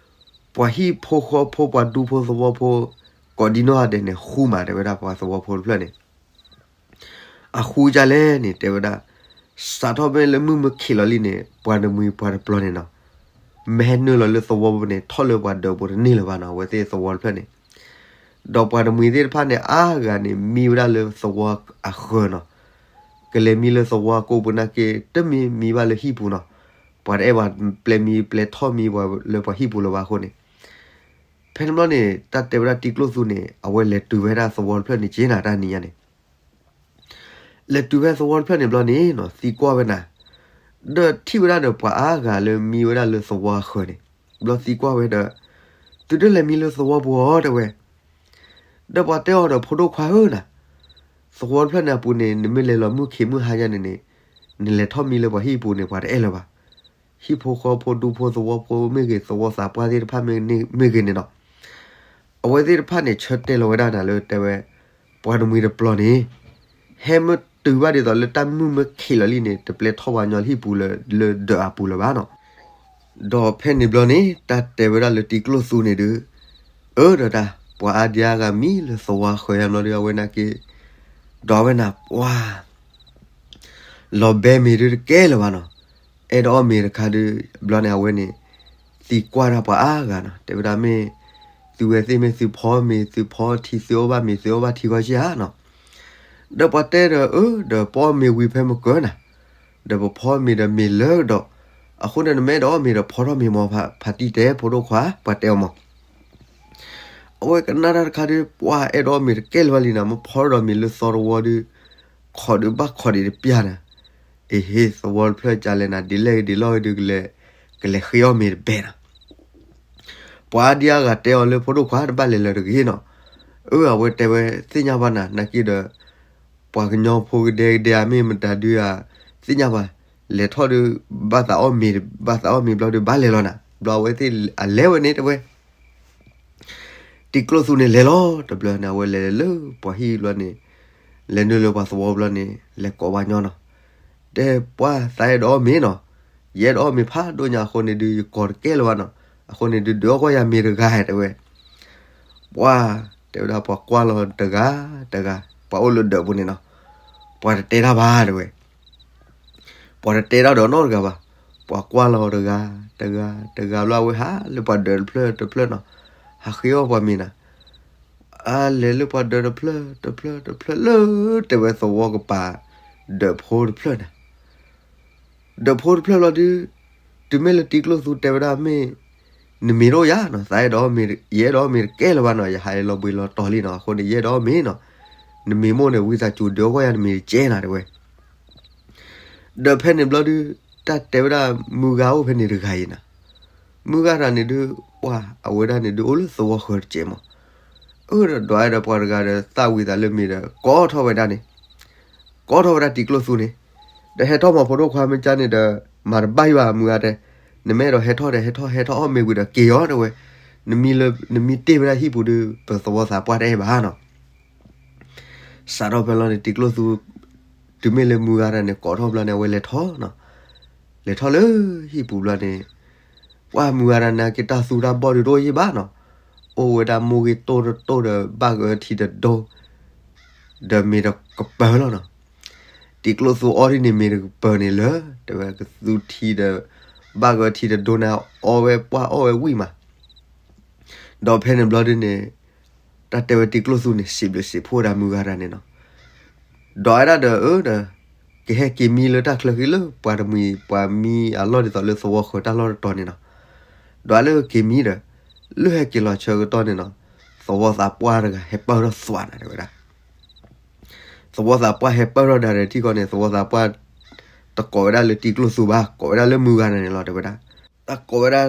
ပှၤဟံၣ်ဖိဃီဖိပှၤဒူဖိသဝီဖိ ကိးဒံနီၢ်ဂၤဒဲးန့ၣ် ဃူမးတဲဝဲဒၣ်ပှၤသဝီဖိတဖျၢၣ်န့ၣ် အဃူကလဲၣ်န့ၣ် တဲဝဲဒၣ်, စးထီၣ်မ့ၢ်လၢမုၢ်မ့ၢ်ခံးလီၤလံန့ၣ် ပှၤတမှံၤပှၤတပျီၤန့ၣ်နီၤ, မ့ၢ်ဟဲနုာ်လီၤလၢသဝီပူၤန့ၣ် ထီၣ်လၢပှၤဒၢးပူၤတန့ၢ်လၢၤဘၣ်နီၤ အဝဲသ့ၣ်သဝီတဖျၢၣ်န့ၣ်, ဒီးပှၤတမှံၤသ့ၣ်တဖၣ်န့ၣ် အါဂၤန့ၣ် မံဝဲဒၣ်လၢသဝီအဃၢၤနီၤ, ကလဲၤမံလၢသဝီကိးပူၤနာ်က့ တမ့ၢ်မံဘၣ်လၢဟံၣ်ပူၤနီၤ, ပှၤတအဲၣ်ပှၤပျဲမံပျဲထီၣ်မံပှၤလၢပှၤဟံၣ်ပူၤလၢၤဘၣ်အဃိန့ၣ်, ဖဲန့ၣ်ဘျီန့ၣ် တၢ်တဲဝဲဒၣ်တံၤကျိၣ်သူန့ၣ် အဝဲလဲၤတုၤဝဲဒၣ်သဝီတဖျၢၣ်န့ၣ်က့နၤ တၢ်နံၤညါန့ၣ် လဲၤတုၤဖဲသဝီတဖျၢၣ်န့ၣ်ဘျီန့ၣ်နီၤ သံကွၢ်ဝဲနၤ, ဒီးထံၣ်ဝဲဒၣ်ဒီးပှၤအါဂၤလၢမံဝဲဒၣ်လၢသဝီအဃၢၤန့ၣ်, ဘျီသံကွၢ်ဝဲဒီး, သုတလဲၤမံလၢသဝီပူၤဧါတဲဝဲ, ဒီးပှၤတဲအီၤဒီး ဖိဒိၣ်ခွါဧၢနၤ, သဝီတဖျၢၣ်န့ၣ်အပူၤန့ၣ် နမ့ၢ်လဲၤလီၤမုၢ်ခံးမုၢ်ဟါညါန့ၣ်န့ၣ်, နလဲၤထီၣ်မံလၢပှၤဟံၣ်ပူၤန့ၣ် ပှၤတအဲၣ်လၢၤဘၣ် ဟံၣ်ဖိဃီဖိဒူဖိသဝီဖိမ့ၢ်ဂ့ၤ သဝီသးပှၢ်သ့ၣ်တဖၣ်မ့ၢ်ဂ့ၤန့ၣ်နီၤ, အဝဲသ့ၣ်တဖၣ်န့ၣ် ဆၢတဲာ်လီၤဝဲဒၣ်နၤလၢတဲဝဲ, ပှၤတမှံၤတပျီၤန့ၣ်, ဟဲမ့ၢ်တုၤဘၣ်ဒ်သိးလၢတၢ်မုၢ်မ့ၢ်ခံးလီၤလံန့ၣ် တပျဲထီၣ်ပှၤညီလၢဟံၣ်ပူၤလၢ လၢဒၢးအပူၤလၢၤဘၣ်နီၤ. ဒီးဖဲန့ၣ်ဘျီန့ၣ် တၢ်တဲဝဲဒၣ်လၢတံၤကျိၣ်သူန့ၣ်ဒီး, အၢဒီးတၢ် ပှၤအါဒံအါဂၤမံလၢသဝီဃၢၤယါဘျီဒီး အဝဲနာ်က့, ဒီးအဝဲနၤပှၤ လီၤဘဲမ့ၤဒုတကဲလၢၤဘၣ်နီၤ, အဲၣ်ဒိးအီၣ်မ့ၤတခါဒု, ဘျီန့ၣ်အဝဲန့ၣ်, သံကွၢ်တၢ်ပှၤအါဂၤနီၤ တဲဝဲဒၣ်မ့ၢ်, သုဝဲသ့ၣ်မ့ၢ်သုဖီမ့ၤ သုဖီထံ သုအီၣ်ဘၣ်မ့ၤ သုအီၣ်ဘၣ်ထံဂီၢ်ဆံဧါနီၤ, ဒီးပှၤတဲဒီး အၢ ဒီးပအီၣ်မ့ၤဝံၤဖဲမုၢ်ကၢၤနၤ, ဒီးပဖီမ့ၤဒီးမ့ၤလၢဒီး, အဃိန့ၣ်နမ့ၢ်အဲၣ်ဒိးအီၣ်မ့ၤဒီးဖီထီၣ်မ့ၤမီၤဖးတံၢ်တဲဖိဒိၣ်ခွါ ပှၤတဲအီၤမီၤ အဝဲကနၣ်တၢ်တခါဒီး ပှၤအဲၣ်ဒိးအီၣ်မ့ၤတကဲလၢၤဘၣ်လံနၤ မ့ၢ်ဖီထီၣ်ဒီးမ့ၤလၢသီတဝီဒီး, ခိးဒုးဘၣ်ခိးဒံးတပျၢ်နၤ, အ့ဟ့ သဝီတဖျၢၣ်ကလဲၣ်နၤ ဒ်လဲၣ်ဂ့ၤဒ်လဲၣ်ဂ့ၤဒုးကလဲၤ, ကလဲၤဃ့အီၣ်မ့ၤတဘဲနၤ ပှၤအါဒံအါဂၤတဲအီၤလၢဖိဒိၣ်ခွါတဘၣ်လဲၤလၢၤတဂ့ၤနီၤ, အၢ အဝဲတဲဝဲသ့ၣ်ညါဘၣ်နၤ နာ်က့ဒီး, ပှၤကညီဖိကဒဲကဒဲဧါမ့ၢ်မတၤဒုဧါ, သ့ၣ်ညါဘၣ်, လဲၤထီၣ်ဒီး, ဘၣ်သးအီၣ်မ့ၤ, ဘၣ်သးအီၣ်မ့ၤဘျီဒီးဘၣ်လဲၤလီၤနၤ ဘျီအဝဲသ့ၣ်အလဲၤဝဲန့ၣ်တဲဝဲ တံၤကျိၣ်သူန့ၣ်လဲၤလီၤ တဘျီန့ၣ် အဝဲလဲၤလၢပှၤဟံၣ်ဘျီန့ၣ်, လဲၤနုာ်လၢပှၤသဝီဘျီန့ၣ် လဲၤကိးပှၤညီနီၤ, တဲပှၤသးအဲၣ်ဒိးအီၣ်မ့ၤနီၤ, ယအဲၣ်ဒိးအီၣ်မ့ၤဖးဒိၣ်ညါအဃိန့ၣ်ဒုး ယကိးတကဲလၢၤဘၣ်နီၤ. အဃိန့ၣ်ဒုး ဒုးအီၣ်ကွၢ်ယၤမ့ၤတဂၤ တဲဝဲ. ပှၤ တဲဝဲဒၣ် ပှၤကွၢ်လီၤတဂၤတဂၤ, ပှၤအိၣ်လၢဒၢးပူၤန့ၣ်နီၤ. ပှၤတတဲတၢ်ဘၣ် တဲဝဲ. ပှၤတတဲတၢ်ဒီးနီတဂၤဘၣ်. ပှၤကွၢ်လီၤတဂၤတဂၤတဂၤဘျီ အဝဲဟးလၢပှၤဒၢးတဖျၢၣ်တဖျၢၣ်နီၤ. ဟးဃ့အီၣ်ပှၤမ့ၤနၤ. အလဲၤလၢပှၤဒၢးတဖျၢၣ်တဖျၢၣ်တဖျၢၣ်လၢ တဲဝဲ သဝီကပၤ ဒၢးဖိတဖျၢၣ်န့ၣ် ဒၢးဖိတဖျၢၣ်လီၤဒုး, တုၤမ့ၢ်လၢတံကျိၣ်သူတဲဝဲဒၣ်မ့ၢ် နမ့ၤတအိၣ်ယၤနီၤ, သးအဲၣ်ဒိးအီၣ်မ့ၤ, ယအဲၣ်ဒိးအီၣ်မ့ၤတကဲလၢၤဘၣ်နီၤ, ယဟးလီၤဘှံးလီၤတီၤလံနီၤ, အဃိန့ၣ် ယအဲၣ်ဒိးအီၣ်မ့ၤနီၤ, နမ့ၤမိၢ်န့ၣ် ဝံသးစူၤဒုးအီၣ်ကွၢ်ယၤနမ့ၤတကဲနၤ တဲဝဲ. ဒီးဖဲန့ၣ်ဘျီဒုး တၢ်တဲဝဲဒၣ်မုၢ်ဂၤအိၣ်ဖဲန့ၣ်တဂၤအံၤနၤ, မုၢ်ဂၤတဂၤန့ၣ်ဒုး ပှၤ အဝဲဒၣ်န့ၣ်ဒုးအိၣ်လၢသဝီဃၢၤတစဲးမး, အၢ ဒီးဒွးဝဲဒီးပှၤတဂၤဒီးသၣ်ဝံၤသးလၢမ့ၤဒီး ကိးထီၣ်ဝဲဒၣ်န့ၣ် ကိးထီၣ်ဝဲဒၣ်တံကျိၣ်သူန့ၣ်, ဒီးဟဲထီၣ်မၤဖိဒိၣ်ခွါမ့ၢ်ကါန့ၣ်ဒီး မၤတဘၣ်ယံၤဘၣ်မုၢ်ဂၤတဲ, နမ့ၢ်အဲၣ်ဒိးဟဲထီၣ်ဒီး ဟဲထီၣ် ဟဲထီၣ်အီၣ်မ့ၤဝံၤဒီးက့ၤအီၤ တဲဝဲ, နမ့ၢ်လၢ နမ့ၢ်တ့ၢ်ဝဲဒၣ်ဟံၣ်ပူၤဒီး ပသဝီသးပှၢ်တအဲၣ်ဘၣ်နီၤ. စးထီၣ်ဖဲလီၤန့ၣ် တံကျိၣ်သူ တုၤမ့ၢ်လၢမုၢ်ဂၤတဂၤန့ၣ် ကိးထီၣ်ဘျီန့ၣ် အဝဲလဲၤထီၣ်နီၤ, လဲၤထီၣ်လၢဟံၣ်ပူၤဘျီန့ၣ် ပှၤမုၢ်ဂၤတဂၤန့ၣ် က့ၤတၢ်သူတၢ်ဘီၣ်ဒုးတအိၣ်ယံၤဘၣ်နီၤ, အိၣ်ဝဲဒၣ်မိၢ်ဂ့ၤတိၢ်တတိၢ်ဒီးဘၣ်ကထံတဒိ ဒီးမ့ၤတကပၤလီၤနီၤ. တံကျိၣ်သူအီၣ်ဒ်န့ၣ်မ့ၤတကပၤန့ၣ်လၢ တဲဝဲ ကသူထံဒီး ဘၣ်ကထံတဒိန့ၣ် အီၣ်ဝဲပှၢ်အီၣ်ဝဲဝံၣ်မး, ဒီးဖဲန့ၣ်ဘျီဒုးန့ၣ် တၢ်တဲဝဲတံကျိၣ်သူန့ၣ် စံးဘျုးစံးဖှိၣ်ဝဲဒၣ်မုၢ်ဂၤတဂၤန့ၣ်နီၤ. ဒီးဝဲဒၣ်ဒီး အၢ ဒီး ကဟဲက့ၤမံလၢတၢ်ချၢဃံလၢပှၤတမှံၤပှၤမံအလီၢ်ဒ်သိးလၢသဝီဃၢၤတၢ်လီၢ်တတီၤန့ၣ်နီၤ. ဒီးလၢက့ၤမံဒီး လၢဟဲက့ၤလီၤဆၢကတီၢ်န့ၣ်နီၤ, သဝီသးပှၢ်တဂၤဟဲပၢၢ်ထီၣ်သွးနၤ တဲဝဲဒၣ်. သဝီသးပှၢ်ဟဲပၢၢ်ထီၣ်ဒၣ်ဒီးထံၣ်ဃီန့ၣ် သဝီသးပှၢ် တကိးဝဲဒၣ်လၢတံကျိၣ်သူဘၣ်, ကိးဝဲဒၣ်လၢမုၢ်ဂၤတဂၤန့ၣ်လီၤ တဲဝဲဒၣ်. တၢ်ကိးဝဲဒၣ်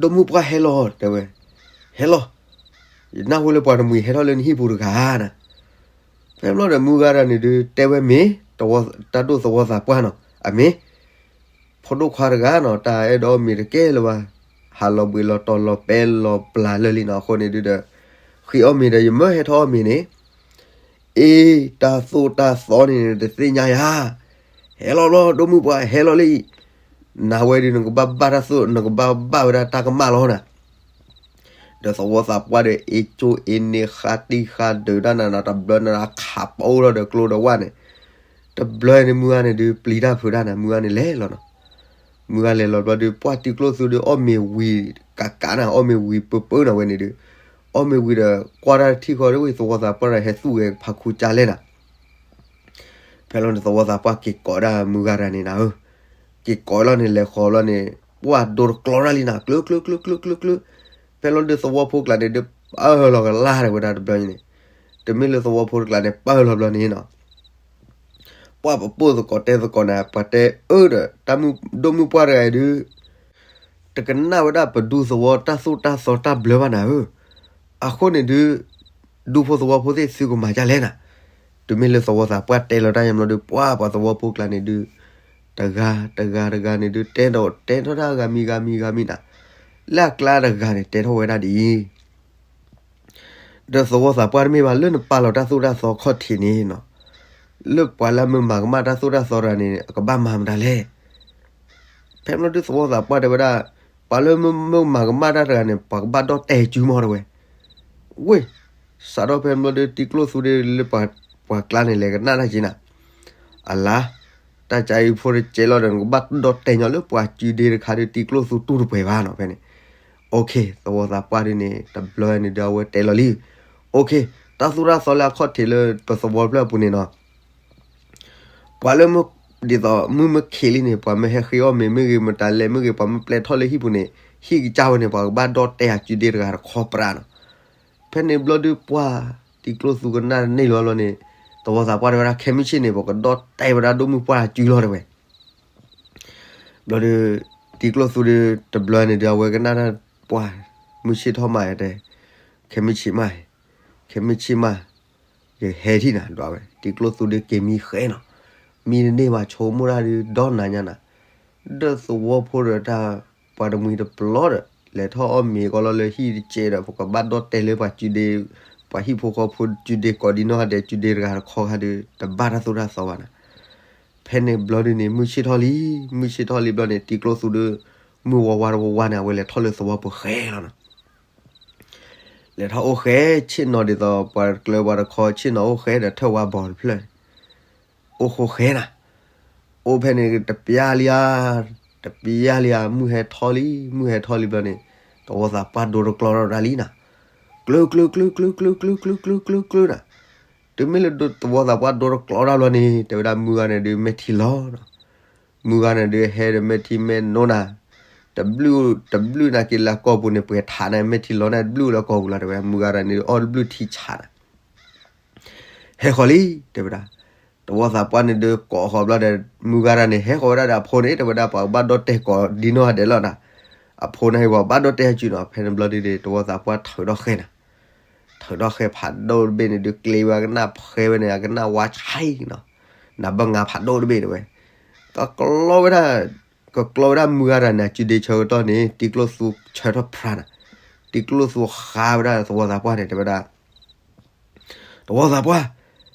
ဒိၣ်မုၢ်ပှၢ်ဟဲလီၤ တဲဝဲ, ဟဲလီၤ, ယနၢ်ဟူလၢပှၤတမှံၤဟဲထီၣ်လၢနဟံၣ်ပူၤတဂၤနၤ. ဖဲဘျီဒီးမုၢ်ဂၤတဂၤန့ၣ်ဒုး တဲဝဲမ့ၢ် တၢ်ဒိၣ်သဝီသးပှၢ်နီၤ, အမ့ၢ် ဖိဒိၣ်ခွါတဂၤနီၤ, တၢ်အဲၣ်ဒိးအီၣ်မ့ၤတကဲလၢၤဘၣ်, ဟးလီၤဘှံးလီၤတီၤလီၤပဲလီၤပျၢၤလၢာ်လံနီၤ, အဃိန့ၣ်ဒုးဒီး ဃ့အီၣ်မ့ၤဒီး ယမၢဟဲထီၣ်အီၣ်မ့ၤန့ၣ် အ့ တၢ်သိၣ်တၢ်သီန့ၣ် တသ့ၣ်ညါယၤ, ဟဲလီၤဘျီ ဒိၣ်မုၢ်ပှၢ်ဟဲလီၤလံ, နၤဝဲဒုး နကဘၣ်ဘၣ်တၢ်သိၣ် နကဘၣ်ဘၣ်ဝဲဒၣ်တၢ်ကမၣ်လီၤနၤ. ဒီးသဝီသးပှၢ်ဒီး အ့ကၠိအ့န့ၣ် ဃါတံၢ်ဃါဒုးတၢ်နၤနၤ တဘျီနၤ ခးပအိၣ်ထီၣ်ဒီးကျိဒီးဝၣ်န့ၣ်, တဘျီန့ၣ် မုၢ်ဂၤန့ၣ်ဒုး ပျံၤတၢ်ဖုးတၢ်နၤ မုၢ်ဂၤန့ၣ်လဲၤလီၤနီၤ. မုၢ်ဂၤလဲၤလီၤဘျီဒုး ပှၢ်တံကျိၣ်သူဒုး အီၣ်မ့ၤဝံၤကးကးနၤ အီၣ်မ့ၤဝံၤပၢပၢနၤဝဲန့ၣ်ဒုး, အီၣ်မ့ၤဝံၤဒီး ကွၢ်တၢ်ထံၣ်ဃီဒ်ဝဲ သဝီသးပှၢ်ဒီး ဟဲသူၣ်ဂဲၤဖးခူကၢ်လဲၣ်နၤ. ဖဲလီၤန့ၣ် သဝီသးပှၢ်က့ၤကိးဒၣ်မုၢ်ဂၤတဂၤန့ၣ်နၤဧၢ, က့ၤကိးလီၤန့ၣ် လဲၤဃီၤလီၤန့ၣ် ပှၢ်ဒိတကျီတၢ်လံနၤ ကျၢၤကျၢၤကျၢၤကျၢၤကျၢၤကျၢၤ, ဖဲလီၤဒုးသဝီဖိကျါန့ၣ်ဒုး ပၢၢ်လီၤကလၢ်တဝဲဒၣ်တဘျီန့ၣ်, တမ့ၢ်လၢသဝီဖိတကျါန့ၣ် ပၢၢ်လီၤဘျီန့ၣ်နီၤ. ပှၢ်ပပိၢ်သကိးတဲသကိးနၤ ပှၤတဲအၢဒီး တၢ်မုၢ်ဒိၣ်မုၢ်ပှၢ်တဂၤအံၤဒုး တကနၣ်ဝဲဒၣ်ပဒူသဝီတၢ်သိၣ်တၢ်သီတၢ်ဘျၢဘၣ်နၤဧၢ, အဃိန့ၣ်ဒုး ဒူဖိသဝီဖိသ့ၣ်သုကမၤဒ်လဲၣ်နၤ. တုၤမ့ၢ်လၢသဝီသးပှၢ်တဲလီၤတၢ်ယံာ်ဘျီဒုး ပှၢ်ပှၤသဝီဖိကျါန့ၣ်ဒုး တဂၤတဂၤတဂၤန့ၣ်ဒုး တဲဒီးတဲထီၣ်တၢ်ဂၤမံၤဂၤမံၤဂၤမံၤနၤ, လၢအကျါတဂၤန့ၣ် တဲထီၣ်ဝဲဒၣ်ဒ်အံၤ ဒီးသဝီသးပှၢ်တမ့ၢ်ဘၣ် လၢနပာ်လီၤတၢ်သိၣ်တၢ်သီခီၣ်ထံးန့ၣ်နီၤ, လၢပှၤလၢမ့ၢ်မၤကမၣ်တၢ်သိၣ်တၢ်သီတဂၤန့ၣ် အကဘၣ်မၤမတၤလဲၣ်. ဖဲမ့ၢ်ဒုးသဝီသးပှၢ်တဲဝဲဒၣ် ပှၤလၢမ့ၢ်မၤကမၣ်တၢ်တဂၤန့ၣ် ပှၤကဘၣ်ဒီၣ်တဲာ်စုမီၢ်တဝဲ ဝ့ၢ်, စးထီၣ်ဖဲမ့ၢ်ဒုးတံကျိၣ်သူဒုးလၢပှၤကျါန့ၣ် လဲၤကနၣ်တၢ်က့ၤနၤ, အလါ, တၢ်ကါအံၤဖိတကဲလီၤဒီး နကဘၣ်ဒီၣ်တဲာ်ညီလၢပှၤစုဒ့တခါဒုး တံကျိၣ်သူတူၢ်တပှဲၤဘၣ်နီၤ ဖဲန့ၣ်. အိၣ်ခ့ သဝီသးပှၢ်ဒုးန့ၣ် တဘျီန့ၣ်ဒုးအဝဲတဲလီၤလံ. အိၣ်ခ့ တၢ်သိၣ်တၢ်သီလၢအခီၣ်ထံးလၢပသဝီဖျၢၣ်အပူၤန့ၣ်နီၤ ပှၤလၢမ့ၢ်ဒ်သိးမုၢ်မ့ၢ်ခံးလံန့ၣ် ပှၤမ့ၢ်ဟဲဃ့အီၣ်မ့ၤမ့ၢ်ဂ့ၤ မတၤလဲၣ်မ့ၢ်ဂ့ၤ ပှၤမ့ၢ်ပျဲထီၣ်လၢဟံၣ်ပူၤန့ၣ် ဟံၣ်ကစၢ်ဝဲန့ၣ် ပှၤကဘၣ်ဒီၣ်တဲာ်အစုဒ့တဂၤတခီပရၣ်နီၤ. ဖဲန့ၣ်ဘျီဒုးပှၢ် တံကျိၣ်သူကနၣ်န့ၢ်လီၤလီၤန့ၣ် သဝီသးပှၢ်တဲဝဲဒၣ် ခဲမုၢ်ဆ့ၣ်န့ၣ် ပကဒီၣ်တဲာ်ဝဲဒၣ်ဒိၣ်မုၢ်ပှၢ်အစုလီၤတဲဝဲ ဘျီဒီး တံကျိၣ်သူဒီး တဘျီန့ၣ်ဒီး အဝဲကနၣ်တၢ်ပှၢ် မုၢ်ဆ့ၣ်ထီၣ်မးတဲ, ခဲမုၢ်ဆ့ၣ်မး, ခဲမုၢ်ဆ့ၣ်မး, ယဟဲထံၣ်နၤဒွးဝဲ တံကျိၣ်သူဒီးက့ၤမံဃဲနီၤ, မံတန့ၢ်ဘၣ်ဆိကမိၣ်တၢ်ဒီးဒီနၤညါနၤ, ဒီးသဝီဖိဒီးတၢ် ပှၤတမှံၤတပျီဒီး လဲၤထီၣ်အီၣ်မ့ၤကီလီၤလၢဟံၣ်တကဲးဒီး ပကဘၣ်ဒီၣ်တဲာ်လၢပှၤစုဒ့, ပှၤဟံၣ်ဖိဃီဖိစုဒ့ကိးဒံနီၢ်ဂၤဒဲး စုဒ့တဂၤတခီခါဒီး တဘၣ်တၢ်သိၣ်တၢ်သီဘၣ်နၤ. ဖဲ ဖဲန့ၣ်ဘျီဒုန့ၣ် မုၢ်ဆ့ၣ်ထီၣ်လံ, မုၢ်ဆ့ၣ်ထီၣ်လံဘျီန့ၣ် တံကျိၣ်သူဒု မုၢ်ဝါဝါတဝါဝါန့ၣ် အဝဲလဲၤထီၣ်လၢသဝီပူၤဃဲလီၤနီၤ. လဲၤထီၣ်အိၣ်ဃဲဆ့ၣ်နီၤဒ်သိး ပှၤတကျၢၤပှၤတခီဆ့ၣ်နီၤအိၣ်ဃဲဒီးထၢၣ်ဝါဘီတဖျၢၣ်န့ၣ် အိၣ်ဃိဃဲနၤ, အိၣ်ဖဲန့ၣ်တပျၢ်လံဧါ, တပျၢ်လံဧါ, မုၢ်ဟဲထီၣ်လံ, မုၢ်ဟဲထီၣ်လံဘျီန့ၣ် သဝီသးပှၢ်ဒိတကျီထီၣ်ဒၣ်လံနၤ, ကျၢၤကျၢၤကျၢၤကျၢၤကျၢၤကျၢၤကျၢၤကျၢၤကျၢၤနၤ, တုၤမ့ၢ်လၢသဝီသးပှၢ်ဒိတကျီဒၣ်ဘျီန့ၣ် တဲဝဲဒၣ်မုၢ်ဂၤန့ၣ်ဒုးမဲာ်ထံလီၤနၤ, မုၢ်ဂၤန့ၣ်ဒုးဟဲဒီးမဲာ်ထံမဲာ်နိနၤ, တဘျုးတဘျုးနာ်က့လၢအကီၢ်ပူၤန့ၣ် ပှဲၤထးန့ၣ် မဲာ်ထံလီၤန့ၣ်တဘျုးလၢအကီၢ်ပူၤလီၤ တဲဝဲ, မုၢ်ဂၤတၢ်န့ၣ်အီၣ်တဘျုးထံဆးနၤ ဟဲဃီၤလံ တဲဝဲဒၣ်, သဝီသးပှၢ်န့ၣ်ဒုးကိးဃီၤဘျီဒီး မုၢ်ဂၤတၢ်န့ၣ် ဟဲဃီၤဝဲဒၣ်ဒီးအဖိန့ၣ် တဲဝဲဒၣ် ပှၤကဘၣ်ဒီၣ်တဲာ်ကိးဒ်နီၢ်ဂၤဒဲးလီၤနၤ, အဖိန့ၣ်ဟဲဝဲဘၣ်ဒီၣ်တဲာ်ဟဲစုနီၤ, ဖဲန့ၣ်ဘျီဒုး သဝီသးပှၢ်ထုးထီၣ်ဃဲနၤ, ထုးထီၣ်ဃဲဖးဒိၣ်တဘ့ၣ်န့ၣ်ဒုး ကျ့ဝဲကနၣ်ဖှဲဝဲန့ၣ် အကနၣ်ဝါဆဲနီၤ, နဘၣ်ငါဖးဒိၣ်တဘ့ၣ်တဲဝဲ, ကကျီဝဲဒၣ် ကကျီဝဲဒၣ်မုၢ်ဂၤတၢ်န့ၣ် အစုဒ့ဆၢကတီၢ်န့ၣ် တံကျိၣ်သူဆၢထီၣ်ဖြါနၤ, တံကျိၣ်သူဃါဝဲဒၣ်သဝီသးပှၢ်န့ၣ် တဲဝဲဒၣ် သဝီသးပှၢ်,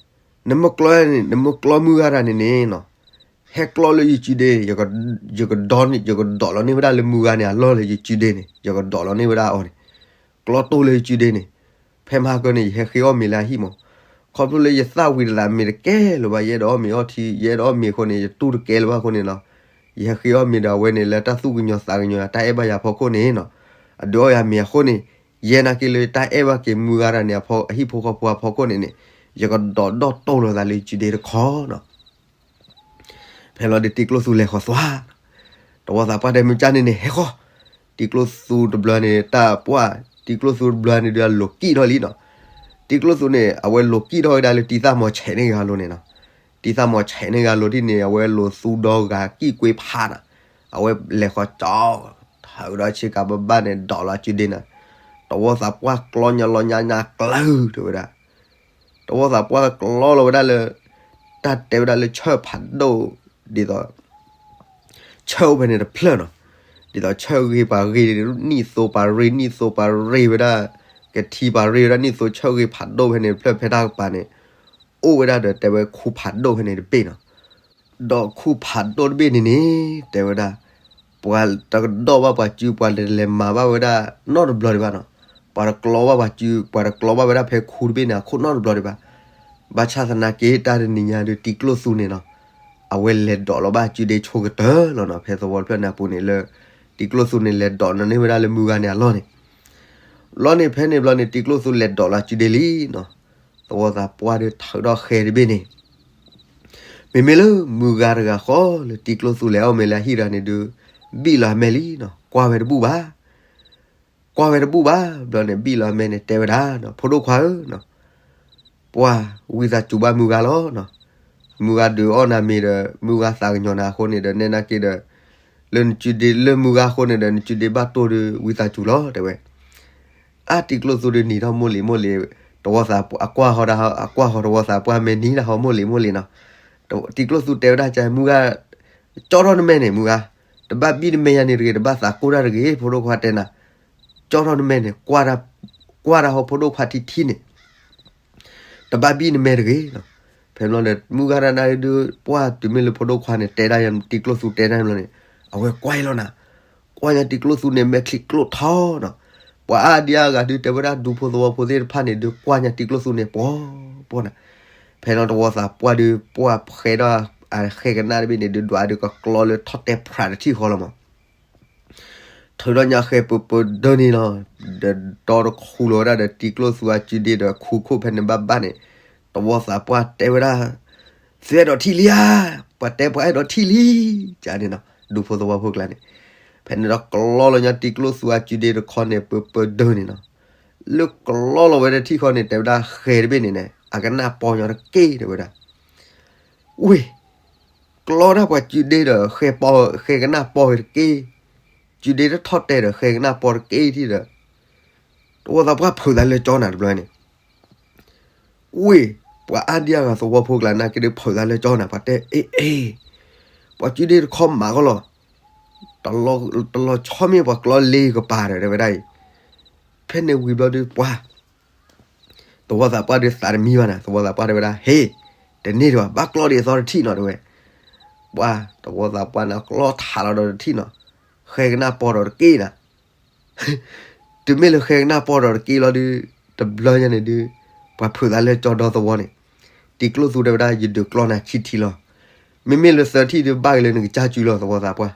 နမ့ၢ်ကျီန့ၣ် နမ့ၢ်ကျီမုၢ်ဂၤတၢ်န့ၣ်န့ၣ်နီၤ, ဟဲကျီလၢယစုဒ့, ယကဒိးန့ၢ် ယကဒိးလီၤန့ၢ်ဝဲဒၣ်လၢမုၢ်ဂၤန့ၣ်အလီၢ်လၢယစုဒ့န့ၣ် ယကဒိးလီၤန့ၢ်ဝဲဒၣ်အီၤန့ၣ်, ကျီတိၢ်လၢယစုဒ့န့ၣ်, ဖဲမဟါကၢန့ၣ် ယဟဲဃ့အီၣ်မ့ၤလၢအဟံၣ်မး, ခီဖျိလၢယသၣ်ဝံၤတသးမ့ၤတကဲလၢၤဘၣ် ယအဲၣ်ဒိးအီၣ်မ့ၤအီထံ ယအဲၣ်ဒိးအီၣ်မ့ၤအဃိန့ၣ် ယတူၢ်တကဲလၢၤဘၣ်အဃိန့ၣ်နီၤ, ယဟဲဃ့အီၣ်မ့ၤဒီးအဝဲန့ၣ် လၢတၢ်သူၣ်ကညီၤသးကညီၤ တၢ်အဲၣ်ဘၣ်ယၤဖီခိၣ်န့ၣ်နီၤ, အဒုးအီၣ်ယၤမ့ၤအဃိန့ၣ်, ယဲနာ်က့လၢတၢ်အဲၣ်ဘၣ်က့ၤမုၢ်ဂၤတၢ်န့ၣ် အဟံၣ်ဖိဃီဖိအဖီခိၣ်န့ၣ်န့ၣ်, ယကဒိးဒီၣ်တိၢ်လီၤသးလၢယစုဒ့တခီနီၤ ဖဲလီၤဒုးတံကျိၣ်သူလဲၤဃီၤသွါ, သဝီသးပှၢ်တဲမုၢ်ကၢ်န့ၣ်န့ၣ် ဟဲဃီၤ, တံကျိၣ်သူတဘျီန့ၣ် တၢ်ပှၢ် တံကျိၣ်သူတဘျီန့ၣ်ဒုးအလိၤကံၣ်ထီၣ်လံနီၤ, တံကျိၣ်သူန့ၣ် အဝဲလိၤကံၣ်ထီၣ်ဝဲဒၣ်လၢတံသၣ်မီၤဆဲးန့ၢ်ဂၤလိၤန့ၣ်နီၤ, တံသၣ်မီၤဆဲးန့ၢ်ဂၤလိၤဒ်န့ၣ် အဝဲလိၤသူဒီဂၤကံၣ်ကွ့ဖးနၤ, အဝဲလဲၤဃီၤကၠီ, ထုးဒီးဆ့ကၤဘၣ်ဘၣ်န့ၣ် ဒိးလီၤစုဒ့နၤ, သဝီသးပှၢ်ကျီညါလီၤညါညါကျၢၤ တဲဝဲဒၣ် သဝီသးပှၢ်ကျီလီၤဝဲဒၣ်လၢ တၢ်တဲဝဲဒၣ်လၢဆၢၣ်ဖးဒိၣ်, ဒ်သိး ဆၢၣ်အိၣ်ဖဲန့ၣ်တဖျၢၣ်နီၤ, ဒ်သိးဆၢၣ်ဂ့ၤပှၤဂ့ၤနံၣ်သိပှၤရ့ၣ် နံၣ်သိပှၤရ့ၣ်ဝဲဒၣ်, ကထံပှၤရ့ၣ်ဝဲဒၣ်နံၣ်သိဆၢၣ်ဂ့ၤဖးဒိၣ်ဖဲန့ၣ်တဖျၢၣ် ဖဲတၢ်ကပၤန့ၣ်, အိၣ်ဝဲဒၣ်ဒီးတဲဝဲခူဖးဒိၣ်ဖဲန့ၣ်တဘ့ၣ်နီၤ ဒီးခူဖးဒိၣ်တဘ့ၣ်န့ၣ်န့ၣ် တဲဝဲဒၣ်, ပှၤတကဒီၣ်ဘၣ်ပှၤစု ပှၤတလဲၤမၤဘၣ်ဝဲဒၣ်နီတဘျီဒံးဘၣ်နီၤ, ပှၤတကျီဘၣ်ပှၤစု ပှၤတကျီဘၣ်ဝဲဒၣ်ဖဲခူတဘ့ၣ်န့ၣ် အခိၣ်နီတဘျီဒံးဘၣ်, ဘၣ်ဆၣ်သနာ်က့ တၢ်တနံၤညါဒုး တံကျိၣ်သူန့ၣ်နီၤ, အဝဲလဲၤဒိးလီၤဘၣ်စုဒ့ဆိကတၢၢ်လီၤနီၤ, ဖဲသဝီတဖျၢၣ်န့ၣ်အပူၤန့ၣ်လၢ တံကျိၣ်သူန့ၣ်လဲၤဒိးန့ၢ်ဝဲဒၣ်လၢမုၢ်ဂၤန့ၣ်အလီၢ်န့ၣ် လီၤန့ၣ် ဖဲန့ၣ်ဘျီန့ၣ် တံကျိၣ်သူလဲၤဒိးလီၤစုဒ့လံနီၤ, သဝီသးပှၢ်ဒုးထုးထီၣ်ဃဲတဘ့ၣ်န့ၣ် မ့မ့ၢ်လၢမုၢ်ဂၤတဂၤဃီလၢတံကျိၣ်သူလဲၤအီၣ်မ့ၤလၢအဟံၣ်တဂၤန့ၣ်ဒုး ဘံၣ်လီၤအမဲာ်လံနီၤ, ကွၢ်ဝဲတဘူၣ်ဘၣ်, ကွၢ်ဝဲတဘူၣ်ဘၣ်, ဘျီန့ၣ် ဘံၣ်လီၤအမဲာ်န့ၣ် တဲဝဲဒၣ်နီၤ, ဖိဒိၣ်ခွါဧၢ, ပှၤဝံသးစူၤဘၣ်မုၢ်ဂၤလီၤနီၤ, မုၢ်ဂၤဒုးအီၣ်နၤမ့ၤဒီး မုၢ်ဂၤသးကညီၤနၤအဃိန့ၣ်ဒီး နဲနာ်က့ဒီး လၢနစုဒ့လၢမုၢ်ဂၤအဃိန့ၣ်ဒီး နစုဒ့ဘၣ်တိၢ်ဒုးဝံသးစူၤလီၤ တဲဝဲ အါ တံကျိၣ်သူဒုးနံၤထီၣ်မိၢ်လံၤမိၢ်လံၤ, သဝီသးပှၢ်အကွၢ်ဃီဒၣ်, အကွၢ်ဃီသဝီသးပှၢ်မဲာ်နံၤဒၣ်ဃီမိၢ်လံၤမိၢ်လံၤနီၤ, တံကျိၣ်သူတဲဝဲဒၣ်ကမုၢ်ဂၤ, ကၠီထီၣ်နမဲာ်န့ၣ် မုၢ်ဂၤ, တဘၣ်ဘံၣ်နမဲာ်ယၤန့ၣ်တဂ့ၤ, တဘၣ်သးကိၢ်တၢ်တဂ့ၤ, ဖိဒိၣ်ခွါတဲနၤ, ကၠီထီၣ်နမဲာ်န့ၣ်, ကွၢ်တၢ်ဃီဖိဒိၣ်ခွါထံထံန့ၣ် တဘၣ်ဘံၣ်နမဲာ်တဂ့ၤနီၤ. ဖဲဘျီန့ၣ် မုၢ်ဂၤဒၣ်နၤဒုး ပှၢ်တုၤမ့ၢ်လၢဖိဒိၣ်ခွါန့ၣ် တဲဒၣ်ယၤ တံကျိၣ်သူတဲဒၣ်ဘျီန့ၣ် အဝဲကွၢ်လီၤနၤ, ကွၢ်ညါတံကျိၣ်သူန့ၣ် မဲာ်ချံကျိၣ်ထီနီၤ. ပှၤအါဒံအါဂၤဒုး တဲဝဲဒၣ်ဒူဖိသဝီဖိသ့ၣ်တဖၣ်န့ၣ်ဒုး ကွၢ်ညါတံကျိၣ်သူန့ၣ် ပှီၤပှီၤနၤ. ဖဲန့ၣ်တဝီသးပှၢ်ဒုး ပှၢ်ဖှဲဒီး အဃဲကနၣ်တဘ့ၣ်န့ၣ်ဒုး ဒွးဒုးကကျီလၢထီၣ်တဲဖရးတထံၣ်ဃီလီၤမး ထုးထီၣ်ညါဃဲပၢပၢဒၢန့ၣ်လီၤ. ဒီးတီတခူလီၤဝဲဒၣ်ဒီး တံကျိၣ်သူအစုဒ့ဒီးခူခိၣ်ဖဲန့ၣ်ဘၣ်ဘၣ်န့ၣ် တဝီသးပှၢ်တဲဝဲဒၣ် သုအဲၣ်ဒိးထံၣ်လံဧါ, ပှၤတဲပှၤအဲၣ်ဒိးထံၣ်လံ ကန့ၣ်နီၤ ဒူဖိသဝီဖိကျါန့ၣ်. ဖဲန့ၣ်ဒီးကျီလီၤညါတံကျိၣ်သူအစုဒ့တခီန့ၣ် ပၢပၢဒၢန့ၣ်နီၤ. လၢကျီလီၤဝဲဒၣ်ထံၣ်ခီန့ၣ် တဲဝဲဒၣ်ဃဲတဘ့ၣ်န့ၣ်န့ၣ် အကနၣ်ပီညါတက့ၢ် တဲဝဲဒၣ် ဝ့ၢ် ကျီဒၣ်ပှၤစုဒ့ဒီး ဃဲကနၣ်ပီတက့ၢ်, စုဒ့တထီၣ်တဲဒီး ဃဲကနၣ်ပီတက့ၢ်ထံၣ်ဒီး တဝီသးပှၢ်ဖုးသးလၢကၠီနၤတဘျီန့ၣ်. ဝ့ၢ် ပှၤအါဒံအါဂၤသဝီဖိကျါနာ်က့ဒုးဖုးသးလၢကၠီနၤ ပှၤတဲ အ့ အ့ ပှၤစုဒ့တခီမၤကီလီၤ. တလီၤဆီမ့ၢ်ပှၤကျီလ့ကပၤဒီး တဲဝဲဒၣ်အံၤ. ဖဲန့ၣ်ဝံၤဘျီဒုးပှၤ သဝီသးပှၢ်ဒုးသးတမံဘၣ်နၤ, သဝီသးပှၢ်တဲဝဲဒၣ် ဟ့ၣ် တန့ၢ်ဒံးဘၣ် ဘၣ်ကျီဒံးအသီတထံၣ်နီၤ တဲဝဲ. ပှၤသဝီသးပှၢ်န့ၣ် ကျီထးလီၤဒီးတထံၣ်နီၤ, ဃဲကနၣ်ပီဒီးတက့ၢ်နၤ. တုၤမ့ၢ်လၢဃဲကနၣ်ပီဒီးတက့ၢ်လီၤဒုး, တဘျီညါန့ၣ်ဒုး, ပှၤဖုးသးလၢကၠီဒီသဝီန့ၣ်, တံၤကျိၣ်သူတဲဝဲဒၣ် ယဒုးကျီနၤခံထံလီၤ. မ့မ့ၢ်လၢသၢထံၣ်ဒုး ဘၣ်က့ၤလၢနကစၢ်စုလီၤ သဝီသးပှၢ်.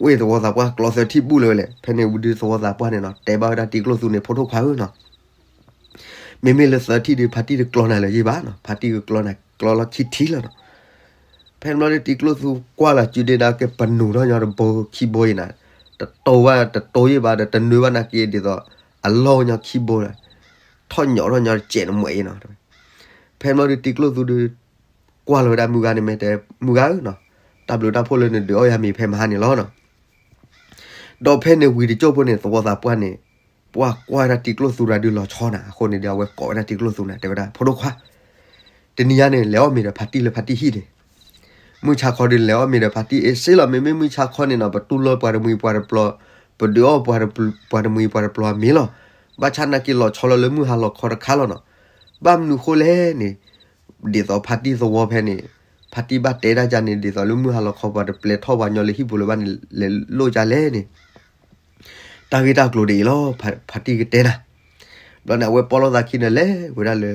ဝ့ၢ်သဝီသးပှၢ်ကျီသၢထံၣ်ဘူၣ်လၢၤဝဲလဲၣ်. ဖဲန့ၣ်ဝံၤဒုးသဝီသးပှၢ်န့ၣ်နီၤ တဲဘၣ်ဝဲဒၣ်တံၤကျိၣ်သူန့ၣ် ဖိဒိၣ်ခွါဧၢနီၤ, မ့မ့ၢ်လၢသၢထံၣ်ဒုး ဖါတံၢ်တကျီနၤလၢၤယ့ၢ်ဘၣ်နီၤ, ဖါတံၢ်ကကျီနၤကျီလီၤခံထံလီၤနီၤ. ဖဲန့ၣ်ဘျီဒုးတံၤကျိၣ်သူကွၢ်လီၤစုဒ့ဒၣ်က့ၤ ပနူၤထီၣ်ညီတဘိခံဘိအံၤနၤ, တတိၤဘၣ်တတိၤယ့ၢ်ဘၣ်ဒီး တနၢၤဘၣ်နာ်က့ဒ်သိး အလီၢ်ညီခံဘိဒီး ထီၣ်ညီထီၣ်ညီတစဲးနမဲာ်အံၤနီၤ. ဖဲန့ၣ်ဘျီဒုးတံၤကျိၣ်သူဒုး ကွၢ်လီၤဝဲဒၣ်မုၢ်ဂၤန့ၣ် မ့ၢ်တဲမုၢ်ဂၤဧၢနီၤ, တၢ်ဘျုးတၢ်ဖှိၣ်လၢနဒုးအီၣ်ယၤမ့ၤဖဲမဟါန့ၣ်လီၤနီၤ. ဒီးဖဲန့ၣ်ဝံၤတကၠိၢ်ဖိန့ၣ် သဝီသးပှၢ်န့ၣ် ပှၤကွၢ်ဝဲဒၣ်တံၤကျိၣ်သူတၢ်ဒုးလီၤဆီနၤ, အဃိန့ၣ်ဒီး အဝဲကိးဝဲဒၣ်တံၤကျိၣ်သူနၤ တဲဝဲဒၣ် ဖိဒိၣ်ခွါ, တနံၤညါန့ၣ် လဲၤအီၣ်မ့ၤဒီးဖါတံၢ်လၢဖါတံၢ်ဟံၣ်န့ၣ်, မုၢ်ဆါခီဒုးလဲၤအီၣ်မ့ၤဒီးဖါတံၢ်အ့ၣ်စ့လီၤ. မ့မ့ၢ်မုၢ်ဆါခီန့ၣ်နီၤ ပတူၢ်လိာ်ပှၤတမှံၤပှၤတပျီၤ, ပဒုးအီၣ်ပှၤတမှံၤပှၤတပျီၤအမ့ၤလီၤ. ဘၣ်ဆၣ်နာ်က့လီၤဆီလီၤလၢမုၢ်ဟါလီၤခီတခါလီၤနီၤ. ဘၣ်မနုၤဃိလဲၣ်န့ၣ် ဒ်သိးဖါတံၢ်သဝီဖဲန့ၣ် ဖါတံၢ်ဘၣ်တဲဒၣ်ကန့ၣ် ဒ်သိးလၢမုၢ်ဟါလီၤခီပှၤတပျဲထီၣ်ပှၤညီလၢဟံၣ်ပူၤလၢၤဘၣ်န့ၣ် လဲၤလိာ်ကလဲၣ်န့ၣ် တၢ်ဂ့ၢ်တၢ်ကျိၤဒ်အံၤလီၤ. ဖါတံၢ်ကတဲနၤ. ဘျီန့ၣ် အဝဲပီၢ်လိာ်သးခံန့ၣ်လဲၤဝဲဒၣ်လၢ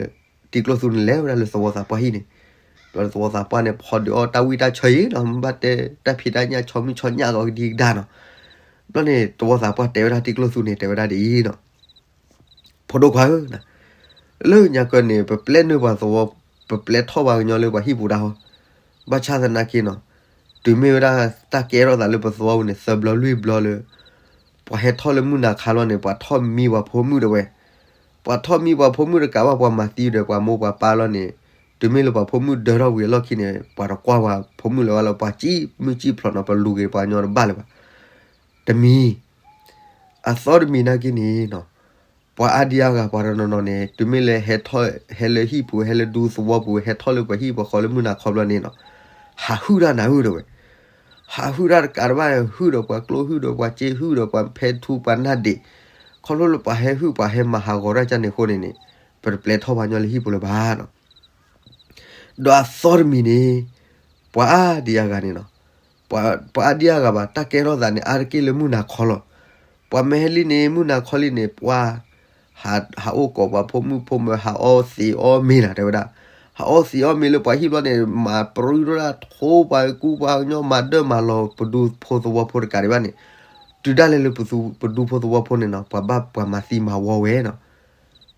တံၤကျိၣ်သူန့ၣ်လဲၤဝဲဒၣ်လၢသဝီသးပှၢ်ဟံၣ်န့ၣ်, ဘျီန့ၣ်သဝီသးပှၢ်န့ၣ် ဖီဒုးအီၣ်တၢ်ဝံၣ်တၢ်ဆၢအံၤနီၤ, မ့ၢ်ဘၣ်တဲတၢ်ဖံးတၢ်ညၣ်ဆီမုၢ်ဆီညၣ်ဂီၤကဒံကဒါနီၤ. ဘျီန့ၣ် သဝီသးပှၢ်တဲဝဲဒၣ်တံၤကျိၣ်သူန့ၣ် တဲဝဲဒၣ်ဒ်အံၤနီၤ, ဖိဒိၣ်ခွါဧၢ, လၢညါကၢန့ၣ် ပပျဲနုာ်ပှၤသဝီ, ပပျဲထီၣ်ပှၤကညီလၢပှၤဟံၣ်ပူၤတၢ်ဟီ, ဘၣ်ဆၣ်သနာ်က့နီၤ, တုၤမ့ၢ်ဝဲဒၣ်တၢ်ကဲထီၣ်သးလၢပသဝီပူၤန့ၣ် သၢဘျီလွံၢ်ဘျီလၢ ပှၤဟဲထီၣ်လၢမုၢ်နၤခါလီၤန့ၣ် ပှၤထီၣ်မံပှၤဖိမုၣ်ဒၣ်ဝဲ, ပှၤထီၣ်မံပှၤဖိမုၣ်တကးဘၣ် ပှၤမၤသံဒီးပှၤမိၢ်ပှၤပၢ်လီၤန့ၣ်, တုၤမ့ၢ်လၢပှၤဖိမုၣ်ဒၢထီၣ်ဝံၤအလီၢ်ခံန့ၣ် ပှၤတကွၢ်ပှၤဖိမုၣ်လၢၤဘၣ်လၢ ပှၤစံၣ်မုၢ်စံၣ်ဖျိးနီၤ ပလူၤက့ၤပှၤကညီတဘၣ်လၢၤဘၣ်. တမံၤ အသီတမံၤနာ်က့န့ၣ်နီၤ, ပှၤအါဒံအါဂၤ ပှၤတနီၤနီၤန့ၣ် တုၤမ့ၢ်လၢဟဲထီၣ် ဟဲလၢဟံၣ်ပူၤ ဟဲလၢဒူသဝီပူၤ ဟဲထီၣ်လၢပှၤဟံၣ်ပှၤဃီလၢမုၢ်နၤခီဘျီန့ၣ်နီၤ, ဟးဟုၣ်တၢ်နၤဧၢဒၣ်ဝဲ, ဟးဟုၣ်တၢ်တကးတဘၣ် ဟုၣ်ဒီးပှၤကျိ ဟုၣ်ဒီးပှၤစ့ ဟုၣ်ဒီးပှၤဖဲထူပှၤနၢ်ဒ့း, ခီဖျိလၢပှၤဟဲဟုၣ်ပှၤဟဲမၤဟးဂီၤတၢ်ကန့ၣ်အဃိန့ၣ်န့ၣ်, ပတပျဲထီၣ်ပှၤညီလၢဟံၣ်ပူၤလၢၤဘၣ်နီၤ. ဒီးအသီတမံၤန့ၣ်, ပှၤအါဒံအါဂၤန့ၣ်နီၤ, ပှၤအါဒံအါဂၤဘၣ် တၢ်ကဲထီၣ်သးန့ၣ် အါတက့ၢ်လၢမုၢ်နၤခီလီၤ. ပှၤမ့ၢ်ဟဲလံန့ၣ် မုၢ်နၤခီလံန့ၣ် ပှၤ ဟးအိၣ်ကိးပှၤဖိမုၣ်ဖိမၢၤ ဟးအီသံးအီမ့ၤနၤ တဲဝဲဒၣ်, ဟးအီသံးအီမ့ၤလၢပှၤဟံၣ်ဘျီန့ၣ် မၤပြံဒိၣ်ဒၣ် ထိပှၤကူပှၤကညီ မၤဒၢမၤလီၤ ပဒူဖိသဝီဖိတကးဒံးဘၣ်န့ၣ်, တုၤဒၣ်လဲာ်လၢ ပဒူဖိသဝီဖိန့ၣ်နီၤ ပှၤဘၣ်ပှၤမၤသံမၤဝီဝဲနီၤ.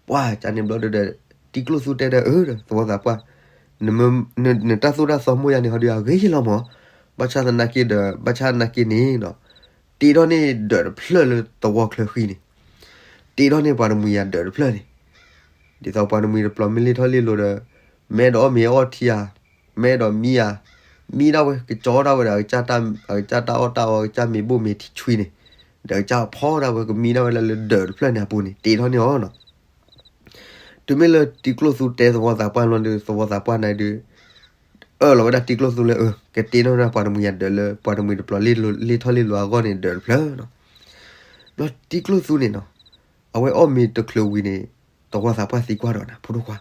ပှၤကန့ၣ်ဘျီဒီး တံၤကျိၣ်သူတဲဒီး အၢ သဝီသးပှၢ်, နတၢ်သိၣ်တၢ်သီမိၢ်ယၤန့ၣ်ဟီဒီးအဂ့ၤလီၤမး, ဘၣ်ဆၣ်သနာ်က့ဒီး ဘၣ်ဆၣ်သနာ်က့န့ၣ်နီၤ, တ့ထီၣ်န့ၢ်ဒၢးတဖျၢၣ်လၢသဝီချၢဃံန့ၣ်, တ့ထီၣ်န့ၢ်ပှၤတမှံၤယၤဒၢးတဖျၢၣ်န့ၣ်, ဒ်သိးပှၤတမှံၤတပျီၤမ့ၢ်လ့ၣ်ထီၣ်လ့ၣ်လီၤဒီး, မ့ၢ်အဲၣ်ဒိးအီၣ်မ့ၤအီထံဧါ, မ့ၢ်အဲၣ်ဒိးမံဧါ, မံဒၣ်ဝဲ ကကၠီဒၣ်ဝဲဒီး အကစၢ်တၢ်အီၣ်တၢ်အီ အကစၢ်မ့ၤဘိၣ်မ့ၤထံဆွံန့ၣ်, ဒီးအကစၢ်ဖီဒၣ်ဝဲ ကမံဒၣ်ဝဲလၢလၢဒၢးတဖျၢၣ်န့ၣ်အပူၤန့ၣ် တ့ထီၣ်န့ၢ်အီၤနီၤ. တုၤမ့ၢ်လၢတံၤကျိၣ်သူတဲသဝီသးပှၢ်လီၤဒီး သဝီသးပှၢ်န့ၣ်ဒုး အၢၣ်လီၤဝဲဒၣ်တံၤကျိၣ်သူလၢ အၢ ကတ့ထီၣ်ဝဲဒၣ်ပှၤတမှံၤယၤဒၢးလၢ ပှၤတမှံၤတပျီၤလ့ၣ်ထီၣ်လ့ၣ်လီၤအဂီၢ်န့ၣ် ဒၢးတဖျၢၣ်နီၤ. ဘျီတံၤကျိၣ်သူန့ၣ်နီၤ, အဝဲအီၣ်မ့ၤတချုးဝံၤန့ၣ် သဝီသးပှၢ်သံကွၢ်ဒီးနၤ ဖိဒိၣ်ခွါ,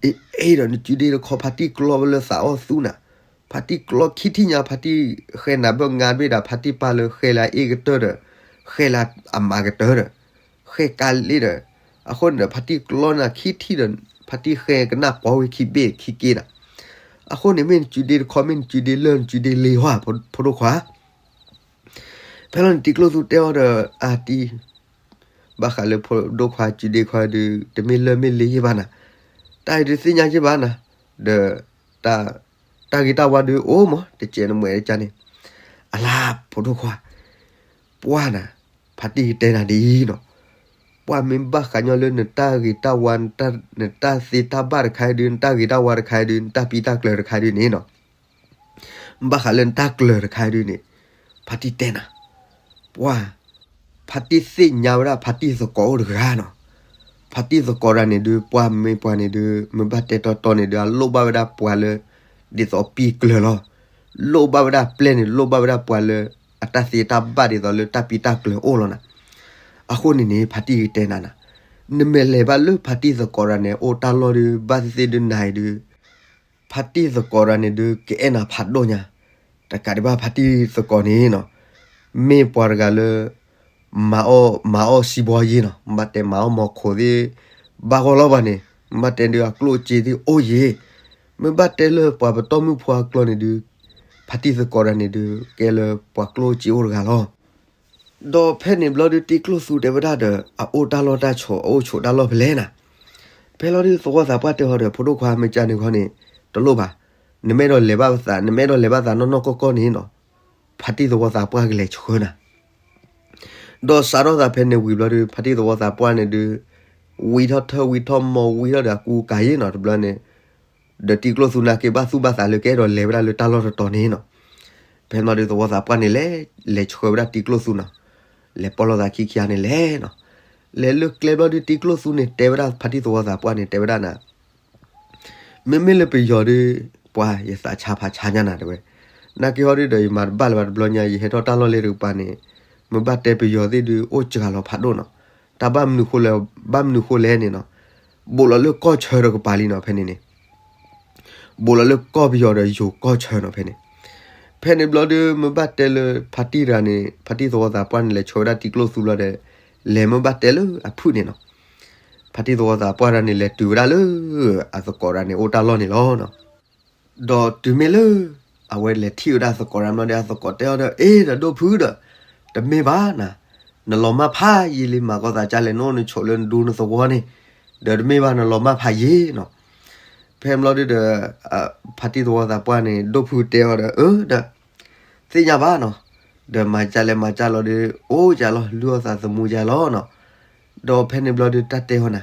အ့ အ့ဒီးနစုဒ့တခီ ဖါတံၢ်ကျီဝဲလၢသးအီၣ်သူနၤ, ဖါတံၢ်ကျီခံထံၣ်ညါ ဖါတံၢ်ဃဲနၤဘၢၣ်ငါဘ့ၣ်ဒၣ် ဖါတံၢ်ပာ်လၢဃဲလၢအအ့ၣ်ကတၢၢ်ဒီး ဃဲလၢအမၤကတၢၢ်ဒီး ဃဲကါလ့ဒီး, အဃိန့ၣ်ဒီး ဖါတံၢ်ကျီနၤခံထံၣ်ဒီး ဖါတံၢ်ဃဲကနၣ်ပီဝဲခံဘ့ၣ်ခံက့နၤ. အဃိန့ၣ် မ့ၢ်နစုဒ့တခီ မ့ၢ်နစုဒ့လၢနစုဒ့လ့ဟီ ဖိဒိၣ်ခွါ. ဖဲလီၤန့ၣ် တံၤကျိၣ်သူတဲအီၤဒီး အါတံၢ် ဘၣ်ဃးလၢဖိဒိၣ်ခွါစုဒ့ခွါဒုး တမ့ၢ်လၢၢ်မ့ၢ်လ့ယ့ၢ်ဘၣ်နၤ, တၢ်အံၤဒုးသ့ၣ်ညါယ့ၢ်ဘၣ်နၤ, ဒီး တၢ်ဂ့ၤတၢ်ဝါဒုးအိၣ်မး တစဲးနမဲာ်တကန့ၣ်, အလါ ဖိဒိၣ်ခွါ, ပှၢ်နၤ, ဖါတံၢ်ကတဲနၤဒ်အံၤနီၤ, ပှၢ်မ့ၢ်ဘၣ်ဃးညီလၢနတၢ်ဂ့ၤတၢ်ဝါ နတၢ်သ့တၢ်ဘၣ်တခါအံၤဒုး နတၢ်ဂ့ၤတၢ်ဝါတခါအံၤဒုး နတၢ်ပံတၢ်ကျၢၤတခါအံၤဒုးန့ၣ်နီၤ ဘၣ်ဃးလၢနတၢ်ကျၢၤတခါအံၤဒုးန့ၣ် ဖါတံၢ်တဲနၤ, ပှၢ်, ဖါတံၢ်သ့ၣ်ညါဝဲဒၣ်ဖါတံၢ်သကိးအိၣ်တဂၤနီၤ, ဖါတံၢ်သကိးတဂၤန့ၣ်ဒုး ပှၢ်မ့ၢ်ပှၤန့ၣ်ဒုး မ့ၢ်ဘၣ်တဲတီတီန့ၣ်ဒုး အလိၣ်ဘၣ်ဝဲဒၣ်ပှၤလၢ ဒ်သိးပံကျၢၤလီၤ, လိၣ်ဘၣ်ဝဲဒၣ်ပျဲၢ်န့ၣ် လိၣ်ဘၣ်ဝဲဒၣ်ပှၤလၢ အတၢ်သ့တၢ်ဘၣ်ဒ်သိးလၢတၢ်ပံတၢ်ကျၢၤအိၣ်လီၤနၤ, အဃိန့ၣ်န့ၣ် ဖါတံၢ်တဲနၤနၤ, နမ့ၢ်လဲၤဘၣ်လၢဖါတံၢ်သကိးတဂၤန့ၣ် အိၣ်တၢ်လီၢ်ဒုး ဘၣ်သ့ၣ်သ့ၣ်ဒုးနၤအံၤဒုး ဖ ဖါတံၢ်သကိးတဂၤန့ၣ်ဒုး ကအဲၣ်နၤဖးဒိၣ်ညါ, တကးဒံးဘၣ်ဖါတံၢ်သကိးန့ၣ်နီၤ, မ့ၢ်ပှၤတဂၤလၢ မၤအီၣ် မၤအီၣ်စံးဘီယ့နီၤ, မ့ၢ်ဘၣ်တဲမၤအီၣ်မီၤခိးသ့ၣ် ဘၣ်ဂီၢ်လီၤဘၣ်န့ၣ်, မ့ၢ်ဘၣ်တဲဒုးအကျိၣ်အစ့သ့ၣ်အိၣ်ယ့ၤ, မ့ၢ်ဘၣ်တဲလၢပှၤပတီၢ်မုၣ်ဖိအကျိာ်န့ၣ်ဒုး, ဖါတံၢ်သကိးတဂၤန့ၣ်ဒုး ကဲလၢပှၤကျိၣ်စ့အိၣ်တဂၤလီၤ. ဒီးဖဲန့ၣ်ဘျီဒုး တံၤကျိၣ်သူတဲဝဲဒၣ်ဒီး အအိၣ်တၢ်လီၢ်တၢ်ဆိး အအိၣ်ဆိးတၢ်လီၢ်ဖဲလဲၣ်နၤ. ဖဲလီၤဒုး သဝီသးပှၢ်တဲဟီဒီး ဖိဒိၣ်ခွါမ့ၢ်ကန့ၣ်ခီန့ၣ် တလိၣ်ဘၣ်, နမ့ၢ်အဲၣ်ဒိးလဲၤဘၣ်သး နမ့ၢ်အဲၣ်ဒိးလဲၤဘၣ်သးနီၢ်နီၢ်ကီၢ်ကီၢ်န့ၣ်နီၤ, ဖါတံၢ်သဝီသးပှၢ်ကလဲၤဆှၢနၤ. ဒီးစးထီၣ်သးဖဲန့ၣ်ဝံၤဘျီဒုး ဖါတံၢ်သဝီသးပှၢ်န့ၣ်ဒုး ဝံထီၣ်ထၢၣ်ဝံထီၣ်မီၤ ဝံထီၣ်ဒီးအကူအကၤယ့နီၤ တဘျီန့ၣ်, ဒီးတံၤကျိၣ်သူနာ်က့ဘၣ်သူၣ်ဘၣ်သးလၢကအဲၣ်ဒိးလဲၤဝဲဒၣ်လၢတၢ်လီၢ်တတီၤန့ၣ်နီၤ. ဖဲမီၤဒုးသဝီသးပှၢ်န့ၣ်လဲၤ လဲၤဆှၢဝဲဒၣ်တံၤကျိၣ်သူနီၤ, လဲၤပီၢ်လိာ်သးခံခံဂၤန့ၣ်လဲၤနီၤ. လဲၤလၢကျဲဘျီဒုး တံၤကျိၣ်သူန့ၣ် တဲဝဲဒၣ်ဖါတံၢ်သဝီသးပှၢ်န့ၣ် တဲဝဲဒၣ်နၤ မ့မ့ၢ်လၢပယီၤဒုး ပှၤယသးဆါဖးဆါညါနၤတဲဝဲ, နာ်က့ဟီဒုးဒီးယမၤတဘၣ်လၢၤဘၣ်တဘျီညါ ယဟဲထီၣ်တၢ်လီၢ်လၢတကပၤန့ၣ်, မ့ၢ်ဘၣ်တဲပယီၤသ့ၣ်ဒုး အိၣ်စှၤလီၤဖးဒိၣ်နီၤ. တၢ်ဘၣ်မနုၤဃိလဲၣ်, ဘၣ်မနုၤဃိလဲၣ်န့ၣ်နီၤ, ဘူးလီၤလၢကီၢ်ဆၢတကပၤလံနီၤ ဖဲန့ၣ်န့ၣ် ဘူးလီၤလၢကီၢ်ပယီၤဒီးယိၤကီၢ်ဆၢနီၤဖဲန့ၣ်. ဖဲန့ၣ်ဘျီဒုး မ့ၢ်ဘၣ်တဲလၢဖါတံၢ်တဂၤန့ၣ် ဖါတံၢ်သဝီသးပှၢ်န့ၣ် လဲၤဆှၢဝဲဒၣ်တံၤကျိၣ်သူဘျီဒီး လဲၤမ့ၢ်ဘၣ်တဲလၢအဖုၣ်န့ၣ်နီၤ, ဖါတံၢ်သဝီသးပှၢ်တဂၤန့ၣ် လဲၤတုၤဝဲဒၣ်လၢအသကိးတဂၤန့ၣ် အိၣ်တၢ်လီၢ်န့ၣ်လီၤ. ဒီးတုၤမ့ၢ်လၢ အဝဲလဲၤထံၣ်ဝဲဒၣ်သကိးတဂၤဘျီဒီး အသကိးတဲအီၤဒီး အ့ ဒီးဒိၣ်ဖုဒီး တမ့ၢ်ဘၣ်နၤ, နလီၤမၢ်ဖးယံာ်လံ မၤကီသးကၢ်လဲၣ် နအိၣ်နဆိးလၢနဒူနသဝီန့ၣ်, ဒီးတမ့ၢ်ဘၣ် နလီၤမၢ်ဖးယံာ်နီၤ. ဖဲဘျီဒုးဒီး ဖါတံၢ်သဝီသးပှၢ်န့ၣ် ဒိၣ်ဖုတဲအီၤဒီး အၢ ဒီး သ့ၣ်ညါဘၣ်နီၤ, ဒီးမၤကၢ်လဲၣ်မၤကၢ်လီၤဒီး အိၣ်ကၢ်လီၤ လုၢ်အီၣ်သးသမူကၢ်လီၤနီၤ. ဒီးဖဲန့ၣ်ဘျီဒုး တၢ်တဲအီၤနၤ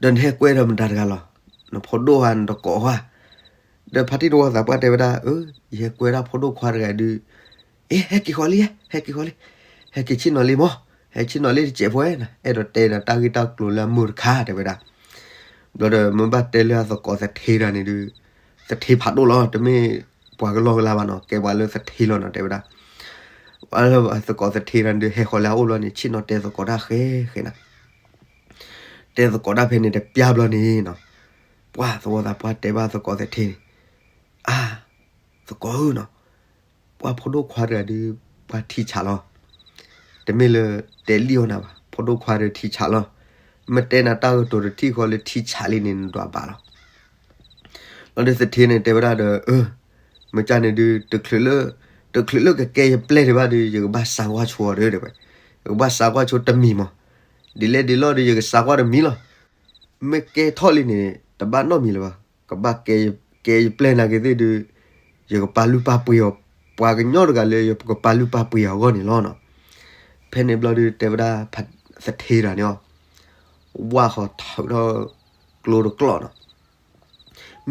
ဒီးနဟဲကွဲဒီးမတၤတဂၤလီၤ, နဖိဒိၣ်ဧါ နတကိးဧါ. ဒီးဖါတံၢ်သဝီသးပှၢ်တဲဝဲဒၣ် အၢ ယဟဲကွဲဒၣ်ဖိဒိၣ်ခွါတဂၤဒုး, အ့ ဟဲက့ၤဃီလံ ဟဲက့ၤဃီလံ, ဟဲက့ၤဆ့ၣ်နီၤလံမး, ဟဲဆ့ၣ်နီၤလံတစဲးဖိဧါ, အဲၣ်ဒိးတဲဒီးတၢ်ဂ့ၢ်တၢ်ကျိၤလၢအမုာ်တခါတဲဝဲဒၣ်. ဘျီဒီးမ့ၢ်ဘၣ်တဲလၢအသကိးသထ့တဂၤန့ၣ်ဒုး, သထ့ဖးဒိၣ်လီၤ တမ့ၢ်ပှၤကလီကလီဘၣ်နီၤ, ကဲပှၤလၢသထ့လီၤနီၤ တဲဝဲဒၣ်. သကိးသထ့တဂၤန့ၣ်ဒုး ဟဲဃီၤလၢအအိၣ်ဘျီန့ၣ် ဆ့ၣ်နီၤတဲသကိးတၢ်ဃဲဃဲနၤ တဲသကိးတၢ်ဖဲန့ၣ်တပျၢ်ဘျီန့ၣ်နီၤ, ပှၤသဝီသးပှၢ်တဲဘၣ်သကိးသထ့န့ၣ်, အါ, သကိးဧၢနီၤ, ပှၤဖိဒိၣ်ခွါတဂၤဒုး ပှၤထံဆးလီၤ. တမ့ၢ်လၢတဲလံအီၤနၤဘၣ်, ဖိဒိၣ်ခွါတဂၤထံဆးလီၤ. မ့ၢ်တဲနၤတၢ်ကတိၤတထံၣ်ဃီလၢထံဆးလံန့ၣ် နဒွးဘၣ်လီၤ. လီၤဒီးသထ့န့ၣ်တဲဝဲဒၣ်ဒီး အၢ, မ့ၢ်ကန့ၣ်ဒုး တချုးလၢ, တချုးလၢကကဲယပျဲၢ်ဒံးဘၣ်ဒီး ယကဘၣ်စးကွၢ်ဆိအီၤဒီးတဲဝဲ, ယကဘၣ်စးကွၢ်ဆိတမံၤမး, ဒ်လဲၣ်ဒ်လဲၣ်ဒီး ယကစးကွၢ်တမံၤလီၤ. မ့ၢ်ကဲထီၣ်လံန့ၣ် တဘၣ်နီတမံၤလၢၤဘၣ်, ကဘၣ်ကဲယပျဲၢ်နာ်က့ၤသ့ၣ်ဒုး, ယကပာ်လုၢ်ပာ်ပှ့ၤအီၤ, ပှၤကညီတဂၤလၢယကပာ်လုၢ်ပာ်ပှ့ၤအီၤအဂီၢ်န့ၣ်လီၤနီၤ. ဖဲန့ၣ်ဘျီဒုးတဲဝဲဒၣ် သထ့တဂၤန့ၣ်အီၤ, ဝၢ်ဃီၤထုးထီၣ်ကျိတကျီၢ်နီၤ.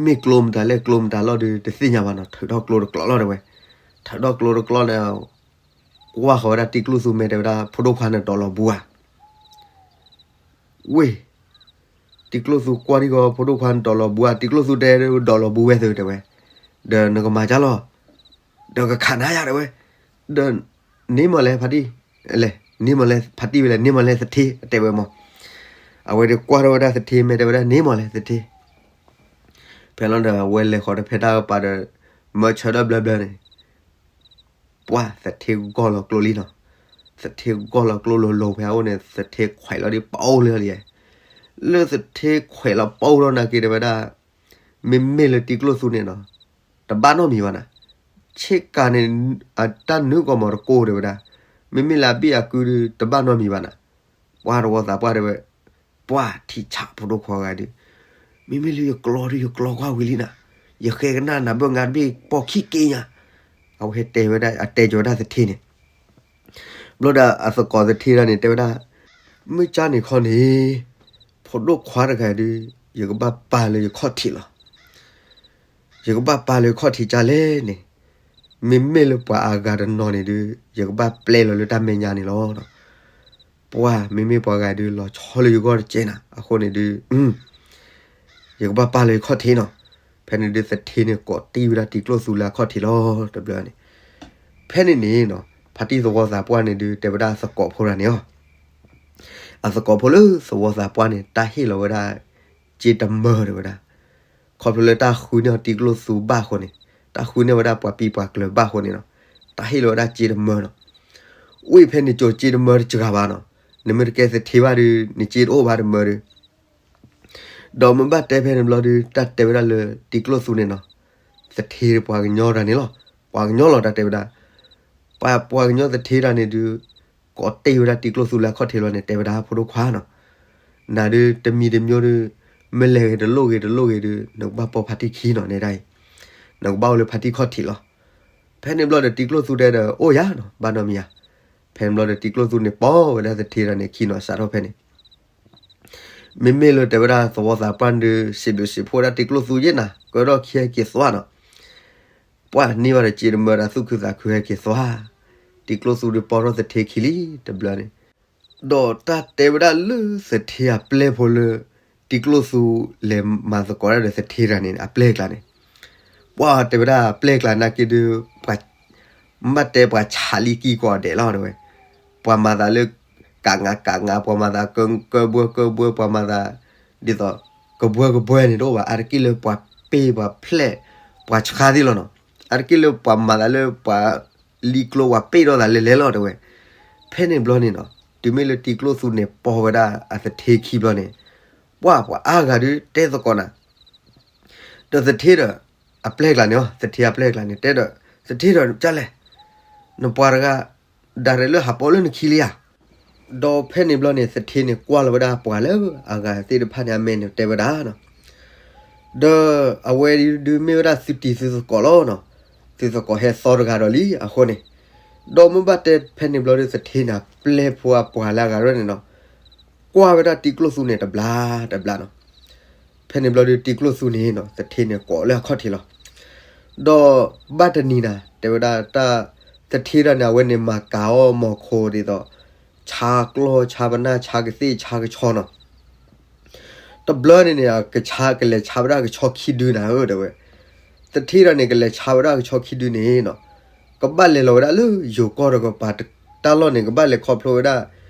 မ့ၢ်ကျိမတၤလဲၣ်ကျိမတၤလီၤဒုး တသ့ၣ်ညါဘၣ်နီၤ, ထုးထီၣ်ကျိတကျီၢ်လီၤတဲဝဲ, ထုးထီၣ်ကျိတကျီၢ်န့ၣ်, ဝၢ်ဃီၤဝဲဒၣ်တံၤကျိၣ်သူမဲာ်တဲဝဲဒၣ် ဖိဒိၣ်ခွါနတီၤလီၤဘူးဧါ ဝ့ၢ်, တံၤကျိၣ်သူကွၢ်ထံၣ်ဃီ ဖိဒိၣ်ခွါနတီၤလီၤဘူးဧါ, တံၤကျိၣ်သူတဲဒုး တီၤလီၤဘူးဝဲသုတဲဝဲ, ဒီးနကမၤကၢ်လီၤ, ဒီးကခးနၤယါတဲဝဲ, ဒီးန့ၢ်မးလဲၣ်ဖါတံၢ်, လဲၣ်န့ၢ်မးလဲၣ်ဖါတံၢ်ဝဲလဲၣ် န့ၢ်မးလဲၣ်သထ့တဲဝဲမး, အဝဲဒုးကွၢ်ထီၣ်ဝဲဒၣ်သထ့မဲာ်တဲဝဲဒၣ်န့ၢ်မးလဲၣ်သထ့, ဖဲလီၤဒီးအဝဲလဲၤဃီၤတဖဲတၢ်ကပၤဒီး, မၢဆၢထၢၣ်ဘျၢဘျၢန့ၣ် ပှၢ်သထ့ဂီၢ်လီၤကျိလံနီၤ, သထ့ဂီၢ်လီၤကျိလိၤလိၤဖဲအအိၣ်န့ၣ် သထ့ခွဲးလီၤဒ်ပအိၣ်လံလံ, လၢသထ့ခွဲးလီၤပအိၣ်လီၤနာ်က့ၤတဲဝဲဒၣ်, မ့မ့ၢ်လၢတံၤကျိၣ်သူန့ၣ်နီၤ, တဘၣ်နီတမံၤဘၣ်နၤ, ဆ့ကၤန့ၣ်, အတၢ်နုာ်ကီၢ်မီၤတကိၢ်တဲဝဲဒၣ်, မ့မ့ၢ်လၢအဘ့ၣ်အကုဒုး တဘၣ်နီတမံၤဘၣ်နၤ, ပှၢ်သဝီသးပှၢ်တဲဝဲ, ပှၢ်ထံဆးဖိဒိၣ်ခွါဂၤဒုး, မ့မ့ၢ်လၢယကျီဒုး ယကျီကွၢ်ဝံၤလံနၤ, ယဃဲကနၣ်နဘၢၣ်ငါတဘ့ၣ်ပိာ်ခံက့ညါ, အဝဲတဲဝဲဒၣ် အတဲကီၤဝဲဒၣ်သထ့န့ၣ်, ဘျီဒီးအသကိးသထ့တဂၤန့ၣ် တဲဝဲဒၣ်, မ့ၢ်ကန့ၣ်ခီန့ၣ်, ဖိဒိၣ်ခွါတဂၤဒုး, ယကဘၣ်ပာ်လၢယခီၣ်ထံးလီၤ, ယကဘၣ်ပာ်လၢယခီၣ်ထံးကၢ်လဲၣ်န့ၣ်, မ့မ့ၢ်လၢပှၤအဂၤတနီၤန့ၣ်ဒုး ယကဘၣ်ပျဲလီၤလၢတၢ်မဲာ်ညါန့ၣ်လီၤ. ပှၢ်မ့မ့ၢ်ပှၤဂၤဒုး လီၤဆီလၢယဂီၢ်တကဲနၤ, အဃိန့ၣ်ဒုး ယကဘၣ်ပာ်လၢယခီၣ်ထံးနီၤ. ဖဲန့ၣ်ဒုးသထ့န့ၣ် ကိးတံၢ်ဝဲဒၣ်တံၤကျိၣ်သူလၢအခီၣ်ထံးလီၤတဘျီန့ၣ်, ဖဲန့ၣ်န့ၣ်နီၤ, ဖါတံၢ်သဝီသးပှၢ်န့ၣ်ဒုး တဲဝဲဒၣ်အသကိးဖိတဂၤန့ၣ်အီၤ, အသကိးဖိလၢသဝီသးပှၢ်န့ၣ် တၢ်ဟ့ၣ်လီၤဝဲဒၣ် စ့တမၢတဲဝဲဒၣ်, ခီဖျိလၢတၢ်ဃုန့ၢ်အီၤတံကျိၣ်သူဘၣ်အဃိန့ၣ်, တၢ်ဃုန့ၢ်ဝဲဒၣ်ပှၤပံၤပှၤကျၢၤဘၣ်အဃိန့ၣ်နီၤ, တၢ်ဟ့ၣ်လီၤဝဲဒၣ်စ့တမၢနီၤ. အိၣ်အံၤဖဲန့ၣ် ကၠိၤစ့တမၢတစှၤဘၣ်နီၤ, နမ့ၢ်တကဲသထ့ဘၣ်ဒီး နစ့တအိၣ်ဘၣ်တမၢဒီး ဒီးမ့ၢ်ဘၣ်တဲဖဲန့ၣ်ဘျီဒီး တၢ်တဲဝဲဒၣ်လၢတံကျိၣ်သူန့ၣ်နီၤ, သထ့ပှၤကညီတၢ်န့ၣ်လီၤ, ပှၤကညီလီၤတၢ်တဲဝဲဒၣ်, ပှၤပှၤကညီသထ့တၢ်န့ၣ်ဒုး ကိးတ့ၢ်ဝဲဒၣ်တံကျိၣ်သူလၢအခီၣ်ထံးလီၤန့ၣ် တဲဝဲဒၣ်ဖိဒိၣ်ခွါနီၤ, နၤဒုးတမံၤတမံၤဒီး မ့ၢ်လဲၤဂ့ၤတလိၣ်ဂ့ၤတလိၣ်ဂ့ၤဒီး နကဘၣ်ပိာ်ဖါတံၢ်ခံနီၤ နဲဒၣ်အံၤ, နကဘၣ်အိၣ်လၢဖါတံၢ်ခီၣ်ထံးလီၤ. ဖဲန့ၣ်ဘျီဒီးတံကျိၣ်သူတဲဒီး အိၣ်ယၤနီၤ ဘၣ်နီတမံၤယၤ. ဖဲန့ၣ်ဘျီဒီးတံကျိၣ်သူန့ၣ် ပိာ်ဝဲဒၣ်သထ့တၢ်န့ၣ်ခံနီၤ စးထီၣ်ဖဲန့ၣ် မ့မ့ၢ်လၢတဲဝဲဒၣ်သဝီသးပှၢ်ဒုး စံးဘျုးစံးဖှိၣ်ဝဲဒၣ်တံကျိၣ်သူယဲၢ်နၤ, ကၢထီၣ်ခံဟဲက့ၤသွါနီၤ, ပှၢ်န့ၢ်ဘၣ်ဒီးစ့တမၢဒီး သူၣ်ခုသးခုဟဲက့ၤသွါ, တံကျိၣ်သူဒုးပိာ်ထီၣ်သထ့ခံလံတဘျီန့ၣ်, ဒီးတၢ်တဲဝဲဒၣ်လၢသထ့အပျဲၢ်ဖိလၢ တံကျိၣ်သူလဲၤမၤသကိးတၢ်ဒီးသထ့တၢ်န့ၣ် အပျဲၢ်အကျါန့ၣ်, ပှၢ်တဲဝဲဒၣ်အပျဲၢ်အကျါနာ်က့ဒုး ပှၤ မ့ၢ်ဘၣ်တဲပှၤဆးလံကံကိးဂၤဒဲးလီၤတဲဝဲ, ပှၤမၤသးလၢ ကးငါကးငါ, ပှၤမၤသးကၢကၢဘှၢကၢဘှၢ, ပှၤမၤသး ဒ်သိး ကဘှၢကဘှၢန့ၣ်တအိၣ်ဘၣ်, အါတက့ၢ်လၢပှၤပ့ၢ်ပှၤဖျဲး ပှၤဆှါသ့ၣ်လီၤနီၤ, အါတက့ၢ်လၢပှၤမၤသးလၢပှၤလံကျိပှၤပ့ၢ်ထီၣ်သးလဲၤလဲၤလီၤတဲဝဲ. ဖဲန့ၣ်ဘျီန့ၣ်နီၤ, တုၤမ့ၢ်လၢတံကျိၣ်သူန့ၣ်ပိာ်ဝဲဒၣ်အသထ့ခံဘျီန့ၣ်, ပှၢ်ပှၤအါဂၤဒုးတဲသကိးနၤ ဒီးသထ့ဒီး အပျဲၢ်အကျါန့ၣ်, သထ့အပျဲၢ်အကျါန့ၣ် တဲဒီး သထ့ဒီးကလဲၣ်, နပှၤတဂၤ ဒၣ်ရဲၣ်လၢဟးပိာ်လၢနခံလံဧါ. ဒီးဖဲန့ၣ်ဘျီန့ၣ် သထ့န့ၣ်ကွၢ်လီၤဝဲဒၣ်ပှၤလၢအဂၤသ့ၣ်တဖၣ်န့ၣ် အမဲာ်န့ၣ်တဲဝဲဒၣ်နီၤ, ဒီးအဝဲဒုးမ့ၢ်ဝဲဒၣ်သုတံၤသုသကိးလီၤနီၤ, သုသကိးဟဲသီတဂၤဒီးလံအဃိန့ၣ်, ဒီးမ့ၢ်ဘၣ်တဲဖဲန့ၣ်ဘျီဒီး သထ့န့ၣ်ပျဲၢ်ဖိအပှၤလၢအဂၤရဲၣ်န့ၣ်နီၤ, ကွၢ်ဝဲဒၣ်တံကျိၣ်သူန့ၣ်တဘျီတဘျီနီၤ. ဖဲန့ၣ်ဘျီဒီးတံကျိၣ်သူန့ၣ်နီၤ သထ့န့ၣ်ကိးလၢအခီၣ်ထံးလီၤ. ဒီးဘၣ်တနံၤနၤ တဲဝဲဒၣ်တၢ် သထ့တၢ်န့ၣ် အဝဲန့ၣ်မၤကၤအီၣ်မီၤခိဒ်သိး ဆါကျီၢ်ဆါပနၢ်ဆါကသ့ၣ်ဆါကဆီနီၤ. တဘျီန့ၣ်န့ၣ် ကဆါကလဲၤဆါဝဲဒၣ်ကဆီခံဒုနၤဧၢ တဲဝဲ. သထ့တၢ်န့ၣ် ကလဲၤဆါဝဲဒၣ်ကဆီခံဒုန့ၣ်နီၤ, ကဘၣ်လဲၤလီၤဝဲဒၣ်လၢယိၤကီၢ်တကပၤ, တၢ်လီၢ်န့ၣ် ကဘၣ်လဲၤခီဖျိဝဲဒၣ်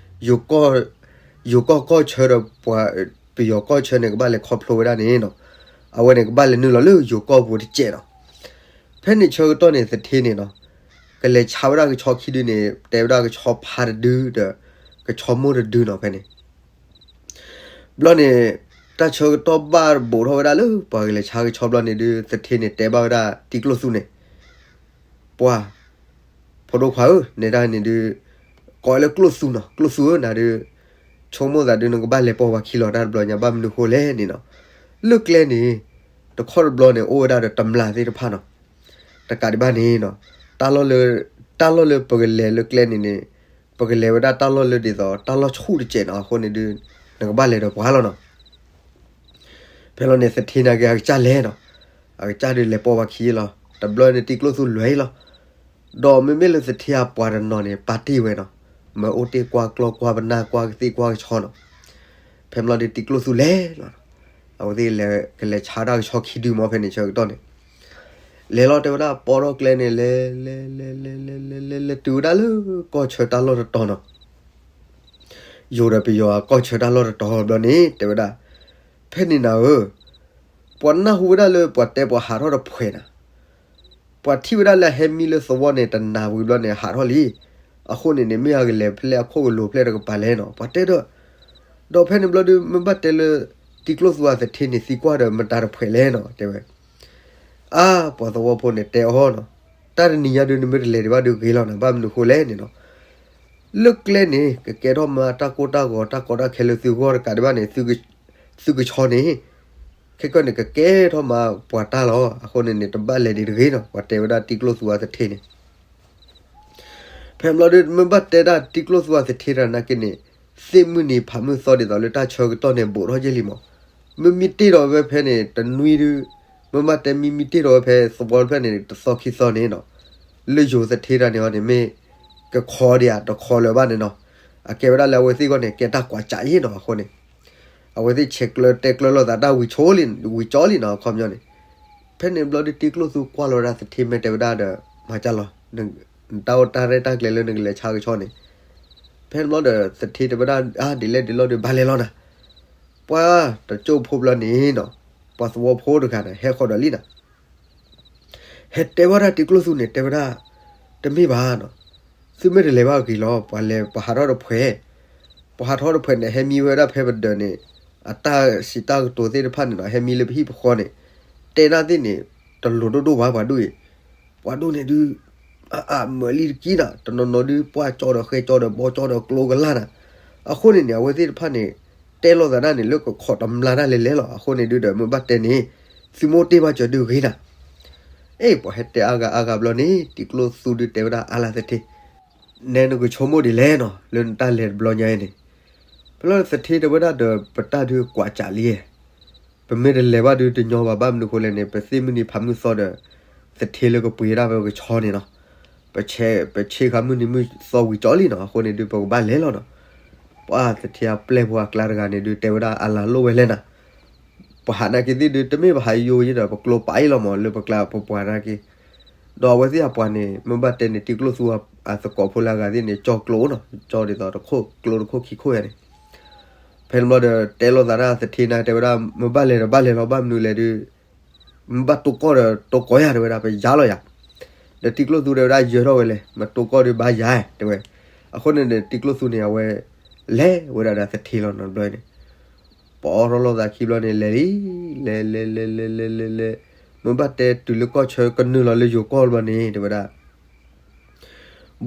ယိၤကီၢ်ကီၢ်ဆၢဒီးပှၤပယီၤကီၢ်ဆၢန့ၣ် ကဘၣ်လဲၤခီဖျိဝဲဒၣ်န့ၣ်နီၤ, အဝဲန့ၣ် ကဘၣ်လဲၤနုာ်လီၤလၢယိၤကီၢ်ပူၤတစဲးနီၤ. ဖဲန့ၣ်ဆၢကတီၢ်န့ၣ် သထ့န့ၣ်နီၤ ကလဲၤဆါဝဲဒၣ်ကဆီခံဒုန့ၣ် တဲဝဲဒၣ်ကဆီဖါတဒုဒီး ကဆီမိၢ်တဒုနီၤ ဖဲန့ၣ် ဘျီန့ၣ် တၢ်ဆၢကတီၢ်ဘၣ်ဘူးထီၣ်ဝဲဒၣ်လၢ ပှၤကလဲၤဆါကဆီဘျီန့ၣ်ဒုး သထ့န့ၣ်တဲဘၣ်ဝဲဒၣ်တံကျိၣ်သူန့ၣ်, ပှၤ ဖိဒိၣ်ခွါဧၢ, နဲဒၣ်န့ၣ်ဒုး ကိးလၢကျိၣ်သူနီၤ, ကျိၣ်သူဧၢ နၤဒုး ဆိကမိၣ်သးဒုး နကဘၣ်လဲၤပိာ်ပှၤခံလီၤတၢ်တဘျီညါ ဘၣ်မနုၤဃိလဲၣ်န့ၣ်နီၤ, လၢကျဲန့ၣ် တခီတဘျီန့ၣ် အိၣ်ဝဲဒၣ်ဒီးတမျာ်သ့ၣ်တဖၣ်နီၤ, တကးဒံးဘၣ်န့ၣ်နီၤ, တၢ်လီၢ်လၢ တၢ်လီၢ်လၢပကလဲၤလၢကျဲန့ၣ်န့ၣ် ပကလဲၤဝဲဒၣ်တၢ်လီၢ်လၢဒ်သိး တၢ်လီၢ်ဆူၣ်တစဲးနီၤ အဃိန့ၣ်ဒုး နကဘၣ်လဲၤဒီးပှၤလီၤနီၤ. ဖဲလီၤန့ၣ် သထ့နာ်က့ အကစၢ်လဲၤနီၤ, အကစၢ်ဒုးလဲၤပိာ်ပှၤခံလီၤ, တဘျီန့ၣ်တံကျိၣ်သူလဲၤလီၤ, ဒီးမ့မ့ၢ်လၢသထ့အပှၤတနီၤန့ၣ် ပာ်တ့ၢ်ဝဲနီၤ, မ့ၢ်အိၣ်တ့ၢ်ကွၢ်ကျီၢ်ကွၢ်ပနၢ်ကွၢ်ကသ့ၣ်ကွၢ်ကဆီနီၤ. ဖဲလီၤဒုးတံကျိၣ်သူလဲၤလီၤ, အဝဲသ့ၣ်လဲၤကလဲၤဆါဒၣ်ကဆီခံဒုမ့ၢ်ဖဲန့ၣ်ဆၢကတီၢ်န့ၣ် လဲၤလီၤတဲဝဲဒၣ်ပိာ်ထီၣ်ကျဲန့ၣ် လဲၤ လဲၤ လဲၤ လဲၤ လဲၤ လဲၤ လဲၤ လဲၤတုၤဝဲဒၣ်လၢကီၢ်ဆၢတၢ်လီၢ်တတီၤနီၤ, ယိၤဒီးပယီၤအကီၢ်ဆၢတၢ်လီၢ်တတီၤဘျီန့ၣ် တဲဝဲဒၣ်, ဖဲန့ၣ်နၤဧၢ, ပှၤနၢ်ဟူဝဲဒၣ်လၢပှၤတဲပှၤဟးထီၣ်တဖှဲးနၤ, ပှၤထံၣ်ဝဲဒၣ်လၢအဟဲမံလၢသဝီန့ၣ် တနၤဝံၤဘျီန့ၣ် ဟးထီၣ်လံ, အဃိန့ၣ်န့ၣ် မ့ၢ်အကလဲၤဖဲလဲၣ်အခိၣ်ကလိၤဖဲလဲၣ်တကပၤလဲၣ်နီၤ ပှၤတဲဒီး, ဒီးဖဲန့ၣ်ဘျီဒုး မ့ၢ်ဘၣ်တဲလၢ တံကျိၣ်သူအသထ့န့ၣ် သံကွၢ်ဒီးမတၤတဖှဲးလဲၣ်နီၤ တဲဝဲ. အါ ပှၤသဝီဖိန့ၣ်တဲအီၤနီၤ, တၢ်တနံၤညါဒုး နမ့ၢ်တလဲၤဒံးဘၣ်ဒုးဂ့ၤလီၤနၤ, ဘၣ်မနုၤဃိလဲၣ်န့ၣ်နီၤ, လၢကျဲန့ၣ် ကကဲထီၣ်မးတၢ်ကိၢ်တၢ်ဂီၤတၢ်ကီတၢ်ခဲလၢသုဂီၢ်တကးဒံးဘၣ်န့ၣ်, သုကဆီန့ၣ် ခဲကနံၣ်န့ၣ် ကကဲထီၣ်မးပှၤတၢ်လီၤ, အဃိန့ၣ်န့ၣ် တဘၣ်လဲၤဒံးတဂ့ၤနီၤ, ပှၤတဲဝဲဒၣ်တံကျိၣ်သူအသထ့န့ၣ် ဖဲဘျီဒုး မ့ၢ်ဘၣ်တဲဒၣ်တံကျိၣ်သူအသထ့တၢ်နာ်က့န့ၣ်, သ့ၣ်မုၢ်နံၤဖးမုၢ်သီဒ်သိးလၢတၢ်ဆၢကတီၢ်န့ၣ် ဘူးထီၣ်ယဲၢ်လံမး, မ့မ့ၢ်တ့ၢ်ဒီးဝဲဖဲန့ၣ် တနွံဒုး, မ့ၢ်ဘၣ်တဲမ့မ့ၢ်တ့ၢ်ဒီးဝဲဖဲသဝီဖဲန့ၣ် တသီခံသီန့ၣ်နီၤ, လၢယိၤသထ့တၢ်န့ၣ်အီၤန့ၣ် မ့ၢ်ကခီဒံးဧါ တခီလၢၤဘၣ်န့ၣ်နီၤ, အကဲဝဲဒၣ်လၢအဝဲသ့ၣ်ဂီၢ်န့ၣ် ကဲတၢ်ကွၢ်စးယဲၢ်နီၤ အဃိန့ၣ် အဝဲသ့ၣ်ဆဲးကျၢတဲကျၢလိာ်သးတၢ်ဝံၤဆိလံ, ဝံၤကၠီလံနီၤ အခီပညီန့ၣ်, ဖဲန့ၣ်ဘျီဒုးတံကျိၣ်သူကွၢ်လီၤဝဲဒၣ်သထ့မ့ၢ်တဲဝဲဒၣ်ဒီး မၤကၢ်လီၤ, နတၢ်အိၣ်တၢ်ရဲၣ်တၢ်ကျဲၤလၢနကလဲၤဆါကဆီန့ၣ်, ဖဲန့ၣ်ဘျီဒီးသထ့တဲဝဲဒၣ် အါ ဒ်လဲၣ်ဒ်လဲၣ်ဒီး ဘၣ်လဲၤလီၤနၤ, ပှၤတကၠိၢ်ဖိဘျီန့ၣ်နီၤ, ပ ပှၤသဝီဖိတဂၤန့ၣ် ဟဲဃီၤဒီးလံနီၤ. ဟဲတဲဝဲဒၣ်တံၤကျိၣ်သူန့ၣ် တဲဝဲဒၣ်, တမ့ၢ်ဘၣ်နီၤ, သုမ့ၢ်တလဲၤဘၣ်ဂ့ၤလီၤ, ပှၤလဲၤပှၤဟးထီၣ်တဖှဲး, ပှၤဟးထီၣ်တဖှဲးန့ၣ် ဟဲမံဝဲဒၣ်ဖဲပဒၢးန့ၣ် အတၢ်စံးတၢ်ကတိၤသ့ၣ်တဖၣ်န့ၣ်နီၤ, ဟဲမံလၢပဟံၣ်ပဃီန့ၣ်, တဲဒၣ်သ့ၣ်န့ၣ် တလိၤဒိၣ်ဒိၣ်ဘၣ်ပှၤဒိၣ်အံၤ, ပှၤဒိၣ်န့ၣ်ဒုး အအမၢလံတကံနီၤ, တနီၤနီၤဒုး ပှၢ်ကၠီဒီးဃဲကၠီဒီးဘီကၠီဒီးကျိကလၢ်နီၤ. အဃိန့ၣ်န့ၣ် အဝဲသ့ၣ်တဖၣ်န့ၣ် တဲလိာ်သးဒၣ်န့ၣ် လၢကခိးတမျါတၢ်လဲၤလဲၤလီၤ. အဃိန့ၣ်ဒုးဒီး မ့ၢ်ဘၣ်တဲန့ၣ် သုမိၢ်တ့ၢ်ဘၣ်စၢၤဒုးဂ့ၤနီၤ. အ့ ပှၤဟဲတဲအါဂၤအါဂၤဘျီန့ၣ် တံၤကျိၣ်သူဒုးတဲဝဲဒၣ်အါလၢသထ့, နဲနကဆိကမိၣ်ဒ်လဲၣ်နီၤ, လၢနတၢ်လဲၤတဘျီညါအံၤန့ၣ်, ဖဲလီၤသထ့တဲဝဲဒၣ်ဒီး ပတၢ်ဒုးကွးစးလံ, ပမ့ၢ်တလဲၤဘၣ်ဒုးတညီဘၣ်, ဘၣ်မနုၤဃိလဲၣ်န့ၣ် ပသ့ၣ်မုၢ်နံၤဖးမုၢ်သီဒီး သထ့လၢကပှ့ၤဒၣ်ဖဲကဆီန့ၣ်နီၤ, ပဆ့, ပဆ့ဃာ်မုၢ်နံၤမုၢ်သီဝံၤကၠီလံနီၤ, အဃိန့ၣ်ဒုး ပကဘၣ်လဲၤလီၤနီၤ. ပှၤသထ့အပျဲၢ်ဖိအကျါတဂၤန့ၣ်ဒုး တဲဝဲဒၣ်အလၤလိၣ်ဝဲလဲၣ်နီၤ, ပဟးနာ်က့သ့ၣ်ဒုး တမ့ၢ်ပဟးယိယ့ဒီး ပကျိပာ်အံၤလီၤမး လၢပကျါပပှၤနာ်က့, ဒီးအဝဲသ့ၣ်အပှၤန့ၣ် မ့ၢ်ဘၣ်တဲန့ၣ် တံၤကျိၣ်သူအသကိးဖိလၢအဂၤသ့ၣ်န့ၣ် ကၠီကျိနီၤ, ကၠီဒ်သိးတခိၣ်ကျိတခိၣ်ခံခိၣ်ယါန့ၣ်, ဖဲန့ၣ်ဘျီဒီး တဲလိာ်သးဒၣ်သထ့န့ၣ် တဲဝဲဒၣ် မ့ၢ်ဘၣ်လဲၤဒီးဘၣ်လဲၤလီၤ, ဘၣ်မနုၤလဲၣ်ဒုး မ့ၢ်ဘၣ်တိၢ်ကီၢ်ဒီးတိၢ်ကီၢ်ယၤ တဲဝဲဒၣ် ပယါလီၤယၤ, ဒီးတံၤကျိၣ်သူတဲဝဲဒၣ် ယၢၤထီၣ်ဝဲလဲၣ်, မ့ၢ်တိၢ်ကီၢ်ဒုးဘၣ်ယၤ တဲဝဲ, အဃိန့ၣ်န့ၣ် တံၤကျိၣ်သူန့ၣ် အဝဲ လဲၤဝဲဒၣ်ဒီးသထ့လီၤနီၤ တဘျီန့ၣ်, ပအီၣ်ထီၣ်လိာ်သးခံဘျီန့ၣ် လဲၤလံ, လဲၤလဲၤလဲၤလဲၤလဲၤလဲၤလဲၤ, မ့ၢ်ဘၣ်တဲတုၤလၢကီၢ်ဆၢကနုာ်လီၤလၢယိၤကီၢ်တဘျီန့ၣ် တဲဝဲဒၣ်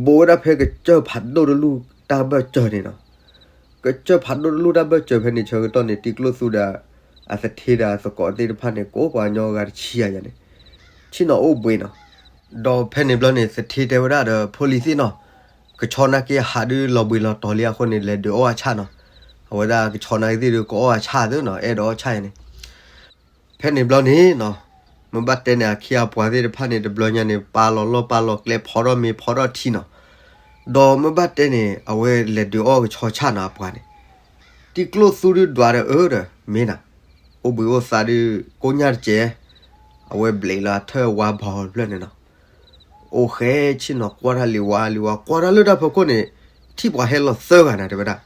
ဘူးဝဲဒၣ်ဖဲကစၢၢ်ဖးဒိၣ်တလူၢ်တၢ်ဘၢၣ်စၢၤန့ၣ်နီၤ, ကစၢၢ်ဖးဒိၣ်တလူၢ်တၢ်ဘၢၣ်စၢၤဖဲန့ၣ်ဆၢကတီၢ်န့ၣ် တံၤကျိၣ်သူဒီး အသထ့ဒီးအသကိးသ့ၣ်တဖၣ်န့ၣ် ကိးပှၤကညီဂၤတဆံယါယါန့ၣ်, ဆ့ၣ်နီၤအိၣ်ဘှံးနီၤ, ဒီးဖဲန့ၣ်ဘျီန့ၣ် သထ့တဲဝဲဒၣ်ဒီးဖိလံၤသ့ၣ်နီၤ, ကဆီနာ်က့ဟးဒုးလီၤဘှံးလီၤတီၤလံအဃိန့ၣ် လဲၤဒုးအီၣ်အဆၣ်နီၤ, အဝဲဒၣ်ကဆီနာ်က့သ့ၣ်ဒုးကအီၣ်အဆၣ်သ့နီၤ, အဲၣ်ဒိးအီၣ်ဆၣ်ယါန့ၣ် ဖဲန့ၣ်ဘျီန့ၣ်နီၤ, မ့ၢ်ဘၣ်တဲန့ၣ် အခ့အပှၤသ့ၣ်တဖၣ်န့ၣ် တဘျီညါန့ၣ် ပာ်လီၤလီၢ်ပာ်လီၤကျဲ ဖီထီၣ်မ့ၤဖီထီၣ်ထံနီၤ, ဒီးမ့ၢ်ဘၣ်တဲန့ၣ် အဝဲလဲၤဒုးအီၣ်ကဆီဆၣ်နီၤအပှၤန့ၣ်, တံၤကျိၣ်သူဒုးဒွးဒီးအၢဒီး မ့ၢ်နၤ, အိၣ်ဘှံးအိၣ်သါဒုး ကိညၣ်တကဲး, အဝဲဘျဲးလၢအထၢၣ်ဝါဘီတဖျၢၣ်န့ၣ်နီၤ, အိၣ်ဃဲဆ့ၣ်နီၤကွၢ်တၢ်လံၤဝါလံၤဝါ ကွၢ်တၢ်လၢတၢ်ဖီခိၣ်န့ၣ် ထံၣ်ပှၤဟဲလီၤသၢဂၤနၤ တဲဝဲဒၣ်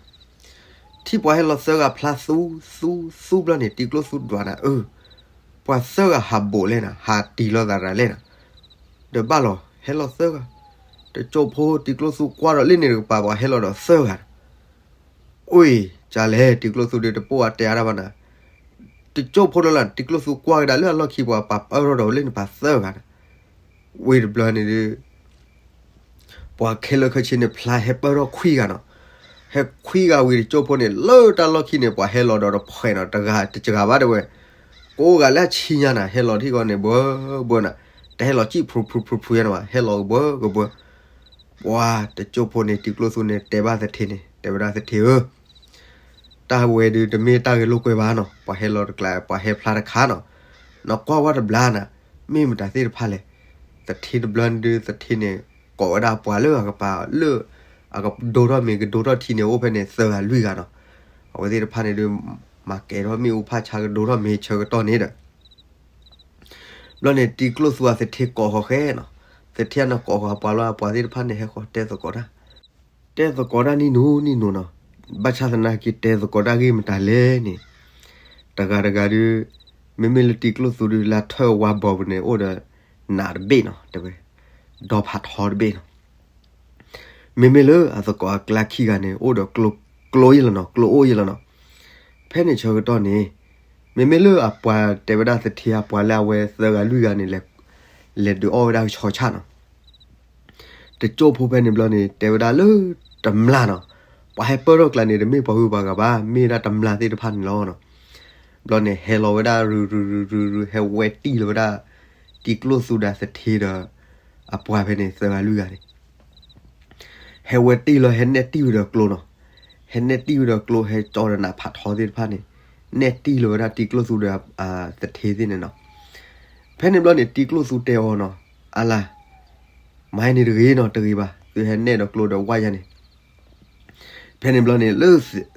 ထံၣ်ပှၤဟဲလီၤသၢဂၤဖျါသူသူသူဘျီန့ၣ် တံၤကျိၣ်သူဒွးနၤအၢ, ပှၤသၢဂၤဟးဘူးလဲၣ်နၤ ဟးတံၤလီၤသးတၢ်လဲၣ်နၤ, ဒီးဘၣ်လီၤ ဟဲလီၤသၢဂၤ, တကၠိၢ်ဖိတံၤကျိၣ်သူကွၢ်ဒီးလၢန့ၣ်တကပၤ ပှၤဟဲလီၤဒီးသၢဂၤ, အိၣ် ကလဲၣ် တံၤကျိၣ်သူဒုးတပိာ်အတဲအါတၢ်ဘၣ်နၤ, တကၠိၢ်ဖိလၢ်လၢ် တံၤကျိၣ်သူကွၢ်ကဒါလၢအလီၢ်ခံ ပှၤပာ်ပၢၢ်ထီၣ်ဒီးလၢန့ၣ်ပှၤသၢဂၤနၤ, ဝံၤတဘျီန့ၣ်ဒုး ပှၤခဲလၢာ်ခဲဆ့န့ၣ် ဖျါဟဲပၢၢ်ထီၣ်ခွံဂၤနီၤ, ဟဲခွံဂၤဝံၤတကၠိၢ်ဖိန့ၣ် လၢတၢ်လီၢ်ခံန့ၣ် ပှၤဟဲလီၤဒီးတဖှဲးနီၤ တဂၤတစှၤဘၣ်တဲဝဲ, ကိးဂၤလၢအဆံညါနၤ ဟဲလီၤထံၣ်ဃီန့ၣ် ဘှၢဘှၢနၤ, တဟဲလီၤစံၣ်ဖျူဖျူဖျူဖျူယါန့ၣ်ဘၣ် ဟဲလီၤကဘှၢကဘှၢ, ပှၤတကၠိၢ်ဖိန့ၣ် တံၤကျိၣ်သူန့ၣ် တဲဘၣ်သထ့န့ၣ် တဲဝဲဒၣ်သထ့ဧၢ တၢ်ဝဲဒုးတမ့ၢ်တၢ်ဂဲၤလိာ်ကွဲဘၣ်နီၤ, ပှၤဟဲလီၤတကျါ ပှၤဟဲဖျါတခါနီၤ, နကွၢ်ဝဲတဘျါနၤ, မ့ၢ်မတၤသ့ၣ်တဖၣ်လဲၣ်, သထ့တဘျီဒုး သထ့န့ၣ် ကိးဝဲဒၣ်ပှၤလၢအကပၤလၢ အကဒိထီၣ်မ့ၤကဒိထီၣ်ထံန့ၣ် အိၣ်ဖဲန့ၣ်သၢဂၤလွံၢ်ဂၤနီၤ, အဝဲသ့ၣ်တဖၣ်န့ၣ်ဒုး မၤကဲထီၣ်မ့ၣ်အူဖးဆါကဒိထီၣ်မ့ၤဆၢကတီၢ်န့ၣ်ဒီး ဘျီန့ၣ် တံၤကျိၣ်သူအသထ့ကိးဃီဃဲနီၤ, သထ့အနီၢ်ကိးဃီအပှၤလီၤ အပှၤသ့ၣ်တဖၣ်န့ၣ် ဟဲဃီၤတဲသကိးတၢ်, တဲသကိးတၢ်နံၣ်နူနံၣ်နူနီၤ, ဘၣ်ဆၣ်သနာ်က့တဲသကိးတၢ်ဂ့ၢ်မတၤလဲၣ်န့ၣ်, တဂၤတဂၤဒုး မ့မ့ၢ်လၢတံၤကျိၣ်သူဒုး လၢထၢၣ်ဝါဘီပူၤန့ၣ် အိၣ်ဒီးနးတဘ့ၣ်နီၤ တဲဝဲ, ဒီဖးထီတဘ့ၣ်နီၤ မ့မ့ၢ်လၢအသကိးအကျါခံဂၤန့ၣ် အိၣ်ဒီးကျိ, ကျိယဲၢ်လီၤနီၤ, ကျိအိၣ်ယဲၢ်လီၤနီၤ. ဖဲန့ၣ်ဆၢကတီၢ်န့ၣ် မ့မ့ၢ်လၢအပှၤတဲဝဲဒၣ်သထ့အပှၤလၢအဝဲသၢဂၤလွံၢ်ဂၤန့ၣ် လဲၤဒုးအီၣ်ဝဲဒၣ်ကဆီဆၣ်နီၤ. တကၠိၢ်ဖိဖဲန့ၣ်ဘျီန့ၣ် တဲဝဲဒၣ်လၢတမျါနီၤ, ပှၤဟဲပၢၢ်ထီၣ်ကျါန့ၣ် တမ့ၢ်ပှၤဂုၤပှၤဂၤဘၣ်, မ့ၢ်ဒၣ်တမျါသ့ၣ်တဖၣ်န့ၣ်လီၤနီၤ. ဘျီန့ၣ် ဟဲလီၤဝဲဒၣ်ရုရုရုရု ဟဲဝဲတံၢ်လီၤဝဲဒၣ် တံၤကျိၣ်သူဒီးသထ့ဒီး အပှၤဖဲန့ၣ် သၢဂၤလွံၢ်ဂၤန့ၣ် ဟဲဝဲတံၢ်လီၤ ဟဲနဲၣ်တံၢ်ဝဲဒီးကျိနီၤ. ဟဲနဲၣ်တံၢ်ဝဲဒီးကျိ ဟဲကၠီဒီးနးဖးထီသ့ၣ်တဖၣ်န့ၣ် နဲၣ်တံၢ်လီၤဝဲဒၣ်တံၤကျိၣ်သူဒီးသထ့သ့ၣ်န့ၣ်နီၤ. ဖဲန့ၣ်ဘျီန့ၣ် တံၤကျိၣ်သူတဲအီၤနီၤ, အါလၢ မၤန့ၣ်တဂ့ၤနီၤ, တဂ့ၤဘၣ်, သုဟဲနဲၣ်ဒီးကျိဒီးဝၣ်ယါန့ၣ် ဖဲန့ၣ်ဘျီန့ၣ် လၢ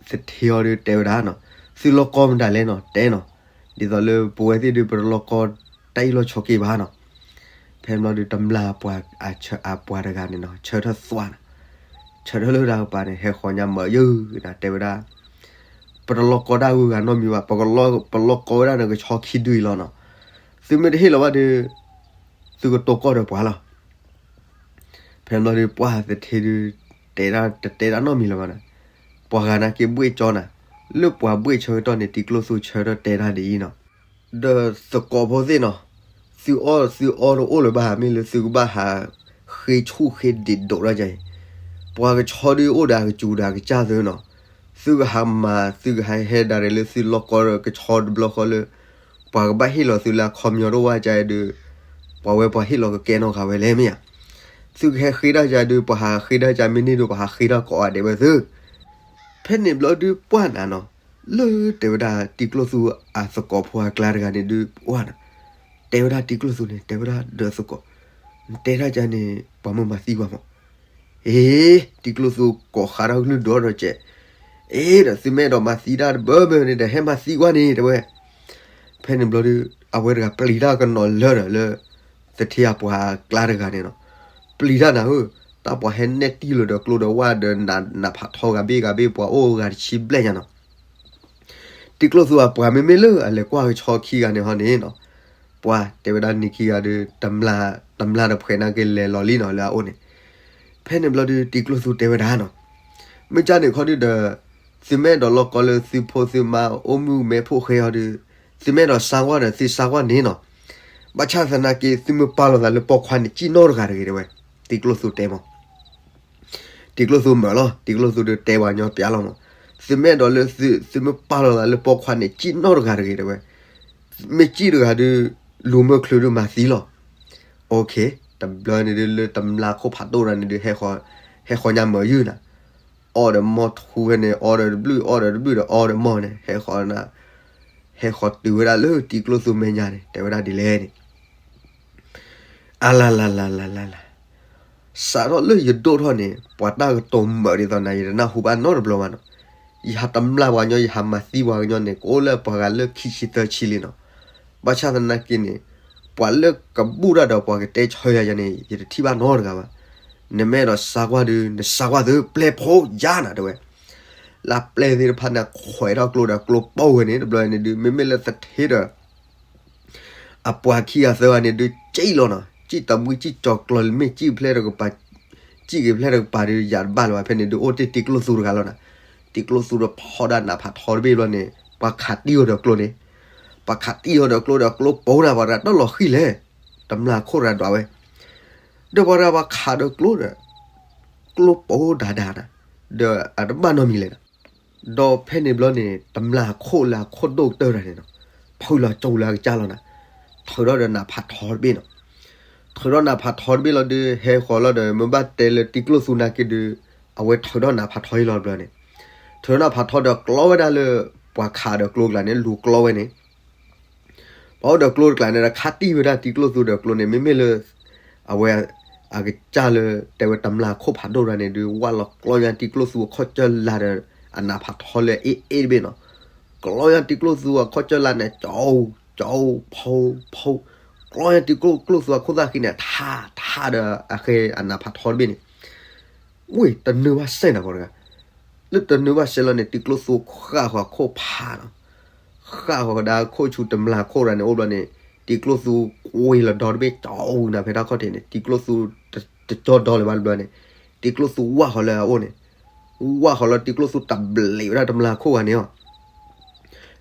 သထ့အီၤဒုးတဲဝဲဒၣ်နီၤ, သုလီၢ်ကီမတၤလဲၣ်နီၤ, တဲနီၤ, ဒ်သိးလၢပဝဲသ့ၣ်ဒုး ပတလီၢ်ကီတၢ်အ့ၣ်လိာ်ဆိးက့ဘၣ်နီၤ. ဖဲန့ၣ်ဘျီဒုး တမျါအပှၤတဂၤန့ၣ်နီၤ ဆၢထၢၣ်သွါနီၤ, ဆၢထၢၣ်လၢတၢ်ကပၤန့ၣ် ဟဲဃီၤညါမၤယုၢ်နၤ တဲဝဲဒၣ်, ပတလီၢ်ကီတၢ်ဂုၤဂၤနီတမံၤဘၣ်, ပလီၢ်ကီဝဲဒၣ်နကဆီခံဒုအံၤလီၤနီၤ. သုမ့ၢ်တဟ့ၣ်လီၤဘၣ်ဒီး သုကတိၢ်ကီၢ်ဒီးပှၤလီၤ. ဖဲန့ၣ်ဘျီဒီး ပှၢ်သထ့ဒုး တဲတၢ်တတဲတၢ်နီတမံၤလၢၤဘၣ်နီၤ. ပှၤဂၤနာ်က့ဘှ့ၣ်ကၠီနၤ, လၢပှၤဘှ့ၣ်ဆၢကတီၢ်န့ၣ် တံၤကျိၣ်သူဆၢထီၣ်တဲတၢ်ဒ်အံၤနီၤ. ဒီးသကိးဖိသ့ၣ်နီၤ, သုအီၣ်သုအီတအိၣ်လၢၤဘၣ်, မ့ၢ်လၢသုကဘၣ်ဟး ဃ့ဆူၣ်ဃ့ဒံးဒိးတၢ်ကါအံၤ, ပှၤကဆီဒုးအိၣ်ဒီးအကစူၤဒီးအကစၢ်သုနီၤ. သုကဟးမၤ သုကဟးဟဲဒၣ်ရဲၣ်လၢသုလီၢ်ကီကဆီတဘျီဃီလၢ ပှၤကဘၣ်ဟ့ၣ်လီၤသုလၢအခီပညီတအိၣ်ဝဲကါအံၤဒီး ပှၤဝဲပှၤဟ့ၣ်လီၤကကဲနီတဂၤဝဲလဲၣ်မ့ၢ်ဧါ. သုကဟဲဃ့တၢ်ကါဒုး ပှၤဟးဃ့တၢ်ကါမ့ၢ်န့ၢ်ဒုး ပှၤဟးဃ့တၢ်ကိးဂၤဒဲးဝဲသု. ဖဲန့ၣ်ဘျီဒုးပှၢ်နၤနီၤ, လၢတဲဝဲဒၣ်တံၤကျိၣ်သူအသကိးဖိအကျါတဂၤန့ၣ်ဒုး ပှၢ်နၤ, တဲဝဲဒၣ်တံၤကျိၣ်သူန့ၣ် တဲဝဲဒၣ်ဒီးသကိး, နတဲတၢ်ကါန့ၣ် ပှၤမၢမၤသံကွၢ်မး. အ့, တံၤကျိၣ်သူကိးဃးဒီးကလုၢ်ဒိၣ်ဒီးကဲး, အ့ဒီး သုမ့ၢ်အဲၣ်ဒိးမၤသံတၢ်တဘၢဘၢန့ၣ်ဒီး ဟဲမၤသံကွၢ်န့ၣ် တဲဝဲ. ဖဲန့ၣ်ဘျီဒုး အဝဲတဂၤပျံၤတၢ်ကနီၤလၢာ်ဒီးလၢ သထ့အပှၤအကျါတဂၤန့ၣ်နီၤ. ပျံၤတၢ်နၤဧၢ, တၢ်ပှၤဟဲနဲၣ်တံၢ်လီၤဒီးကျိဒီးဝၣ်ဒီးနးဖးထီဂၤဘ့ၣ်ဂၤဘ့ၣ် ပှၤအိၣ်ဂၤတဆံဘျဲၣ်ညါနီၤ. တံၤကျိၣ်သူအပှၤမ့မ့ၢ်လၢအလဲၤကွၢ်ကဆီခံဂၤန့ၣ်ဟီန့ၣ်နီၤ, ပှၤတဲဝဲဒၣ်န့ၣ်ခံဂၤဒီး တမျၢ်တဖှဲးနာ်က့လဲၤလီၤလံနီၤလၢအအိၣ်န့ၣ်. ဖဲန့ၣ်ဘျီဒုးတံၤကျိၣ်သူတဲဝဲဒၣ်နီၤ, မ့ၢ်ကၢ်န့ၣ်ခီဒုးဒီး သုမ့ၢ်အဲၣ်ဒိးလီၢ်ကီလၢသုဖိသုမါအိၣ်မုာ်မဲာ်ဖိဃဲအီၤဒီး သုမ့ၢ်အဲၣ်ဒိးစါကွၢ်ဒီးသုစါကွၢ်န့ၣ်နီၤ. ဘၣ်ဆၣ်သနာ်က့ သုမ့ၢ်ပာ်လီၤသးလၢပိာ်ခွါန့ၣ် ကံၣ်နီတဂၤတဂ့ၤတဲဝဲ. တံၤကျိၣ်သူတဲမး တံၤကျိၣ်သူမၢလီၤ, တံၤကျိၣ်သူဒီးတဲပှၤကညီပျးလီၤမး, သုမ့ၢ်အဲၣ်ဒိးလၢသု သုမ့ၢ်ပာ်လီၤသးလၢပိာ်ခွါန့ၣ် ကံၣ်နီတဂၤတဂ့ၤတဲဝဲ. မ့ၢ်ကံၣ်တဂၤဒီး လူၤမၢချုးဒုးမၤသံလီၤ. အိၣ်ခ့, တဘျီန့ၣ်ဒုးလၢတမျၢ်ခိၣ်ဖးဒိၣ်တဂၤန့ၣ်ဒုး ဟဲဃီညါမၢယုၢ်နၤ, အီၣ်ဒီးမီၢ်ထူဖဲန့ၣ် အီဒီးတဘျုး အီဒီးတဘျုးဒီးအီဒီးမီၢ်န့ၣ် ဟဲဃီ ဟဲဃီတုၤဝဲဒၣ်လၢတံၤကျိၣ်သူမဲာ်ညါန့ၣ် တဲဝဲဒၣ်ဒ်လဲၣ်န့ၣ် အလၤလၤလၤလၤလၤလၤ, စးထီၣ်လၢယဒိၣ်ထီၣ်န့ၣ် ပှၤတၢ်ကတိၤမၢဒ်သိးနၤ ယတနၢ်ဟူဘၣ်နီတဘျီဘၣ်နီၤ. ယဟးတမျၢ်ပှၤကညီ ယဟးမၤသံပှၤကညီန့ၣ် ကအိၣ်လၢပှၤဂၤလၢခံဆံသၢဆံလံနီၤ. ဘၣ်ဆၣ်သနာ်က့န့ၣ် ပှၤလၢကဘူၣ်တၢ်ဒီးပှၤကတဲဆၢယၤယၤန့ၣ် ယတထံၣ်ဘၣ်နီတဂၤဘၣ်. နမ့ၢ်အဲၣ်ဒိးစါကွၢ်ဒုး နစါကွၢ်သုပျဲၢ်ဖိယါနၤတဲဝဲ. လၢပျဲၢ်သ့ၣ်တဖၣ်န့ၣ် ခွဲးထီၣ်ကျိဒီးကျိပိၢ်ဝဲန့ၣ် တဘျီန့ၣ်ဒုး မ့မ့ၢ်လၢသထ့ဒီး အပှၤခံဂၤသၢဂၤန့ၣ်ဒုး စံၣ်လီၤနီၤ, စံၣ်တမှံစံၣ်ကၠီၤကျီၤ မ့ၢ်စံၣ်ဖျဲၣ်တကပၤ စံၣ်က့ၤဖျဲၣ်တကပၤဒီး ယၤတဘၣ်လၢၤဘၣ် ဖဲန့ၣ်ဒုး အိၣ်တ့ၢ်တံၤကျိၣ်သူတဂၤလီၤနၤ. တံၤကျိၣ်သူဒီးဖီၣ်ဒၣ်နးဖးထီတဘ့ၣ်ဘျီန့ၣ် ပှၤခးတံၢ်အီၤဒီးကျိန့ၣ်, ပှၤခးတံၢ်အီၤဒီးကျိဒီးကျိပိၢ်နၤ ပှၤတၢ်လီၤဃံၤလဲၣ်, တမျၢ်ခိၣ်တဂၤဒွးဝဲ, ဒီးပှၤတဂၤပှၤခးဒီးကျိဒီး ကျိပိၢ်ဒၣ်ဒၣ်နၤ, ဒီးအတဘၣ်နီတမံၤလဲၣ်နၤ. ဒီးဖဲန့ၣ်ဘျီန့ၣ် တမျၢ်ခိၣ်လၢအခိၣ်ဒိၣ်ကတၢၢ်တဂၤန့ၣ်နီၤ, ဖုလီၤကၠိလၢအကစၢ်လီၤနၤ, ထုးထီၣ်ဒီးနးဖးထီတဘ့ၣ်နီၤ. ထုးထီၣ်နးဖးထီတဘ့ၣ်လီၤဒီး ဟဲဃီၤလီၤဒီး မ့ၢ်ဘၣ်တဲလၢတံၤကျိၣ်သူနာ်က့ဒုး အဝဲထုးထီၣ်နးဖးထီအံၤလီၤတဘျီန့ၣ်, ထုးထီၣ်နးဖးထီဒီးကျီဝဲဒၣ်လၢ ပှၤခးဒီးကျိတကျါန့ၣ် လူၤကျီဝဲန့ၣ် ပှၤအိၣ်ဒီးကျိတကျါန့ၣ်ဒီး ခးတံၢ်ဝဲဒၣ်တံၤကျိၣ်သူဒီးကျိန့ၣ် မ့မ့ၢ်လၢ အဝဲ အကစၢ်လၢ တဲဝဲတမျၢ်ခိၣ်ဖးဒိၣ်တဂၤန့ၣ်ဒုး ဝၢ်လီၤကျီညါတံၤကျိၣ်သူအခီၣ်ကၢၢ်လၢ်ဒီး အနးဖးထီလၢအအ့ၣ်အ့ၣ်တဘ့ၣ်နီၤ. ကျီညါတံၤကျိၣ်သူအခီၣ်ကၢၢ်လၢ်န့ၣ် ကၠီ ကၠီ ဖီ ဖီ, ကျီညါတံၤကျိၣ် ကျိၣ်သူအခိၣ်သၣ်ဃံန့ၣ် ထး ထးဒီးအဃဲအနးဖးထီတဘ့ၣ်န့ၣ် ဝ့ၢ်တနုာ်ဘၣ်စဲနၤပှၤတဂၤ, လၢတနုာ်ဘၣ်စဲလီၤန့ၣ် တံၤကျိၣ်သူဃၣ်ဃီၤခိၣ်ဖးနီၤ, ဃၣ်ဃီၤကဒါခိၣ်ဆူတမျၢ်ခိၣ်တဂၤန့ၣ်အိၣ်ဘျီန့ၣ် တံၤကျိၣ်သူကွံာ်လီၤဒီတဘ့ၣ် ကၠီနၤဖဲတၢ်ခီၣ်ထံးန့ၣ် တံၤကျိၣ်သူတကၠီဒီလၢၤဘၣ်တဘျီန့ၣ် တံၤကျိၣ်သူဝၢ်ဃီၤလၢအအိၣ်န့ၣ်, ဝၢ်ဃီၤလၢတံၤကျိၣ်သူတဘျံးဝဲဒၣ်တမျၢ်ခိၣ်ဂၤန့ၣ်အီၤ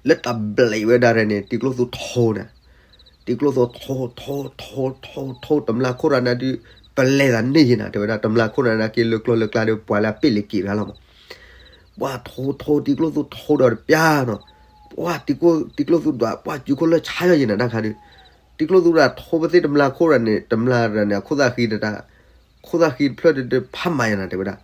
လၢတဘျံးဝဲဒၣ်န့ၣ် တံၤကျိၣ်သူထိနၤ, တံၤကျိၣ်သူထိ ထိ ထိ ထိ ထိ တမျၢ်ခိၣ်တဂၤန့ၣ်ဒုး ပလဲၤသးန့ၢ်ယဲနၤ တဲဝဲဒၣ် တမျၢ်ခိၣ်တဂၤန့ၣ်က့လၢကျိလၢကျါဒီး ပှၤလၢအပ့ၣ်လ့ၤက့ၤတဂၤလီၤမး, ပှၤထိထိ တံၤကျိၣ်သူထိဒီးတပျၢ်နီၤ, ပှၤတံၤကျိၣ်သူဒွး ပှၤစုခိၣ်လၢဆါယဲနၤတၢ်ခါဒုး, တံၤကျိၣ်သူဒွးထိပသ့ၣ်တမျၢ်ခိၣ်တဂၤန့ၣ် တမျၢ်တဂၤန့ၣ် အခိၣ်သၣ်ဃံတတၢ် ခိၣ်သၣ်ဃံတဖျၢၣ်ဒုး ဖးမၤယဲနၤ တဲဝဲဒၣ်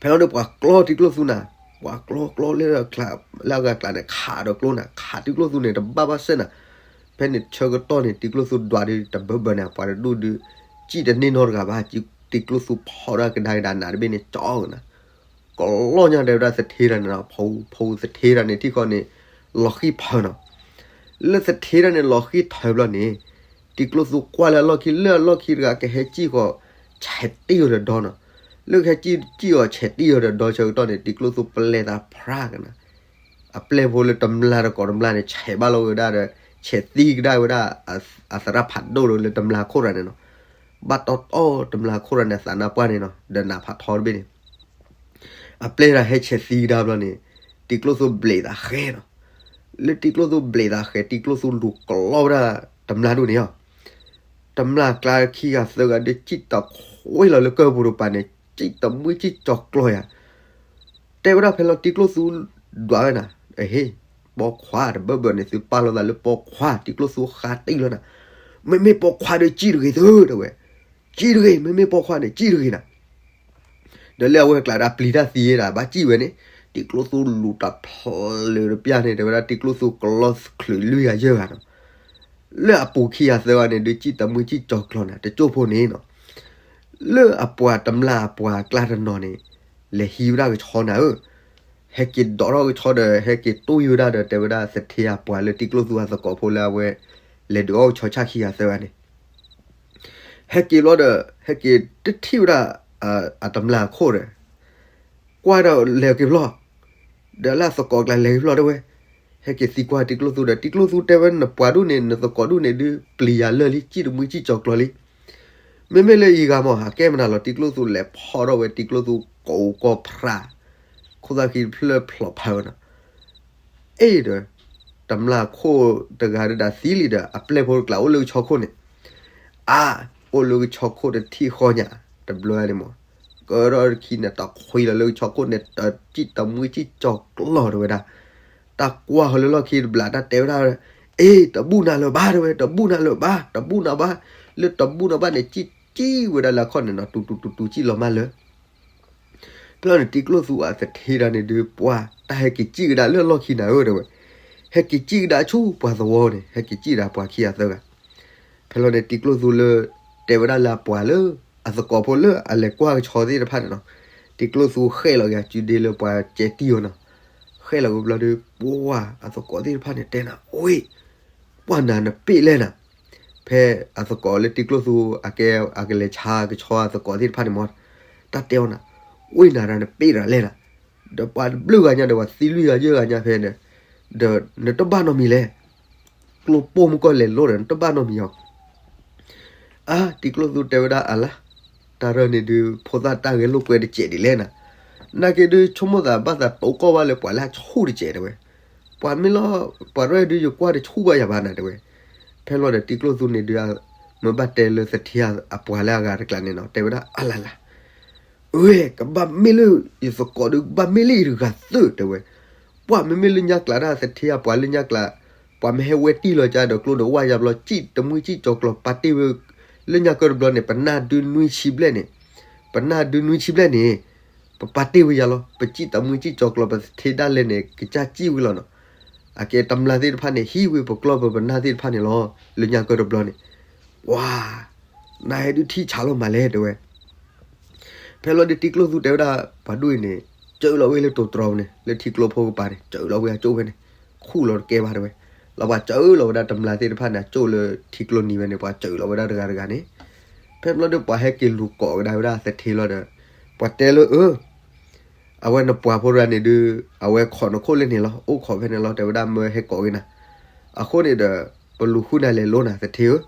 ဖဲလီၤဒုးပှၤကျီတံၤကျိၣ်သူနၤ, ပှၤကျီကျီလၢ လၢအဂၤကျါန့ၣ် ခးဒီးကျိနၤ, ခးတံၤကျိၣ်သူန့ၣ် တဘၣ်ဘၣ်စဲနၤ, ဖဲန့ၣ်ဆၢကတီၢ်န့ၣ် တံၤကျိၣ်သူဒွးဒုး တဘၢဘၢန့ၣ် ပှၤတဒူၣ်ဒုး စံၣ်တန့ၢ်နီတဂၤဘၣ်, တံၤကျိၣ်သူဖီၣ်ဒၣ်ကဒါက့ၤဒီးနးတဘ့ၣ်န့ၣ် ကၠီနၤ, ကလီၢ်ညါတဲဝဲဒၣ်သထ့တဂၤန့ၣ်နီၤ, ဖီ ဖီသထ့တဂၤန့ၣ် ထံၣ်ဃီန့ၣ် လီၤဃံၢ်ဖၢနီၤ, လၢသထ့တဂၤန့ၣ်လီၤဃံၢ်ထၢဘျီန့ၣ် တံၤကျိၣ်သူကွၢ်လၢအလီၢ်ခံ လၢအလီၢ်ခံတဂၤကဟဲစံၣ်ဃီၤ ဆဲးတံၢ်အီၤဒီးဒီနီၤ, လၢကဟဲစံၣ် စံၣ်အီၤဆဲးတံၢ်အီၤဒီးဒီဆၢကတီၢ်န့ၣ် တံၤကျိၣ်သူပလဲၤသးဖြါကနၤ, အပျဲၢ်ဖိလၢတမျၢ်တကိးတမျၢ်န့ၣ် ဆဲးဘၣ်လီၤဝဲဒၣ်ဒီး ဆဲးသံကဒါဝဲဒၣ် အသရၣ်ဖးဒိၣ်လၢတမျၢ်ခိၣ်ရၤန့ၣ်နီၤ. ဘၣ်တီတီတမျၢ်ခိၣ်ရၤန့ၣ် အသးနါပှၢ်န့ၣ်နီၤ ဒီးနးဖးထီတဘ့ၣ်န့ၣ် အပျဲၢ်တၢ်ဟဲဆဲးသံကဒါဘျီန့ၣ် တံၤကျိၣ်သူဘျဲးသးဃဲနီၤ. လၢတံၤကျိၣ်သူဘျဲးသးဃဲ တံၤကျိၣ်သူလူၤကျီဝဲဒၣ်တမျၢ်ဒိၣ်န့ၣ်လီၤ. တမျၢ်ကျါခံဂၤသၢဂၤဒီး စံၣ်တခွ့လီၤလၢကၢၢ်ပူၤတပၤန့ၣ် စံၣ်တမှံစံၣ်ကၠီၤကျီၤယၤ တဲဝဲဒၣ်ဖဲလီၤတံၤကျိၣ်သူဒွးဝဲနၤ, အဟ့ၣ်, ပိာ်ခွါတဘၢဘၢန့ၣ် သုပာ်လီၤသးလၢပိာ်ခွါ တံၤကျိၣ်သူဃါတံၢ်လီၤနၤ. မ့မ့ၢ်ပိာ်ခွါဒီးစံၣ်တဂ့ၤသုတဲဝဲ, စံၣ်တဂ့ၤ မ့မ့ၢ်ပိာ်ခွါန့ၣ် စံၣ်တဂ့ၤနၤ. ဒီးလၢအဝဲကျးဒၣ်ပျံၤတၢ်သံဒၣ် ဘၣ်စံၣ်ဝဲန့ၣ် တံၤကျိၣ်သူလူၤတၢ်ဖျၢၣ်လၢတပျၢ်န့ၣ် တဲဝဲဒၣ်တံၤကျိၣ်သူကလီချုးလွံၢ်ဂၤယဲၢ်ဂၤနီၤ. လၢအပူၤခံဂၤသၢဂၤန့ၣ် ဒုးစံၣ်တမှံစံၣ်ကၠီၤကျီၤနၤ တကၠိၢ်ဖိန့ၣ်နီၤ. လၢအပှၤတမျၢ်အပှၤအကျါတနီၤန့ၣ် လဲၤဟံးဝဲဒၣ်ကဆီနၤဧၢ, ဟဲက့ၤဒိးထီၣ်ကဆီဒီး ဟဲက့ၤတိၢ်ယိဝဲဒၣ်ဒီး တဲဝဲဒၣ်သထ့အပှၤလၢတံၤကျိၣ်သူအသကိးဖိလၢအဝဲ လဲၤဒုးအီၣ်ကဆီဆၣ်ခံဂၤသၢဂၤန့ၣ် ဟဲက့ၤဘျီဒီး ဟဲက့ၤတထံၣ်ဝဲဒၣ် အတမျၢ်အခိၣ်ဒီး ကွၢ်ဒီးလဲၤက့ၤဘျီ, ဒီးလၢအသကိးကျါလဲၤက့ၤဘျီတဲဝဲ, ဟဲက့ၤသံကွၢ်တံၤကျိၣ်သူဒီး တံၤကျိၣ်သူတဲဝဲ နပှၤဒူၣ်န့ၣ် နသကိးဒူၣ်န့ၣ်ဒုး ပျံၤယၤလၢာ်လံ စံၣ်တမှံစံၣ်ကၠီၤကျီၤလံ. မ့မ့ၢ်လၢအံၤဂၤမး အကဲမနုၤလီၤ တံၤကျိၣ်သူလဲၤဖီၣ်ထီၣ်ဝဲတံၤကျိၣ်သူကိးကီၢ်ဖြး, ခိၣ်သၣ်ဃံတဖျၢၣ်ဖျိးဖးဝဲနီၤ. အ့ၣ်ဒီး တမျၢ်ခိၣ်တဂၤဒီးဒၣ်သံလံဒီး အပျဲၢ်ဖိတကျါအိၣ်လၢကဆီခိၣ်န့ၣ်, အါ, အိၣ်လၢကဆီခိၣ်တထံၣ်ဃီညါ, တဘျီန့ၣ်မး, ကၢထီၣ်ခံန့ၣ် တခွံလီၤလၢကဆီခိၣ်န့ၣ် တစံၣ်တမှံစံၣ်ကၠီၤကျီၤတဲဝဲဒၣ်. တၢ်ကွၢ်ဃီၤလၢလီၢ်ခံတဘျီ တၢ်တဲဝဲဒၣ်, အ့ၣ် တဘူၣ်နၤလၢၤဘၣ်တဲဝဲ, တဘူၣ်နၤလၢၤဘၣ်, တဘူၣ်နၤဘၣ်, လၢတဘူၣ်နၤဘၣ်န့ၣ် စံၣ်စံၣ်ဝဲဒၣ်လၢအခီၣ်န့ၣ်နီၤ တူတူတူတူစံၣ်လီၤမးလၢ ဖဲလီၤန့ၣ် တံၤကျိၣ်သူအသထ့ဒၣ်န့ၣ်ဒုး ပှၤတၢ်ဟဲက့ၤစံၣ်ကဒါလၢလီၢ်ခံနၤဧၢတဲဝဲ, ဟဲက့ၤစံၣ်ကဒါဆူပှၤသဝီန့ၣ် ဟဲက့ၤစံၣ်ဒၣ်ပှၤခံဂၤသၢဂၤ. ဖဲလီၤန့ၣ် တံၤကျိၣ်သူလၢ တဲဝဲဒၣ်လၢအပှၤလၢ အသကိးဖိလၢအလဲၤကွၢ်ကဆီသ့ၣ်တဖၣ်န့ၣ်နီၤ, တံၤကျိၣ်သူဃဲၣ်လီၤက့ၤအစုဒ့လၢပှၤကဲတံၢ်အီၤနီၤ. ဃဲၣ်လီၤက့ၤဘျီဒီး ပှၤအသကိးသ့ၣ်တဖၣ်န့ၣ်တဲနၤ အ့ၣ် ပှၢ်နၤနပ့ၢ်လဲၣ်နၤ, ဖဲအသကိးလၢတံၤကျိၣ်သူ အကဲအကလဲၤဆါကဆီအသကိးသ့ၣ်တဖၣ်န့ၣ်မး, တၢ်တဲအီၤနၤ, ဝ့ၢ်နၤဒီးနပ့ၢ်တၢ်လဲၣ်နၤ, ဒီးပှၤတဘျုးဂၤညါဒီး ပှၤသံလွံၢ်ဂၤယဲၢ်ဂၤညါဖဲန့ၣ်, ဒီးနတဘၣ်နီတမံၤလဲၣ်, ကျိပိာ်မုၣ်ကီၢ်လဲၤလိဒီး နတဘၣ်နီတမံၤအီၤ အါ တံၤကျိၣ်သူတဲဝဲဒၣ်အလါ, တၢ်ရၢၢ်န့ၣ်ဒုး ဖိသၣ်တၢ်ဂဲၤလိာ်ကွဲတစဲးဒ်လဲၣ်နၤ, နာ်က့ဒုးဆိကမိၣ်သးဘၣ်သးတိကီၢ်ဘၣ်လၢပှၤလၢအဆူၣ်တစဲးတဲဝဲ, ပှၤမ့ၢ်လီၤ ပှၤရၢၢ်ဒုးယကွၢ်တဆူၣ်ဘၣ်ယၤဘၣ်နၤတဲဝဲ. ဖဲလီၤဒီးတံၤကျိၣ်သူန့ၣ်ဒုး မ့ၢ်ဘၣ်တဲလၢသထ့အပှၤလၢအဂၤတကျါန့ၣ်နီၤ တဲဝဲဒၣ်အလါလါ အ့ၣ် ကဘၣ်မ့ၢ်လၢ ယသကိးဒုးကဘၣ်မ့ၢ်လၢယတဂၤသၢတဲဝဲ, ပှၤမ့မ့ၢ်လၢညါကျးဒၣ်သထ့အပှၤလၢညါကျး, ပှၤမ့ၢ်ဟဲဝဲတံၢ်လီၤကဒီးကျိဒီးဝၢ်ယါဘျီ စံၣ်တမှံစံၣ်ကၠီၤကျီၤပာ်တ့ၢ်ဝဲ, လၢညါကၢတဘျီန့ၣ် ပနၢ်ဒုးနွံဆံဘျဲၣ်န့ၣ်, ပနၢ်ဒုးနွံဆံဘျဲၣ်န့ၣ်, ပပာ်တ့ၢ်ဝဲယါလီၤ ပစံၣ်တမှံစံၣ်ကၠီၤကျီၤပသထ့ဒၣ်လဲာ်န့ၣ် ကစၢ်စံၣ်ဝဲလီၤနီၤ. အကဲတမျၢ်သ့ၣ်တဖၣ်န့ၣ် ဟံးဝဲပကျီၢ်ပပနၢ်သ့ၣ်တဖၣ်န့ၣ်လီၤ, လၢညါကၢတဘျီန့ၣ်, ပှၤ နဟဲဒုးထံၣ်ဆးလီၤမးလဲၣ်တဲဝဲ. ဖဲလီၤဒုးတံၤကျိၣ်သူတဲဝဲဒၣ် ပှၤဒူၣ်အံၤန့ၣ် စၢလီၤဝဲလၢတိၤတြီၤန့ၣ် လၢထံကျိဖိကပၤန့ၣ် စၢလီၤဝဲအကၠိၣ်ဖဲန့ၣ်, ခူၣ်လီၤတကဲဘၣ်တဲဝဲ. လီၤပှၤစၢလီၤဝဲဒၣ်တမျၢ်သ့ၣ်တဖၣ်န့ၣ် အကၠိၣ်လၢထံကျိနံၤဝဲန့ၣ် ပှၤစၢလီၤဝဲဒၣ်တဂၤတဂၤန့ၣ်, ဖဲဘျီဒုးပှၤဟဲက့ၤလူၤကိးကဒါဝဲဒၣ်သထ့လီၤဒီး, ပှၤတဲလၢအၢ အဝဲနပှၤဖိတဂၤန့ၣ်ဒုး အဝဲခိးနခိၣ်လၢန့ၣ်လီၤ အိၣ်ခိးဖဲန့ၣ်လီၤ တဲဝဲဒၣ်မၢဟဲကိးက့ၤနၤ, အဃိန့ၣ်ဒီး ပလူၤဃုနၤလဲၤလိနၤသထ့ဧၢ,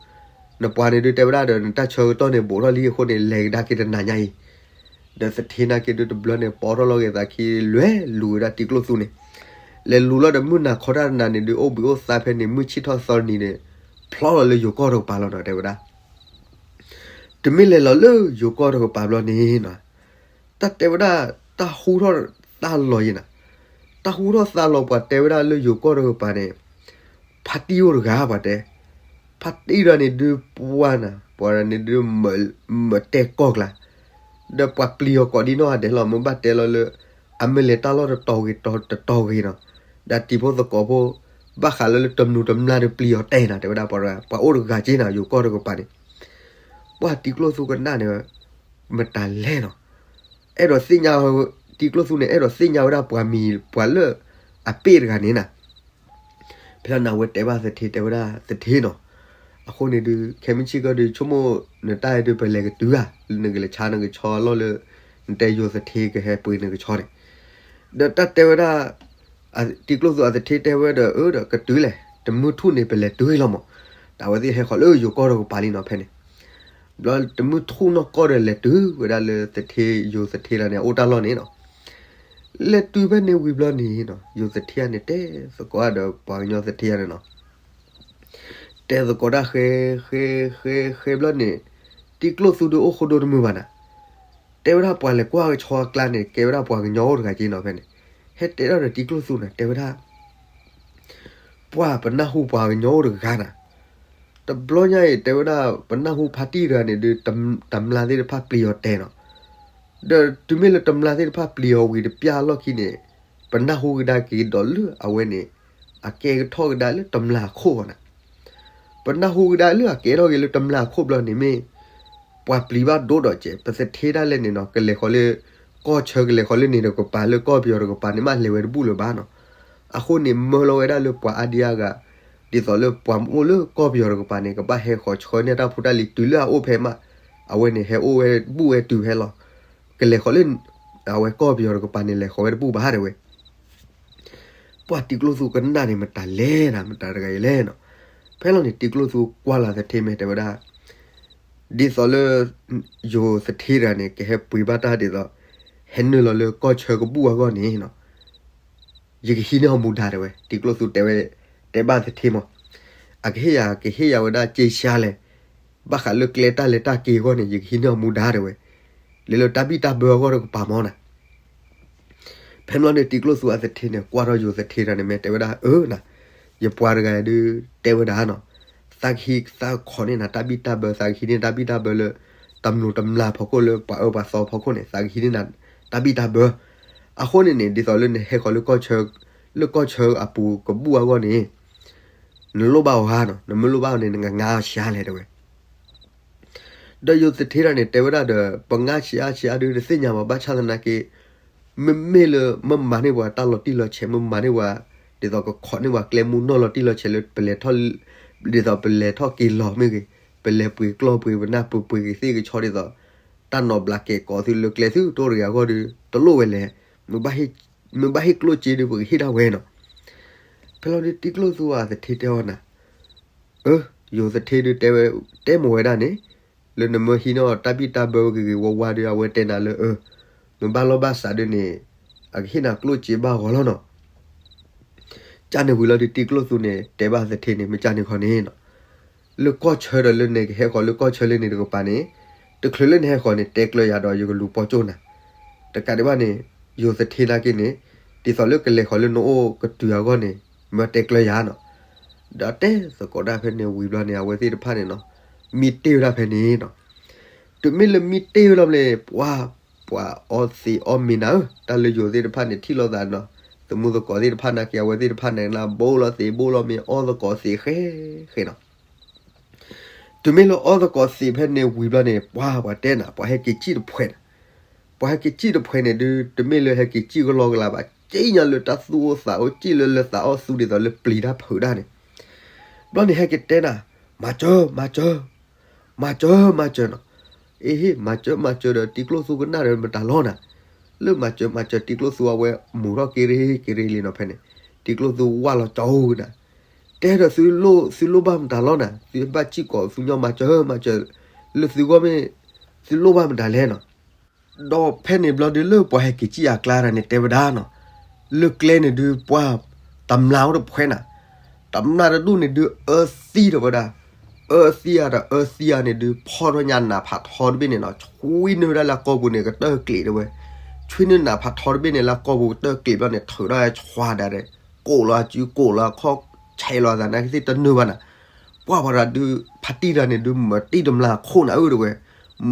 နပှၤန့ၣ်ဒုးတဲဝဲဒၣ်ဒီး နတၢ်ဆၢကတီၢ်န့ၣ် ဘူးထီၣ်လံအဃိန့ၣ် လဲၤကဒါက့ၤတနၤညါအံၤ, ဒီးသထ့နာ်က့ဒုးတဘျီန့ၣ် ပိာ်ထီၣ်လီၤက့ၤသးခံ လဲၤလူၤဝဲဒၣ်တံၤကျိၣ်သူန့ၣ်, လဲၤလူၤလီၤဒီးမုၢ်နၤခီတၢ်တနၤန့ၣ်ဒုး အိၣ်ဘှံးအိၣ်သါဖဲန့ၣ် မုၢ်ဆ့ၣ်ထီၣ်သီနံၤန့ၣ်, ဖျီလီၤလၢယိၤကီၢ်တကပၤလီၤနီၤ တဲဝဲဒၣ် တမ့ၢ်လဲၤလီၤလၢယိၤကီၢ်တကပၤဘျီန့ၣ်နီၤ, တၢ်တဲဝဲဒၣ် တၢ်ဟူထီၣ်သါလီၤယံၤနီၤ, တၢ်ဟူထီၣ်သါလီၤပှၤတဲဝဲဒၣ်လၢယိၤကီၢ်တကပၤန့ၣ်, ဖါတံၢ်အိၣ်တဂၤပှၤတဲ, ဖါတံၢ်ဒီးန့ၣ်ဒုးပှၤနၤ ပှၤန့ၣ်ဒုး မၢတဲကီၢ်ကျါ, ဒီးပှၤပျံၤအီၤကိးဒံနီၢ်ဂၤဒဲးလီၤ မ့ၢ်ဘၣ်တဲလီၤလၢ အမ့ၢ်လဲၤတၢ်လီၢ်တတီၤဂ့ၤတတီၤဂ့ၤနီၤ, ဒီးတံၤဖိသကိးဖိ ဘၣ်ဃးလၢလၢတမနုၤတမျၢ်ဒီးပျံၤအီၤတဲနၤ တဲဝဲဒၣ်ပှၤ ပှၤအိၣ်တဂၤက့နၤ ယိၤကီၢ်တကပၤန့ၣ်, ပှၤတံၤကျိၣ်သူကနၣ်န့ၣ် မတၤလဲၣ်နီၤ, အဲၣ်ဒိးသ့ၣ်ညါ, တံၤကျိၣ်သူန့ၣ် အဲၣ်ဒိးသ့ၣ်ညါဝဲဒၣ်ပှၤမံၤ ပှၤလၢအပ့ၢ်တဂၤန့ၣ်နၤ, ဖဲလီၤန့ၣ် အဝဲတဲဘၣ်သထ့ တဲဝဲဒၣ်သထ့နီၤ, အဃိန့ၣ်ဒုး ခဲမုၢ်ဆ့ၣ်ကီၢ်ဒုး ဆိကမိၣ်နတၢ်အံၤဒုး ပလဲၤကတုၤဧါ, နကလဲၤဆါနကဆီလီၢ်လၢ နတဲယိၤသထ့ကဟဲပှ့ၤနကဆီန့ၣ်, ဒီးတၢ်တဲဝဲဒၣ် တံၤကျိၣ်သူအသထ့တဲဝဲဒီး အၢ ဒီးကတုၤလဲၣ်, တမုၢ်ထူၣ်န့ၣ် ပလဲၤတုၤလီၤမး. ဒီးအဝဲသ့ၣ်ဟဲဃီၤလၢယိၤကီၢ်တကပၤလံနီၤ ဖဲန့ၣ်. ဘျီတမုၢ်ထူၣ်နီၢ်ကီၢ်ဒီးလဲၤတုၤဝဲဒၣ်လၢသထ့ ယိၤသထ့တဂၤန့ၣ် အအိၣ်တၢ်လီၢ်န့ၣ်နီၤ. လဲၤတုၤဖဲန့ၣ်ဝံၤဘျီန့ၣ်နီၤ ယိၤသထ့တဂၤန့ၣ် တဲသကိးဒီးပှၤကညီသထ့တဂၤန့ၣ်နီၤ. တဲသကိးတၢ်ဃဲ ဃဲ ဃဲ ဃဲဘျီန့ၣ် တံၤကျိၣ်သူဒုးအိၣ်ဃိဒိတမုာ်ဘၣ်နၤ. တဲဝဲဒၣ်ပှၤလဲၤကွၢ်ကဆီအကျါန့ၣ် ကဲဝဲဒၣ်ပှၤကညီအိၣ်တဂၤက့နီၤ ဖဲန့ၣ်. ဟဲတဲဒၣ်ဒီးတံၤကျိၣ်သူန့ၣ် တဲဝဲဒၣ် ပှၤပနၢ်ဟူပှၤကညီအိၣ်တဂၤနၤ. တဘျီညါအံၤ တဲဝဲဒၣ် ပနၢ်ဟူဖါတံၢ်တဂၤန့ၣ်ဒုး တမျၢ်သ့ၣ်တဖၣ်ပျံၤအီၤတဲနီၤ. ဒီးတုၤမ့ၢ်လၢတမျၢ်သ့ၣ်တဖၣ်ပျံၤအီၤဝံၤတပျၢ်အလီၢ်ခံန့ၣ် ပနၢ်ဟူကဒါက့ၤဒီးလၢအဝဲန့ၣ် အကဲကထီၣ်ကဒါလၢတမျၢ်အခိၣ်ဃီနၤ. ပနၢ်ဟူကဒါလၢအကဲထီၣ်က့ၤလၢတမျၢ်အခိၣ်ဘျီန့ၣ်မ့ၢ် ပှၤပျံၤဘၣ်ဒိၣ်ဒီးကဲး ပသထ့ဒၣ်လဲာ်န့ၣ်နီၤ ကလဲၤဃီၤလၢ ကီၢ်ဆၢကလဲၤဃီၤလၢန့ၣ်တကပၤ လၢကီၢ်ပယီၤတကပၤန့ၣ် မ့ၢ်လဲၤဝဲတဘူၣ်လၢၤဘၣ်နီၤ. အဃိန့ၣ် မၢလီၤဝဲဒၣ်လၢပှၤအါဒံအါဂၤ ဒ်သိးလၢပှၤအိၣ်လၢကီၢ်ပယီၤတကပၤန့ၣ် ကဘၣ်ဟဲဃီၤဆှၢန့ၢ်တၢ်ဖိတၢ်လံၤတုၤလၢအအိၣ်ဖဲမး, အဝဲန့ၣ်ဟဲအိၣ်ဝဲဘူၣ်ဝဲတုၤဖဲလီၤ. ကလဲၤဃီၤလၢ အဝဲကီၢ်ပယီၤတကပၤန့ၣ် လဲၤဃီၤဝဲတဘူၣ်ဘၣ်တဲဝဲ. ပှၤတံၤကျိၣ်သူကနၣ်န့ၣ် မတၤလဲၣ်နၤ မတၤတဂၤအံၤလဲၣ်နီၤ. ဖဲလီၤန့ၣ် တံၤကျိၣ်သူကွၢ်လီၤသထ့မ့ၢ်တဲဝဲဒၣ် ဒ်သိးလၢ ယိၤသထ့တဂၤန့ၣ် ကဟဲပှ့ၤဘၣ်တၢ်ဒ်သိး ဟဲနုာ်လီၤလၢကီၢ်ဆၢကဘူၣ်အဂီၢ်န့ၣ်နီၤ, ယကဟံးန့ၢ်အီၤမူဒါတဲဝဲ, တံၤကျိၣ်သူတဲဝဲ, တဲဘၣ်သထ့မး, အကဟ့ၣ်ယၤ ကဟ့ၣ်ယၤဝဲဒၣ်က့ရှါလဲၣ်, ဘၣ်ဃးလၢကျဲတၢ်လဲၤတၢ်က့ၤအဂီၢ်န့ၣ် ယကဟံးန့ၢ်အီၤမူဒါတဲဝဲ, လၢလၢတၢ်ဘံၣ်တၢ်ဘၢအဂီၢ်တကပၤမးနၤ. ဖဲမ့ၢ်လီၤန့ၣ် တံၤကျိၣ်သူအသထ့န့ၣ် ကွၢ်ထီၣ်ယိၤသထ့တဂၤန့ၣ် မ့ၢ်တဲဝဲဒၣ် အၢနၤ, ယပှၤတဂၤဒုးတဲဝဲဒၣ်နီၤ, သးကဟံးသးခိးန့ၢ်နၤတၢ်ဘံၣ်တၢ်ဘၢ, သးကဟံးန့ၢ်တၢ်ဘံၣ်တၢ်ဘၢလၢ တမျိးတမျာ်ဖီခိၣ်လၢပှၤအၢပှၤသီဖီခိၣ်န့ၣ် သးကဟံးန့ၢ်နၤတၢ်ဘံၣ်တၢ်ဘၢ. အဃိန့ၣ်န့ၣ် ဒ်သိးလၢနဟဲဃီၤလၢကီၢ်ဆၢ, လၢကီၢ်ဆၢအပူၤကဘူၣ်အဂီၢ်န့ၣ် နလိၣ်ဘၣ်အီၤဧါနီၤ, နမ့ၢ်လိၣ်ဘၣ်အီၤန့ၣ် နကငါအီၤဆံးအါလဲၣ်တဲဝဲ. ဒီးယိၤသထ့တဂၤန့ၣ် တဲဝဲဒၣ်ဒီး ပငါဆံးအါဆံးအါဒုးတသ့ၣ်ညါဘၣ်, ဘၣ်ဆၣ်သနာ်က့ မ့မ့ၢ်လၢမ့ၢ်မၤန့ၢ်ပှၤတၢ်လီၤတံၢ်လီၤဆဲး, မ့ၢ်မၤန့ၢ်ပှၤ ဒ်သိးကခိးန့ၢ်ပှၤကျဲမူနီၢ်လီၤတံၢ်လီၤဆဲးလၢပလဲၤထီၣ်, ဒ်သိးပလဲၤထီၣ်က့ၤလီၤမ့ၢ်ဂ့ၤ, ပလဲၤပှ့ၤကျီၢ်ပှ့ၤပနၢ်ပှ့ၤပှ့ၤကသ့ၣ်ကဆီဒ်သိး တၢ်နီၤဘျးကဲးကိးသုလၢကျဲသုတအိၣ်တဂ့ၤအဂီၢ်ဒီး တလိၣ်ဝဲလဲၣ်, မ့ၢ်ဘၣ်ဟ့ၣ်ကျိၣ်စ့ဒီး ပကဟ့ၣ်ဒၣ်ဝဲနီၤ. ဖဲလီၤဒုး တံၤကျိၣ်သူအသထ့တဲအီၤနၤ, အၢ, ယိၤသထ့ဒုးတဲဝဲ, တဲမ့ၢ်ဝဲဒၣ်န့ၣ်, လၢနမ့ၢ်ဟံးန့ၢ်တၢ်ဘံၣ်တၢ်ဘၢဝဲဂ့ၤဂ့ၤဝါဝါဒီး အဝဲတဲနၤလၢအၢ, မ့ၢ်ဘၣ်လီၢ်ဘၣ်စးဒုးန့ၣ် အကဟ့ၣ်နၤကျိၣ်စ့ဘၣ်ဂီၤလီၤနီၤ. ကန့ၣ်ဝံၤလီၤဒုး တံၤကျိၣ်သူန့ၣ် တဲဘၣ်သထ့န့ၣ် မ့ၢ်ကန့ၣ်ခီန့ၣ်နီၤ, လၢကီၢ်ဆၢဒီးလၢနကဟဲဃီၤလၢကီၢ်ဆၢလၢန့ၣ်တကပၤန့ၣ်, တချုးလၢနဟဲဃီၤန့ၣ် တဲကျၢၤယၤဒီးယကလူၤပိာ်ကၠိၣ်နၤ. တကးဒံးဘၣ်န့ၣ်, ယိၤသထ့နာ်က့န့ၣ်, ဒ်သိးလၢကလဲၤဃီၤလၢနအိၣ်ကတုၤအဂီၢ်န့ၣ်, မ့ၢ်တဲကျၢၤယၤနီၤ. ဒီးတဲသကိးဒၣ်ဖဲန့ၣ်ဝံၤဘျီန့ၣ် အဝဲသ့ၣ်တဖၣ်န့ၣ်နီၤ, မံတ့ၢ်ဝဲဒၣ်ဖဲန့ၣ်နီၤ. တုၤမ့ၢ်လၢမံတ့ၢ်ဝဲလီၤန့ၣ် ပှၤ, ပှၤအီသံးအီမ့ၤနၤဧၢ, တၢ်လၢယိၤသ့ၣ်တဖၣ်န့ၣ် ထံၣ်လိာ်သးနီၤ, သမူသကိးသ့ၣ်တဖၣ်နာ်က့ အဝဲသ့ၣ်တဖၣ်န့ၣ် ဘိလိာ်သံးဘိလိာ်မ့ၤ အီသကိးသံးဃဲဃဲနီၤ. တုၤမ့ၢ်လၢအီသကိးသံးဖဲန့ၣ်ဝံၤဘျီန့ၣ် ပှၤပှၤတဲနၤ ပှၤဟဲက့ၤစံၣ်တဖှဲးနၤ, ပှၤဟဲက့ၤစံၣ်တဖှဲးန့ၣ်ဒုး တမ့ၢ်လၢဟဲက့ၤစံၣ်ကလီကလီဘၣ်, က့ၤညါလၢတၢ်သူၣ်အိၣ်သးအိၣ် စံၣ်လၢလၢသးအိၣ်သူဒ်သိးလၢပျံၤတၢ်ဖုးတၢ်န့ၣ်. ဘျီန့ၣ်ဟဲက့ၤတဲနၤ, မၤစၢၤ မၤစၢၤ, မၤစၢၤ မၤစၢၤနီၤ. အ့ဟ့ၣ် မၤစၢၤ မၤစၢၤဒီး တံၤကျိၣ်သူကနၣ်ဒီးမတၤလီၤနၤ. လၢမၤစၢၤ မၤစၢၤ တံၤကျိၣ်သူအဝဲမူထီၣ်က့ၤရ့က့ၤရ့လံနီၤဖဲန့ၣ်, တံၤကျိၣ်သူဝၢ်လီၤကၠီဧိၤနၤ. တဲဒီးသုလိၣ် သုလိၣ်ဘၣ်မတၤလီၤနၤ, သုဘၣ်စံၣ်ကိးသုညီမၤစၢၤ မၤစၢၤ, လၢသုဂီၢ်မ့ၢ် သုလိၣ်ဘၣ်မတၤလဲၣ်နီၤ. ဒီးဖဲန့ၣ်ဘျီဒုးလၢပှၤဟဲက့ၤစံၣ်အကျါတဂၤန့ၣ် တဲဝဲဒၣ်နီၤ, လၢကျဲန့ၣ်ဒုးပှၤတမျာ်အိၣ်တဖှဲးနၤ, တမျာ်တဒူၣ်န့ၣ်ဒုးအၢသံဒီးဝဲဒၣ်, အၢသံဧါဒီးအၢသံဧါန့ၣ်ဒုး ဖီၣ်ထီၣ်ညါနးဖးထီတဘ့ၣ်န့ၣ်နီၤ, ဆွံနုာ်ဒၣ်လၢအကိာ်ပူၤန့ၣ် ကတၢၢ်ကျံးတဲဝဲ, ဆွံနုာ်နးဖးထီတဘ့ၣ်န့ၣ် လၢအကိာ်ပူၤကတၢၢ်ကျံးဘျီန့ၣ် ထုးထီၣ်အဆွါဒၣ်ဒဲး, ကိးလီၤအစု ကိးလီၤအခီၣ် ဆဲးလီၤအသးနာ်က့သ့ၣ်တနုာ်ဘၣ်နၤ. ပှၤပှၤတဂၤဒုး ဖါတံၢ်တဂၤန့ၣ်ဒုး မၤတံၢ်တမျာ်အခိၣ်နၤဧၢတဲဝဲ,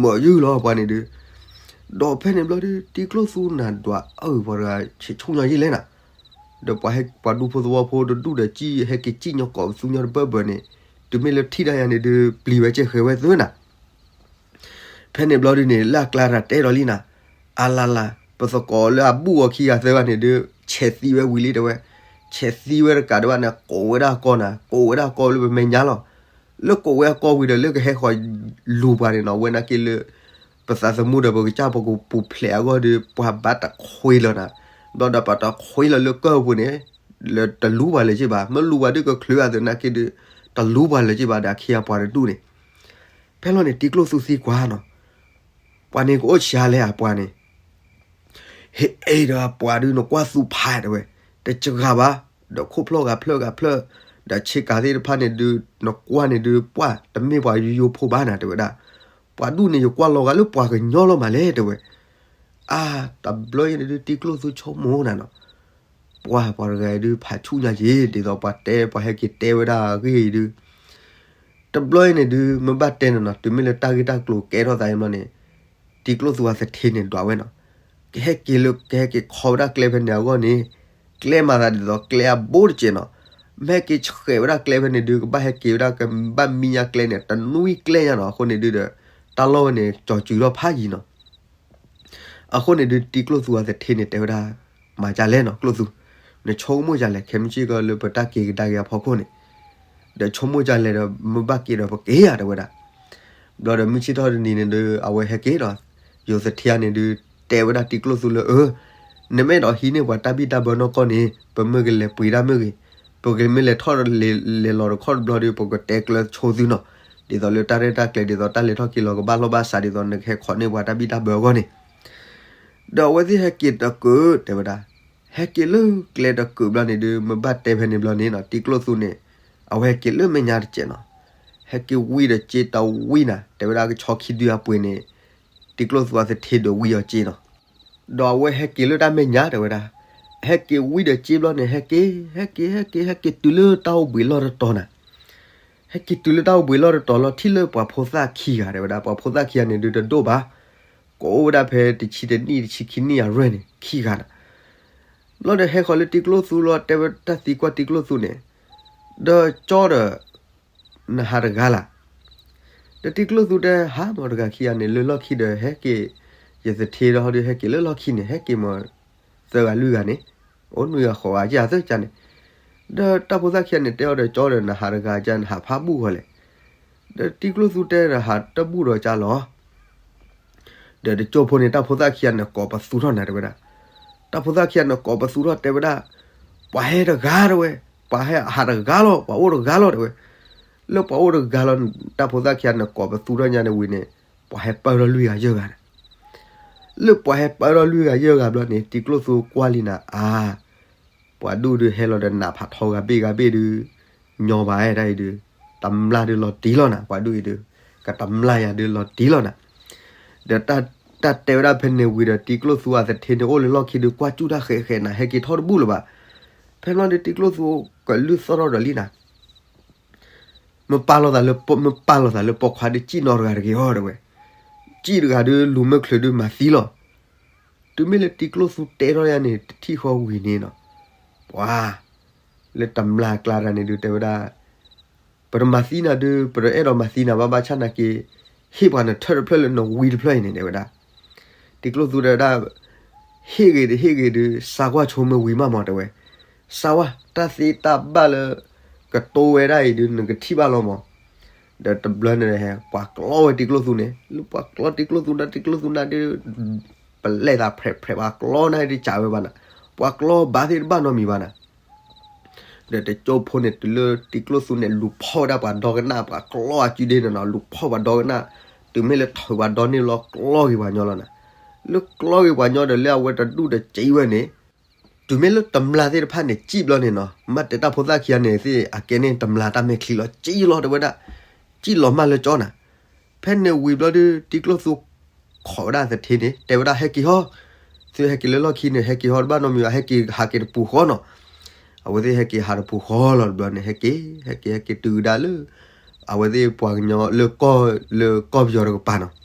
မၤယုၢ်လီၤပှၤန့ၣ်ဒုး. ဒီးဖဲန့ၣ်ဘျီဒုး တံၤကျိၣ်သူနၤဒွးအၢ ပှၤတဂၤဆံးဆူၣ်ညီယံာ်လဲၣ်နၤ. ဒီးပှၤဟဲ ပှၤဒူဖိသဝီဖိတဒူၣ်ဒီး ဟဲက့ၤစံၣ်ညီကိးပသူညီတဘၢဘၢန့ၣ်, တုၤမ့ၢ်လၢထံၣ်ဒၣ်ယၤန့ၣ်ဒုး ပျံၤဝဲကဲဃဲၤဝဲသုနၤ. ဖဲန့ၣ်ဘျီဒုးန့ၣ် လၢအကျါတဂၤတဲဒီးလံနၤ, အလါလါ ပသကိးလၢအဘူၣ်အီၤခံဂၤသၢဂၤန့ၣ်ဒုး ဆဲးသံဝဲဝံၤလံတဲဝဲ, ဆဲးသံဝဲတကးဒံးဘၣ်န့ၣ် ကိးဝဲဒၣ်အကီၢ်နၤ, ကိးဝဲဒၣ်အကီၢ်လၢပမဲာ်ညါလီၤ. လၢကိးဝဲအကီၢ်ဝံၤဒီး လၢကဟဲဃီၤလူၤပှၤန့ၣ်နီၤ, ဝဲနာ်က့လၢ ပသးသမူဒီးပကစၢ်ပကပူၤဖျဲးအဂီၢ်ဒီး ပှၤဘၣ်တခွ့လီၤနၤ. ဘျီဒီးပှၤတခွ့လီၤလၢကၢၢ်ပူၤန့ၣ် တလူပှၤလၢၤက့ဘၣ်, မ့ၢ်လူပှၤဒုးကချုးအသနာ်က့ဒုး တလူပှၤလၢၤက့ဘၣ်ဒီးအခ့အပှၤတဒူၣ်န့ၣ်, ဖဲလီၤန့ၣ် တံကျိၣ်သူသံကွၢ်နီၤ, ပှၤန့ၣ်ကအိၣ်ဆံးအါလဲၣ်အပှၤန့ၣ် ဟ့ၣ်အ့ၣ်ဒီးပှၤဒုးနကွၢ်သူဖးတဲဝဲ, တစှၤဘၣ်, ဒီးခိၣ်ဖျီၣ်ဂာ်ဖျၢၣ်ဂာ်ဖျၢၣ်, ဒီးဆ့ကၤသ့ၣ်တဖၣ်န့ၣ်ဒုး နကွၢ်န့ၣ်ဒုး ပှၢ်တမ့ၢ်ပှၤယိယိဖိဘၣ်နၤတဲဝဲဒၣ်, ပှၤဒူၣ်န့ၣ်ယကွၢ်လီၤဂာ်လၢပှၤကညီလီၤမးလဲၣ်တဲဝဲ, အါ, တဘျီအံၤန့ၣ်ဒုး တံကျိၣ်သူဆိကမိၣ်နၤနီၤ, ပှၢ်ပှၤတဂၤအံၤဒုး ဖးဆူၣ်ညါက့ၤ ဒ်သိးပှၤတဲ ပှၤဟဲက့ၤတဲဝဲဒၣ်အဂ့ၢ်အံၤဒုး တဘျီအံၤန့ၣ်ဒုး မ့ၢ်ဘၣ်တဲန့ၣ်နီၤ တုၤမ့ၢ်လၢတၢ်ဂ့ၢ်တၢ်ကျိၤကဲထီၣ်သးအံၤဘျီန့ၣ်, တံကျိၣ်သူအသထ့န့ၣ်ဒွးဝဲနီၤ, ကဟဲက့ၤလၢ ကဟဲက့ၤခီဝဲဒၣ်ကျဲဖဲန့ၣ်အဂီၢ်န့ၣ်, ကျဲမၤသးဒ်သိးကျဲအဘိတစဲးနီၤ, မ့ၢ်ဟဲက့ၤဆှဲးဝဲဒၣ်ကျဲဖဲန့ၣ်ဒုး ကဘၣ်ဟဲက့ၤဝဲဒၣ် ကဘၣ်မံညါကျဲန့ၣ် တနွံကျဲညါနီၤ, အဃိန့ၣ်ဒုးဒီး တၢ်လီၢ်ဝဲန့ၣ် ကၠီၤစုၤထီၣ်ဖးယံၤနီၤ အဃိန့ၣ်ဒုး တံကျိၣ်သူအသထ့န့ၣ်တဲဝဲဒၣ်, မၤဒ်လဲၣ်နီၤ ကျိၣ်သူ, နဆိကမိၣ်ဒ်လဲၣ် ခဲမုၢ်ဆ့ၣ်ကီးလၢပတၢ်က့ၤကဒါက့ၤအဖီခိၣ်န့ၣ်, ဒီးဆိကမိၣ်ဒ်လဲၣ်ဒီး မ့ၢ်ဘၣ်က့ၤဒီးပက့ၤဧါတဲဝဲဒၣ်. ဘျီဒီးမုၢ်ဆ့ၣ်ထီၣ်တနံၤန့ၣ်ဒီး အဝဲဟဲက့ၤဒီး ယိၤသထ့န့ၣ်ဒုး တဲဝဲဒၣ်တံကျိၣ်သူလၢ အၢ နမ့ၢ်အဲၣ်ဒိးဟံးန့ၢ်ပှၤတၢ်ဘံၣ်တၢ်ဘၢနီၢ်ကီၢ်န့ၣ် ပမ့ၢ်ကလဲၤပှ့ၤတၢ်မ့ၢ်ဂ့ၤ, ပကမ့ၢ်လဲၤထီၣ်လဲၤလီၤတခီတဘျီဒီး ပကတဲကျၢၤဆိသုနီၤ, ဒ်သိးလၢတၢ်ရဲၣ်တၢ်ကျဲၤ ဒ်သိးတၢ်လဲၤထီၣ်က့ၤလီၤကဘၣ်လိာ်ဘၣ်စး ဒ်သိးနကဟဲခိးန့ၢ်ပှၤတၢ်ဘံၣ်တၢ်ဘၢအဂီၢ်န့ၣ် ဒီးအဝဲသ့ၣ်ဟဲက့ၤတကၢးတဲဝဲဒၣ်, ဟဲက့ၤလၢကျဲတကၢးဘျီန့ၣ်ဒုး မ့ၢ်ဘၣ်တဲဖဲန့ၣ်ဘျီန့ၣ်နီၤ တံကျိၣ်သူန့ၣ် အဝဲဟဲက့ၤလၢမဲာ်ညါတစဲးနီၤ, ဟဲက့ၤဝံဒီးစ့တဝံနၤ တဲဝဲဒၣ်ကဆီခံဒုအပှ့ၤန့ၣ်, တံကျိၣ်သူအသထ့ဒီးဝံအီၤစ့နီၤ, ဒီးအဝဲဟဲက့ၤလၢတၢ်မဲာ်ညါတဲဝဲဒၣ်, ဟဲက့ၤဝံဒီးစ့ဘျီန့ၣ် ဟဲက့ၤ ဟဲက့ၤ ဟဲက့ၤ ဟဲက့ၤတုၤလၢတၢ်အိၣ်ဘှံးလီၢ်တတီၤနၤ ဟဲက့ၤတုၤလၢတၢ်အိၣ်ဘှံးလီၢ်တတီၤလီၤ ထံၣ်လၢပှၤဖိသၣ်ခံဂၤတဲဝဲဒၣ်, ပှၤဖိသၣ်ခံဂၤန့ၣ်ဒုးတဒိၣ်ဘၣ်, ကအိၣ်ဝဲဒၣ်ဖဲတဆံတနံၣ်တဆံခံနံၣ်အရွဲၢ်န့ၣ် ခံဂၤနၤ, ဘျီဒီးဟဲဃီၤလၢတံကျိၣ်သူလီၤ တဲဝဲတၢ်သံကွၢ်တံကျိၣ်သူန့ၣ်, ဒီးကၠီဒီး နဟးတဂၤလၢ် ဒီးတံကျိၣ်သူတဲ ဟါမးတဂၤခံဂၤန့ၣ် လၢလီၢ်ခံဒီးဟဲက့ၤ, ယသထ့ဒီးဟီဒီးဟဲက့ၤလၢလီၢ်ခံန့ၣ် ဟဲက့ၤမး သၢဂၤလွံၢ်ဂၤန့ၣ်, အိၣ်နွံဂၤဃိးဂၤကသၢကန့ၣ်, ဒီးတၢ်ဖိသၣ်ခံဂၤန့ၣ် တဲအီၤဒီးကၠီဒီး နဟးတဂၤကနဟးဖးဘူၣ်ဃီလဲၣ်, ဒီးတံကျိၣ်သူတဲဒီးဟးတဘူၣ်ဒီးကလီၤ ဒီးတကၠိဖိန့ၣ် တၢ်ဖိသၣ်ခံဂၤန့ၣ်ကိးပသူထီၣ်နၤတဲဝဲဒၣ်, တၢ်ဖိသၣ်ခံဂၤန့ၣ်ကိးပသူထီၣ်တဲဝဲဒၣ်, ပှၤဟဲတဂၤတဲဝဲ, ပှၤဟဲဟးတဂၤလီၤ ပှၤအိၣ်တဂၤလီၤတဲဝဲ, လၢပှၤအိၣ်တဂၤလီၤ တၢ်ဖိသၣ်ခံဂၤန့ၣ်ကိးပသူထီၣ်ညါန့ၣ်ဝံၤန့ၣ်, ပှၤဟဲပၢၢ်ထီၣ်လွံၢ်ဂၤယဲၢ်ဂၤန့ၣ်, လၢပှၤဟဲပၢၢ်ထီၣ်လွံၢ်ဂၤယဲၢ်ဂၤဘျီန့ၣ် တံကျိၣ်သူကွၢ်လံနၤ အါ ပှၤဒူၣ်ဒုးဟဲလီၤဒီးနးဖးထီဂၤဘ့ၣ်ဂၤဘ့ၣ်ဒုး, ညီဘၣ်အဲၣ်ဒၣ်အံၤဒုး, တမျၢ်ဒုးလီၤတံၢ်လီၤနၤ ပှၤဒူၣ်အံၤဒုး, ကတမျၢ်ယၤဒုးလီၤတံၢ်လီၤနၤ, ဒီးတၢ်တဲဝဲဒၣ်ဖဲန့ၣ်ဝံၤဒီး တံကျိၣ်သူအသထ့န့ၣ်အိၣ်လၢလီၢ်ခံဒုး ကွၢ်စူၣ်တၢ်ဃဲးဃဲးနၤ ဟဲက့ၤထီၣ်တဘူၣ်လၢၤဘၣ်, ဖဲလီၤဒုးတံကျိၣ်သူကလုၢ်သီၣ်ထီၣ်ဒီးလံနၤ မ့ၢ်ပာ်လီၤသးလၢပိာ်ခွါဒုး စံၣ်နီၤတဂၤတဂ့ၤအီၤတဲဝဲ, စံၣ်တဂၤဒုးလူၤမ့ၢ်ချုးဒုးမၤသံလီၤ, တုၤမ့ၢ်လၢတံကျိၣ်သူတဲထီၣ်ယါန့ၣ် တထံၣ်ဃီဝံၤန့ၣ်နီၤ, ပှၤ လၢတမျၢ်အကျါတဂၤန့ၣ်ဒုးတဲဝဲဒၣ်, ပတမၤသံနၤဒုး ပတအဲၣ်ဒိးမၤသံနၤဘၣ် ဘၣ်ဆၣ်နာ်က့ ဟ့ၣ်ပှၤနထၢၣ်တဖျၢၣ်လၢနဝံတဖျၢၣ်အံၤန့ၣ်တဲဝဲဒၣ်, တံကျိၣ်သူတဲဝဲဒၣ်, ဟ့ၣ်ဂ့ၤတဟ့ၣ်ဂ့ၤဒုး စါကွၢ်ဆိမ့ၢ်ဝံၤမးမးတဲဝဲ, စါဝါ တၢ်သ့တၢ်ဘၣ်လၢ ကတိၤဝဲဒၣ်အံၤဒုး နကထံၣ်ဘၣ်လီၤမး, ဒီးတဘျီန့ၣ် ပှၤကျီဝဲတံကျိၣ်သူန့ၣ် လၢပှၤကျီတံကျိၣ်သူနၤ တံကျိၣ်သူနၤဒုး ပလဲၢ်သးဖြဲးဖြဲး ပှၤကျီနၤဒုး ကးဝဲဘၣ်နၤ, ပှၤကျီဘၣ်သ့ၣ်တဘၣ်နီတမံၤဘၣ်နၤ ဒီးတကၠိဖိန့ၣ် တုၤလၢတံကျိၣ်သူန့ၣ် လူၤဖီၣ်ဝဲဒၣ်ပှၤဒီကနၣ် ပှၤကျီအစုဒ့န့ၣ်နီၤ လူၤဖီၣ်ပှၤဒီကနၣ်, တုၤမ့ၢ်လၢထီၣ်ပှၤဒီန့ၣ်လီၤ ကျီက့ၤပှၤညီလီၤနၤ, လၢကျီက့ၤပှၤညီဒီး လၢအဝဲတဒူၣ်တစံးဝဲန့ၣ်, တုၤမ့ၢ်လၢတမျၢ်သ့ၣ်တဖၣ်န့ၣ် စံၣ်ဘျီန့ၣ်နီၤ မ့ၢ်တဲတၢ်ဖိသၣ်ခံဂၤန့ၣ်သ့ၣ် အကဲန့ၣ်တမျၢ်တၢ်မဲာ်ချံလီၤ စံၣ်လီၤတဲဝဲဒၣ်, စံၣ်လီၤမၢ်လၢကၠီနၤ, ဖဲန့ၣ်ဝံၤဘျီဒုး တံကျိၣ်သူ ခိးဝဲဒၣ်သထ့န့ၣ် တဲဝဲဒၣ်ဟဲက့ၤဟီ, သုဟဲက့ၤလၢလီၢ်ခံန့ၣ် ဟဲက့ၤဟီတဘၣ်နီတမံၤဘၣ် ဟဲက့ၤဟးက့ၤတပူၤဃီနီၤ, အဝဲသ့ၣ်ဟဲက့ၤဟးတပူၤဃီလီၤတဘျီန့ၣ် ဟဲက့ၤ ဟဲက့ၤ ဟဲက့ၤတုၤကဒါလၢ အဝဲသ့ၣ်ပှၤကညီလၢကီၢ် လၢကီၢ်ပယီၤတကပၤနီၤ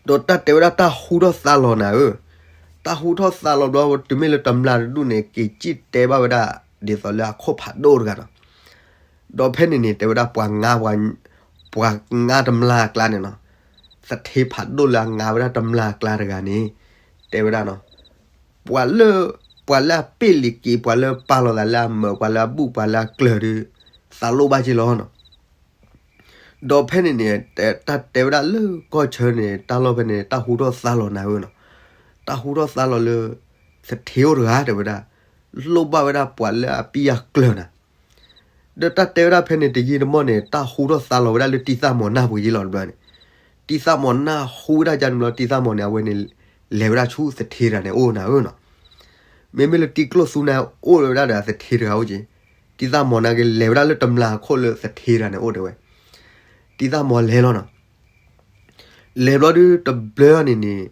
ဒီးတၢ်တဲဝဲဒၣ်တၢ်ဟူထီၣ်သါလီၤနၤဧၢ, တၢ်ဟူထီၣ်သါလီၤဘျီ တုၤမ့ၢ်လၢတမျၢ်တဒူၣ်န့ၣ် က့ၤစံၣ်တဲဘၣ်ဝဲဒၣ် ဒ်သိးလၢအခိၣ်ဖးဒိၣ်တဂၤနီၤ, ဒီးဖဲန့ၣ်န့ၣ် တဲဝဲဒၣ်ပှၤငါ ပှၤ ပှၤငါတမျၢ်အကျါန့ၣ်နီၤ, သထ့ဖးဒိၣ်လၢအငါဝဲဒၣ်တမျၢ်အကျါတဂၤန့ၣ် တဲဝဲဒၣ်နီၤ, ပှၤလၢ ပှၤလၢအပ့ၢ်လံၤက့ၤ ပှၤလၢပာ်လီၤသးလၢအမၢး ပှၤလၢအဘူၣ် ပှၤလၢအကျၢၤဒုး သးလိၣ်ဘၣ်က့ၤလီၤနီၤ ဒီးဖဲန့ၣ်န့ၣ် တၢ်တဲဝဲဒၣ်လၢကီၢ်ဆၢန့ၣ် တၢ်လီၢ်ဖဲန့ၣ် တၢ်ဟူထီၣ်သါလီၤနၤဧၢနီၤ, တၢ်ဟူထီၣ်သါလီၤလၢ သထ့အိၣ်တဂၤတဲဝဲဒၣ်, လိၣ်ဘၣ်ဝဲဒၣ်ပှၤလၢအပံၢ်ယၢ်ကျၢၤနၤ. ဒီးတၢ်တဲဝဲဒၣ်ဖဲန့ၣ်တယံာ်တမီၢ်န့ၣ် တၢ်ဟူထီၣ်သါလီၤဝဲဒၣ်လၢတံၢ်သၣ်မီၤနၢ်ပူၤယ့လီၤတဘျီန့ၣ်. တံၢ်သၣ်မီၤနၢ်ဟူဝဲဒၣ်ကန့ၣ်ဘျီ တံၢ်သၣ်မီၤန့ၣ် အဝဲန့ၣ် လဲၤဝဲဒၣ်ဆူသထ့တဂၤန့ၣ်အိၣ်နၤဧၢနီၤ. မ့မ့ၢ်လၢတံၤကျိၣ်သူန့ၣ် အိၣ်ဝဲဒၣ်ဒီးအသထ့တဂၤအိၣ်က့ၤ, တံၢ်သၣ်မီၤနၢ်က့ၤ လဲၤဝဲဒၣ်လၢတမျၢ်အခိၣ်လၢသထ့တဂၤန့ၣ်အိၣ်တဲဝဲ. တံၢ်သၣ်မီၤလဲၤလီၤနီၤ. လဲၤဘျီဒုးတဘျီန့ၣ်န့ၣ်,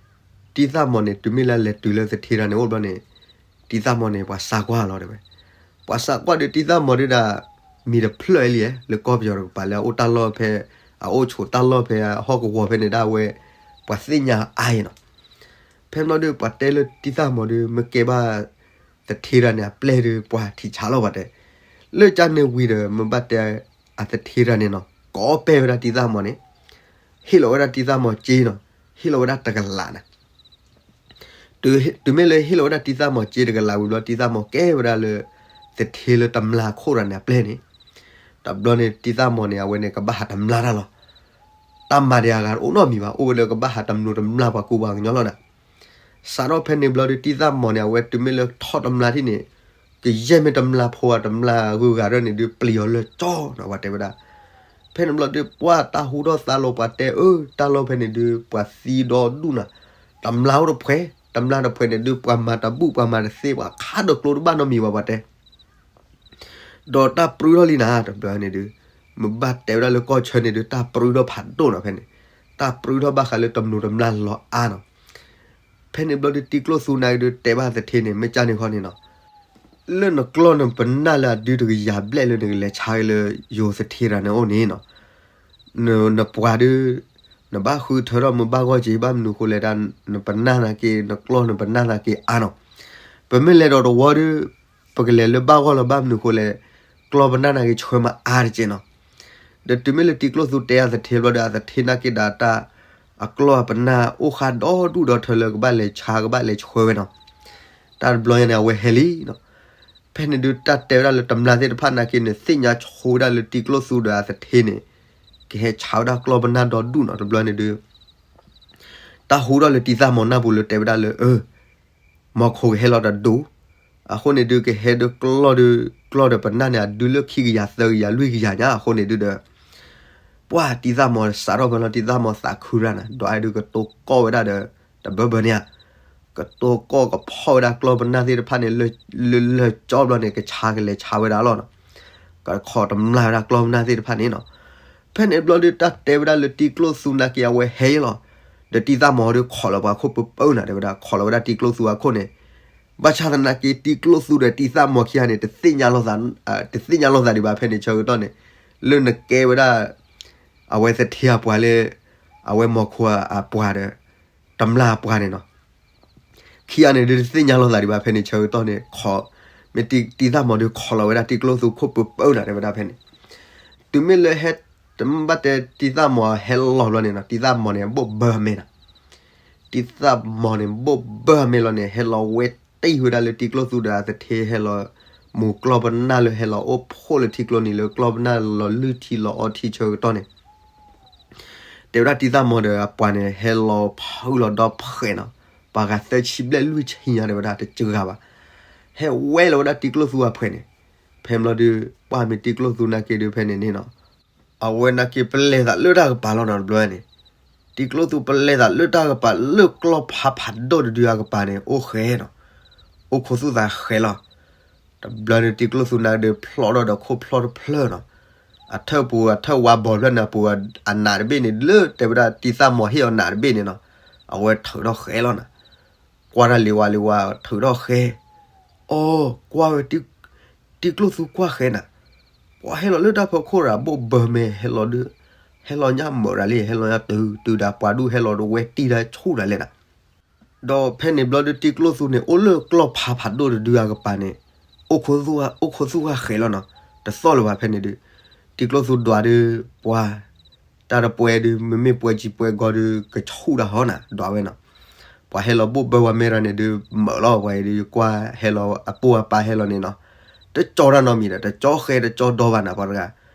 တံၢ်သၣ်မီၤန့ၣ် တုၤမ့ၢ်လၢလဲၤတုၤလၢသထ့တဂၤန့ၣ်အိၣ်ဘျီန့ၣ်, တံၢ်သၣ်မီၤန့ၣ် ပှၤစးကွၢ်လီၤတဲဝဲ. ပှၤစးကွၢ်ဒီးတံၢ်သၣ်မီၤဒုးဒၣ် မံၤတဖျၢၣ်အံၤလံ, လၢကီၢ်ပယီၤတကပၤလၢအအိၣ်တၢ်လီၢ်ဖဲ, အအိၣ်ဆိးတၢ်လီၢ်ဖဲအဟီၣ်ကဝီၤဖဲန့ၣ်ဒၣ်ဝဲ, ပှၤသ့ၣ်ညါအါအံၤနီၤ. ဖဲဘျီဒုးပှၤတဲလၢတံၢ်သၣ်မီၤဒုး မ့ၢ်ကဲဘၣ်သထ့တဂၤန့ၣ်အပျဲၢ်ဒုး ပှၤထံၣ်ဆါလီၤပှၤတဲ. လၢကန့ၣ်ဝံၤဒီး မ့ၢ်ဘၣ်တဲအသထ့တဂၤန့ၣ်နီၤ ကိးပဲၢ်ဝဲဒၣ်တံၢ်သၣ်မီၤန့ၣ်, ဟ့ၣ်လီၤဝဲဒၣ်တံၢ်သၣ်မီၤစ့နီၤ, ဟ့ၣ်လီၤဝဲဒၣ်တကလးနၤ. တုၤမ့ၢ်လၢဟ့ၣ်လီၤဝဲဒၣ်တံၢ်သၣ်မီၤစ့တကလးဝံၤဘျီ တံၢ်သၣ်မီၤကဲဝဲဒၣ်လၢ သထ့လၢတမျၢ်ခိၣ်တဂၤန့ၣ်အပျဲၢ်န့ၣ်. တဘျီန့ၣ်တံၢ်သၣ်မီၤန့ၣ် အဝဲန့ၣ်ကဘၣ်ဟးတမျၢ်တၢ်လီၤ. တၢ်မၤဒံးအဂၤတအိၣ်နီတမံၤဘၣ်, အိၣ်ဝဲလၢကဘၣ်ဟးတမျိးတမျၢ်ပှၤကူပှၤကညီလီၤနၤ. စးထီၣ်ဖဲန့ၣ်ဘျီဒုး တံၢ်သၣ်မီၤန့ၣ် အဝဲတုၤမ့ၢ်လၢထီၣ်တမျၢ်ထံၣ်န့ၣ်, ကယဲၢ်မ့ၢ်တမျၢ်ဖိဧါ တမျၢ်ဂုၤဂၤဒၣ်န့ၣ်ဒုး ပျံၤအီၤလၢကၠီနီၤ ပှၤတဲဝဲဒၣ်. ဖဲန့ၣ်ဘျီဒုး ပှၤတၢ်ဟူထီၣ်သါလီၤပှၤတဲအၢ တၢ်လီၢ်ဖဲန့ၣ်ဒုး ပှၤသံဒီဒူၣ်နၤ, တမျၢ်အိၣ်တဖှဲး, တမျၢ်တဖှဲးန့ၣ်ဒုး ပှၤမၤတဘူၣ်ပှၤမၤတသ့ ပှၤခးဒီးကျိတဘၣ်နီတမံၤဘၣ်ပှၤတဲ ဒီးတၢ်ပြူထီၣ်လံနၤ တဘျီန့ၣ်ဒုး, မ့ၢ်ဘၣ်တဲဝဲဒၣ်လၢကီၢ်ဆၢန့ၣ်ဒုး တၢ်ပြူထီၣ်ဖးဒိၣ်နီၤဖဲန့ၣ်, တၢ်ပြူထီၣ်ဘၣ်ဃးလၢတမျိးတမျၢ်လီၤအါနီၤ. ဖဲန့ၣ်ဘျီဒုး တံၤကျိၣ်သူနာ်က့ဒုး တဲဘၣ်သထ့န့ၣ် မ့ၢ်ကၢ်န့ၣ်ခီန့ၣ်နီၤ, လၢနကျီၢ်နပနၢ်လၢအဒုတကယၤဘျဲၣ်လၢနကလဲၤဆါက့ၤလၢယိၤသထ့တဂၤန့ၣ်အိၣ်န့ၣ်နီၤ, နပှၤဒုး နဘၣ်ဃုထၢထီၣ်မ့ၢ်ဘၣ်ဂီၢ်က့ၤ ဘၣ်မနုၤဃိလဲၣ်ဒၣ် နပနၢ်နာ်က့ နကျီၢ်နပနၢ်နာ်က့အါနီၤ. ပမ့ၢ်လဲၤဒီးတဝီဒုး ပကလဲၤလၢဘၣ်ဂီၢ်လၢဘၣ်မနုၤဃိလဲၣ်, ကျီၢ်ပနၢ်နာ်က့ဆှၢမးအါတက့ၢ်နီၤ. ဒီးတုၤမ့ၢ်လၢတံၤကျိၣ်သူတဲအသထ့ဘျီဒီး အသထ့နာ်က့ဒၣ်တၢ် အကျီၢ်အပနၢ်အိၣ်ဃာ်ဒီဒူၣ်ဒီထၢလၢကဘၣ်လဲၤဆါကဘၣ်လဲၤဆှၢဝဲနီၤ. တၢ်တဘျီညါန့ၣ် အဝဲဟဲလံနီၤ. ဖဲန့ၣ်ဒုးတၢ်တဲဝဲဒၣ်လၢတမျၢ်သ့ၣ်တဖၣ်နာ်က့န့ၣ် သ့ၣ်ညါဆိဝဲဒၣ်လၢတံၤကျိၣ်သူဒီးအသထ့န့ၣ် ကဟဲဆါဝဲဒၣ်ကျီၢ်ပနၢ်ဒီဒူၣ်နီၤ. တဘျီန့ၣ်ဒုး တၢ်ဟူထီၣ်လၢတံၤသၣ်မီၤနၢ်ပူၤလၢတဲဝဲဒၣ်လၢ အၢ မီၤခိၣ်ကဟဲလီၤတဒူၣ်, အဃိန့ၣ်ဒုးကဟဲဒုးကျီၢ်ဒုး ကျီၢ်ဒီးပနၢ်န့ၣ် အဒုလၢခံကယၤသၢကယၤလွံၢ်ကယၤညါ အဃိန့ၣ်ဒုးဒီး ပှၢ်တံၤသၣ်မီၤစးထီၣ်ဖဲလီၤ တံၤသၣ်မီၤသးခုရၣ်နၤ ဒီးအဲဒုးကတိၤကီၢ်ဝဲဒၣ်ဒီး တဘၢဘၢန့ၣ်ဧါ, ကတိၤကီၢ်ကဖီၣ်ဝဲဒၣ်ကျီၢ်ပနၢ်သ့ၣ်တဖၣ်န့ၣ် လၢလၢကၠီဘျီန့ၣ် ကဆါကလဲၤဆါဝဲဒၣ်လီၤနီၤ. ကခီၣ်တမျၢ်ဝဲဒၣ်ကျီၢ်ပနၢ်သ့ၣ်တဖၣ်န့ၣ်နီၤ. ဖဲန့ၣ်ဘျီဒုးတၢ်တဲဝဲဒၣ်လၢတံၤကျိၣ်သူနာ်က့အဝဲဟဲလီၤ. ဒီးတံၤသၣ်မီၤဒုးခီၣ်လီၤပှၤခိၣ်ပၢပၢနၤ တဲဝဲဒၣ် ခီၣ်လီၤဝဲဒၣ်တံၤကျိၣ်သူအခိၣ်န့ၣ်, ဘၣ်ဆၣ်သနာ်က့ တံၤကျိၣ်သူဒီးတံၤသၣ်မီၤခံဂၤန့ၣ် တသ့ၣ်ညါလိာ်သးဒံးဘၣ်ဖဲန့ၣ်ဆၢကတီၢ်န့ၣ်, လၢနကဲဝဲဒၣ် အဝဲသထ့အပှၤလၢ အဝဲမီၤခိၣ်အပှၤဒီး တမျၢ်အပှၤန့ၣ်နီၤ. ခံဂၤန့ၣ်ဒုးတသ့ၣ်ညါလိာ်သးဒံးဘၣ်ဖဲန့ၣ်ဆၢကတီၢ်န့ၣ် ခီၣ်, မ့ၢ်တံၤသၣ်မီၤဒုးခီၣ်လီၤဝဲဒၣ်တံၤကျိၣ်သူခိၣ်ပၢပၢနၤ တဲဝဲဒၣ်ဖဲန့ၣ်. တုၤမ့ၢ်လၢဟဲ, တမ့ၢ်ဘၣ်တဲတံၤသၣ်မီၤဟဲလီၤဘျီန့ၣ်နီၤ တံၤသၣ်မီၤန့ၣ် ဘိၣ်ဘၢအမဲာ်နီၤ. တံၤသၣ်မီၤန့ၣ် ဘိၣ်ဘၢအမဲာ်လီၤန့ၣ် ဟဲလီၤဝဲတ့ၢ်ဝဲဒၣ်လၢတံၤကျိၣ်သူဒီးအသထ့ဟဲလီၤ, မူၤကျီၢ်ပနၢ်လၢဟဲလီၤအိၣ်ဖှိၣ်လၢထံကျိနံၤလၢကျီၢ်ပနၢ်လီၤလုၢ်ထံလီၤအီထံဆၢကတီၢ်န့ၣ် တဲဝဲဒၣ်တံၤသၣ်မီၤဒီးအပှၤန့ၣ် ဟဲလီၤဖုးလီၤဒီဖှဲးနီၤ, ပှၤဂၤသၢဆံဘျဲၣ်လွံၢ်ဆံညါတဲဝဲဒၣ်တစှၤဘၣ်, ဟဲဝဲလီၤဝဲဒၣ်တံၤကျိၣ်သူအဖှဲးန့ၣ်. ဖဲဘျီဒုး ပှၢ်မ့ၢ်တံၤကျိၣ်သူနာ်က့ဒုးဖဲန့ၣ်န့ၣ်နီၤ, အဝဲနာ်က့ပလဲၤသးလၢတၢ်ကပၤလီၤနီၤ တဘျီန့ၣ်, တံၤကျိၣ်သူပလဲၤသးလၢတၢ်ကပၤလၢကျီၢ်ဖးဖးဒိၣ်တဒုအကပၤန့ၣ် အိၣ်ဃဲနီၤ, အိၣ်ခိးသူၣ်သးဃဲလီၤ. တဘျီန့ၣ်တံၤကျိၣ်သူနာ်က့ဒုးဖျီထီၣ်ဒီးခိၣ်ဖျီၣ်တဖျၢၣ်နီၤ, အထၢၣ်ပူၤအထၢၣ်ဝါဘီဖျၢၣ်န့ၣ် အပူၤအနးတဘ့ၣ်န့ၣ် လၢတဲဝဲဒၣ်တံၤသၣ်မီၤဟ့ၣ်အီၤနးတဘ့ၣ်န့ၣ်နီၤ, အဝဲထုးထီၣ်ဃဲလီၤနီၤ. ကွၢ်တၢ်လံၤဝါလံၤဝါထုးထီၣ်ဃဲ, အိ ကွၢ်ဝဲ တံၤကျိၣ်သူကွၢ်ဃဲနၤ, ပှၤဟဲလီၤလၢတၢ်ဖီခိၣ်ရၤဘိၣ်ဘၢမဲာ် ဟဲလီၤဒုး, ဟဲလီၤညါမုာ်ရၤလံ ဟဲလီၤညါတုၤတုၤဒၣ်ပှၤဒူၣ်ဟဲလီၤတဝဲတံၢ်ဒၣ်ဆူၣ်ဒၣ်လဲာ်နၤ. ဒီးဖဲန့ၣ်ဘျီဒုးတံၤကျိၣ်သူန့ၣ် အိၣ်လၢကျီၢ်ဖးဖးဒိၣ်တဒုအကပၤန့ၣ်, အိၣ်ခိးသူၣ်ဃၣ်ဃဲလီၤနီၤ, တသီၣ်လၢၤဘၣ်ဖဲန့ၣ်ဒုး, တံၤကျိၣ်သူဒွးဒုး, ပှၤ တၢ်တပှဲၤဒုး မ့မ့ၢ်ပှဲၤစံၤပှဲၤကီၤဒုး ကဆူၣ်ဒၣ်ဟီနၤ ဒွးဝဲနီၤ. ပှၤဟဲလီၤဘိၣ်ဘၢပှၤမဲာ်ရၤန့ၣ်ဒုး မုာ်လီၤ ပှၤအံၤဒုးကွၢ်ဟဲလီၤအပိၢ်အပၢ်ဟဲလီၤန့ၣ်နီၤ, တကၠီတၢ်နီတမံၤဒီး တကၠီဃဲတကၠီဒီဘၣ်နၤ ပှၤတဂၤ,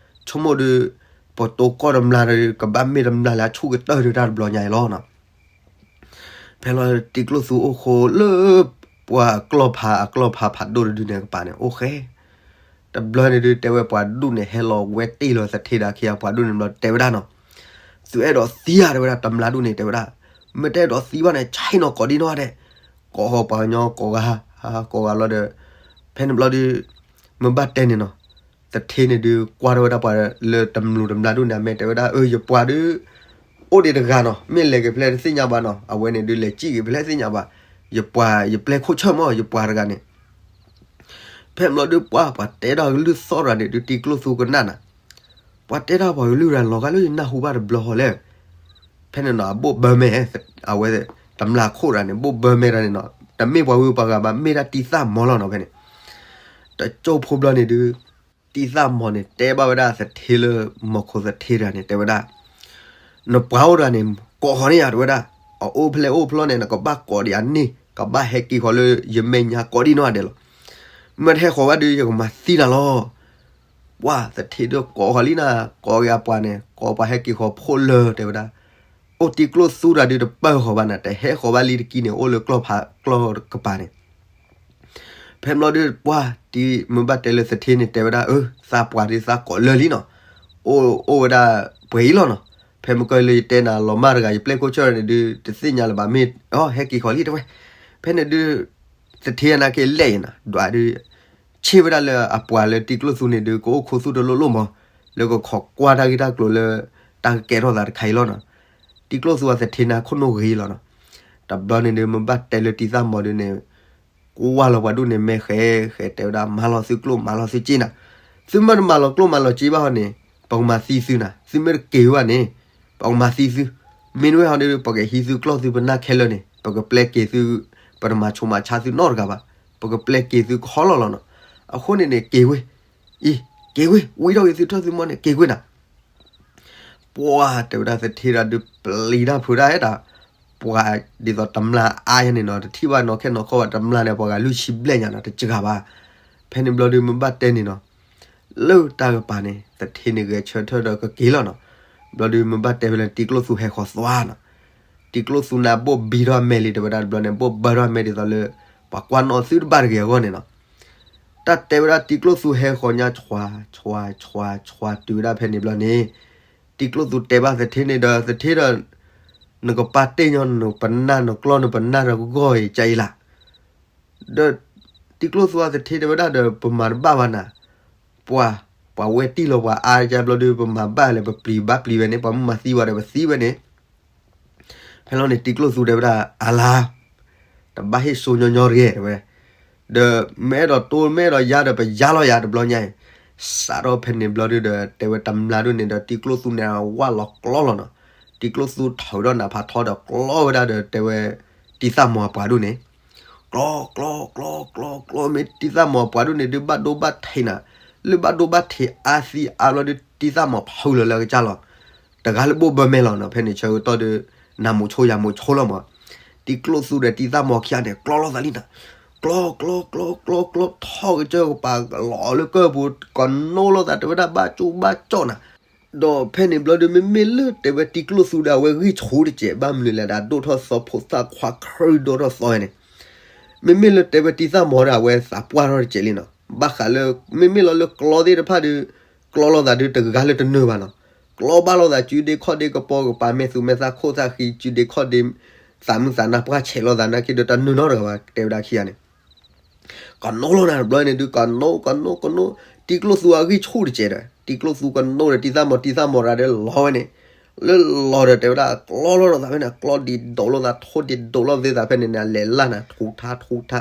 ဆိကမိၣ်ဒုး, ပတိၤကီၢ်တမျၢ်ဒီး ကဘၣ်မ့ၢ်တမျၢ်လၢအဆူၣ်ကတၢၢ်ဒုးတၢ်တဘျီညါအံၤလီၤနီၤ. ဖဲလီၤတံၤကျိၣ်သူအိၣ်ခိးလၢ, ပ ပှၤကျီၢ်ဖး အကျီၢ်ဖးဖးဒိၣ်တဒုန့ၣ်ကပၤန့ၣ် အိၣ်ဃဲ တဘျီန့ၣ်ဒုး တဲဝဲပှၤဒူၣ်န့ၣ် ဟဲလီၤဝဲတ့ၢ်လီၤသထ့ဒီးခံဂၤ ပှၤဒူၣ်န့ၣ်ဘျီတဲဝဲဒၣ်နီၤ, သုအဲၣ်ဒိးသံဧါ တဲဝဲဒၣ် တမျာ်ဒူၣ်န့ၣ် တဲဝဲဒၣ်, မ့ၢ်တအဲၣ်ဒိးသံဘၣ်န့ၣ် ဆဲးနီၤကိးဒံနီၢ်ဒဲး, ကိးဃီၤပှၤကညီကိးဂၤ ကိးဂၤလီၤဒီး ဖဲန့ၣ်ဘျီဒုး မ့ၢ်ဘၣ်တဲန့ၣ်နီၤ, သထ့န့ၣ်ဒုး ကွၢ်ထီၣ်ဝဲဒၣ်ပှၤလၢတမျာ်တမျာ်ဒူၣ်န့ၣ် အမဲာ်တဲဝဲဒၣ် အၢ ယပှၤဒုး အိၣ်ဒံးတဂၤနီၤ, မ့ၢ်လဲၤက့ၤဖဲလဲၣ်တသ့ၣ်ညါဘၣ်နီၤ, အဝဲန့ၣ်ဒုးလဲၤစံၣ်က့ၤဖဲလဲၣ်သ့ၣ်ညါဘၣ်, ယပှၤ ယပျဲၢ်ခိၣ်ဆၢၣ်မး ယပှၤတဂၤန့ၣ် ဖဲဘျီဒုးပှၤ ပှၤတဲဒၣ်ကလုၢ်သီၣ်တဂၤန့ၣ်ဒုး တံၤကျိၣ်သူကနၣ်နၤ, ပှၤတဲဒၣ်ပှၤကလုၢ်တဂၤလီၤဂာ်လၢယနၢ်ဟူဘၣ်တဘျီဃီလဲၣ်, ဖဲန့ၣ်နီၤ အဘိၣ်ဘၢမဲာ် အဝဲ တမျာ်ခိၣ်တဂၤန့ၣ် ဘိၣ်ဘၢမဲာ်တဂၤန့ၣ်နီၤ, တမ့ၢ်ပှၤဝံပှၤဂၤဘၣ် မ့ၢ်ဒၣ်တံၤသၣ်မီၤလီၤနီၤ ဖဲန့ၣ်, တကၠိၢ်ဖိဘျီန့ၣ်ဒုး တံၤသၣ်မီၤန့ၣ် တဲဘၣ်ဝဲဒၣ်သထ့လၢ မီၤခိၣ်သထ့တဂၤန့ၣ် တဲဝဲဒၣ် နပှၤအိၣ်တဂၤန့ၣ် ကိးဃီၤန့ၢ်ယၤ တဲဝဲဒၣ်, အအိၣ်ဖဲလဲၣ်အိၣ်ဖဲလဲၣ်န့ၣ် နကဘၣ်ကိးဒံးအန့ၣ် ကဘၣ်ဟဲက့ၤဃီၤလၢယမဲာ်ညါကိးဒံးနီၢ်ဒဲးလီၤ, မ့ၢ်တဟဲဃီၤဘၣ်ဒုး ယကမၤသံနၤလီၤ, ပှၤသထ့ဒုးကိးဃီၤလံနၤ, ကိးက့ၤအပှၤန့ၣ် ကိးပှၤဟဲက့ၤဃီၤဖိလၢ တဲဝဲဒၣ်, အိၣ်တံၤကျိၣ်သူတဂၤဒုးတပၢၢ်ဃီၤဘၣ်နၤ, တဟဲဃီၤဘၣ်လံတကံန့ၣ် အိၣ်လၢကျီၢ်ဖးကျီၢ်ကပၤန့ၣ် ဖဲဘျီဒုးပှၤ တံၤမ့ၢ်ဘၣ်တဲလၢသထ့န့ၣ် တဲဝဲဒၣ် အၢ သးပှၤဒုးသးကိးလၢာ်လံနီၤ, အိၣ်အိၣ်ဝဲဒၣ်ပှဲၤအံၤလီၤနီၤ, ဖဲမုၢ်ကီၢ်လၢယတဲနၤလီၤမၢ်တဂၤ ယပျဲၢ်ခိၣ်ဆၢၣ်န့ၣ်ဒုး တသ့ၣ်ညါလၢၤဘၣ် မ့ၢ်အီၤဟဲက့ၤဃီၤလံတဲဝဲ, ဖဲန့ၣ်ဒုး သထ့အနၢ်က့ၤလဲၣ်အံၤနၤ ဒွးဒုး ဆ့ၣ်ဝဲဒၣ်လၢအပှၤလၢတံၤကျိၣ်သူန့ၣ်ဒုး ကအိၣ်ခူသူၣ်တလိၣ်လိၣ်မး, လၢကခိးကွၢ်တၢ်ဂ့ၢ်တၢ်ကျိၤလၢ တၢ်ကကဲထီၣ်သးတခါအံၤလီၤနီၤ, တံၤကျိၣ်သူအသထ့န့ၣ်ခိၣ်နူာ်ဂ့ၤလီၤနီၤ, တဘျီန့ၣ်ဒုး မ့ၢ်ဘၣ်တဲလၢတံၤသၣ်မီၤဒုးန့ၣ် ကွၢ်လီၤပှၤဒူၣ်န့ၣ်မဲာ်ဃဲဃဲ တဲဝဲဒၣ် မၤလီၤသုကျိၣ် မၤလီၤသုစ့နၤ, သုမ့ၢ်တမၤလီၤကျိၣ်မၤလီၤစ့ဘၣ်ဟီန့ၣ် ပကမၤသံသုနၤ, သုမ့ၢ်တက့ၤဝဲန့ၣ် ပကမၤသံသု, မ့ၢ်နဝဲဟီဒုး ပကဟံးသုကျီၢ်သုပနၢ်ခဲလၢာ်န့ၣ် ပကပျဲက့ၤသု, ပတမၤဆိးမၤဆါသုနီတဂၤဘၣ်, ပကပျဲက့ၤသုကဟီလီၤလီၤနီၤ, အဃိန့ၣ်န့ၣ် က့ၤဝဲ, အံၤ က့ၤဝဲ ဝံထီၣ်က့ၤသုထၢၣ်သုမီၢ်န့ၣ် က့ၤဝဲနၤ ပှၤတဲဝဲဒၣ်သထ့တၢ်ဒုးပျံၤတၢ်ဖုးတၢ်အဲၣ်တၢ်, ပှၤဒ်သိးတမျာ်အါယၤန့ၣ်နီၤ တထံၣ်ဘၣ်နီၢ်ခဲနီၢ်ခီဘၣ် တမျာ်န့ၣ် ပှၤဂၤလွံၢ်ဆံဘျဲၣ်ညါနီၤ တစှၤဘၣ်, ဖဲန့ၣ်ဘျီဒုးမ့ၢ်ဘၣ်တဲန့ၣ်နီၤ, လၢတၢ်ကပၤန့ၣ် သထ့န့ၣ်ဂဲၤဆၢထၢၣ်ဒီးကက့ၤလီၤနီၤ, ဘျီဒုးမ့ၢ်ဘၣ်တဲဝဲလၢတံၤကျိၣ်သူဟဲဃီၤသွါနီၤ, တံၤကျိၣ်သူန့ၣ်ဘိၣ်ဘံထီၣ်အမဲာ်လံ တဲဝဲဒၣ်တဘျီန့ၣ် ဘိၣ်ဘၢထီၣ်အမဲာ်ဒ်သိးလၢ ပှၤကွၢ်နီၣ်သုတဘၣ်တဂ့ၤအဂီၢ်န့ၣ်နီၤ တၢ်တဲဝဲဒၣ်တံၤကျိၣ်သူဟဲဃီၤညါ ဆွါ ဆွါ ဆွါ ဆွါ တုၤဝဲဒၣ်ဖဲန့ၣ်ဘျီန့ၣ်, တံၤကျိၣ်သူတဲဘၣ်သထ့န့ၣ်ဒီး သထ့ဒီး နကပာ်တ့ၢ်ညီနပနၢ်နကျီၢ်နပနၢ်တဂီၢ်အံၤကၢ်အံၤလၢ်, ဒီးတံၤကျိၣ်သူအသထ့တဲဝဲဒၣ်ဒီး ပမၤတဘၣ်ဘၣ်နၤ, ပှၤ ပှၤဝဲတံၢ်လီၤပှၤအါကၢ်ဘျီဒုး ပမၤဘၣ်လဲၣ် ပပျံၤဘၣ်ပျံၤဝဲန့ၣ် ပှၤမ့ၢ်မၤသံဝဲဒီးပသံဝဲန့ၣ် ဖဲလီၤန့ၣ် တံၤကျိၣ်သူတဲဝဲဒၣ် အလါ တဘၣ်ဟ့ၣ်စိညီညီတဂ့ၤ တဲဝဲ, ဒီးမ့ၢ်အဲၣ်ဒိးတိမ့ၢ်အဲၣ်ဒိးယါဒီး ပယါလီၤယၤတဘျီညါအံၤ, စးထီၣ်ဖဲန့ၣ်ဘျီဒုးဒီး တဲဝဲတမျာ်ဒုးန့ၣ်ဒီး တံၤကျိၣ်သူန့ၣ် ဝၢ်လီၤကျီလီၤနီၤ, တံၤကျိၣ်သူထုးထီၣ်နးဖးထီဒီးကျီဝဲဒၣ်ဒီး တဲဝဲ တံၤသၣ်မီၤအပှၤဒုးန့ၣ် ကျီ ကျီ ကျီ ကျီ ကျီ မ့ၢ်တံၤသၣ်မီၤအပှၤဒုးန့ၣ်ဒုး ဘၣ်ဒိဘၣ်ထံးနၤ, လၢဘၣ်ဒိဘၣ်ထံးအါသံအါဘျီဒုး တံၤသၣ်မီၤဖုလၢာ်လၢအကစၢ်လီၤ, တဂၤလၢဘိၣ်ဘၢမဲာ်လီၤနီၤ, ဖဲန့ၣ်ဆၢကတီၢ်ဒီး နးမူးဆိယၤမူးဆိလီၤမး, တံၤကျိၣ်သူဒီးတံၤသၣ်မီၤခံဂၤန့ၣ် ကျီလိာ်သးလံနၤ, ကျီ ကျီ ကျီ ကျီ ကျီ ထီၣ်ကစၢၢ်ကပၤလီၤလၢကၢၢ်ပူၤ ကနိးလိာ်သးတဲဝဲဒၣ်ဘၣ်ကၠိဘၣ်ကၠီနၤ ဒီးဖဲန့ၣ်ဘျီဒုး မ့မ့ၢ်လၢတဲဝဲတံၤကျိၣ်သူဒီး အဝဲဂံၢ်ဆူၣ်တစဲး ဘၣ်မနုၤလဲၣ်ဒီး ဒိၣ်ထီၣ်သီဖိသၣ်ခွါခရံာ်ဒိၣ်ထီၣ်သီန့ၣ်, မ့မ့ၢ်လၢတဲဝဲတံၤသၣ်မီၤဒီး အဝဲသးပှၢ်ထီၣ်တစဲးလံနီၤ, ဘၣ်ဃးလၢ မ့မ့ၢ်လီၤလၢကျီသ့ၣ်တဖၣ်ဒီး ကျီလိာ်သးဒုးတဂၤလၢတနၢၤဘၣ်နီၤ, ကျီဘၣ်လိာ်သးစုဒ့ခီၣ်ဒ့ကပီၤကပၤ မဲာ်သူမဲာ်သၣ်ခိၣ်သၣ်ဃံ စုဒ့ခီၣ်ဒ့ သးမုၢ်သးနါပှၢ်ဆဲးလိာ်သးနာ်က့ဒီး တနၢၤနီတဂၤဘၣ် တဲဝဲဒၣ်ခံဂၤန့ၣ် ကနိးလိာ်နၤတဘျီန့ၣ်ဒုး ကနိး ကနိး ကနိး တံၤကျိၣ်သူအဂံၢ်ဆူၣ်တစဲးဒီး တံၤကျိၣ်သူကနိးဒီးတံၤသၣ်မီၤ တံၤသၣ်မီၤရၤဒီးလီၤဝဲန့ၣ်, လၢလီၤဒီးတဲဝဲဒၣ် ကျီလိာ်သးဖဲန့ၣ် ကျီဒံးဒိးလိာ်သး ထိၣ်ဒံးဒိးလိာ်သးဖဲန့ၣ်န့ၣ် အလဲၤလၢ်နၤ ထူးထါ ထူးထါ,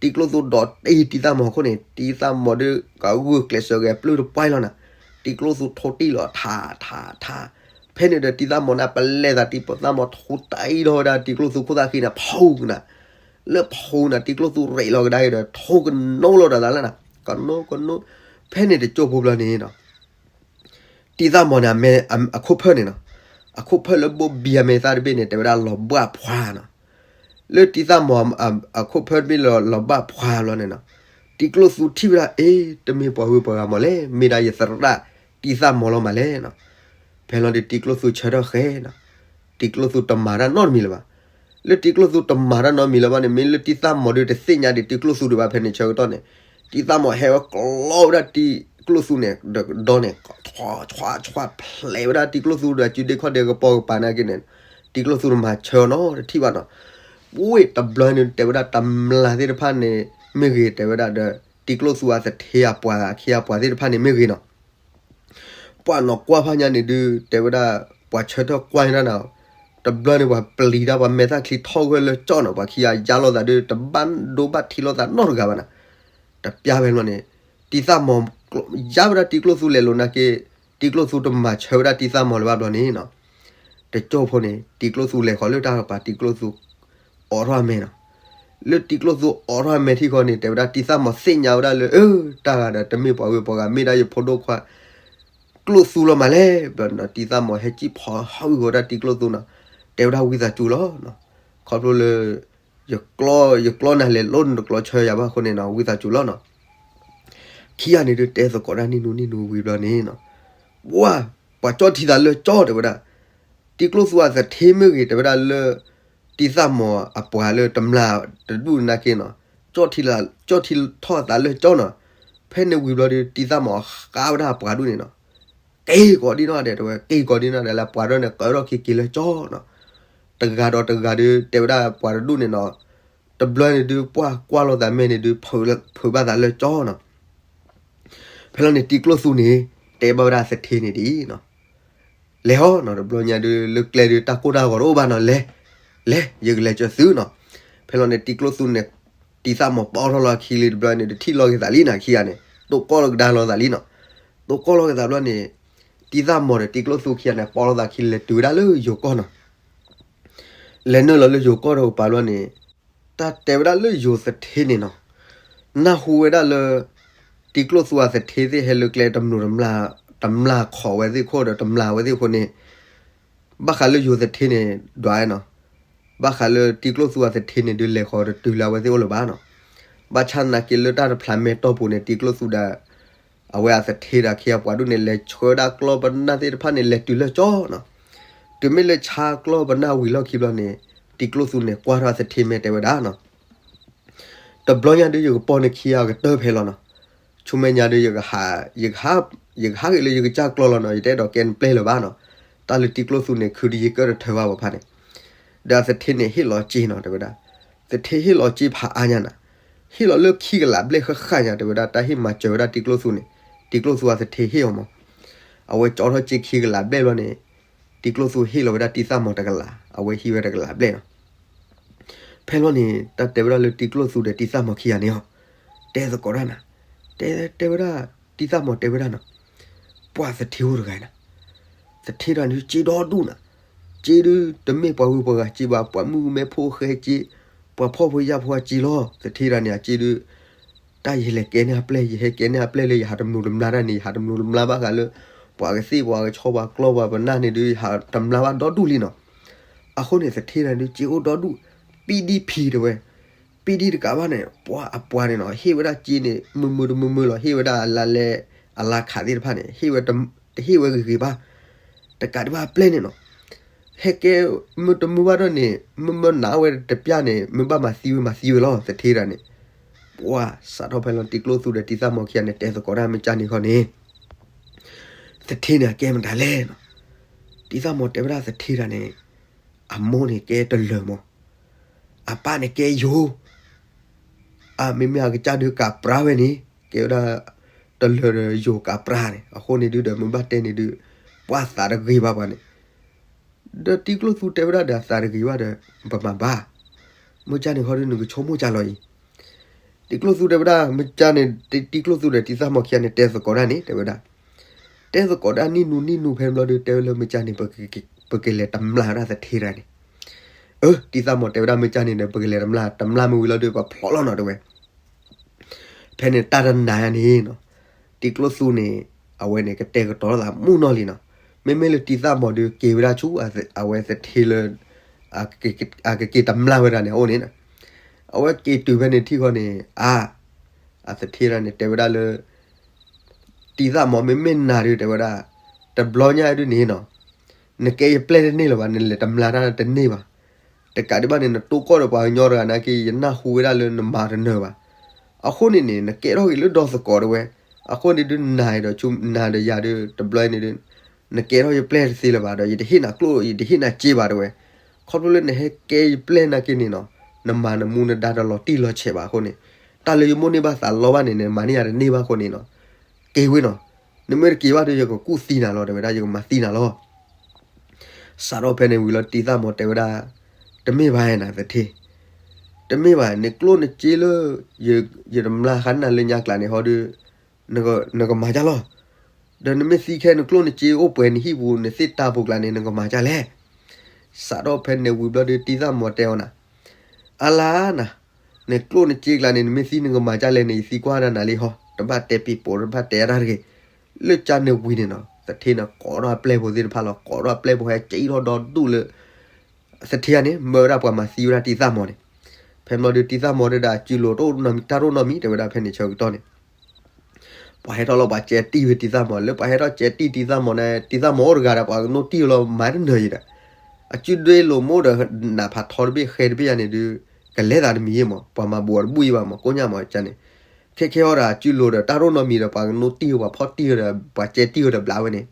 တံၤကျိၣ်သူဒီးတံၤသၣ်မီၤအခိၣ်န့ၣ် တံၤသၣ်မီၤဒုး ကဂုာ်ကျဲးစၢးဂဲၤပျုၢ်တပှၢ်လီၤနၤ, တံၤကျိၣ်သူထိၣ်တံၢ်လီၤ ထါ ထါ ထါ, ဖဲန့ၣ်ဒီးတံၤသၣ်မီၤန့ၣ် ပလဲၤသးတံၤသၣ်မီၤထူးတံၢ်ဒီးဝဲဒၣ်တံၤကျိၣ်သူခိၣ်သၣ်ဃံန့ၣ် ဖူနၤ လၢဖူနၤ တံၤကျိၣ်သူရ့းလီၤကဒါက့ၤဒီး ထိၣ်ကနိးလိာ်ဒီးသးလၢနၤ ကနိး ကနိး, ဖဲန့ၣ်တကၠိၢ်ဖိဘျီန့ၣ်နီၤ တံၤသၣ်မီၤန့ၣ် အခိၣ်ဖၢၣ်န့ၣ်နီၤ, အခိၣ်ဖၢၣ်လၢဘိၣ်ဘံအမဲာ်သၣ်တဘ့ၣ်န့ၣ် တဲဝဲဒၣ်လီၤဘၣ်ဖှါနီၤ, လၢတံၤသၣ်မီၤ အခိၣ်ဖၢၣ်တဘ့ၣ်လီၤဘၣ်ဖှါဘျီန့ၣ်နီၤ, တံၤကျိၣ်သူထံၣ်ဝဲဒၣ် အ့ တမ့ၢ်ပှၤဝံပှၤဂၤမးလဲၣ် မ့ၢ်ဒၣ်ယသရၣ်တံၤသၣ်မီၤလီၤမးလဲၣ်နီၤ, ဖဲလီၤဒီးတံၤကျိၣ်သူဆၢထၢၣ်ဃဲနီၤ, တံၤကျိၣ်သူတမၤတၢ်နီတမံၤလၢၤဘၣ် လၢတံကျိၣ်သူတမၤတၢ်နီတမံၤလၢၤဘၣ်န့ၣ် မ့ၢ်လၢတံၢ်သၣ်မီၤဒုးတသ့ၣ်ညါဒံးတံကျိၣ်သူဒံးဘၣ် ဖဲန့ၣ်ဆၢကတီၢ်န့ၣ် တံၢ်သၣ်မီၤဟဲဝဲကျီဝဲဒၣ်တံကျိၣ်သူန့ၣ် ဒီးကဒီန့ၣ် ဆွါဆွါဖျဲးဝဲဒၣ်တံကျိၣ်သူဒီး စုဒ့ခီၣ်ဒ့ကပီၤကပၤနာ်က့န့ၣ် တံကျိၣ်သူတမၤဆၢအီၤနီတထံၣ်ဘၣ်နီၤ. ဝ့ၢ်တဘျီန့ၣ် တဲဝဲဒၣ်တမျၢ်သ့ၣ်တဖၣ်န့ၣ် မ့ၢ်ဂ့ၤ တဲဝဲဒၣ်ဒီး တံကျိၣ်သူအသထ့အပှၤ အခ့အပှၤသ့ၣ်တဖၣ်န့ၣ်မ့ၢ်ဂ့ၤနီၤ ပှၤနီၢ်ကွၢ်ဖးညါန့ၣ်ဒုး တဲဝဲဒၣ် ပှၤဆၢထၢၣ်ကွၢ်န့ၢ်တၢ်နီၤ, တဘျီန့ၣ် ပှၤပျံၤတၢ် ပှၤမဲာ်သၣ်ချံထီၣ်ဂၢၢ်လၢကၠီနီၤ, ပှၤခံဂၤယါလိာ်သးဒုး တဘၣ်ဒိဘၣ်ထံးလိာ်သးနီတဂၤဘၣ်နီၤ. တပျၢ်ဖဲဘျီန့ၣ် တံၢ်သၣ်မီၤ ယါဝဲဒၣ်တံကျိၣ်သူလဲၤလိာ်နာ်က့ တံကျိၣ်သူတမၤဆၢဝဲဒၣ်တံၢ်သၣ်မီၤလၢၤဘၣ်ဘျီန့ၣ်နီၤ တကၠိၢ်ဖိန့ၣ် တံကျိၣ်သူလဲၤဃီၤလၢတၢ်ကပၤ တံကျိၣ်သူအိးထီၣ်အမဲာ်နီၤ. လၢတံကျိၣ်သူအိးထီၣ်အမဲာ်ထံၣ်ဃီန့ၣ် တဲဝဲဒၣ်တံၢ်သၣ်မီၤသ့ၣ်ညါဝဲဒၣ်လၢ အၢ တၢ်ဂၤဒီးတမ့ၢ်ပှၤဂ့ၤပှၤဂၤ မ့ၢ်ဒၣ်ယဖိဒိၣ်ခွါ ကျိၣ်သူလီၤမးလဲၣ်. ဘျီန့ၣ် တံၢ်သၣ်မီၤဟဲစံၣ်ဖီဟီၣ်ဂံၢ်ဃီဒၣ်တံကျိၣ်သူနီၤ, တဲဝဲဒၣ်ဝံသးစူၤလီၤနီၤ, ခီဖျိလၢ ယကျီ ယကျီနၤလဲၤလိၣ်နတကျီဆၢယၤဘၣ်အဃိန့ၣ်နီၤ ဝံသးစူၤလီၤနီၤ. ခံဂၤန့ၣ်ဒုးတဲသကိးတၢ်နံၣ်နူနံၣ်နူဝံၤဘျီန့ၣ်နီၤ, ဝါ ပှၤကၠီၣ်ထံသးလၢကၠီတဲဝဲဒၣ်, တံကျိၣ်သူအသထ့မ့ၢ်ဂ့ၤ တဲဝဲဒၣ်လၢ တံၢ်သၣ်မီၤအပှၤလၢတမျၢ်တဒူၣ်နာ်က့နီၤ, ကၠီၣ်ထံလၢ ကၠီၣ်ထံထီၣ်အသးလၢကၠီနီၤ. ဖဲန့ၣ်ဝံၤဘျီဒီး တံၢ်သၣ်မီၤဃါဝဲဒၣ်အပှၤဒူၣ်န့ၣ်နီၤ, က့ၤကီးဒ်နီၢ်ဒဲးတဲဝဲ က့ၤကီးဒ်နီၢ်ဒဲးလၢပှၤဒီးန့ၣ် ကၢထီၣ်ခံက့ၤလၢကၠီနီၤ. တဂၤဒီးတဂၤဒီး တဲဝဲဒၣ်ပှၤတဒူၣ်န့ၣ်နီၤ, တဘျီန့ၣ်ဒုး ပှၤကွၢ်လိာ်သးမဲာ်န့ၣ်ဒုး ဖုးဘၣ်သးလၢကၠီနီၤ. ဖဲလီၤန့ၣ် တံကျိၣ်သူန့ၣ် တဲဘၣ်ဝဲဒၣ်သထ့န့ၣ်ဒ်အံၤနီၤ, လဲၤဟီနီၤ, တဘျီညါဒုး လၢကျဲဒုး တၢ်ကိၢ်တၢ်ဂီၤတအိၣ်ဘၣ်နီၤ, လဲၤ လဲၤ ယကလဲၤကၢၤသုနီၤ. ဖဲလီၤန့ၣ် တံကျိၣ်သူန့ၣ် တံၢ်သၣ်မီၤပိာ်ထီၣ်လီၤခံလံတဘျီန့ၣ် တထံၣ်လိာ်က့ၤသးလံနီၤ, ခံဂၤန့ၣ် တိၢ်ကီၢ်လီၤကဒါလိာ်သးလံနီၤ. တိၢ်ကီၢ်လီၤက့ၤသးဘျီန့ၣ် တံၢ်သၣ်မီၤဒီးတံကျိၣ်သူခံဂၤန့ၣ် ပိာ်လိာ်သးခံလဲၤတုၤဝဲဒၣ်လၢယိၤကီၢ်နီၤ. လဲၤနုာ်လီၤလၢယိၤကီၢ်ဒီးပာ်ဘျီန့ၣ် တၢ်တဲဝဲဒၣ်လၢယိၤသထ့န့ၣ်နီၤ, နၢ်ဟူဝဲဒၣ်လၢ တံကျိၣ်သူအသထ့သ့ၣ်ဟဲလၢကျဲတမျိၤတမျာ် တမျာ်ခိးဝဲသ့ၣ်ခိၣ်ဒီးတမျာ်ဝဲသ့ၣ်အဃိန့ၣ် ဘၣ်ဃးလၢယိၤသထ့န့ၣ် ဒွးနီၤ, ဘၣ်ဃးလၢတံကျိၣ်သူအသထ့န့ၣ်ဒုး လဲၤဃီၤတတုၤလၢအဝဲသ့ၣ်အိၣ်လၢၤဘၣ်နီၤ. ဘၣ်ဆၣ်သနာ်က့လၢတၢ်တဖျးမဲာ်တီၢ်ပူၤန့ၣ် တံကျိၣ်သူဒီး အဝဲအသထ့ဒီးအခ့အပှၤဒူၣ်န့ၣ် လဲၤဆှၢဒၣ်ကျီၢ်ပနၢ်သ့ၣ်တဖၣ်န့ၣ် လဲၤတုၤလၢကၠီနီၤ. တုၤမ့ၢ်လၢဆါကျီၢ်ပနၢ်ဝံၤလီၢ်ခံဘျီန့ၣ် တံကျိၣ်သူန့ၣ် ကွၢ်ထီၣ်အသထ့မဲာ်တဲဝဲဒၣ်နီၤ, တဘျီညါဒုး ယကပိာ်နခံဂၤကတၢၢ်ဖဲလီၤနီၤ. ဆူမဲာ်ညါဒုး ယကဟး ယကဟး ယကဟးဂ့ၤလၢယကစၢ်ကျီၢ်လီၤနီၤ, ယတအဲၣ်ဒိးကဲနပျဲၢ်လၢၤဘၣ်နီၤ. တၢ်လၢတံကျိၣ်သူန့ၣ် ခုတယံၤကၢၢ်တထၢဘၣ်ဘၣ်ဖးန့ၣ်, ဒီးအသထ့န့ၣ် ဟ့ၣ်လီၤစ့နီၤ တဲဝဲဒၣ်. သထ့ဟ့ၣ်လီၤစ့ဖးအါညါနီၤ, ဟ့ၣ်လီၤလၢခံကလးဘျဲၣ်ဃၣ်ဃၣ်ညါ တဲဝဲဒၣ်, တၢ်ဟ့ၣ်မၤစၢၤဝဲဒၣ်တံကျိၣ်သူန့ၣ်, တံကျိၣ်သူအသထ့ဟ့ၣ်အီၤမး. အဝဲကၠီထီၣ်စ့ခံကလးဘျဲၣ်ဘျီန့ၣ် တံကျိၣ်သူဟ့ၣ်လီၤဝဲဒၣ်တံၢ်သၣ်မီၤတကလး, အဝဲဟံးဝဲတကလးဘျဲၣ်နီၤ. ဖဲလီၤန့ၣ် တၢ်တဲဝဲဒၣ်လၢတံကျိၣ်သူဒီးတံၢ်သၣ်မီၤခံဂၤန့ၣ်အီၤ, တဲသကိးတၢ်နၤ, တဲ တဲဝဲဒၣ်, တံၢ်သၣ်မီၤတဲဝဲဒၣ်နီၤ, ပှၤသထ့အိၣ်တဂၤနၤ, သထ့တဂၤန့ၣ်စ့ဒီဒူၣ်နၤ, စ့ဒုးတမ့ၢ်ပှၤဂုၤပှၤဂၤစ့ဘၣ်, ပှၤမုၣ်ကမဲဖိဃဲစ့, ပှၤဖှီၣ်ဖိယာ်ဖိအစ့လီၤ. သထ့တဂၤန့ၣ် အစ့ဒုး တၢ်ယဟဲကဲန့ၢ်အပျဲၢ်, ယဟဲကဲန့ၢ်အပျဲၢ်လၢယဟးတမျိၤတမျာ်တၢ်န့ၣ် ယဟးတမျိၤတမျာ်ဘၣ်ဃးလၢ ပှၤကသ့ၣ်ပှၤကဆီပှၤကျီၢ်ပှၤပနၢ်န့ၣ်ဒုး ယဟးတမျာ်ဘၣ်ဒီဒူၣ်လံနီၤ. အဃိန့ၣ် သထ့တဂၤန့ၣ် စ့အိၣ်ဒီဒူၣ်, ပံဒံဖံတဲဝဲ, ပံဒံတကးဘၣ်န့ၣ် ပှၤအပှၤန့ၣ်နီၤ ဟ့ၣ်ဝဲဒၣ်စ့န့ၣ် မုာ်မုာ်တမုာ်မုာ်လီၤ, ဟ့ၣ်ဝဲဒၣ်အလါလဲ အလါခးသ့ၣ်တဖၣ်န့ၣ် ဟ့ၣ်ဝဲ တဟ့ၣ်ဝဲဂ့ၤဂ့ၤဘၣ်, တကးဒံးဘၣ်အပျဲၢ်န့ၣ်နီၤ ဟဲကဲ မုာ်တမုာ်ဘၣ်ဒီးန့ၣ် မုာ်မုာ်နးဝဲတပျၢ်န့ၣ် မုာ်ဘၣ်မၤသံဝဲမၤသံဝဲလီၤ သထ့တဂၤန့ၣ်. ပှၤစးထီၣ်ဖဲလီၤ တံကျိၣ်သူဒီးတံၢ်သၣ်မီၤခံဂၤန့ၣ် တဲသကိးတၢ်မ့ၢ်ကၢ်န့ၣ်ခီန့ၣ် သထ့န့ၣ် အကဲမတၤလဲၣ်နီၤ. တံၢ်သၣ်မီၤတဲဝဲဒၣ်သထ့တဂၤန့ၣ် အမိၢ်န့ၣ်ကဲတလၢၤမး, အပၢ်န့ၣ်ကဲယိၤ အမ့မ့ၢ်အကစၢ်ဒုးကးပြါဝဲန့ၣ် ကဲဝဲဒၣ် တလၢၤဒီးယိၤကးပြါန့ၣ် အဃိန့ၣ်ဒုးဒီး မ့ၢ်ဘၣ်တဲန့ၣ်ဒုး ပှၤသးတဂ့ၤဘၣ်ပှၤန့ၣ်. ဒီးတံကျိၣ်သူတဲဝဲဒၣ်ဒီး အသးတဂ့ၤဘၣ်ဒီး ပမၤဘၣ်, မ့ၢ်ကၢ်န့ၣ်ခီဒုး နကဆိကမိၣ်ကၢ်လီၤအံၤ. တံကျိၣ်သူတဲဝဲဒၣ် မ့ၢ်ကၢ်န့ၣ် တံကျိၣ်သူဒီးတံၢ်သၣ်မီၤခံဂၤန့ၣ် တဲသကိးတၢ်န့ၣ် တဲဝဲဒၣ်, တဲသကိးတၢ်နံၣ်နူနံၣ်နူဖဲဘျီဒုး တဲဝဲလၢမ့ၢ်ကၢ်န့ၣ် ပကလဲၤတမျာ်ဝဲဒၣ်သထ့တဂၤန့ၣ်. အၢ တံၢ်သၣ်မီၤတဲဝဲဒၣ် မ့ၢ်ကၢ်န့ၣ်ဒီး ပကလဲၤတမျာ်, တမျာ်မ့ၢ်ဝံၤလီၤဒုး ပဖျီလီၤနီၤတဲဝဲ. ဖဲန့ၣ်တၢ်တနၤညါန့ၣ်နီၤ တံကျိၣ်သူန့ၣ် အဝဲန့ၣ် ကတဲာ်ကတီၤလိာ်သးမုၢ်နီၢ်လံနီၤ. မ့မ့ၢ်လၢတံၢ်သၣ်မီၤဒုး က့ၤဝဲဒၣ်ဆူ အဝဲသထ့လၢ အကက့ၤတမျာ်ဝဲဒၣ်န့ၣ် အအိၣ်န့ၣ်နီၤ. အဝဲက့ၤတုၤဖဲန့ၣ်ထံၣ်ဃီန့ၣ် အါ အသထ့တဂၤန့ၣ် တဲဝဲဒၣ်လၢ တံၢ်သၣ်မီၤ မ့မ့ၢ်နၤဒုး တဲဝဲဒၣ် တဘျီညါဒုးန့ၣ်နီၤ နကဲယပျဲၢ်တန့ၢ်လၢၤဘၣ်, နလဲၤတမျာ်တၢ်တန့ၢ်ဘၣ်. တကးဒံးဘၣ်န့ၣ် နတိၢ်ကီၢ်ဒီးပှၤကညီတဂၤနာ်က့ ယနၢ်ဟူဝဲဒၣ်လၢနမၤတနၢၤဘၣ်. အဃိန့ၣ်န့ၣ် နကဲထီၣ်က့ၤလၢဒီသကိးတဲဝဲ. အဃိန့ၣ်ဒုး နၤဒီးဆူနၤဒီးယၤဒုး တဘျီအံၤန့ၣ်ဒုး နကဲထီၣ်ယပျဲၢ်တသ့လၢၤဘၣ်ဒီး ယတဟ့ၣ်နၤကျိၣ် ယတဟ့ၣ်နၤစ့ဘၣ်တဲဝဲ. ခီဖျိလၢနဟဲကဲယပျဲၢ်နာ်က့န့ၣ်နီၤ နမၤနမူနဒါတလီၤတံၢ်လီၤဆဲးဘၣ်အဃိန့ၣ် တၢ်လၢယမိၣ်န့ၢ်ဘၣ်သးလီဘၣ်န့ၣ် နမၤန့ၢ်ယၤတန့ၢ်ဘၣ်အဃိန့ၣ်နီၤ က့ၤဝဲနီၤ. နမ့ၢ်တက့ၤဘၣ်ဒီး ယကကူၣ်သံနၤလီၤ တဲဝဲဒၣ် ယကမၤသံနၤလီၤ. စးထီၣ်ဖဲန့ၣ်ဝံၤလီၤ တံၤသၣ်မီၤတဲဝဲဒၣ်, တမ့ၢ်ဘၣ်နၤသထ့, တမ့ၢ်ဘၣ် နကျိၣ်နစ့လၢ ယတမျၢ်ဃာ်နၤလၢညါကျါန့ၣ်ဟီဒီး နကမၤဒ်လဲၣ်. ဒီးနမ့ၢ်သံခဲနကျိၣ်နစ့အိၣ်ပှဲၤနဟံၣ်ပူၤ နသ့ၣ်တၢ်ပူၤကျါန့ၣ် နကမၤဒ်လဲၣ်. စးထီၣ်ဖဲန့ၣ်ဝံၤဘျီဒီး တံၤသၣ်မီၤတဲအီၤနၤ, အါလါနၤ, နကျိၣ်နစ့ကျါန့ၣ် နမ့ၢ်သံနကမၤဒ်လဲၣ် နယသံကွၢ်ဒၣ်နၤလံဟီ, တဘၣ်တဲပံၤပိာ် တဘၣ်တဲအါတၢ်တဂ့ၤ. လၢကၢ်န့ၣ်ဝံၤန့ၣ်နီၤ သထ့န့ၣ်ကိးထီၣ်အပျဲၢ်ဖိသ့ၣ်တဖၣ်လီၤ. ကိးထီၣ်အပျဲၢ်ဖိဟဲက့ၤထီၣ်ဒီဒူၣ်လၢ သထ့န့ၣ် မၢဝဲဒၣ်ပှၤမၤသံဝဲဒၣ်တံၤသၣ်မီၤန့ၣ်. ဖဲန့ၣ်ဘျီဒီး တံၤသၣ်မီၤတဲဒၣ် အစုလိၤတအိၣ်နီတမံၤ တၢ်တအိၣ်နီတမံၤ တဲဝဲဒၣ်ဖဲန့ၣ်ဆၢကတီၢ်န့ၣ် ပှၤဟဲထီၣ်လီၤ ပှၤကဲတံၢ်ဝဲတံၤသၣ်မီၤ, လၢပှၤဟဲထီၣ်ကဲတံၢ်တံၤသၣ်မီၤန့ၣ် တံၤသၣ်မီၤအိၣ်တဂၤဒီး ပှၤကနိးတံၢ်လီၤ မၤတနၢၤယံၤဒီး အစုဒွဲလိာ်မ့ၢ်ဒီး နးဖးထီတဘ့ၣ် ဃဲတဘ့ၣ်ယၤန့ၣ်ဒုး ကလဲၤသးတမံၤယံၤမး, ပှၤမၤဘူးအီၤတဘူၣ်ယံၤဘၣ်မး ကိညၣ်မးန့ၣ်. ခဲခဲအံၤဒီး အစုလိၤဒီး တၢ်တအိၣ်နီတမံၤဒီး ပှၤကနိးတံၢ်ဝဲ ပှၤဖီၣ်တံၢ်ဝဲဒီး ပှၤကဲတံၢ်ဝဲဒီးဘျးဝဲန့ၣ်.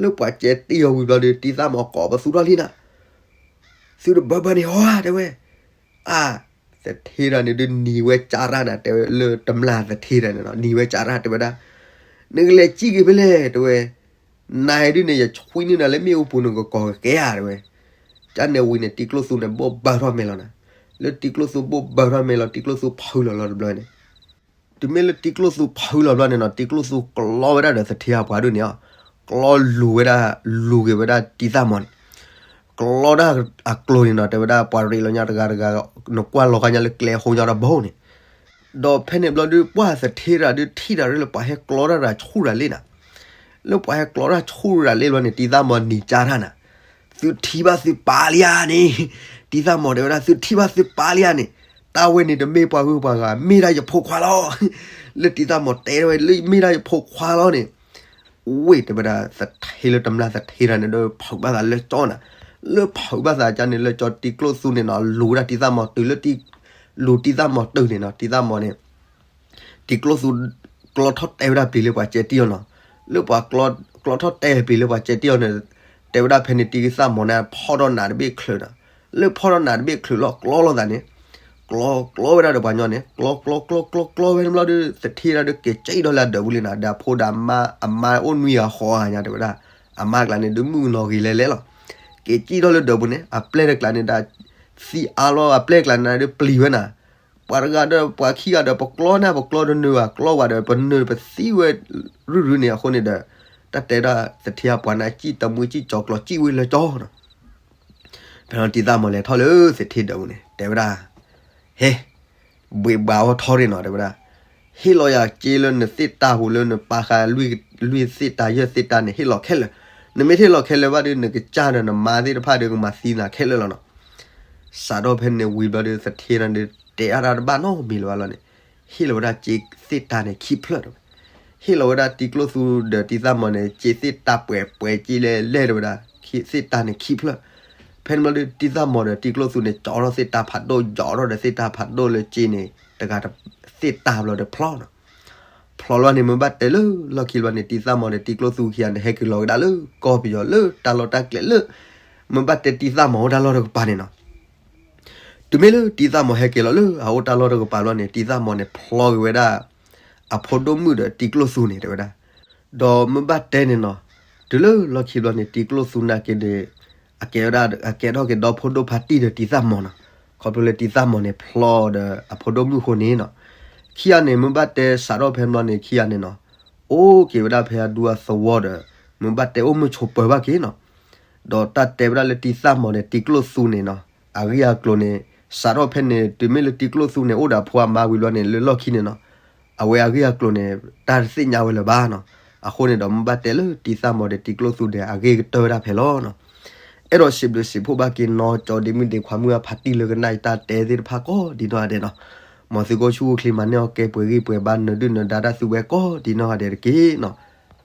လၢပှၤကဲတံၢ်အီၤဝံၤဘျီဒီး တံၤသၣ်မီၤကိးပသူထီၣ်လံနၤ, သုတဘၢဘၢန့ၣ်ဟီဧါ တဲဝဲ. အါ, သထ့တဂၤန့ၣ်ဒုးနံၤဝဲကၢ်ရၣ်နၤ တဲဝဲလၢတမျၢ်သထ့တဂၤန့ၣ်နီၤ နံၤဝဲကၢ်ရၣ်တဲဝဲဒၣ်, နကလဲၤကံၣ်က့ၤဖဲလဲၣ် တဲဝဲ. နၤဒုးန့ၣ် ယဆွံနုာ်နၤလၢမ့ၣ်အူပူၤ နကကိးကကဲဧါ တဲဝဲ. ကၢ်န့ၣ်ဝံၤန့ၣ် တံၤကျိၣ်သူန့ၣ် ဘိၣ်ဘၢထီၣ်မဲာ်လီၤနၤ. လၢတံၤကျိၣ်သူဘိၣ်ဘၢထီၣ်မဲာ်လီၤ တံၤကျိၣ်သူဖုလီၤလီၤတဘျီန့ၣ် တုၤမ့ၢ်လၢတံၤကျိၣ်သူဖုလီၤဘျီန့ၣ်နီၤ တံၤကျိၣ်သူကျီဝဲဒၣ်ဒီးသထ့အပှၤဒုးန့ၣ်အီၤ, ကျီလူၤဝဲဒၣ်, လူၤက့ၤဝဲဒၣ်တံၤသၣ်မီၤန့ၣ်, ကျီတၢ်အကျိၤန့ၣ်နီၤ တဲဝဲဒၣ် ပှၤရ့းလီၤညါတဂၤတဂၤ, နကွၢ်လီၤဃာ်ညါလၢကျဲအဃိညါဒီးဘိန့ၣ်. ဒီးဖဲန့ၣ်ဘျီဒုး ပှၤသထ့တဂၤဒုးထံၣ်တၢ်ရ့လၢပှၤဟဲကျီတၢ်တၢ်ဆူၣ်တၢ်လံနၤ, လၢပှၤဟဲကျီတၢ်ဆူၣ်တၢ်လံဘျီန့ၣ် တံၤသၣ်မီၤနံၤကၢ်တၢ်နၤ, သုထံၣ်ဘၣ်သုပၢ်လံဧါန့ၣ်, တံၤသၣ်မီၤတဲဝဲဒၣ် သုထံၣ်ဘၣ်သုပၢ်လံဧါန့ၣ်, တၢ်ဝဲန့ၣ်တမ့ၢ်ပှၤဂုၤပှၤဂၤ မ့ၢ်ဒၣ်ယဖိခွါလီၤ. လၢတံၤသၣ်မီၤတဲဝဲလၢမ့ၢ်ဒၣ်ယဖိခွါလီၤန့ၣ်, ဝ့ၢ်တဲဝဲဒၣ် သထ့လၢတမျၢ်သထ့တဂၤန့ၣ်ဒီး ဖုးဘၣ်သးလၢကၠီနၤ, လၢဖုးဘၣ်သးကၢ်န့ၣ် လၢကၠီတံၤကျိၣ်သူန့ၣ်နီၤ လူၤဝဲဒၣ်တံၤသၣ်မီၤတုၤလၢ လူၤတံၤသၣ်မီၤတုၤန့ၣ်နီၤ တံၤသၣ်မီၤန့ၣ် တံၤကျိၣ်သူ ကျီထီၣ်တဲဝဲဒၣ်ပျံၤလၢပှၤကဲတံၢ်အီၤနီၤ, လၢပှၤကျီထီၣ်တဲပျံၤလၢပှၤကဲတံၢ်အီၤန့ၣ်, တဲဝဲဒၣ်ဖဲန့ၣ် တံၤသၣ်မီၤန့ၣ် ဖီၣ်ထီၣ်နးတဘ့ၣ်ချုးဒီး, လၢဖီၣ်ထီၣ်နးတဘ့ၣ်ချုးလီၤကျီလိာ်သးန့ၣ်, ကျီကျီဝဲဒၣ်ဒီးပှၤညီန့ၣ် ကျီကျီကျီကျီဝဲန့ၣ်ဘျီဒီး သထ့တဂၤဒီးက့ၤကၠံၣ်ထီၣ်လၢအဒၢးပူၤလံနၤ, ဒီးအဖိဒီးအမါ အမါအိၣ်နွံဂၤဃိးဂၤညါတဲဝဲဒၣ်, အမါကျါန့ၣ်ဒုးမုၣ်ကနီၤဂ့ၤလဲၤလဲၤလီၤ, က့ၤကၠံၣ်ထီၣ်လၢဒၢးပူၤန့ၣ် အပျဲၢ်တကျါန့ၣ်ဒီး သံအါလီၤ အပျဲၢ်တကျါန့ၣ်ဒုးပျံၤဝဲနၤ ပှၤတဂၤဒီးပှၤခံဂၤဒီး ပကျီန့ၣ် ပကျီတနၢၤဘၣ် ကျီဝဲဒီး ပနၢၤပသံဝဲ ရုၢ်ရုၢ်န့ၣ်အဃိန့ၣ်ဒီး တၢ်တဲဒၣ်သထ့အပှၤန့ၣ် ကၠံၣ်တမှံကၠံၣ်ကၠီၤကျီၤကၠံၣ်ဝဲလၢကၠီနီၤ. ဖဲန့ၣ်တံၤသၣ်မီၤလဲၤထီၣ်လၢသထ့ဒၢးပူၤန့ၣ် တဲဝဲဒၣ်, ဟဲ, ဘှ့းဘှးအီၤထီရ့ၣ်နီၤ တဲဝဲဒၣ်, ဟ့ၣ်လီၤယၤစ့လၢနသ့ၣ်တၢ်ပူၤလၢနပာ်ဃာ် လွံၢ်သ့ၣ်တၢ်ယဲၢ်သ့ၣ်တၢ်န့ၣ် ဟ့ၣ်လီၤခဲလၢာ်, နမ့ၢ်ဟ့ၣ်လီၤခဲလၢာ်ဘၣ်ဒီး နကစၢ်ဒီးနမါသ့ၣ်တဖၣ်ဒီးကမၤသံနၤခဲလၢာ်လီၤနီၤ. စးထီၣ်ဖဲန့ၣ်ဝံၤဘျီဒီး သထ့န့ၣ်ဒီး တဲအါတၢ်တဘၣ်နီတမံၤလၢၤဘၣ်လီၤန့ၣ်, ဟ့ၣ်လီၤဝဲဒၣ်စ့သ့ၣ်တၢ်န့ၣ်ခံဖျၢၣ်တဲဝဲ, ဟ့ၣ်လီၤဝဲဒၣ်တံၤကျိၣ်သူဒီးတံၤသၣ်မီၤန့ၣ် စ့သ့ၣ်တၢ်ပှဲၤပှဲၤစ့လဲၣ်လဲၣ်တဲဝဲဒၣ်, သ့ၣ်တၢ်န့ၣ်ခံဖျၢၣ်. ဖဲန့ၣ်ဘျီဒီး တံၤသၣ်မီၤဒီးတံၤကျိၣ်သူန့ၣ် ကၠီထီၣ်သ့ၣ်တၢ်ဖးဒိၣ် ယီၤထီၣ်ဒီးသ့ၣ်တၢ်ဖးဒိၣ်လၢစ့န့ၣ် တဂၤ သ့ၣ်တၢ်ဘျီဒီးဖျီနီၤ. ဖျီလီၤန့ၣ် မ့ၢ်ဘၣ်တဲလၢလီၢ်ခံဘျီန့ၣ် တံၤသၣ်မီၤဒီးတံၤကျိၣ်သူခံဂၤန့ၣ် ဟဲက့ၤလီၤကဒါလၢကီၢ်ပယီၤလၢတၢ်လီၢ်တၢ်ကျဲလၢ မ့ၢ်ဘၣ်တဲတံၤသၣ်မီၤအိၣ်တၢ်လီၢ်တကပၤန့ၣ်နီၤ. တုၤမ့ၢ်လၢတံၤသၣ်မီၤဟဲက့ၤလီၤလၢအအိၣ်တၢ်လီၢ်တကပၤလီၤန့ၣ် တံၤသၣ်မီၤန့ၣ်ဖျီက့ၤဝဲဒၣ် အဖိဒိၣ်မုၣ်ဒီးတံၤကျိၣ်သူန့ၣ်တဲဝဲဒၣ်. ဒီးမ့ၢ်ဘၣ်တဲန့ၣ်နီၤ, တုၤလၢလီၢ်ခံဘျီန့ၣ် တံၤကျိၣ်သူနာ်က့ဒီး အကဲဝဲဒၣ် အကဲထီၣ်က့ၤဒီဖိဒိၣ်ဖါတံၢ်ဒီးတံၤသၣ်မီၤနီၤ. ခီဖျိလၢတံၤသၣ်မီၤန့ၣ်ဖျီဒီးအဖိဒိၣ်မုၣ်အဃိန့ၣ်နီၤ. ခံဂၤန့ၣ် မ့ၢ်ဘၣ်တဲစးထီၣ်ဖဲဘျီန့ၣ် ခံဂၤန့ၣ်နီၤ, အိၣ်က့ၤဝဲဒၣ်ဖဲအဒူအသဝီဒီး မ့ၢ်ဘၣ်တဲအိၣ်မုာ်ဆိးပၢၤဘၣ်က့ၤနီၤ. ဒီးတၢ်တဲဝဲဒၣ်လၢတံၤသၣ်မီၤန့ၣ် တံၤကျိၣ်သူန့ၣ်နီၤ, အဂ့ၢ်အကျိၤန့ၣ် စးထီၣ်ဖဲန့ၣ် တုၤမ့ၢ်လၢတံၤကျိၣ်သူန့ၣ် အိၣ်ဒီးအဖိအမါဝံၤဘျီန့ၣ် လၢလီၢ်ခံန့ၣ်နီၤ, အဝဲအဂ့ၢ်အကျိၤန့ၣ် တၢ်တသ့ၣ်ညါဝဲလၢၤဘၣ်နီၤ. အဃိန့ၣ်ဒီး မ့ၢ်ဘၣ်တဲလၢတံၤသၣ်မီၤဒီးတံၤကျိၣ်သူဒီး အဂ့ၢ်ကတၢၢ်ဝဲဒၣ်ဖဲလီၤနီၤ. အဲၣ်ဒိးစံးဘျုးစံးဖှိၣ်ဘၣ်က့ၤနီၢ်ကၠီဒ့မုၣ်ဒ့ခွါမုၣ်အဖါတံၢ်လၢကနၣ်အံၤတၢ်တဲသ့ၣ်တဖၣ်ကိးဒ်နီၢ်ဂၤဒဲးနီၤ. မ်သုကအိၣ်ဆူၣ်အိၣ်ချ့မၤန့ၢ်အီၣ်ကဲပှဲၤဂံၢ်ပှဲၤဘါနၢၤဒုၣ်နၢၤဒါတၢ်သုဝဲကိးဒ်နီၢ်ဂၤဒဲးတက့ၢ်နီၤ.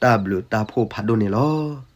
တၢ်ဘျုးတၢ်ဖှိၣ်ဖးဒိၣ်န့ၣ်လီၤ.